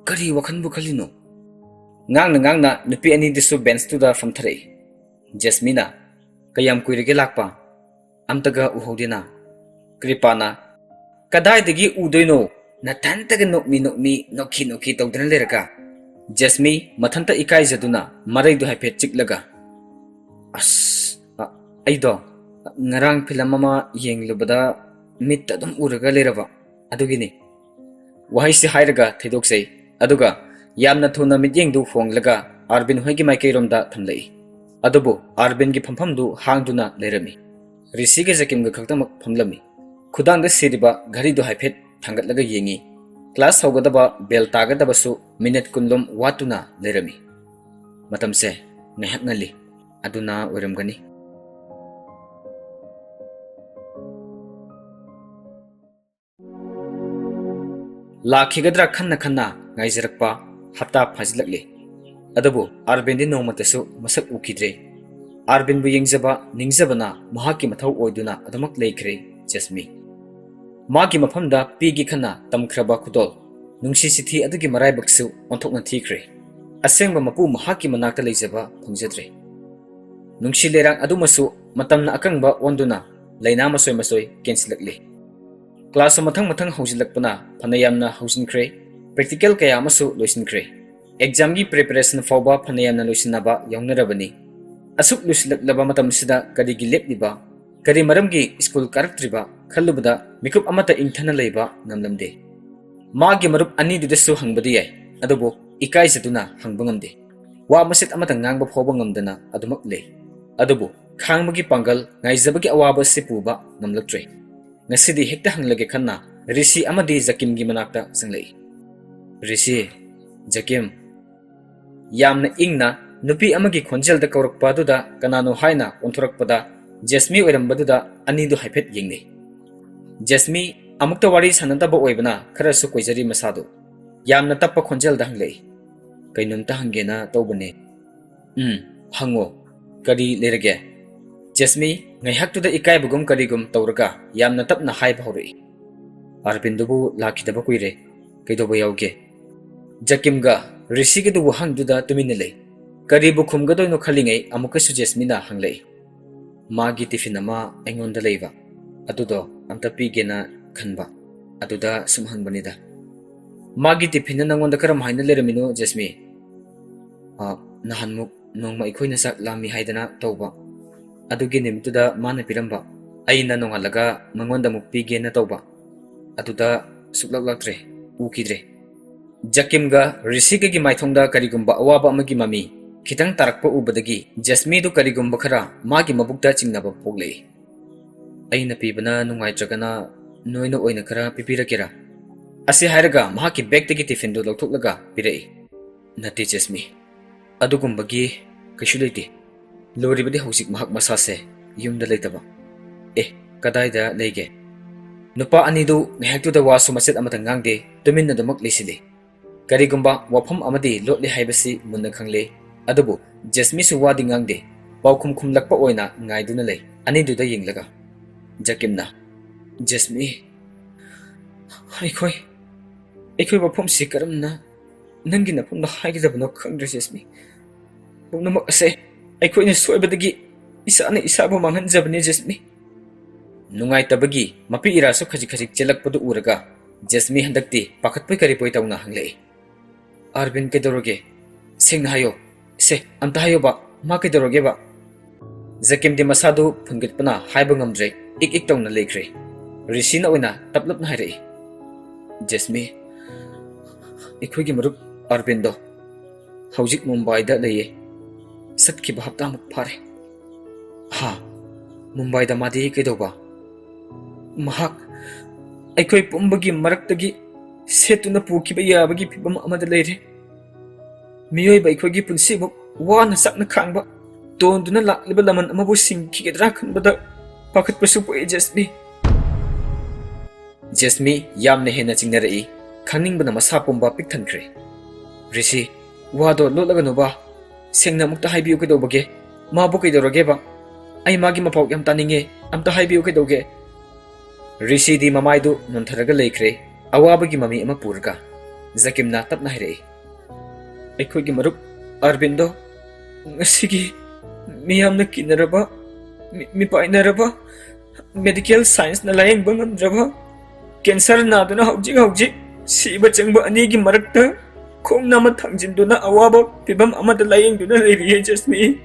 ꯀꯔꯤ ꯋꯥꯈꯜꯕꯨ ꯈꯜꯂꯤꯅꯣ?" ꯉꯥꯡꯅ ꯉꯥꯡꯅ ꯅꯨꯄꯤ ꯑꯅꯤꯗꯨꯁꯨ ꯕꯦꯟꯁꯇꯨꯗ ꯐꯝꯊꯔꯛꯏ꯫ ꯖꯦꯁꯃꯤꯅ, "ꯀꯌꯥꯝ ꯀꯨꯏꯔꯒꯦ ꯂꯥꯛꯄ? ꯑꯝꯇꯒ ꯎꯍꯧꯗꯦꯅ?" ꯀ꯭ꯔꯤꯄꯥꯅ, "ꯀꯗꯥꯏꯗꯒꯤ ꯎꯗꯣꯏꯅꯣ? ꯅꯊꯟꯇꯒ ꯅꯣꯛꯃꯤ ꯅꯣꯛꯃꯤ, ꯅꯣꯛꯈꯤ ꯅꯣꯛꯈꯤ ꯇꯧꯗꯨꯅ ꯂꯩꯔꯒ?" ꯖꯦꯁꯃꯤ ꯃꯊꯟꯇ ꯏꯀꯥꯏꯖꯗꯨꯅ ꯃꯔꯩꯗꯨ ꯍꯥꯏꯐꯦꯠ ꯆꯤꯛꯂꯒ, "ꯑꯁ, ꯑ, ꯑꯩꯗꯣ ꯉꯔꯥꯡ ꯐꯤꯂꯝ ꯑꯃ ꯌꯦꯡꯂꯨꯕꯗ ꯃꯤꯠꯇ ꯑꯗꯨꯝ ꯎꯔꯒ ꯂꯩꯔꯕ, ꯑꯗꯨꯒꯤꯅꯤ꯫" ꯋꯥꯍꯩꯁꯤ ꯍꯥꯏꯔꯒ ꯊꯩꯗꯣꯛꯆꯩ, ꯑꯗꯨꯒ ꯌꯥꯝꯅ ꯊꯨꯅ ꯃꯤꯠꯌꯦꯡꯗꯨ ꯍꯣꯡꯂꯒ ꯑꯥꯔꯕꯤꯟ ꯍꯣꯏꯒꯤ ꯃꯥꯏꯀꯩꯔꯣꯝꯗ ꯊꯝꯂꯛꯏ꯫ ꯑꯗꯨꯕꯨ ꯑꯥꯔꯕꯤꯟꯒꯤ ꯐꯝꯐꯝꯗꯨ ꯍꯥꯡꯗꯨꯅ ꯂꯩꯔꯝꯃꯤ꯫ ꯔꯤꯁꯤꯒ ꯖꯦꯀꯤꯝꯒ ꯈꯛꯇꯃꯛ ꯐꯝꯂꯝꯃꯤ꯫ ꯈꯨꯗꯥꯡꯗ ꯁꯤꯔꯤꯕ ꯘꯔꯤꯗꯨ ꯍꯥꯏꯐꯦꯠ ꯊꯥꯡꯒꯠꯂꯒ ꯌꯦꯡꯉꯤ꯫ ꯀ꯭ꯂꯥꯁ ꯍꯧꯒꯗꯕ ꯕꯦꯜ ꯇꯥꯒꯗꯕꯁꯨ ꯃꯤꯅꯠ ꯀꯨꯟꯂꯣꯝ ꯋꯥꯠꯇꯨꯅ ꯂꯩꯔꯝꯃꯤ꯫ ꯃꯇꯝꯁꯦ ꯉꯥꯏꯍꯥꯛ ꯉꯜꯂꯤ꯫ ꯑꯗꯨꯅ ꯑꯣꯏꯔꯝꯒꯅꯤ꯫ ꯂꯥꯛꯈꯤꯒꯗ꯭ꯔꯥ ꯈꯟꯅ ꯈꯟꯅ ꯉꯥꯏꯖꯔꯛꯄ ꯍꯞꯇꯥ ꯐꯥꯖꯤꯜꯂꯛꯂꯦ꯫ ꯑꯗꯨꯕꯨ ꯑꯥꯔꯕꯤꯟꯗꯤ ꯅꯣꯡꯃꯇꯁꯨ ꯃꯁꯛ ꯎꯈꯤꯗ꯭ꯔꯦ꯫ ꯑꯥꯔꯕꯤꯟꯕꯨ ꯌꯦꯡꯖꯕ, ꯅꯤꯡꯖꯕꯅ ꯃꯍꯥꯛꯀꯤ ꯃꯊꯧ ꯑꯣꯏꯗꯨꯅ ꯑꯗꯨꯃꯛ ꯂꯩꯈ꯭ꯔꯦ ꯖꯦꯁꯃꯤ꯫ ꯃꯥꯒꯤ ꯃꯐꯝꯗ ꯄꯤꯒꯦ ꯈꯟꯅ ꯇꯝꯈ꯭ꯔꯕ ꯈꯨꯗꯣꯜ, ꯅꯨꯡꯁꯤ ꯆꯤꯊꯤ ꯑꯗꯨꯒꯤ ꯃꯔꯥꯏꯕꯛꯁꯨ ꯑꯣꯟꯊꯣꯛꯅ ꯊꯤꯈ꯭ꯔꯦ꯫ ꯑꯁꯦꯡꯕ ꯃꯄꯨ ꯃꯍꯥꯛꯀꯤ ꯃꯅꯥꯛꯇ ꯂꯩꯖꯕ ꯐꯪꯖꯗ꯭ꯔꯦ꯫ ꯅꯨꯡꯁꯤ ꯂꯩꯔꯥꯡ ꯑꯗꯨꯃꯁꯨ ꯃꯇꯝꯅ ꯑꯀꯪꯕ ꯑꯣꯟꯗꯨꯅ ꯂꯥꯏꯅꯥ ꯃꯆꯣꯏ ꯃꯆꯣꯏ ꯀꯦꯟꯁꯤꯜꯂꯛꯂꯤ꯫ ꯀ꯭ꯂꯥꯁꯁꯨ ꯃꯊꯪ ꯃꯊꯪ ꯍꯧꯖꯤꯜꯂꯛꯄꯅ ꯐꯅ ꯌꯥꯝꯅ ꯍꯧꯖꯤꯟꯈ꯭ꯔꯦ꯫ ꯄ꯭ꯔꯦꯛꯇꯤꯀꯦꯜ ꯀꯌꯥ ꯑꯃꯁꯨ ꯂꯣꯏꯁꯤꯟꯈ꯭ꯔꯦ꯫ ꯑꯦꯛꯖꯥꯝꯒꯤ ꯄ꯭ꯔꯤꯄꯦꯔꯦꯁꯟ ꯐꯥꯎꯕ ꯐꯅ ꯌꯥꯝꯅ ꯂꯣꯏꯁꯤꯟꯅꯕ ꯌꯥꯎꯅꯔꯕꯅꯤ꯫ ꯑꯁꯨꯛ ꯂꯣꯏꯁꯤꯜꯂꯛꯂꯕ ꯃꯇꯝꯁꯤꯗ ꯀꯔꯤꯒꯤ ꯂꯦꯞꯂꯤꯕ? ꯀꯔꯤ ꯃꯔꯝꯒꯤ ꯁ꯭ꯀꯨꯜ ꯀꯥꯔꯛꯇ꯭ꯔꯤꯕ ꯈꯜꯂꯨꯕꯗ ꯃꯤꯀꯨꯞ ꯑꯃꯠꯇ ꯏꯪꯊꯅ ꯂꯩꯕ ꯉꯝꯂꯝꯗꯦ꯫ ꯃꯥꯒꯤ ꯃꯔꯨꯞ ꯑꯅꯤꯗꯨꯗꯁꯨ ꯍꯪꯕꯗꯤ ꯌꯥꯏ, ꯑꯗꯨꯕꯨ ꯏꯀꯥꯏꯖꯗꯨꯅ ꯍꯪꯕ ꯉꯝꯗꯦ꯫ ꯋꯥ ꯃꯆꯦꯠ ꯑꯃꯠꯇ ꯉꯥꯡꯕ ꯐꯥꯎꯕ ꯉꯝꯗꯅ ꯑꯗꯨꯃꯛ ꯂꯩ꯫ ꯑꯗꯨꯕꯨ ꯈꯥꯡꯕꯒꯤ ꯄꯥꯡꯒꯜ, ꯉꯥꯏꯖꯕꯒꯤ ꯑꯋꯥꯕ ꯑꯁꯤ ꯄꯨꯕ ꯉꯝꯂꯛꯇ꯭ꯔꯦ꯫ ꯉꯁꯤꯗꯤ ꯍꯦꯛꯇ ꯍꯪꯂꯒꯦ ꯈꯟꯅ ꯔꯤꯁꯤ ꯑꯃꯗꯤ ꯖꯀꯤꯝꯒꯤ ꯃꯅꯥꯛꯇ ꯆꯪꯂꯛꯏ꯫ "ꯔꯤꯁꯤ, ꯖꯀꯤꯝ," ꯌꯥꯝꯅ ꯏꯪꯅ ꯅꯨꯄꯤ ꯑꯃꯒꯤ ꯈꯣꯟꯖꯦꯜꯗ ꯀꯧꯔꯛꯄ ꯑꯗꯨꯗ ꯀꯅꯥꯅꯣ ꯍꯥꯏꯅ ꯑꯣꯟꯊꯣꯔꯛꯄꯗ ꯖꯦꯁꯃꯤ ꯑꯣꯏꯔꯝꯕꯗꯨꯗ ꯑꯅꯤꯗꯨ ꯍꯥꯏꯐꯦꯠ ꯌꯦꯡꯅꯩ꯫ ꯖꯦꯁꯃꯤ ꯑꯃꯨꯛꯇ ꯋꯥꯔꯤ ꯁꯥꯟꯅꯗꯕ ꯑꯣꯏꯕꯅ ꯈꯔꯁꯨ ꯀꯣꯏꯖꯔꯤ ꯃꯁꯥꯗꯨ꯫ ꯌꯥꯝꯅ ꯇꯞꯄ ꯈꯣꯟꯖꯦꯜꯗ ꯍꯪꯂꯛꯏ, "ꯀꯩꯅꯣꯝꯇ ꯍꯪꯒꯦꯅ ꯇꯧꯕꯅꯦ꯫" "ꯎꯝ, ꯍꯪꯉꯣ꯫ ꯀꯔꯤ ꯂꯩꯔꯒꯦ?" ꯖꯦꯁꯃꯤ ꯉꯥꯏꯍꯥꯛꯇꯨꯗ ꯏꯀꯥꯏꯕꯒꯨꯝ ꯀꯔꯤꯒꯨꯝ ꯇꯧꯔꯒ ꯌꯥꯝꯅ ꯇꯞꯅ ꯍꯥꯏꯕ ꯍꯧꯔꯛꯏ, "ꯑꯥꯔꯕꯤꯟꯗꯨꯕꯨ ꯂꯥꯛꯈꯤꯗꯕ ꯀꯨꯏꯔꯦ꯫ ꯀꯩꯗꯧꯕ ꯌꯥꯎꯒꯦ?" ꯖꯀꯤꯝꯒ ꯔꯤꯁꯤꯒꯗꯨ ꯋꯥꯍꯪꯗꯨꯗ ꯇꯨꯃꯤꯟꯅ ꯂꯩ꯫ ꯀꯔꯤꯕꯨ ꯈꯨꯝꯒꯗꯣꯏꯅꯣ ꯈꯜꯂꯤꯉꯩ ꯑꯃꯨꯛꯀꯁꯨ ꯖꯦꯁꯃꯤꯅ ꯍꯪꯂꯛꯏ, "ꯃꯥꯒꯤ ꯇꯤꯐꯤꯟ ꯑꯃ ꯑꯩꯉꯣꯟꯗ ꯂꯩꯕ, ꯑꯗꯨꯗꯣ ꯑꯝꯇ ꯄꯤꯒꯦꯅ ꯈꯟꯕ, ꯑꯗꯨꯗ ꯁꯨꯝ ꯍꯪꯕꯅꯤꯗ꯫" "ꯃꯥꯒꯤ ꯇꯤꯐꯤꯟꯅ ꯅꯪꯉꯣꯟꯗ ꯀꯔꯝ ꯍꯥꯏꯅ ꯂꯩꯔꯝꯃꯤꯅꯣ, ꯖꯦꯁꯃꯤ?" "ꯑ, ꯅꯍꯥꯟꯃꯨꯛ ꯅꯣꯡꯃ ꯑꯩꯈꯣꯏꯅ ꯆꯥꯛ ꯂꯥꯝꯃꯤ ꯍꯥꯏꯗꯅ ꯇꯧꯕ, ꯑꯗꯨꯒꯤ ꯅꯨꯃꯤꯠꯇꯨꯗ ꯃꯥꯅ ꯄꯤꯔꯝꯕ, ꯑꯩꯅ ꯅꯣꯡꯉꯥꯜꯂꯒ ꯃꯉꯣꯟꯗ ꯑꯃꯨꯛ ꯄꯤꯒꯦꯅ ꯇꯧꯕ, ꯑꯗꯨꯗ ꯁꯨꯛꯂꯥꯛ ꯂꯥꯛꯇ꯭ꯔꯦ, ꯎꯈꯤꯗ꯭ꯔꯦ꯫" ꯖꯀꯤꯝꯒ ꯔꯤꯁꯤꯒꯒꯤ ꯃꯥꯏꯊꯣꯡꯗ ꯀꯔꯤꯒꯨꯝꯕ ꯑꯋꯥꯕ ꯑꯃꯒꯤ ꯃꯃꯤ ꯈꯤꯇꯪ ꯇꯥꯔꯛꯄ ꯎꯕꯗꯒꯤ ꯖꯦꯁꯃꯤꯗꯨ ꯀꯔꯤꯒꯨꯝꯕ ꯈꯔ ꯃꯥꯒꯤ ꯃꯕꯨꯛꯇ ꯆꯤꯡꯅꯕ ꯄꯣꯛꯂꯛꯏ꯫ "ꯑꯩꯅ ꯄꯤꯕꯅ ꯅꯨꯡꯉꯥꯏꯇ꯭ꯔꯒꯅ ꯅꯣꯏꯅ ꯑꯣꯏꯅ ꯈꯔ ꯄꯤꯕꯤꯔꯛꯀꯦꯔꯥ?" ꯑꯁꯤ ꯍꯥꯏꯔꯒ ꯃꯍꯥꯛꯀꯤ ꯕꯦꯒꯇꯒꯤ ꯇꯤꯐꯤꯟꯗꯨ ꯂꯧꯊꯣꯛꯂꯒ ꯄꯤꯔꯛꯏ꯫ "ꯅꯠꯇꯦ ꯖꯦꯁꯃꯤ, ꯑꯗꯨꯒꯨꯝꯕꯒꯤ ꯀꯩꯁꯨ ꯂꯩꯇꯦ꯫ ꯂꯣꯏꯔꯤꯕꯗꯤ ꯍꯧꯖꯤꯛ ꯃꯍꯥꯛ ꯃꯁꯥꯁꯦ ꯌꯨꯝꯗ ꯂꯩꯇꯕ꯫" "ꯑꯦ, ꯀꯗꯥꯏꯗ ꯂꯩꯒꯦ?" ꯅꯨꯄꯥ ꯑꯅꯤꯗꯨ ꯉꯥꯏꯍꯥꯛꯇꯨꯗ ꯋꯥꯁꯨ ꯃꯆꯦꯠ ꯑꯃꯠꯇ ꯉꯥꯡꯗꯦ, ꯇꯨꯃꯤꯟꯅ ꯑꯗꯨꯃꯛ ꯂꯩꯁꯤꯜꯂꯤ꯫ ꯀꯔꯤꯒꯨꯝꯕ ꯋꯥꯐꯝ ꯑꯃꯗꯤ ꯂꯣꯠꯂꯤ ꯍꯥꯏꯕꯁꯤ ꯃꯨꯟꯅ ꯈꯪꯂꯦ, ꯑꯗꯨꯕꯨ ꯖꯦꯁꯃꯤꯁꯨ ꯋꯥꯗꯤ ꯉꯥꯡꯗꯦ, ꯄꯥꯎꯈꯨꯝ ꯈꯨꯝꯂꯛꯄ ꯑꯣꯏꯅ ꯉꯥꯏꯗꯨꯅ ꯂꯩ ꯑꯅꯤꯗꯨꯗ ꯌꯦꯡꯂꯒ꯫ ꯖꯀꯤꯝꯅ, "ꯖꯦꯁꯃꯤ, ꯑꯩꯈꯣꯏ, ꯑꯩꯈꯣꯏ ꯋꯥꯐꯝꯁꯤ ꯀꯔꯝꯅ ꯅꯪꯒꯤ ꯅꯐꯝꯗ ꯍꯥꯏꯒꯗꯕꯅꯣ ꯈꯪꯗ꯭ꯔꯦ ꯖꯦꯁꯃꯤ꯫ ꯄꯨꯝꯅꯃꯛ ꯑꯁꯦ ꯑꯩꯈꯣꯏꯅ ꯁꯣꯏꯕꯗꯒꯤ ꯏꯁꯥꯅ ꯏꯁꯥꯕꯨ ꯃꯥꯡꯍꯟꯖꯕꯅꯦ ꯖꯦꯁꯃꯤ꯫" ꯅꯨꯡꯉꯥꯏꯇꯕꯒꯤ ꯃꯄꯤ ꯏꯔꯥꯁꯨ ꯈꯖꯤꯛ ꯈꯖꯤꯛ ꯆꯦꯜꯂꯛꯄꯗꯨ ꯎꯔꯒ ꯖꯦꯁꯃꯤ ꯍꯟꯗꯛꯇꯤ ꯄꯥꯈꯠꯄꯣꯏ ꯀꯔꯤꯕꯣꯏ ꯇꯧꯅ ꯍꯪꯂꯛꯏ, "ꯑꯥꯔꯕꯤꯟ ꯀꯩꯗꯧꯔꯒꯦ? ꯁꯦꯡꯅ ꯍꯥꯏꯌꯣ꯫ ꯁꯦ, ꯑꯝꯇ ꯍꯥꯏꯌꯣꯕ, ꯃꯥ ꯀꯩꯗꯧꯔꯒꯦꯕ?" ꯖꯀꯤꯝꯗꯤ ꯃꯁꯥꯗꯨ ꯐꯨꯟꯒꯠꯄꯅ ꯍꯥꯏꯕ ꯉꯝꯗ꯭ꯔꯦ, ꯏꯛ ꯏꯛ ꯇꯧꯅ ꯂꯩꯈ꯭ꯔꯦ꯫ ꯔꯤꯁꯤꯅ ꯑꯣꯏꯅ ꯇꯞꯂꯞꯅ ꯍꯥꯏꯔꯛꯏ, "ꯖꯦꯁꯃꯤ, ꯑꯩꯈꯣꯏꯒꯤ ꯃꯔꯨꯞ ꯑꯔꯕꯤꯟꯗꯣ ꯍꯧꯖꯤꯛ ꯃꯨꯝꯕꯥꯏꯗ ꯂꯩꯌꯦ꯫ ꯆꯠꯈꯤꯕ ꯍꯞꯇꯥꯃꯨꯛ ꯐꯥꯔꯦ꯫" "ꯍꯥ? ꯃꯨꯝꯕꯥꯏꯗ ꯃꯥꯗꯤ ꯀꯩꯗꯧꯕ?" "ꯃꯍꯥꯛ ꯑꯩꯈꯣꯏ ꯄꯨꯝꯕꯒꯤ ꯃꯔꯛꯇꯒꯤ ꯁꯦꯠꯇꯨꯅ ꯄꯨꯈꯤꯕ ꯌꯥꯕꯒꯤ ꯐꯤꯕꯝ ꯑꯃꯗ ꯂꯩꯔꯦ꯫ ꯃꯤꯑꯣꯏꯕ ꯑꯩꯈꯣꯏꯒꯤ ꯄꯨꯟꯁꯤꯕꯨ ꯋꯥꯅ ꯆꯥꯛꯅ ꯈꯥꯡꯕ, ꯇꯣꯟꯗꯨꯅ ꯂꯥꯛꯂꯤꯕ ꯂꯃꯟ ꯑꯃꯕꯨ ꯁꯤꯡꯈꯤꯒꯗ꯭ꯔꯥ ꯈꯟꯕꯗ ꯄꯥꯈꯠꯄꯁꯨ ꯄꯣꯛꯏ, ꯖꯦꯁꯃꯤ꯫" ꯖꯦꯁꯃꯤ ꯌꯥꯝꯅ ꯍꯦꯟꯅ ꯆꯤꯡꯅꯔꯛꯏ꯫ ꯈꯪꯅꯤꯡꯕꯅ ꯃꯁꯥ ꯄꯨꯝꯕ ꯄꯤꯛ ꯊꯟꯈ꯭ꯔꯦ꯫ "ꯔꯤꯁꯤ, ꯋꯥꯗꯣ ꯂꯣꯠꯂꯒꯅꯨꯕ꯫ ꯁꯦꯡꯅ ꯑꯃꯨꯛꯇ ꯍꯥꯏꯕꯤꯌꯨ ꯀꯩꯗꯧꯕꯒꯦ? ꯃꯥꯕꯨ ꯀꯩꯗꯧꯔꯒꯦꯕ? ꯑꯩ ꯃꯥꯒꯤ ꯃꯄꯥꯎ ꯌꯥꯝ ꯇꯥꯅꯤꯡꯉꯦ꯫ ꯑꯝꯇ ꯍꯥꯏꯕꯤꯌꯨ ꯀꯩꯗꯧꯒꯦ?" ꯔꯤꯁꯤꯗꯤ ꯃꯃꯥꯏꯗꯨ ꯅꯣꯟꯊꯔꯒ ꯂꯩꯈ꯭ꯔꯦ, ꯑꯋꯥꯕꯒꯤ ꯃꯃꯤ ꯑꯃ ꯄꯨꯔꯒ꯫ ꯖꯀꯤꯝꯅ ꯇꯞꯅ ꯍꯥꯏꯔꯛꯏ, "ꯑꯩꯈꯣꯏꯒꯤ ꯃꯔꯨꯞ ꯑꯔꯕꯤꯟꯗꯣ ꯉꯁꯤꯒꯤ ꯃꯤꯌꯥꯝꯅ ꯀꯤꯅꯔꯕ, ꯃꯤ-, ꯃꯤꯄꯥꯏꯅꯔꯕ, ꯃꯦꯗꯤꯀꯦꯜ ꯁꯥꯏꯟꯁꯅ ꯂꯥꯌꯦꯡꯕ ꯉꯝꯗ꯭ꯔꯕ, ꯀꯦꯟꯁꯔ ꯅꯥꯗꯨꯅ ꯍꯧꯖꯤꯛ ꯍꯧꯖꯤꯛ ꯁꯤꯕ ꯆꯪꯕ ꯑꯅꯤꯒꯤ ꯃꯔꯛꯇ ꯈꯣꯡ ꯅꯥꯝꯃ ꯊꯥꯡꯖꯤꯟꯗꯨꯅ ꯑꯋꯥꯕ ꯐꯤꯚꯝ ꯑꯃꯗ ꯂꯥꯌꯦꯡꯗꯨꯅ ꯂꯩꯔꯤꯌꯦ, ꯖꯦꯁꯃꯤ꯫"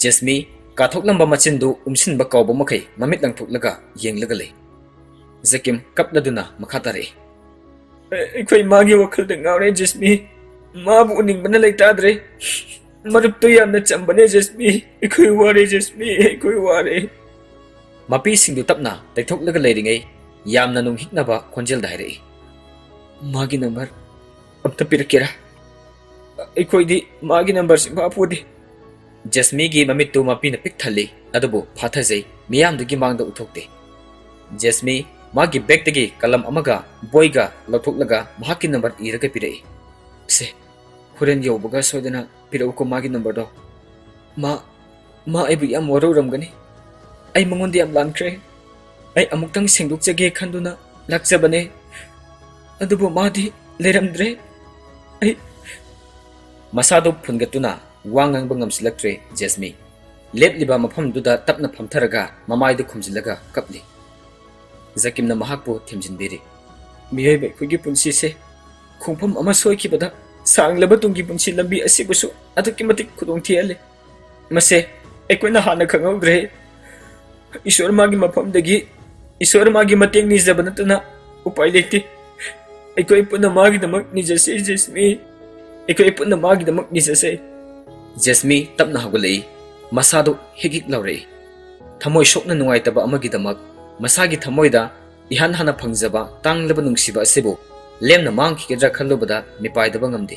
ꯖꯦꯁꯃꯤ ꯀꯥꯊꯣꯛꯂꯝꯕ ꯃꯆꯤꯟꯗꯨ ꯎꯝꯁꯤꯟꯕ ꯀꯥꯎꯕ ꯃꯈꯩ ꯃꯃꯤꯠ ꯂꯪꯊꯣꯛꯂꯒ ꯌꯦꯡꯂꯒ ꯂꯩ꯫ ꯖꯀꯤꯝ ꯀꯞꯂꯗꯨꯅ ꯃꯈꯥ ꯇꯥꯔꯛꯏ, "ꯑꯩꯈꯣꯏ ꯃꯥꯒꯤ ꯋꯥꯈꯜꯗ ꯉꯥꯎꯔꯦ, ꯖꯦꯁꯃꯤ꯫ ꯃꯥꯕꯨ ꯎꯅꯤꯡꯕꯅ ꯂꯩꯇꯥꯗ꯭ꯔꯦ꯫ ꯃꯔꯨꯞꯇꯨ ꯌꯥꯝꯅ ꯆꯝꯕꯅꯦ, ꯖꯦꯁꯃꯤ꯫ ꯑꯩꯈꯣꯏ ꯋꯥꯔꯦ, ꯖꯦꯁꯃꯤ, ꯑꯩꯈꯣꯏ ꯋꯥꯔꯦ꯫" ꯃꯄꯤꯁꯤꯡꯗꯨ ꯇꯞꯅ ꯇꯩꯊꯣꯛꯂꯒ ꯂꯩꯔꯤꯉꯩ ꯌꯥꯝꯅ ꯅꯨꯡꯍꯤꯛꯅꯕ ꯈꯣꯟꯖꯦꯜꯗ ꯍꯥꯏꯔꯛꯏ, "ꯃꯥꯒꯤ ꯅꯝꯕꯔ ꯑꯝꯇ ꯄꯤꯔꯛꯀꯦꯔꯥ? ꯑꯩꯈꯣꯏꯗꯤ ꯃꯥꯒꯤ ꯅꯝꯕꯔ ꯁꯨꯡꯐꯥ ꯄꯨꯗꯦ꯫" ꯖꯦꯁꯃꯤꯒꯤ ꯃꯃꯤꯠꯇꯨ ꯃꯄꯤꯅ ꯄꯤꯛ ꯊꯜꯂꯤ, ꯑꯗꯨꯕꯨ ꯐꯥꯊꯖꯩ, ꯃꯤꯌꯥꯝꯗꯨꯒꯤ ꯃꯥꯡꯗ ꯎꯠꯊꯣꯛꯇꯦ꯫ ꯖꯦꯁꯃꯤ ꯃꯥꯒꯤ ꯕꯦꯛꯇꯒꯤ ꯀꯂꯝ ꯑꯃꯒ ꯕꯣꯏꯒ ꯂꯧꯊꯣꯛꯂꯒ ꯃꯍꯥꯛꯀꯤ ꯅꯝꯕꯔ ꯏꯔꯒ ꯄꯤꯔꯛꯏ꯫ "ꯁꯦ, ꯍꯣꯔꯦꯟ ꯌꯧꯕꯒ ꯁꯣꯏꯗꯅ ꯄꯤꯔꯛꯎꯀꯣ ꯃꯥꯒꯤ ꯅꯝꯕꯔꯗꯣ꯫ ꯃꯥ, ꯃꯥ ꯑꯩꯕꯨ ꯌꯥꯝ ꯋꯥꯔꯧꯔꯝꯒꯅꯤ꯫ ꯑꯩ ꯃꯉꯣꯟꯗ ꯌꯥꯝ ꯂꯥꯟꯈ꯭ꯔꯦ꯫ ꯑꯩ ꯑꯃꯨꯛꯇꯪ ꯁꯦꯡꯗꯣꯛꯆꯒꯦ ꯈꯟꯗꯨꯅ ꯂꯥꯛꯆꯕꯅꯦ꯫ ꯑꯗꯨꯕꯨ ꯃꯥꯗꯤ ꯂꯩꯔꯝꯗ꯭ꯔꯦ꯫ ꯑꯩ" ꯃꯁꯥꯗꯨ ꯐꯨꯟꯒꯠꯇꯨꯅ ꯋꯥ ꯉꯥꯡꯕ ꯉꯝꯁꯤꯜꯂꯛꯇ꯭ꯔꯦ ꯖꯦꯁꯃꯤ꯫ ꯂꯦꯞꯂꯤꯕ ꯃꯐꯝꯗꯨꯗ ꯇꯞꯅ ꯐꯝꯊꯔꯒ ꯃꯃꯥꯏꯗꯨ ꯈꯨꯝꯖꯤꯜꯂꯒ ꯀꯞꯂꯤ꯫ ꯖꯀꯤꯝꯅ ꯃꯍꯥꯛꯄꯨ ꯊꯦꯝꯖꯤꯟꯕꯤꯔꯤ꯫ "ꯃꯤꯑꯣꯏꯕ ꯑꯩꯈꯣꯏꯒꯤ ꯄꯨꯟꯁꯤꯁꯦ ꯈꯣꯡꯐꯝ ꯑꯃ ꯁꯣꯏꯈꯤꯕꯗ ꯁꯥꯡꯂꯕ ꯇꯨꯡꯒꯤ ꯄꯨꯟꯁꯤ ꯂꯝꯕꯤ ꯑꯁꯤꯕꯨꯁꯨ ꯑꯗꯨꯛꯀꯤ ꯃꯇꯤꯛ ꯈꯨꯗꯣꯡ ꯊꯤꯍꯜꯂꯤ꯫ ꯃꯁꯦ ꯑꯩꯈꯣꯏꯅ ꯍꯥꯟꯅ ꯈꯪꯍꯧꯗ꯭ꯔꯦ꯫ ꯏꯁꯣꯔ ꯃꯥꯒꯤ ꯃꯐꯝꯗꯒꯤ, ꯏꯁꯣꯔ ꯃꯥꯒꯤ ꯃꯇꯦꯡ ꯅꯤꯖꯕ ꯅꯠꯇꯅ ꯎꯄꯥꯏ ꯂꯩꯇꯦ꯫ ꯑꯩꯈꯣꯏ ꯄꯨꯟꯅ ꯃꯥꯒꯤꯗꯃꯛ ꯅꯤꯖꯁꯦ, ꯖꯦꯁꯃꯤ꯫ ꯑꯩꯈꯣꯏ ꯄꯨꯟꯅ ꯃꯥꯒꯤꯗꯃꯛ ꯅꯤꯖꯁꯦ꯫ ꯖꯦꯁꯃꯤ ꯇꯞꯅ ꯍꯧꯒꯠꯂꯛꯏ꯫ ꯃꯁꯥꯗꯨ ꯍꯤꯛ ꯍꯤꯛ ꯂꯥꯎꯔꯛꯏ꯫ ꯊꯃꯣꯏ ꯁꯣꯛꯅ ꯅꯨꯡꯉꯥꯏꯇꯕ ꯑꯃꯒꯤꯗꯃꯛ ꯃꯁꯥꯒꯤ ꯊꯃꯣꯏꯗ ꯏꯍꯥꯟ ꯍꯥꯟꯅ ꯐꯪꯖꯕ ꯇꯥꯡꯂꯕ ꯅꯨꯡꯁꯤꯕ ꯑꯁꯤꯕꯨ ꯂꯦꯝꯅ ꯃꯥꯡꯈꯤꯒꯗ꯭ꯔꯥ ꯈꯜꯂꯨꯕꯗ ꯃꯤꯄꯥꯏꯗꯕ ꯉꯝꯗꯦ꯫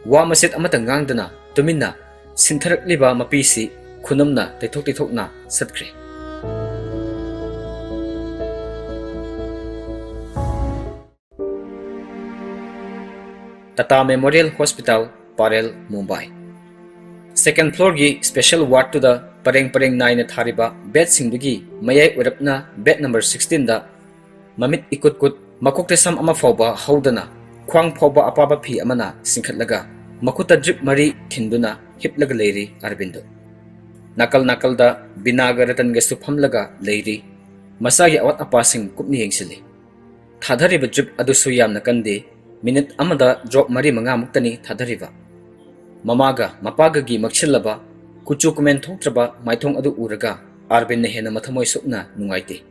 ꯋꯥ ꯃꯆꯦꯠ ꯑꯃꯠꯇ ꯉꯥꯡꯗꯅ ꯇꯨꯃꯤꯟꯅ ꯁꯤꯟꯊꯔꯛꯂꯤꯕ ꯃꯄꯤꯁꯤ ꯈꯨꯅꯝꯅ ꯇꯩꯊꯣꯛ ꯇꯩꯊꯣꯛꯅ ꯆꯠꯈ꯭ꯔꯦ꯫ Tata memorial hospital, Parel, Mumbai. Second floorꯒꯤ special wardꯇꯨꯗ ꯄꯔꯦꯡ ꯄꯔꯦꯡ ꯅꯥꯏꯅ ꯊꯥꯔꯤꯕ bedꯁꯤꯡꯗꯨꯒꯤ ꯃꯌꯥꯏ ꯑꯣꯏꯔꯞꯅ bed number sixteenꯗ ꯃꯃꯤꯠ ꯏꯀꯨꯠ ꯀꯨꯠ, ꯃꯀꯣꯛꯇ ꯁꯝ ꯑꯃ ꯐꯥꯎꯕ ꯍꯧꯗꯅ, ꯈ꯭ꯋꯥꯡ ꯐꯥꯎꯕ ꯑꯄꯥꯕ ꯐꯤ ꯑꯃꯅ ꯆꯤꯡꯈꯠꯂꯒ, ꯃꯈꯨꯠꯇ drip ꯃꯔꯤ ꯊꯤꯟꯗꯨꯅ ꯍꯤꯞꯂꯒ ꯂꯩꯔꯤ ꯑꯔꯕꯤꯟꯗꯨ꯫ ꯅꯥꯀꯜ ꯅꯥꯀꯜꯗ ꯕꯤꯅꯥꯒ ꯔꯇꯟꯒꯁꯨ ꯐꯝꯂꯒ ꯂꯩꯔꯤ, ꯃꯆꯥꯒꯤ ꯑꯋꯥꯠ ꯑꯄꯥꯁꯤꯡ ꯀꯨꯞꯅ ꯌꯦꯡꯁꯤꯜꯂꯤ꯫ ꯊꯥꯗꯔꯤꯕ drip ꯑꯗꯨꯁꯨ ꯌꯥꯝꯅ ꯀꯟꯗꯦ, ꯃꯤꯅꯤꯠ ꯑꯃꯗ drop ꯃꯔꯤ ꯃꯉꯥꯃꯨꯛꯇꯅꯤ ꯊꯥꯗꯔꯤꯕ꯫ ꯃꯃꯥꯒ ꯃꯄꯥꯒꯒꯤ ꯃꯛꯁꯤꯜꯂꯕ, ꯀꯨꯆꯨ ꯀꯨꯃꯦꯟ ꯊꯣꯛꯇ꯭ꯔꯕ ꯃꯥꯏꯊꯣꯡ ꯑꯗꯨ ꯎꯔꯒ ꯑꯥꯔꯕꯤꯟꯅ ꯍꯦꯟꯅ ꯃꯊꯃꯣꯏ ꯁꯣꯛꯅ ꯅꯨꯡꯉꯥꯏꯇꯦ꯫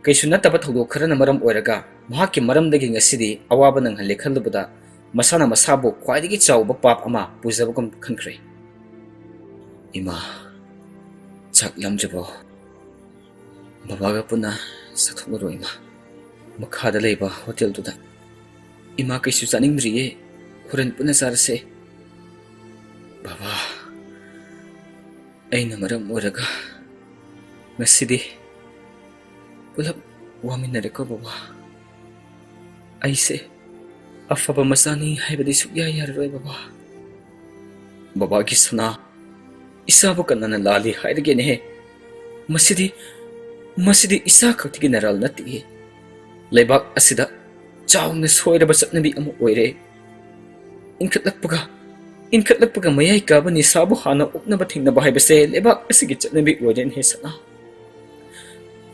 ꯀꯩꯁꯨ ꯅꯠꯇꯕ ꯊꯧꯗꯣꯛ ꯈꯔꯅ ꯃꯔꯝ ꯑꯣꯏꯔꯒ ꯃꯍꯥꯛꯀꯤ ꯃꯔꯝꯗꯒꯤ ꯉꯁꯤꯗꯤ ꯑꯋꯥꯕ ꯅꯪꯍꯜꯂꯦ ꯈꯜꯂꯨꯕꯗ ꯃꯁꯥꯅ ꯃꯁꯥꯕꯨ ꯈ꯭ꯋꯥꯏꯗꯒꯤ ꯆꯥꯎꯕ ꯄꯥꯞ ꯑꯃ ꯄꯨꯖꯕꯒꯨꯝ ꯈꯟꯈ꯭ꯔꯦ꯫ "ꯏꯃꯥ, ꯆꯥꯛ ꯂꯥꯝꯗ꯭ꯔꯤꯕꯣ? ꯕꯕꯥꯒ ꯄꯨꯟꯅ ꯆꯠꯊꯣꯛꯂꯔꯣ ꯏꯃꯥ? ꯃꯈꯥꯗ ꯂꯩꯕ ꯍꯣꯇꯦꯜꯗꯨꯗ꯫ ꯏꯃꯥ, ꯀꯩꯁꯨ ꯆꯥꯅꯤꯡꯗ꯭ꯔꯤꯌꯦ, ꯍꯣꯔꯦꯟ ꯄꯨꯟꯅ ꯆꯥꯔꯁꯦ꯫" "ꯕꯕꯥ, ꯑꯩꯅ ꯃꯔꯝ ꯑꯣꯏꯔꯒ ꯉꯁꯤꯗꯤ ꯄꯨꯂꯞ ꯋꯥꯃꯤꯟꯅꯔꯦꯀꯣ ꯕꯕꯥ꯫ ꯑꯩꯁꯦ ꯑꯐꯕ ꯃꯆꯥꯅꯤ ꯍꯥꯏꯕꯗꯤ ꯁꯨꯛꯌꯥ ꯌꯥꯔꯔꯣꯏ ꯕꯕꯥ꯫ ꯕꯕꯥꯒꯤ ꯁꯅꯥ, ꯏꯁꯥꯕꯨ ꯀꯅꯥꯅ ꯂꯥꯜꯂꯤ ꯍꯥꯏꯔꯒꯦꯅꯦꯍꯦ? ꯃꯁꯤꯗꯤ, ꯃꯁꯤꯗꯤ ꯏꯁꯥ ꯈꯛꯇꯒꯤ ꯅꯔꯥꯜ ꯅꯠꯇꯦ꯫ ꯂꯩꯕꯥꯛ ꯑꯁꯤꯗ ꯆꯥꯎꯅ ꯁꯣꯏꯔꯕ ꯆꯠꯅꯕꯤ ꯑꯃ ꯑꯣꯏꯔꯦ꯫ ꯏꯟꯈꯠꯂꯛꯄꯒ, ꯏꯟꯈꯠꯂꯛꯄꯒ ꯃꯌꯥꯏ ꯀꯥꯕ ꯅꯤꯁꯥꯕꯨ ꯍꯥꯟꯅ ꯑꯣꯛꯅꯕ ꯊꯦꯡꯅꯕ ꯍꯥꯏꯕꯁꯦ ꯂꯩꯕꯥꯛ ꯑꯁꯤꯒꯤ ꯆꯠꯅꯕꯤ ꯑꯣꯏꯔꯦꯅꯦꯍꯦ ꯁꯅꯥ꯫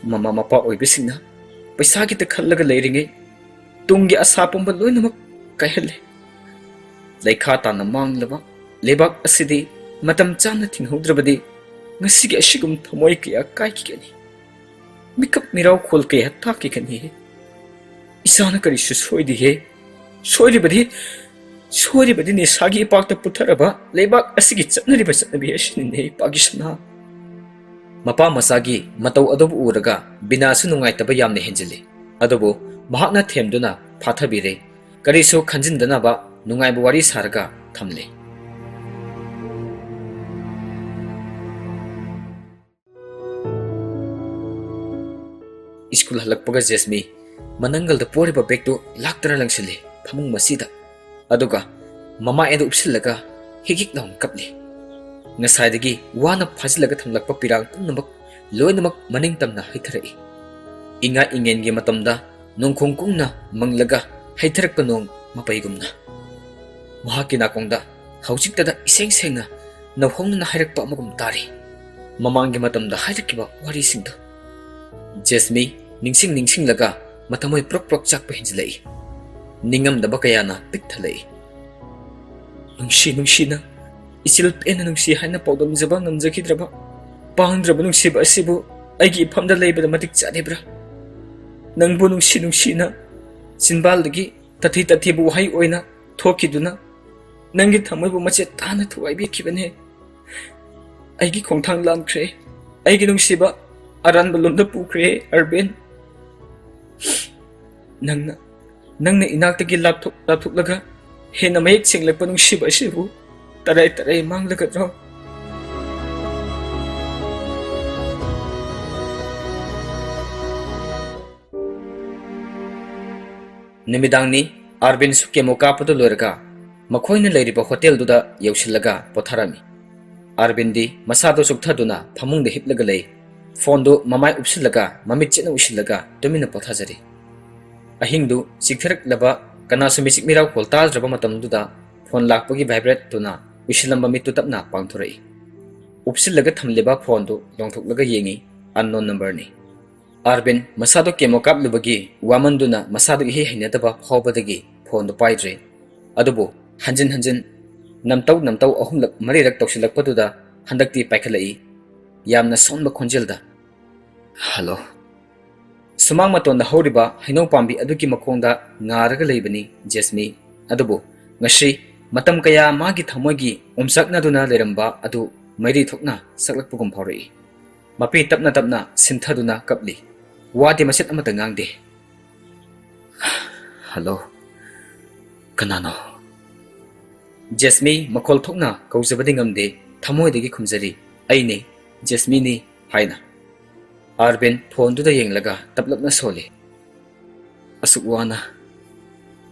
ꯃꯃꯥ ꯃꯄꯥ ꯑꯣꯏꯕꯁꯤꯡꯅ ꯄꯩꯁꯥꯒꯤꯇ ꯈꯜꯂꯒ ꯂꯩꯔꯤꯉꯩ ꯇꯨꯡꯒꯤ ꯑꯁꯥ ꯄꯨꯝꯕ ꯂꯣꯏꯅꯃꯛ ꯀꯥꯏꯍꯜꯂꯦ꯫ ꯂꯩꯈꯥ ꯇꯥꯅ ꯃꯥꯡꯂꯕ ꯂꯩꯕꯥꯛ ꯑꯁꯤꯗꯤ ꯃꯇꯝ ꯆꯥꯅ ꯊꯤꯡꯍꯧꯗ꯭ꯔꯕꯗꯤ ꯉꯁꯤꯒꯤ ꯑꯁꯤꯒꯨꯝ ꯊꯃꯣꯏ ꯀꯌꯥ ꯀꯥꯏꯈꯤꯒꯅꯤ꯫ ꯃꯤꯀꯞ ꯃꯤꯔꯥꯎꯈꯣꯜ ꯀꯌꯥ ꯇꯥꯛꯈꯤꯒꯅꯤ꯫ ꯏꯁꯥꯅ ꯀꯔꯤꯁꯨ ꯁꯣꯏꯗꯦꯍꯦ꯫ ꯁꯣꯏꯔꯤꯕꯗꯤ, ꯁꯣꯏꯔꯤꯕꯗꯤ ꯅꯤꯁꯥꯒꯤ ꯏꯄꯥꯛꯇ ꯄꯨꯊꯔꯕ ꯂꯩꯕꯥꯛ ꯑꯁꯤꯒꯤ ꯆꯠꯅꯔꯤꯕ ꯆꯠꯅꯕꯤ ꯑꯁꯤꯅꯤꯅꯦ, ꯏꯄꯥꯒꯤ ꯁꯅꯥ꯫ ꯃꯄꯥ ꯃꯆꯥꯒꯤ ꯃꯇꯧ ꯑꯗꯨꯕꯨ ꯎꯔꯒ ꯕꯤꯅꯥꯁꯨ ꯅꯨꯡꯉꯥꯏꯇꯕ ꯌꯥꯝꯅ ꯍꯦꯟꯖꯤꯜꯂꯤ꯫ ꯑꯗꯨꯕꯨ ꯃꯍꯥꯛꯅ ꯊꯦꯝꯗꯨꯅ ꯐꯥꯊꯕꯤꯔꯦ꯫ ꯀꯔꯤꯁꯨ ꯈꯟꯖꯤꯟꯗꯅꯕ ꯅꯨꯡꯉꯥꯏꯕ ꯋꯥꯔꯤ ꯁꯥꯔꯒ ꯊꯝꯂꯦ꯫ ꯁ꯭ꯀꯨꯜ ꯍꯜꯂꯛꯄꯒ ꯖꯦꯁꯃꯤ ꯃꯅꯪꯒꯜꯗ ꯄꯣꯔꯤꯕ ꯕꯦꯒꯇꯨ ꯂꯥꯛꯇꯅ ꯂꯪꯁꯤꯜꯂꯤ ꯐꯃꯨꯡ ꯃꯁꯤꯗ꯫ ꯑꯗꯨꯒ ꯃꯃꯥꯏ ꯑꯗꯨ ꯎꯞꯁꯤꯜꯂꯒ ꯍꯤꯛ ꯍꯤꯛ ꯂꯥꯎꯅ ꯀꯞꯂꯤ꯫ ꯉꯁꯥꯏꯗꯒꯤ ꯋꯥꯅ ꯐꯥꯖꯤꯜꯂꯒ ꯊꯝꯂꯛꯄ ꯄꯤꯔꯥꯡ ꯄꯨꯝꯅꯃꯛ ꯂꯣꯏꯅꯃꯛ ꯃꯅꯤꯡ ꯇꯝꯅ ꯍꯩꯊꯔꯛꯏ꯫ ꯏꯉꯥ ꯏꯉꯦꯟꯒꯤ ꯃꯇꯝꯗ ꯅꯣꯡꯈꯣꯡ ꯀꯨꯡꯅ ꯃꯪꯂꯒ ꯍꯩꯊꯔꯛꯄ ꯅꯣꯡ ꯃꯄꯩꯒꯨꯝꯅ꯫ ꯃꯍꯥꯛꯀꯤ ꯅꯥꯀꯣꯡꯗ ꯍꯧꯖꯤꯛꯇꯗ ꯏꯁꯦꯡ ꯁꯦꯡꯅ ꯅꯧꯍꯧꯅꯅ ꯍꯥꯏꯔꯛꯄ ꯑꯃꯒꯨꯝ ꯇꯥꯔꯤ꯫ ꯃꯃꯥꯡꯒꯤ ꯃꯇꯝꯗ ꯍꯥꯏꯔꯛꯈꯤꯕ ꯋꯥꯔꯤꯁꯤꯡꯗꯨ꯫ ꯖꯦꯁꯃꯤ ꯅꯤꯡꯁꯤꯡ ꯅꯤꯡꯁꯤꯡꯂꯒ ꯃꯊꯃꯣꯏ ꯄ꯭ꯔꯣꯛ ꯄ꯭ꯔꯣꯛ ꯆꯥꯛꯄ ꯍꯦꯟꯖꯤꯜꯂꯛꯏ꯫ ꯅꯤꯡꯉꯝꯗꯕ ꯀꯌꯥꯅ ꯄꯤꯛ ꯊꯜꯂꯛꯏ꯫ ꯅꯨꯡꯁꯤ ꯅꯨꯡꯁꯤꯅ, ꯏꯆꯤꯜ ꯄꯦꯟꯅ ꯅꯨꯡꯁꯤ ꯍꯥꯏꯅ ꯄꯥꯎꯗꯝꯖꯕ ꯉꯝꯖꯈꯤꯗ꯭ꯔꯕ ꯄꯥꯡꯗ꯭ꯔꯕ ꯅꯨꯡꯁꯤꯕ ꯑꯁꯤꯕꯨ ꯑꯩꯒꯤ ꯏꯐꯝꯗ ꯂꯩꯕꯗ ꯃꯇꯤꯛ ꯆꯥꯔꯤꯕ꯭ꯔꯥ? ꯅꯪꯕꯨ ꯅꯨꯡꯁꯤ ꯅꯨꯡꯁꯤꯅ ꯆꯤꯟꯕꯥꯜꯗꯒꯤ ꯇꯊꯤ ꯇꯊꯤꯕ ꯋꯥꯍꯩ ꯑꯣꯏꯅ ꯊꯣꯛꯈꯤꯗꯨꯅ ꯅꯪꯒꯤ ꯊꯃꯣꯏꯕꯨ ꯃꯆꯦꯠ ꯇꯥꯅ ꯊꯨꯒꯥꯏꯕꯤꯈꯤꯕꯅꯦ꯫ ꯑꯩꯒꯤ ꯈꯣꯡꯊꯥꯡ ꯂꯥꯟꯈ꯭ꯔꯦ꯫ ꯑꯩꯒꯤ ꯅꯨꯡꯁꯤꯕ ꯑꯔꯥꯟꯕ ꯂꯣꯝꯗ ꯄꯨꯈ꯭ꯔꯦ, ꯑꯔꯕꯤꯟ꯫ ꯅꯪꯅ, ꯅꯪꯅ ꯏꯅꯥꯛꯇꯒꯤ ꯂꯥꯞꯊꯣꯛ-, ꯂꯥꯞꯊꯣꯛꯂꯒ ꯍꯦꯟꯅ ꯃꯌꯦꯛ ꯁꯦꯡꯂꯛꯄ ꯅꯨꯡꯁꯤꯕ ꯑꯁꯤꯕꯨ ꯇꯔꯥꯏ ꯇꯔꯥꯏ ꯃꯥꯡꯂꯒꯗ꯭ꯔꯣ? ꯅꯨꯃꯤꯗꯥꯡꯅꯤ꯫ ꯑꯥꯔꯕꯤꯟꯁꯨ ꯀꯦꯃꯣ ꯀꯥꯞꯄꯗꯨ ꯂꯣꯏꯔꯒ ꯃꯈꯣꯏꯅ ꯂꯩꯔꯤꯕ ꯍꯣꯇꯦꯜꯗꯨꯗ ꯌꯧꯁꯤꯜꯂꯒ ꯄꯣꯊꯥꯔꯝꯃꯤ꯫ ꯑꯥꯔꯕꯤꯟꯗꯤ ꯃꯁꯥꯗꯨ ꯆꯨꯞꯊꯗꯨꯅ ꯐꯃꯨꯡꯗ ꯍꯤꯞꯂꯒ ꯂꯩ꯫ ꯐꯣꯟꯗꯨ ꯃꯃꯥꯏ ꯎꯞꯁꯤꯜꯂꯒ ꯃꯃꯤꯠ ꯆꯦꯠꯅ ꯎꯏꯁꯤꯜꯂꯒ ꯇꯨꯃꯤꯟꯅ ꯄꯣꯊꯥꯖꯔꯤ꯫ ꯑꯍꯤꯡꯗꯨ ꯆꯤꯛꯊꯔꯛꯂꯕ, ꯀꯅꯥꯁꯨ ꯃꯤꯆꯤꯛ ꯃꯤꯔꯥꯎꯈꯣꯜ ꯇꯥꯗ꯭ꯔꯕ ꯃꯇꯝꯗꯨꯗ ꯐꯣꯟ ꯂꯥꯛꯄꯒꯤ ꯚꯥꯏꯕ꯭ꯔꯦꯠꯇꯨꯅ ꯎꯏꯁꯤꯜꯂꯝꯕ ꯃꯤꯠꯇꯨ ꯇꯞꯅ ꯄꯥꯡꯊꯣꯔꯛꯏ꯫ ꯎꯞꯁꯤꯜꯂꯒ ꯊꯝꯂꯤꯕ ꯐꯣꯟꯗꯨ ꯂꯣꯡꯊꯣꯛꯂꯒ ꯌꯦꯡꯉꯤ꯫ ꯑꯟꯅꯣꯟ ꯅꯝꯕꯔꯅꯤ꯫ ꯑꯥꯔꯕꯤꯟ ꯃꯁꯥꯗꯨ ꯀꯦꯃꯣ ꯀꯥꯞꯂꯨꯕꯒꯤ ꯋꯥꯃꯟꯗꯨꯅ ꯃꯁꯥꯗꯨ ꯏꯍꯩ ꯍꯩꯅꯗꯕ ꯐꯥꯎꯕꯗꯒꯤ ꯐꯣꯟꯗꯨ ꯄꯥꯏꯗ꯭ꯔꯦ꯫ ꯑꯗꯨꯕꯨ ꯍꯟꯖꯤꯟ ꯍꯟꯖꯤꯟ ꯅꯝꯇꯧ ꯅꯝꯇꯧ ꯑꯍꯨꯝꯂꯛ ꯃꯔꯤꯔꯛ ꯇꯧꯁꯤꯜꯂꯛꯄꯗꯨꯗ ꯍꯟꯗꯛꯇꯤ ꯄꯥꯏꯈꯠꯂꯛꯏ꯫ ꯌꯥꯝꯅ ꯁꯣꯟꯕ ꯈꯣꯟꯖꯦꯜꯗ, "ꯍꯜꯂꯣ꯫" ꯁꯨꯃꯥꯡ ꯃꯇꯣꯟꯗ ꯍꯧꯔꯤꯕ ꯍꯩꯅꯧ ꯄꯥꯝꯕꯤ ꯑꯗꯨꯒꯤ ꯃꯈꯣꯡꯗ ꯉꯥꯔꯒ ꯂꯩꯕꯅꯤ ꯖꯦꯁꯃꯤ꯫ ꯑꯗꯨꯕꯨ ꯉꯁꯤ ꯃꯇꯝ ꯀꯌꯥ ꯃꯥꯒꯤ ꯊꯃꯣꯏꯒꯤ ꯑꯣꯝꯆꯥꯛꯅꯗꯨꯅ ꯂꯩꯔꯝꯕ ꯑꯗꯨ ꯃꯩꯔꯤ ꯊꯣꯛꯅ ꯁꯛꯂꯛꯄꯒꯨꯝ ꯐꯥꯎꯔꯛꯏ꯫ ꯃꯄꯤ ꯇꯞꯅ ꯇꯞꯅ ꯁꯤꯟꯊꯗꯨꯅ ꯀꯞꯂꯤ꯫ ꯋꯥꯗꯤ ꯃꯆꯦꯠ ꯑꯃꯠꯇ ꯉꯥꯡꯗꯦ꯫ "ꯍꯜꯂꯣ, ꯀꯅꯥꯅꯣ?" ꯖꯦꯁꯃꯤ ꯃꯈꯣꯜ ꯊꯣꯛꯅ ꯀꯧꯖꯕꯗꯤ ꯉꯝꯗꯦ, ꯊꯃꯣꯏꯗꯒꯤ ꯈꯨꯝꯖꯔꯤ, "ꯑꯩꯅꯤ, ꯖꯦꯁꯃꯤꯅꯤ" ꯍꯥꯏꯅ꯫ ꯑꯥꯔꯕꯤꯟ ꯐꯣꯟꯗꯨꯗ ꯌꯦꯡꯂꯒ ꯇꯞꯂꯞꯅ ꯁꯣꯜꯂꯤ꯫ "ꯑꯁꯨꯛ ꯋꯥꯅ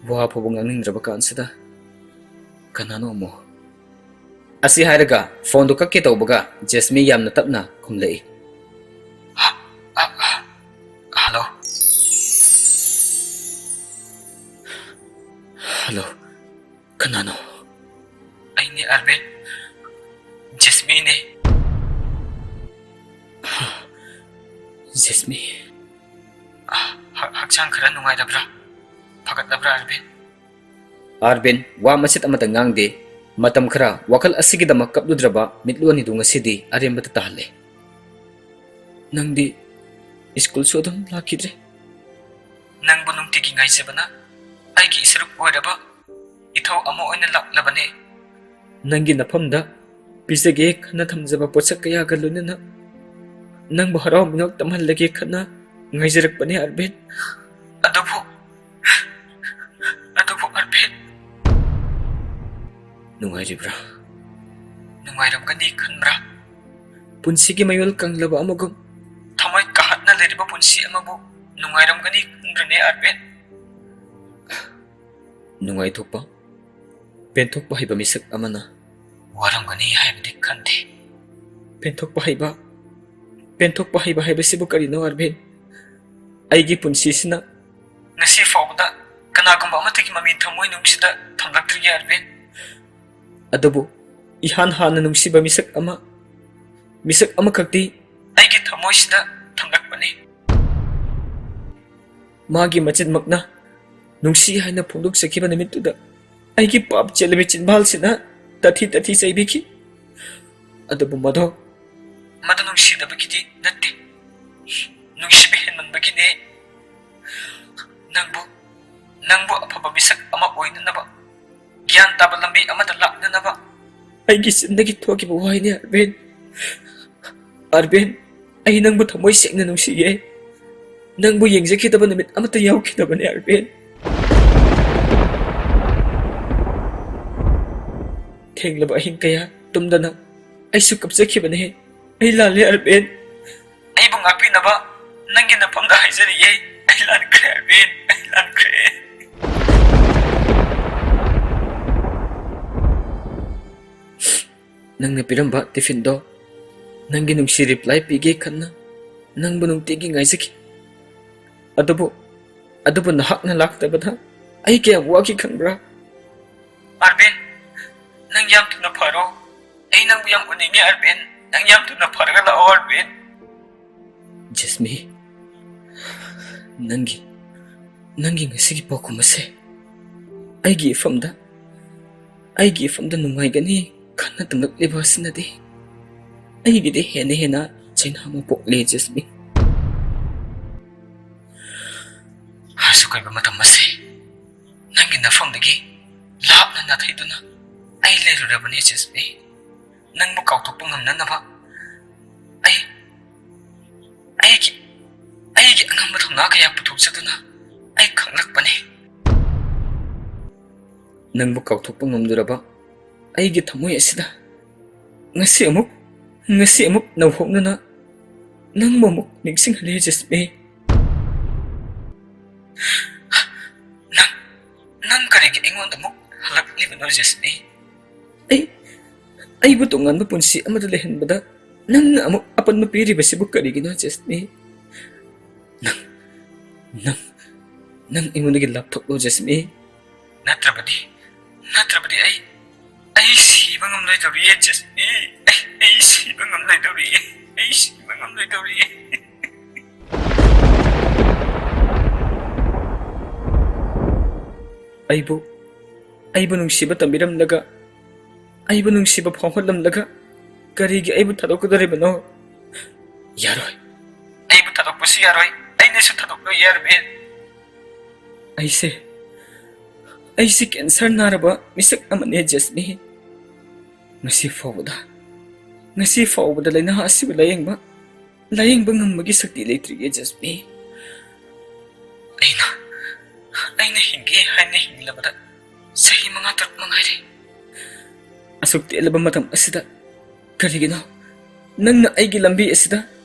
ꯋꯥ ꯐꯥꯎꯕ ꯉꯥꯡꯅꯤꯡꯗ꯭ꯔꯕ ꯀꯥꯟꯁꯤꯗ ꯀꯅꯥꯅꯣ ꯑꯃꯨꯛ?" ꯑꯁꯤ ꯍꯥꯏꯔꯒ ꯐꯣꯟꯗꯨ ꯀꯛꯀꯦ ꯇꯧꯕꯒ ꯖꯦꯁꯃꯤ ꯌꯥꯝꯅ ꯇꯞꯅ ꯈꯨꯝꯂꯛꯏ꯫ "ꯍ-, ꯍ-, ꯍ-, ꯍꯜꯂꯣ? ꯍꯜꯂꯣ? ꯀꯅꯥꯅꯣ?" "ꯑꯩꯅꯦ ꯑꯥꯔꯕꯤꯟ꯫ ꯖꯦꯁꯃꯤꯅꯦ꯫" "ꯍ, ꯖꯦꯁꯃꯤ꯫ ꯑ, ꯍ-, ꯍꯛꯆꯥꯡ ꯈꯔ ꯅꯨꯡꯉꯥꯏꯔꯕ꯭ꯔꯥ? ꯐꯒꯠꯂꯕ꯭ꯔꯥ, ꯑꯥꯔꯕꯤꯟ?" ꯑꯥꯔꯕꯤꯟ ꯋꯥ ꯃꯆꯦꯠ ꯑꯃꯠꯇ ꯉꯥꯡꯗꯦ꯫ ꯃꯇꯝ ꯈꯔ ꯋꯥꯈꯜ ꯑꯁꯤꯒꯤꯗꯃꯛ ꯀꯞꯂꯨꯗ꯭ꯔꯕ ꯃꯤꯠꯂꯨ ꯑꯅꯤꯗꯨ ꯉꯁꯤꯗꯤ ꯑꯔꯦꯝꯕꯗ ꯇꯥꯍꯜꯂꯦ꯫ "ꯅꯪꯗꯤ ꯁ꯭ꯀꯨꯜꯁꯨ ꯑꯗꯨꯝ ꯂꯥꯛꯈꯤꯗ꯭ꯔꯦ꯫ ꯅꯪꯕꯨ ꯅꯨꯡꯇꯤꯒꯤ ꯉꯥꯏꯖꯕꯅ ꯑꯩꯒꯤ ꯏꯁꯨꯔꯨꯛ ꯑꯣꯏꯔꯕ ꯏꯊꯧ ꯑꯃ ꯑꯣꯏꯅ ꯂꯥꯛꯂꯕꯅꯦ꯫ ꯅꯪꯒꯤ ꯅꯐꯝꯗ ꯄꯤꯖꯒꯦ ꯈꯟꯅ ꯊꯝꯖꯕ ꯄꯣꯠꯁꯛ ꯀꯌꯥꯒ ꯂꯣꯏꯅꯅ ꯅꯪꯕꯨ ꯍꯔꯥꯎ ꯃꯤꯅꯣꯛ ꯇꯝꯍꯜꯂꯒꯦ ꯈꯟꯅ ꯉꯥꯏꯖꯔꯛꯄꯅꯦ, ꯑꯥꯔꯕꯤꯟ꯫ ꯑꯗꯨꯕꯨ, ꯑꯗꯨꯕꯨ ꯑꯥꯔꯕꯤꯟ, ꯅꯨꯡꯉꯥꯏꯔꯤꯕ꯭ꯔꯥ? ꯅꯨꯡꯉꯥꯏꯔꯝꯒꯅꯤ ꯈꯟꯕ꯭ꯔꯥ? ꯄꯨꯟꯁꯤꯒꯤ ꯃꯌꯣꯜ ꯀꯪꯂꯕ ꯑꯃꯒꯨꯝ ꯊꯃꯣꯏ ꯀꯥꯍꯠꯅ ꯂꯩꯔꯤꯕ ꯄꯨꯟꯁꯤ ꯑꯃꯕꯨ ꯅꯨꯡꯉꯥꯏꯔꯝꯒꯅꯤ ꯈꯟꯕ꯭ꯔꯅꯦ, ꯑꯥꯔꯕꯤꯟ?" ꯅꯨꯡꯉꯥꯏꯊꯣꯛꯄ, ꯄꯦꯟꯊꯣꯛꯄ ꯍꯩꯕ ꯃꯤꯁꯛ ꯑꯃꯅ ꯋꯥꯔꯝꯒꯅꯤ ꯍꯥꯏꯕꯗꯤ ꯈꯟꯗꯦ꯫ ꯄꯦꯟꯊꯣꯛꯄ ꯍꯩꯕ, ꯄꯦꯟꯊꯣꯛꯄ ꯍꯩꯕ ꯍꯥꯏꯕꯁꯤꯕꯨ ꯀꯔꯤꯅꯣ, ꯑꯥꯔꯕꯤꯟ? ꯑꯩꯒꯤ ꯄꯨꯟꯁꯤꯁꯤꯅ ꯉꯁꯤ ꯐꯥꯎꯕꯗ ꯀꯅꯥꯒꯨꯝꯕ ꯑꯃꯠꯇꯒꯤ ꯃꯃꯤ ꯊꯃꯣꯏꯅꯨꯡꯁꯤꯗ ꯊꯝꯂꯛꯇ꯭ꯔꯤꯌꯦ, ꯑꯥꯔꯕꯤꯟ꯫ ꯑꯗꯨꯕꯨ ꯏꯍꯥꯟ ꯍꯥꯟꯅ ꯅꯨꯡꯁꯤꯕ ꯃꯤꯁꯛ ꯑꯃ, ꯃꯤꯁꯛ ꯑꯃꯈꯛꯇꯤ ꯑꯩꯒꯤ ꯊꯃꯣꯏꯁꯤꯗ ꯊꯝꯂꯛꯄꯅꯤ꯫ ꯃꯥꯒꯤ ꯃꯆꯤꯟꯃꯛꯅ ꯅꯨꯡꯁꯤ ꯍꯥꯏꯅ ꯐꯣꯡꯗꯣꯛꯆꯈꯤꯕ ꯅꯨꯃꯤꯠꯇꯨꯗ ꯑꯩꯒꯤ ꯄꯥꯞ ꯆꯦꯜꯂꯕꯤ ꯆꯤꯟꯕꯥꯜꯁꯤꯅ ꯇꯥꯊꯤ ꯇꯥꯊꯤ ꯆꯩꯕꯤꯈꯤ꯫ ꯑꯗꯨꯕꯨ ꯃꯗꯣ, ꯃꯗꯨ ꯅꯨꯡꯁꯤꯗꯕꯒꯤꯗꯤ ꯅꯠꯇꯦ, ꯅꯨꯡꯁꯤꯕ ꯍꯦꯟꯃꯟꯕꯒꯤꯅꯦ꯫ ꯅꯪꯕꯨ, ꯅꯪꯕꯨ ꯑꯐꯕ ꯃꯤꯁꯛ ꯑꯃ ꯑꯣꯏꯅꯅꯕ, ꯒ꯭ꯌꯥꯟ ꯇꯥꯕ ꯂꯝꯕꯤ ꯑꯃꯗ ꯂꯥꯛꯅꯅꯕ ꯑꯩꯒꯤ ꯆꯤꯟꯗꯒꯤ ꯊꯣꯛꯈꯤꯕ ꯋꯥꯍꯩꯅꯤ, ꯑꯔꯕꯤꯟ꯫ ꯑꯔꯕꯤꯟ, ꯑꯩ ꯅꯪꯕꯨ ꯊꯃꯣꯏ ꯁꯦꯡꯅ ꯅꯨꯡꯁꯤꯌꯦ꯫ ꯅꯪꯕꯨ ꯌꯦꯡꯖꯈꯤꯗꯕ ꯅꯨꯃꯤꯠ ꯑꯃꯠꯇ ꯌꯥꯎꯈꯤꯗꯕꯅꯦ, ꯑꯔꯕꯤꯟ꯫ ꯊꯦꯡꯂꯕ ꯑꯍꯤꯡ ꯀꯌꯥ ꯇꯨꯝꯗꯅ ꯑꯩꯁꯨ ꯀꯞꯆꯈꯤꯕꯅꯦ꯫ ꯑꯩ ꯂꯥꯜꯂꯦ, ꯑꯔꯕꯤꯟ꯫ ꯑꯩꯕꯨ ꯉꯥꯛꯄꯤꯅꯕ ꯅꯪꯒꯤ ꯅꯐꯝꯗ ꯍꯥꯏꯖꯔꯤꯌꯦ꯫ ꯑꯩ ꯂꯥꯟꯈ꯭ꯔꯦ, ꯑꯔꯕꯤꯟ, ꯑꯩ ꯂꯥꯟꯈ꯭ꯔꯦ꯫ ꯅꯪꯅ ꯄꯤꯔꯝꯕ ꯇꯤꯐꯤꯟꯗꯣ, ꯅꯪꯒꯤ ꯅꯨꯡꯁꯤ ꯔꯤꯄ꯭ꯂꯥꯏ ꯄꯤꯒꯦ ꯈꯟꯅ ꯅꯪꯕꯨ ꯅꯨꯡꯇꯤꯒꯤ ꯉꯥꯏꯖꯈꯤ꯫ ꯑꯗꯨꯕꯨ, ꯑꯗꯨꯕꯨ ꯅꯍꯥꯛꯅ ꯂꯥꯛꯇꯕꯗ ꯑꯩ ꯀꯌꯥꯝ ꯋꯥꯈꯤ ꯈꯪꯕ꯭ꯔꯥ? ꯑꯔꯕꯤꯟ, ꯅꯪ ꯌꯥꯝ ꯊꯨꯅ ꯐꯔꯣ꯫ ꯑꯩ ꯅꯪꯕꯨ ꯌꯥꯝ ꯎꯅꯤꯡꯉꯤ, ꯑꯔꯕꯤꯟ꯫ ꯅꯪ ꯌꯥꯝ ꯊꯨꯅ ꯐꯔꯒ ꯂꯥꯛꯑꯣ, ꯑꯔꯕꯤꯟ꯫ ꯖꯦꯁꯃꯤ, ꯅꯪꯒꯤ, ꯅꯪꯒꯤ ꯉꯁꯤꯒꯤ ꯄꯥꯎꯈꯨꯝ ꯑꯁꯦ ꯑꯩꯒꯤ ꯏꯐꯝꯗ, ꯑꯩꯒꯤ ꯏꯐꯝꯗ ꯅꯨꯡꯉꯥꯏꯒꯅꯤ ꯈꯟꯅ ꯇꯝꯂꯛꯂꯤꯕ ꯑꯁꯤꯅꯗꯤ ꯑꯩꯒꯤꯗꯤ ꯍꯦꯟꯅ ꯍꯦꯟꯅ ꯆꯩꯅꯥ ꯑꯃ ꯄꯣꯛꯂꯦ, ꯖꯦꯁꯃꯤ꯫ ꯑꯁꯨꯛ ꯀꯨꯏꯕ ꯃꯇꯝ ꯑꯁꯦ ꯅꯪꯒꯤ ꯅꯐꯝꯗꯒꯤ ꯂꯥꯞꯅ ꯅꯥꯊꯩꯗꯨꯅ ꯑꯩ ꯂꯩꯔꯨꯔꯕꯅꯤ, ꯖꯦꯁꯃꯤ꯫ ꯅꯪꯕꯨ ꯀꯥꯎꯊꯣꯛꯄ ꯉꯝꯅꯅꯕ ꯑꯩ, ꯑꯩꯒꯤ, ꯑꯩꯒꯤ ꯑꯉꯝꯕ ꯊꯧꯅꯥ ꯀꯌꯥ ꯄꯨꯊꯣꯛꯆꯗꯨꯅ ꯑꯩ ꯈꯪꯂꯛꯄꯅꯤ꯫ ꯅꯪꯕꯨ ꯀꯥꯎꯊꯣꯛꯄ ꯉꯝꯂꯨꯔꯕ ꯑꯩꯒꯤ ꯊꯃꯣꯏ ꯑꯁꯤꯗ ꯉꯁꯤ ꯑꯃꯨꯛ, ꯉꯁꯤ ꯑꯃꯨꯛ ꯅꯧꯍꯧꯅꯅ ꯅꯪꯕꯨ ꯑꯃꯨꯛ ꯅꯤꯡꯁꯤꯡꯍꯜꯂꯤ, ꯖꯦꯁꯃꯤ꯫ ꯅꯪ, ꯅꯪ ꯀꯔꯤꯒꯤ ꯑꯩꯉꯣꯟꯗ ꯑꯃꯨꯛ ꯍꯜꯂꯛꯂꯤꯕꯅꯣ, ꯖꯦꯁꯃꯤ? ꯑꯩ, ꯑꯩꯕꯨ ꯇꯣꯉꯥꯟꯕ ꯄꯨꯟꯁꯤ ꯑꯃꯗ ꯂꯩꯍꯟꯕꯗ ꯅꯪꯅ ꯑꯃꯨꯛ ꯑꯄꯟꯕ ꯄꯤꯔꯤꯕꯁꯤꯕꯨ ꯀꯔꯤꯒꯤꯅꯣ, ꯖꯦꯁꯃꯤ? ꯅꯪ, ꯅꯪ, ꯅꯪ ꯑꯩꯉꯣꯟꯗꯒꯤ ꯂꯥꯞꯊꯣꯛꯂꯣ, ꯖꯦꯁꯃꯤ꯫ ꯅꯠꯇ꯭ꯔꯕꯗꯤ, ꯅꯠꯇ꯭ꯔꯕꯗꯤ ꯑꯩ, ꯑꯩ ꯁꯤꯕ ꯉꯝꯂꯣꯏꯗꯧꯔꯤꯌꯦ, ꯖꯦꯁꯃꯤ꯫ ꯑꯩ, ꯑꯩ ꯁꯤꯕ ꯉꯝꯂꯣꯏꯗꯧꯔꯤꯌꯦ꯫ ꯑꯩ ꯁꯤꯕ ꯉꯝꯂꯣꯏꯗꯧꯔꯤꯌꯦ꯫ ꯑꯩꯕꯨ, ꯑꯩꯕꯨ ꯅꯨꯡꯁꯤꯕ ꯇꯝꯕꯤꯔꯝꯂꯒ, ꯑꯩꯕꯨ ꯅꯨꯡꯁꯤꯕ ꯐꯥꯎꯍꯜꯂꯝꯂꯒ ꯀꯔꯤꯒꯤ ꯑꯩꯕꯨ ꯊꯥꯗꯣꯛꯀꯗꯧꯔꯤꯕꯅꯣ? ꯌꯥꯔꯣꯏ꯫ ꯑꯩꯕꯨ ꯊꯥꯗꯣꯛꯄꯁꯨ ꯌꯥꯔꯣꯏ, ꯑꯩꯅꯁꯨ ꯊꯥꯗꯣꯛꯂꯣꯏ, ꯌꯥꯔꯕꯦꯟ꯫ ꯑꯩꯁꯦ, ꯑꯩꯁꯦ ꯀꯦꯟꯁꯔ ꯅꯥꯔꯕ ꯃꯤꯁꯛ ꯑꯃꯅꯦ, ꯖꯦꯁꯃꯤ꯫ ꯉꯁꯤ ꯐꯥꯎꯕꯗ, ꯉꯁꯤ ꯐꯥꯎꯕꯗ ꯂꯥꯏꯅꯥ ꯑꯁꯤꯕꯨ ꯂꯥꯌꯦꯡꯕ, ꯂꯥꯌꯦꯡꯕ ꯉꯝꯕꯒꯤ ꯁꯛꯇꯤ ꯂꯩꯇ꯭ꯔꯤꯌꯦ, ꯖꯦꯁꯃꯤ꯫ ꯑꯩꯅ, ꯑꯩꯅ ꯍꯤꯡꯒꯦ ꯍꯥꯏꯅ ꯍꯤꯡꯂꯕꯗ ꯆꯍꯤ ꯃꯉꯥ ꯇꯔꯨꯛ ꯃꯉꯥꯏꯔꯦ꯫ ꯑꯁꯨꯛ ꯇꯦꯜꯂꯕ ꯃꯇꯝ ꯑꯁꯤꯗ ꯀꯔꯤꯒꯤꯅꯣ ꯅꯪꯅ ꯑꯩꯒꯤ ꯂꯝꯕꯤ ꯑꯁꯤꯗ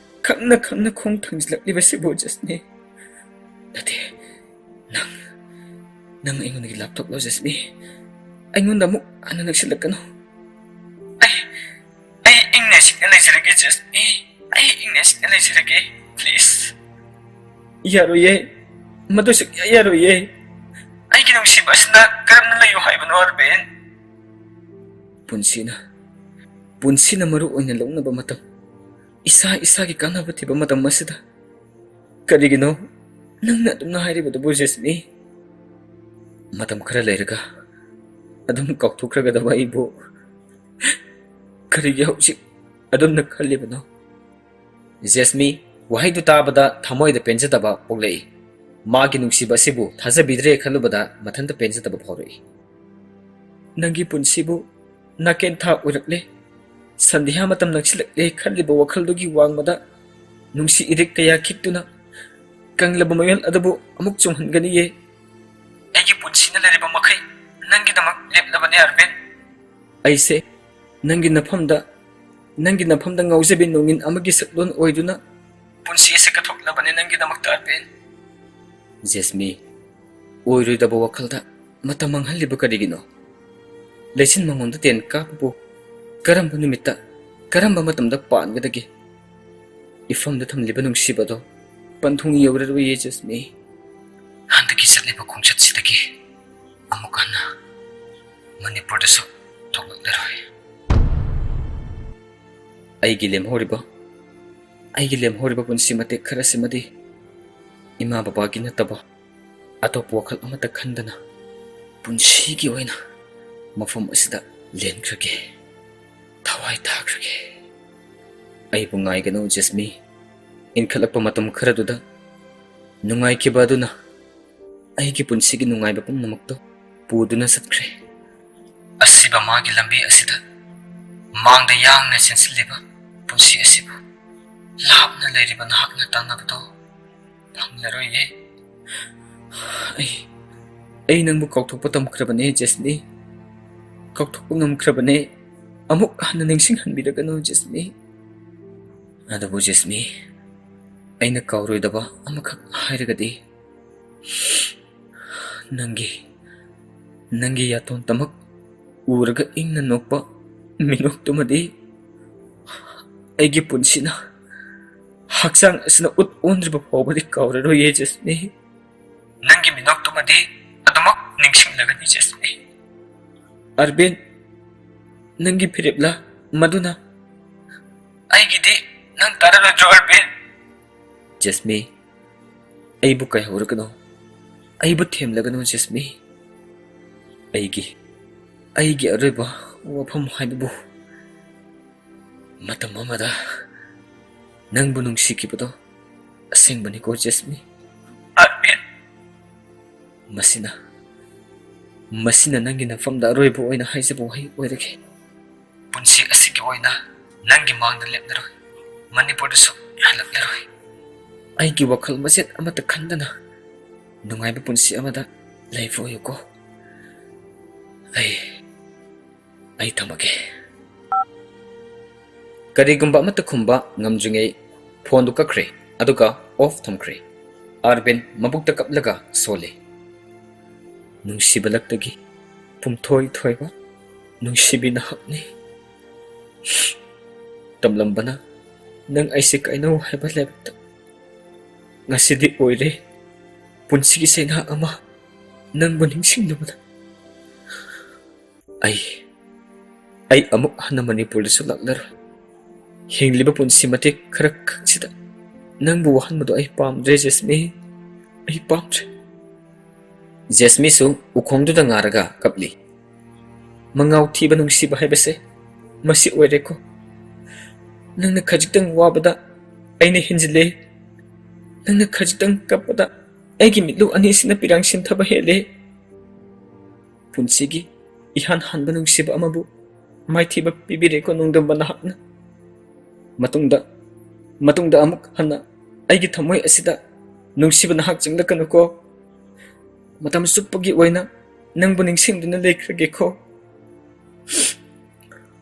ꯈꯪꯅ ꯈꯪꯅ ꯈꯣꯡ ꯊꯥꯡꯖꯤꯜꯂꯛꯂꯤꯕꯁꯤꯕꯨ, ꯖꯦꯁꯃꯤ? ꯅꯠꯇꯦ, ꯅꯪ, ꯅꯪ ꯑꯩꯉꯣꯟꯗꯒꯤ ꯂꯥꯞꯊꯣꯛꯂꯣ, ꯖꯦꯁꯃꯤ꯫ ꯑꯩꯉꯣꯟꯗ ꯑꯃꯨꯛ ꯍꯟꯅ ꯅꯛꯁꯤꯜꯂꯛꯀꯅꯨ꯫ ꯑꯩ, ꯑꯩ ꯏꯪꯅ ꯆꯤꯛꯅ ꯂꯩꯖꯔꯒꯦ, ꯖꯦꯁꯃꯤ꯫ ꯑꯩ ꯏꯪꯅ ꯆꯤꯛꯅ ꯂꯩꯖꯔꯒꯦ, please꯫ ꯌꯥꯔꯣꯏꯌꯦ, ꯃꯗꯨ ꯁꯨꯛꯌꯥ ꯌꯥꯔꯣꯏꯌꯦ꯫ ꯑꯩꯒꯤ ꯅꯨꯡꯁꯤꯕ ꯑꯁꯤꯅ ꯀꯔꯝꯅ ꯂꯩꯌꯨ ꯍꯥꯏꯕꯅꯣ, ꯑꯔꯕꯦꯟ? ꯄꯨꯟꯁꯤꯅ, ꯄꯨꯟꯁꯤꯅ ꯃꯔꯨ ꯑꯣꯏꯅ ꯂꯧꯅꯕ ꯃꯇꯝ, ꯏꯁꯥ ꯏꯁꯥꯒꯤ ꯀꯥꯟꯅꯕ ꯊꯤꯕ ꯃꯇꯝ ꯑꯁꯤꯗ ꯀꯔꯤꯒꯤꯅꯣ ꯅꯪꯅ ꯑꯗꯨꯝꯅ ꯍꯥꯏꯔꯤꯕꯗꯨꯕꯨ, ꯖꯦꯁꯃꯤ? ꯃꯇꯝ ꯈꯔ ꯂꯩꯔꯒ ꯑꯗꯨꯝ ꯀꯥꯎꯊꯣꯛꯈ꯭ꯔꯒꯗꯕ ꯑꯩꯕꯨ ꯀꯔꯤꯒꯤ ꯍꯧꯖꯤꯛ ꯑꯗꯨꯝꯅ ꯈꯜꯂꯤꯕꯅꯣ? ꯖꯦꯁꯃꯤ ꯋꯥꯍꯩꯗꯨ ꯇꯥꯕꯗ ꯊꯃꯣꯏꯗ ꯄꯦꯟꯖꯗꯕ ꯄꯣꯛꯂꯛꯏ꯫ ꯃꯥꯒꯤ ꯅꯨꯡꯁꯤꯕ ꯑꯁꯤꯕꯨ ꯊꯥꯖꯕꯤꯗ꯭ꯔꯦ ꯈꯜꯂꯨꯕꯗ ꯃꯊꯟꯇ ꯄꯦꯟꯖꯗꯕ ꯐꯥꯎꯔꯛꯏ꯫ ꯅꯪꯒꯤ ꯄꯨꯟꯁꯤꯕꯨ ꯅꯥꯀꯦꯟ ꯊꯥ ꯑꯣꯏꯔꯛꯂꯦ, ꯁꯟꯙ꯭ꯌꯥ ꯃꯇꯝ ꯅꯛꯁꯤꯜꯂꯛꯂꯦ ꯈꯜꯂꯤꯕ ꯋꯥꯈꯜꯗꯨꯒꯤ ꯋꯥꯡꯃꯗ ꯅꯨꯡꯁꯤ ꯏꯔꯤꯛ ꯀꯌꯥ ꯈꯤꯛꯇꯨꯅ ꯀꯪꯂꯕ ꯃꯌꯣꯜ ꯑꯗꯨꯕꯨ ꯑꯃꯨꯛ ꯆꯨꯝꯍꯟꯒꯅꯤꯌꯦ꯫ ꯑꯩꯒꯤ ꯄꯨꯟꯁꯤꯅ ꯂꯩꯔꯤꯕ ꯃꯈꯩ ꯅꯪꯒꯤꯗꯃꯛ ꯂꯦꯞꯂꯕꯅꯦ, ꯑꯔꯕꯤꯟ꯫ ꯑꯩꯁꯦ ꯅꯪꯒꯤ ꯅꯐꯝꯗ, ꯅꯪꯒꯤ ꯅꯐꯝꯗ ꯉꯥꯎꯖꯕꯤ ꯅꯣꯡꯏꯟ ꯑꯃꯒꯤ ꯁꯛꯂꯣꯟ ꯑꯣꯏꯗꯨꯅ ꯄꯨꯟꯁꯤ ꯑꯁꯤ ꯀꯠꯊꯣꯛꯂꯕꯅꯦ ꯅꯪꯒꯤꯗꯃꯛꯇ, ꯑꯔꯕꯤꯟ꯫ ꯖꯦꯁꯃꯤ, ꯑꯣꯏꯔꯣꯏꯗꯕ ꯋꯥꯈꯜꯗ ꯃꯇꯝ ꯃꯥꯡꯍꯜꯂꯤꯕ ꯀꯔꯤꯒꯤꯅꯣ? ꯂꯩꯆꯤꯟ ꯃꯉꯣꯟꯗ ꯇꯦꯟ ꯀꯥꯞꯄꯕꯨ ꯀꯔꯝꯕ ꯅꯨꯃꯤꯠꯇ, ꯀꯔꯝꯕ ꯃꯇꯝꯗ ꯄꯥꯟꯒꯗꯒꯦ? ꯏꯐꯝꯗ ꯊꯝꯂꯤꯕ ꯅꯨꯡꯁꯤꯕꯗꯣ ꯄꯟꯊꯨꯡ ꯌꯧꯔꯔꯣꯏꯌꯦ, ꯖꯦꯁꯃꯤ꯫ ꯍꯟꯗꯛꯀꯤ ꯆꯠꯂꯤꯕ ꯈꯣꯡꯆꯠꯁꯤꯗꯒꯤ ꯑꯃꯨꯛ ꯍꯟꯅ ꯃꯅꯤꯄꯨꯔꯗꯁꯨ ꯊꯣꯛꯂꯛꯂꯔꯣꯏ꯫ ꯑꯩꯒꯤ ꯂꯦꯝꯍꯧꯔꯤꯕ, ꯑꯩꯒꯤ ꯂꯦꯝꯍꯧꯔꯤꯕ ꯄꯨꯟꯁꯤ ꯃꯇꯦꯛ ꯈꯔꯁꯤꯃꯗꯤ ꯏꯃꯥ ꯕꯕꯥꯒꯤ ꯅꯠꯇꯕ ꯑꯇꯣꯞꯄ ꯋꯥꯈꯜ ꯑꯃꯠꯇ ꯈꯟꯗꯅ ꯄꯨꯟꯁꯤꯒꯤ ꯑꯣꯏꯅ ꯃꯐꯝ ꯑꯁꯤꯗ ꯂꯦꯟꯈ꯭ꯔꯒꯦ, ꯊꯋꯥꯏ ꯊꯥꯈ꯭ꯔꯒꯦ꯫ ꯑꯩꯕꯨ ꯉꯥꯏꯒꯅꯨ ꯖꯦꯁꯃꯤ꯫ ꯏꯟꯈꯠꯂꯛꯄ ꯃꯇꯝ ꯈꯔꯗꯨꯗ ꯅꯨꯡꯉꯥꯏꯈꯤꯕ ꯑꯗꯨꯅ ꯑꯩꯒꯤ ꯄꯨꯟꯁꯤꯒꯤ ꯅꯨꯡꯉꯥꯏꯕ ꯄꯨꯝꯅꯃꯛꯇꯨ ꯄꯨꯗꯨꯅ ꯆꯠꯈ꯭ꯔꯦ꯫ ꯑꯁꯤꯕ ꯃꯥꯒꯤ ꯂꯝꯕꯤ ꯑꯁꯤꯗ ꯃꯥꯡꯗ ꯌꯥꯡꯅ ꯆꯦꯟꯁꯤꯜꯂꯤꯕ ꯄꯨꯟꯁꯤ ꯑꯁꯤꯕꯨ ꯂꯥꯞꯅ ꯂꯩꯔꯤꯕ ꯅꯍꯥꯛꯅ ꯇꯥꯟꯅꯕꯗꯣ ꯐꯪꯂꯔꯣꯏꯌꯦ꯫ ꯑꯩ, ꯑꯩ ꯅꯪꯕꯨ ꯀꯥꯎꯊꯣꯛꯄ ꯇꯝꯈ꯭ꯔꯕꯅꯦ ꯖꯦꯁꯃꯤ꯫ ꯀꯥꯎꯊꯣꯛꯄ ꯉꯝꯈ꯭ꯔꯕꯅꯦ꯫ ꯑꯃꯨꯛ ꯍꯟꯅ ꯅꯤꯡꯁꯤꯡꯍꯟꯕꯤꯔꯒꯅꯨ ꯖꯦꯁꯃꯤ꯫ ꯑꯗꯨꯕꯨ ꯖꯦꯁꯃꯤ, ꯑꯩꯅ ꯀꯥꯎꯔꯣꯏꯗꯕ ꯑꯃꯈꯛ ꯍꯥꯏꯔꯒꯗꯤ, ꯅꯪꯒꯤ, ꯅꯪꯒꯤ ꯌꯥꯇꯣꯟ ꯇꯃꯛ ꯎꯔꯒ ꯏꯪꯅ ꯅꯣꯛꯄ ꯃꯤꯅꯣꯛꯇꯨꯃꯗꯤ ꯑꯩꯒꯤ ꯄꯨꯟꯁꯤꯅ, ꯍꯛꯆꯥꯡ ꯑꯁꯤꯅ ꯎꯠ ꯑꯣꯟꯗ꯭ꯔꯤꯕ ꯐꯥꯎꯕꯗꯤ ꯀꯥꯎꯔꯔꯣꯏꯌꯦ ꯖꯦꯁꯃꯤ꯫ ꯅꯪꯒꯤ ꯃꯤꯅꯣꯛꯇꯨꯃꯗꯤ ꯑꯗꯨꯃꯛ ꯅꯤꯡꯁꯤꯡꯂꯒꯅꯤ ꯖꯦꯁꯃꯤ꯫ ꯑꯔꯕꯤꯟ, ꯅꯪꯒꯤ ꯐꯤꯔꯦꯞꯂ ꯃꯗꯨꯅ? ꯑꯩꯒꯤꯗꯤ ꯅꯪ ꯇꯥꯔꯔꯣꯏꯗ꯭ꯔꯣ ꯑꯔꯕꯤꯟ? ꯖꯦꯁꯃꯤ, ꯑꯩꯕꯨ ꯀꯥꯏꯍꯧꯔꯒꯅꯨ, ꯑꯩꯕꯨ ꯊꯦꯝꯂꯒꯅꯨ ꯖꯦꯁꯃꯤ꯫ ꯑꯩꯒꯤ, ꯑꯩꯒꯤ ꯑꯔꯣꯏꯕ ꯋꯥꯐꯝ ꯍꯥꯏꯕꯕꯨ ꯃꯇꯝ ꯑꯃꯗ ꯅꯪꯕꯨ ꯅꯨꯡꯁꯤꯈꯤꯕꯗꯣ ꯑꯁꯦꯡꯕꯅꯤꯀꯣ ꯖꯦꯁꯃꯤ꯫ ꯑꯔꯕꯤꯟ! ꯃꯁꯤꯅ, ꯃꯁꯤꯅ ꯅꯪꯒꯤ ꯅꯐꯝꯗ ꯑꯔꯣꯏꯕ ꯑꯣꯏꯅ ꯍꯥꯏꯖꯕ ꯋꯥꯍꯩ ꯑꯣꯏꯔꯒꯦ꯫ ꯄꯨꯟꯁꯤ ꯑꯁꯤꯒꯤ ꯑꯣꯏꯅ ꯅꯪꯒꯤ ꯃꯥꯡꯗ ꯂꯦꯞꯂꯔꯣꯏ, ꯃꯅꯤꯄꯨꯔꯗꯁꯨ ꯍꯜꯂꯛꯂꯔꯣꯏ꯫ ꯑꯩꯒꯤ ꯋꯥꯈꯜ ꯃꯆꯦꯠ ꯑꯃꯠꯇ ꯈꯟꯗꯅ ꯅꯨꯡꯉꯥꯏꯕ ꯄꯨꯟꯁꯤ ꯑꯃꯗ ꯂꯩꯕ ꯑꯣꯏꯌꯨꯀꯣ꯫ ꯑꯩ, ꯑꯩ ꯊꯝꯃꯒꯦ꯫ ꯀꯔꯤꯒꯨꯝꯕ ꯑꯃꯠꯇ ꯈꯨꯝꯕ ꯉꯝꯗ꯭ꯔꯤꯉꯩ ꯐꯣꯟꯗꯨ ꯀꯛꯈ꯭ꯔꯦ, ꯑꯗꯨꯒ ꯑꯣꯐ ꯊꯝꯈ꯭ꯔꯦ꯫ ꯑꯥꯔꯕꯤꯟ ꯃꯕꯨꯛꯇ ꯀꯞꯂꯒ ꯁꯣꯜꯂꯦ꯫ ꯅꯨꯡꯁꯤꯕ ꯂꯛꯇꯒꯤ ꯄꯨꯝꯊꯣꯏ ꯊꯣꯏꯕ ꯅꯨꯡꯁꯤꯕꯤ ꯅꯍꯥꯛꯅꯤ꯫ ꯇꯝꯂꯝꯕꯅ ꯅꯪ ꯑꯩꯁꯦ ꯀꯥꯏꯅꯧ ꯍꯥꯏꯕ ꯂꯥꯏꯕꯛꯇ ꯉꯁꯤꯗꯤ ꯑꯣꯏꯔꯦ꯫ ꯄꯨꯟꯁꯤꯒꯤ ꯆꯩꯅꯥ ꯑꯃ ꯅꯪꯕꯨ ꯅꯤꯡꯁꯤꯡꯂꯨꯕꯗ ꯑꯩ, ꯑꯩ ꯑꯃꯨꯛ ꯍꯟꯅ ꯃꯅꯤꯄꯨꯔꯗꯁꯨ ꯂꯥꯛꯂꯔꯣꯏ꯫ ꯍꯤꯡꯂꯤꯕ ꯄꯨꯟꯁꯤ ꯃꯇꯦꯛ ꯈꯔ ꯈꯛꯁꯤꯗ ꯅꯪꯕꯨ ꯋꯥꯍꯟꯕꯗꯣ ꯑꯩ ꯄꯥꯝꯗ꯭ꯔꯦ ꯖꯦꯁꯃꯤ, ꯑꯩ ꯄꯥꯝꯗ꯭ꯔꯦ꯫ ꯖꯦꯁꯃꯤꯁꯨ ꯎꯈꯣꯡꯗꯨꯗ ꯉꯥꯔꯒ ꯀꯞꯂꯤ꯫ "ꯃꯉꯥꯎ ꯊꯤꯕ ꯅꯨꯡꯁꯤꯕ ꯍꯥꯏꯕꯁꯦ ꯃꯁꯤ ꯑꯣꯏꯔꯦꯀꯣ꯫ ꯅꯪꯅ ꯈꯖꯤꯛꯇꯪ ꯋꯥꯕꯗ ꯑꯩꯅ ꯍꯦꯟꯖꯤꯜꯂꯦ꯫ ꯅꯪꯅ ꯈꯖꯤꯛꯇꯪ ꯀꯞꯄꯗ ꯑꯩꯒꯤ ꯃꯤꯠꯂꯨ ꯑꯅꯤꯁꯤꯅ ꯄꯤꯔꯥꯡ ꯁꯤꯟꯊꯕ ꯍꯦꯜꯂꯦ꯫ ꯄꯨꯟꯁꯤꯒꯤ ꯏꯍꯥꯟ ꯍꯥꯟꯕ ꯅꯨꯡꯁꯤꯕ ꯑꯃꯕꯨ ꯃꯥꯏꯊꯤꯕ ꯄꯤꯕꯤꯔꯦꯀꯣ ꯅꯣꯡꯗꯝꯕ ꯅꯍꯥꯛꯅ꯫ ꯃꯇꯨꯡꯗ, ꯃꯇꯨꯡꯗ ꯑꯃꯨꯛ ꯍꯟꯅ ꯑꯩꯒꯤ ꯊꯃꯣꯏ ꯑꯁꯤꯗ ꯅꯨꯡꯁꯤꯕ ꯅꯍꯥꯛ ꯆꯪꯂꯛꯀꯅꯨꯀꯣ꯫ ꯃꯇꯝ ꯆꯨꯞꯄꯒꯤ ꯑꯣꯏꯅ ꯅꯪꯕꯨ ꯅꯤꯡꯁꯤꯡꯗꯨꯅ ꯂꯩꯈ꯭ꯔꯒꯦꯀꯣ꯫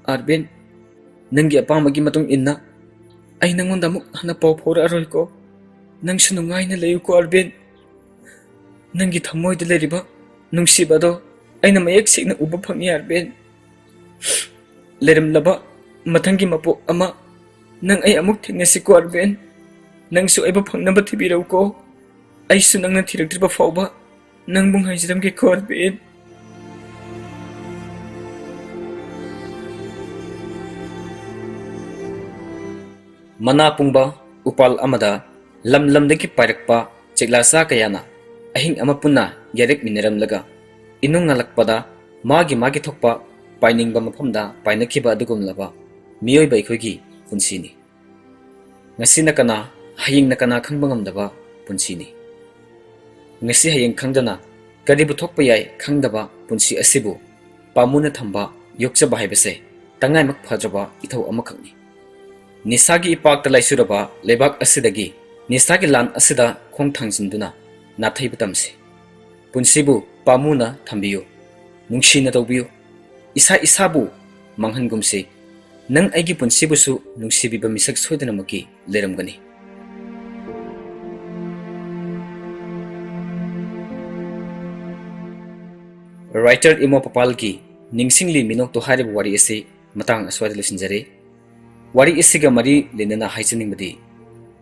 ꯑꯥꯔꯕꯤꯟ, ꯅꯪꯒꯤ ꯑꯄꯥꯝꯕꯒꯤ ꯃꯇꯨꯡ ꯏꯟꯅ ꯑꯩ ꯅꯪꯉꯣꯟꯗ ꯑꯃꯨꯛ ꯍꯟꯅ ꯄꯥꯎ ꯐꯥꯎꯔꯛꯑꯔꯣꯏꯀꯣ꯫ ꯅꯪꯁꯨ ꯅꯨꯡꯉꯥꯏꯅ ꯂꯩꯌꯨꯀꯣ ꯑꯥꯔꯕꯤꯟ꯫ ꯅꯪꯒꯤ ꯊꯃꯣꯏꯗ ꯂꯩꯔꯤꯕ ꯅꯨꯡꯁꯤꯕ ꯑꯗꯣ ꯑꯩꯅ ꯃꯌꯦꯛ ꯁꯦꯡꯅ ꯎꯕ ꯐꯪꯉꯤ ꯑꯥꯔꯕꯤꯟ꯫ ꯂꯩꯔꯝꯂꯕ ꯃꯊꯪꯒꯤ ꯃꯄꯣꯛ ꯑꯃ ꯅꯪ ꯑꯩ ꯑꯃꯨꯛ ꯊꯦꯡꯅꯁꯤꯀꯣ ꯑꯥꯔꯕꯤꯟ꯫ ꯅꯪꯁꯨ ꯑꯩꯕꯨ ꯐꯪꯅꯕ ꯊꯤꯕꯤꯔꯛꯎꯀꯣ꯫ ꯑꯩꯁꯨ ꯅꯪꯅ ꯊꯤꯔꯛꯇ꯭ꯔꯤꯕ ꯐꯥꯎꯕ ꯅꯪꯕꯨ ꯉꯥꯏꯖꯔꯝꯒꯦꯀꯣ ꯑꯥꯔꯕꯤꯟ꯫ ꯃꯅꯥ ꯄꯨꯡꯕ ꯎꯄꯥꯜ ꯑꯃꯗ ꯂꯝ ꯂꯝꯗꯒꯤ ꯄꯥꯏꯔꯛꯄ ꯆꯦꯛꯂꯥꯆꯥ ꯀꯌꯥꯅ ꯑꯍꯤꯡ ꯑꯃ ꯄꯨꯟꯅ ꯌꯥꯔꯦꯛꯃꯤꯟꯅꯔꯝꯂꯒ ꯏꯅꯨꯡ ꯉꯥꯜꯂꯛꯄꯗ ꯃꯥꯒꯤ ꯃꯥꯒꯤ ꯊꯣꯛꯄ ꯄꯥꯏꯅꯤꯡꯕ ꯃꯐꯝꯗ ꯄꯥꯏꯅꯈꯤꯕ ꯑꯗꯨꯒꯨꯝꯂꯕ ꯃꯤꯑꯣꯏꯕ ꯑꯩꯈꯣꯏꯒꯤ ꯄꯨꯟꯁꯤꯅꯤ꯫ ꯉꯁꯤꯅ ꯀꯅꯥ, ꯍꯌꯦꯡꯅ ꯀꯅꯥ ꯈꯪꯕ ꯉꯝꯗꯕ ꯄꯨꯟꯁꯤꯅꯤ꯫ ꯉꯁꯤ ꯍꯌꯦꯡ ꯈꯪꯗꯅ ꯀꯔꯤꯕꯨ ꯊꯣꯛꯄ ꯌꯥꯏ ꯈꯪꯗꯕ ꯄꯨꯟꯁꯤ ꯑꯁꯤꯕꯨ ꯄꯥꯝꯃꯨꯅ ꯊꯝꯕ, ꯌꯣꯛꯆꯕ ꯍꯥꯏꯕꯁꯦ ꯇꯉꯥꯏꯃꯛ ꯐꯗ꯭ꯔꯕ ꯏꯊꯧ ꯑꯃꯈꯛꯅꯤ꯫ ꯅꯤꯁꯥꯒꯤ ꯏꯄꯥꯛꯇ ꯂꯥꯏꯆꯨꯔꯕ ꯂꯩꯕꯥꯛ ꯑꯁꯤꯗꯒꯤ ꯅꯤꯁꯥꯒꯤ ꯂꯥꯟ ꯑꯁꯤꯗ ꯈꯣꯡ ꯊꯥꯡꯖꯤꯟꯗꯨꯅ ꯅꯥꯊꯩꯕ ꯇꯝꯁꯤ꯫ ꯄꯨꯟꯁꯤꯕꯨ ꯄꯥꯝꯃꯨꯅ ꯊꯝꯕꯤꯌꯨ, ꯅꯨꯡꯁꯤꯅ ꯇꯧꯕꯤꯌꯨ꯫ ꯏꯁꯥ ꯏꯁꯥꯕꯨ ꯃꯥꯡꯍꯟꯒꯨꯝꯁꯤ꯫ ꯅꯪ ꯑꯩꯒꯤ ꯄꯨꯟꯁꯤꯕꯨꯁꯨ ꯅꯨꯡꯁꯤꯕꯤꯕ ꯃꯤꯁꯛ ꯁꯣꯏꯗꯅꯃꯛꯀꯤ ꯂꯩꯔꯝꯒꯅꯤ꯫ Writer ꯏꯃꯣ ꯄꯄꯥꯜꯒꯤ ꯅꯤꯡꯁꯤꯡꯂꯤ ꯃꯤꯅꯣꯛꯇꯣ ꯍꯥꯏꯔꯤꯕ ꯋꯥꯔꯤ ꯑꯁꯤ ꯃꯇꯥꯡ ꯑꯁ꯭ꯋꯥꯏꯗ ꯂꯣꯏꯁꯤꯟꯖꯔꯦ꯫ ꯋꯥꯔꯤ ꯑꯁꯤꯒ ꯃꯔꯤ ꯂꯩꯅꯅ ꯍꯥꯏꯖꯅꯤꯡꯕꯗꯤ,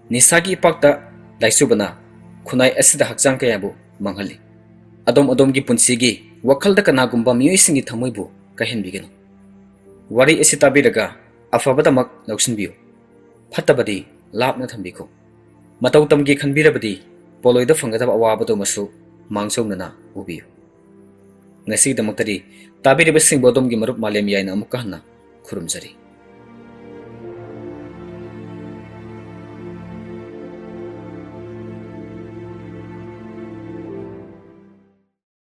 ꯅꯤꯁꯥꯒꯤ ꯏꯄꯥꯛꯇ ꯂꯥꯏꯆꯨꯕꯅ ꯈꯨꯟꯅꯥꯏ ꯑꯁꯤꯗ ꯍꯛꯆꯥꯡ ꯀꯌꯥꯕꯨ ꯃꯥꯡꯍꯜꯂꯤ꯫ ꯑꯗꯣꯝ ꯑꯗꯣꯝꯒꯤ ꯄꯨꯟꯁꯤꯒꯤ ꯋꯥꯈꯜꯗ ꯀꯅꯥꯒꯨꯝꯕ ꯃꯤꯑꯣꯏꯁꯤꯡꯒꯤ ꯊꯃꯣꯏꯕꯨ ꯀꯥꯏꯍꯟꯕꯤꯒꯅꯨ꯫ ꯋꯥꯔꯤ ꯑꯁꯤ ꯇꯥꯕꯤꯔꯒ ꯑꯐꯕꯗꯃꯛ ꯂꯧꯁꯤꯟꯕꯤꯌꯨ, ꯐꯠꯇꯕꯗꯤ ꯂꯥꯞꯅ ꯊꯝꯕꯤꯈꯣ꯫ ꯃꯇꯧ ꯇꯝꯒꯦ ꯈꯟꯕꯤꯔꯕꯗꯤ ꯄꯣꯂꯣꯏꯗ ꯐꯪꯒꯗꯕ ꯑꯋꯥꯕꯗꯨꯃꯁꯨ ꯃꯥꯡꯖꯧꯅꯅ ꯇꯧꯕꯤꯌꯨ꯫ ꯉꯁꯤꯒꯤꯗꯃꯛꯇꯗꯤ ꯇꯥꯕꯤꯔꯤꯕꯁꯤꯡꯕꯨ ꯑꯗꯣꯝꯒꯤ ꯃꯔꯨꯞ ꯃꯥꯂꯦꯝ ꯌꯥꯏꯅ ꯑꯃꯨꯛꯀ ꯍꯟꯅ ꯈꯨꯔꯨꯝꯖꯔꯤ꯫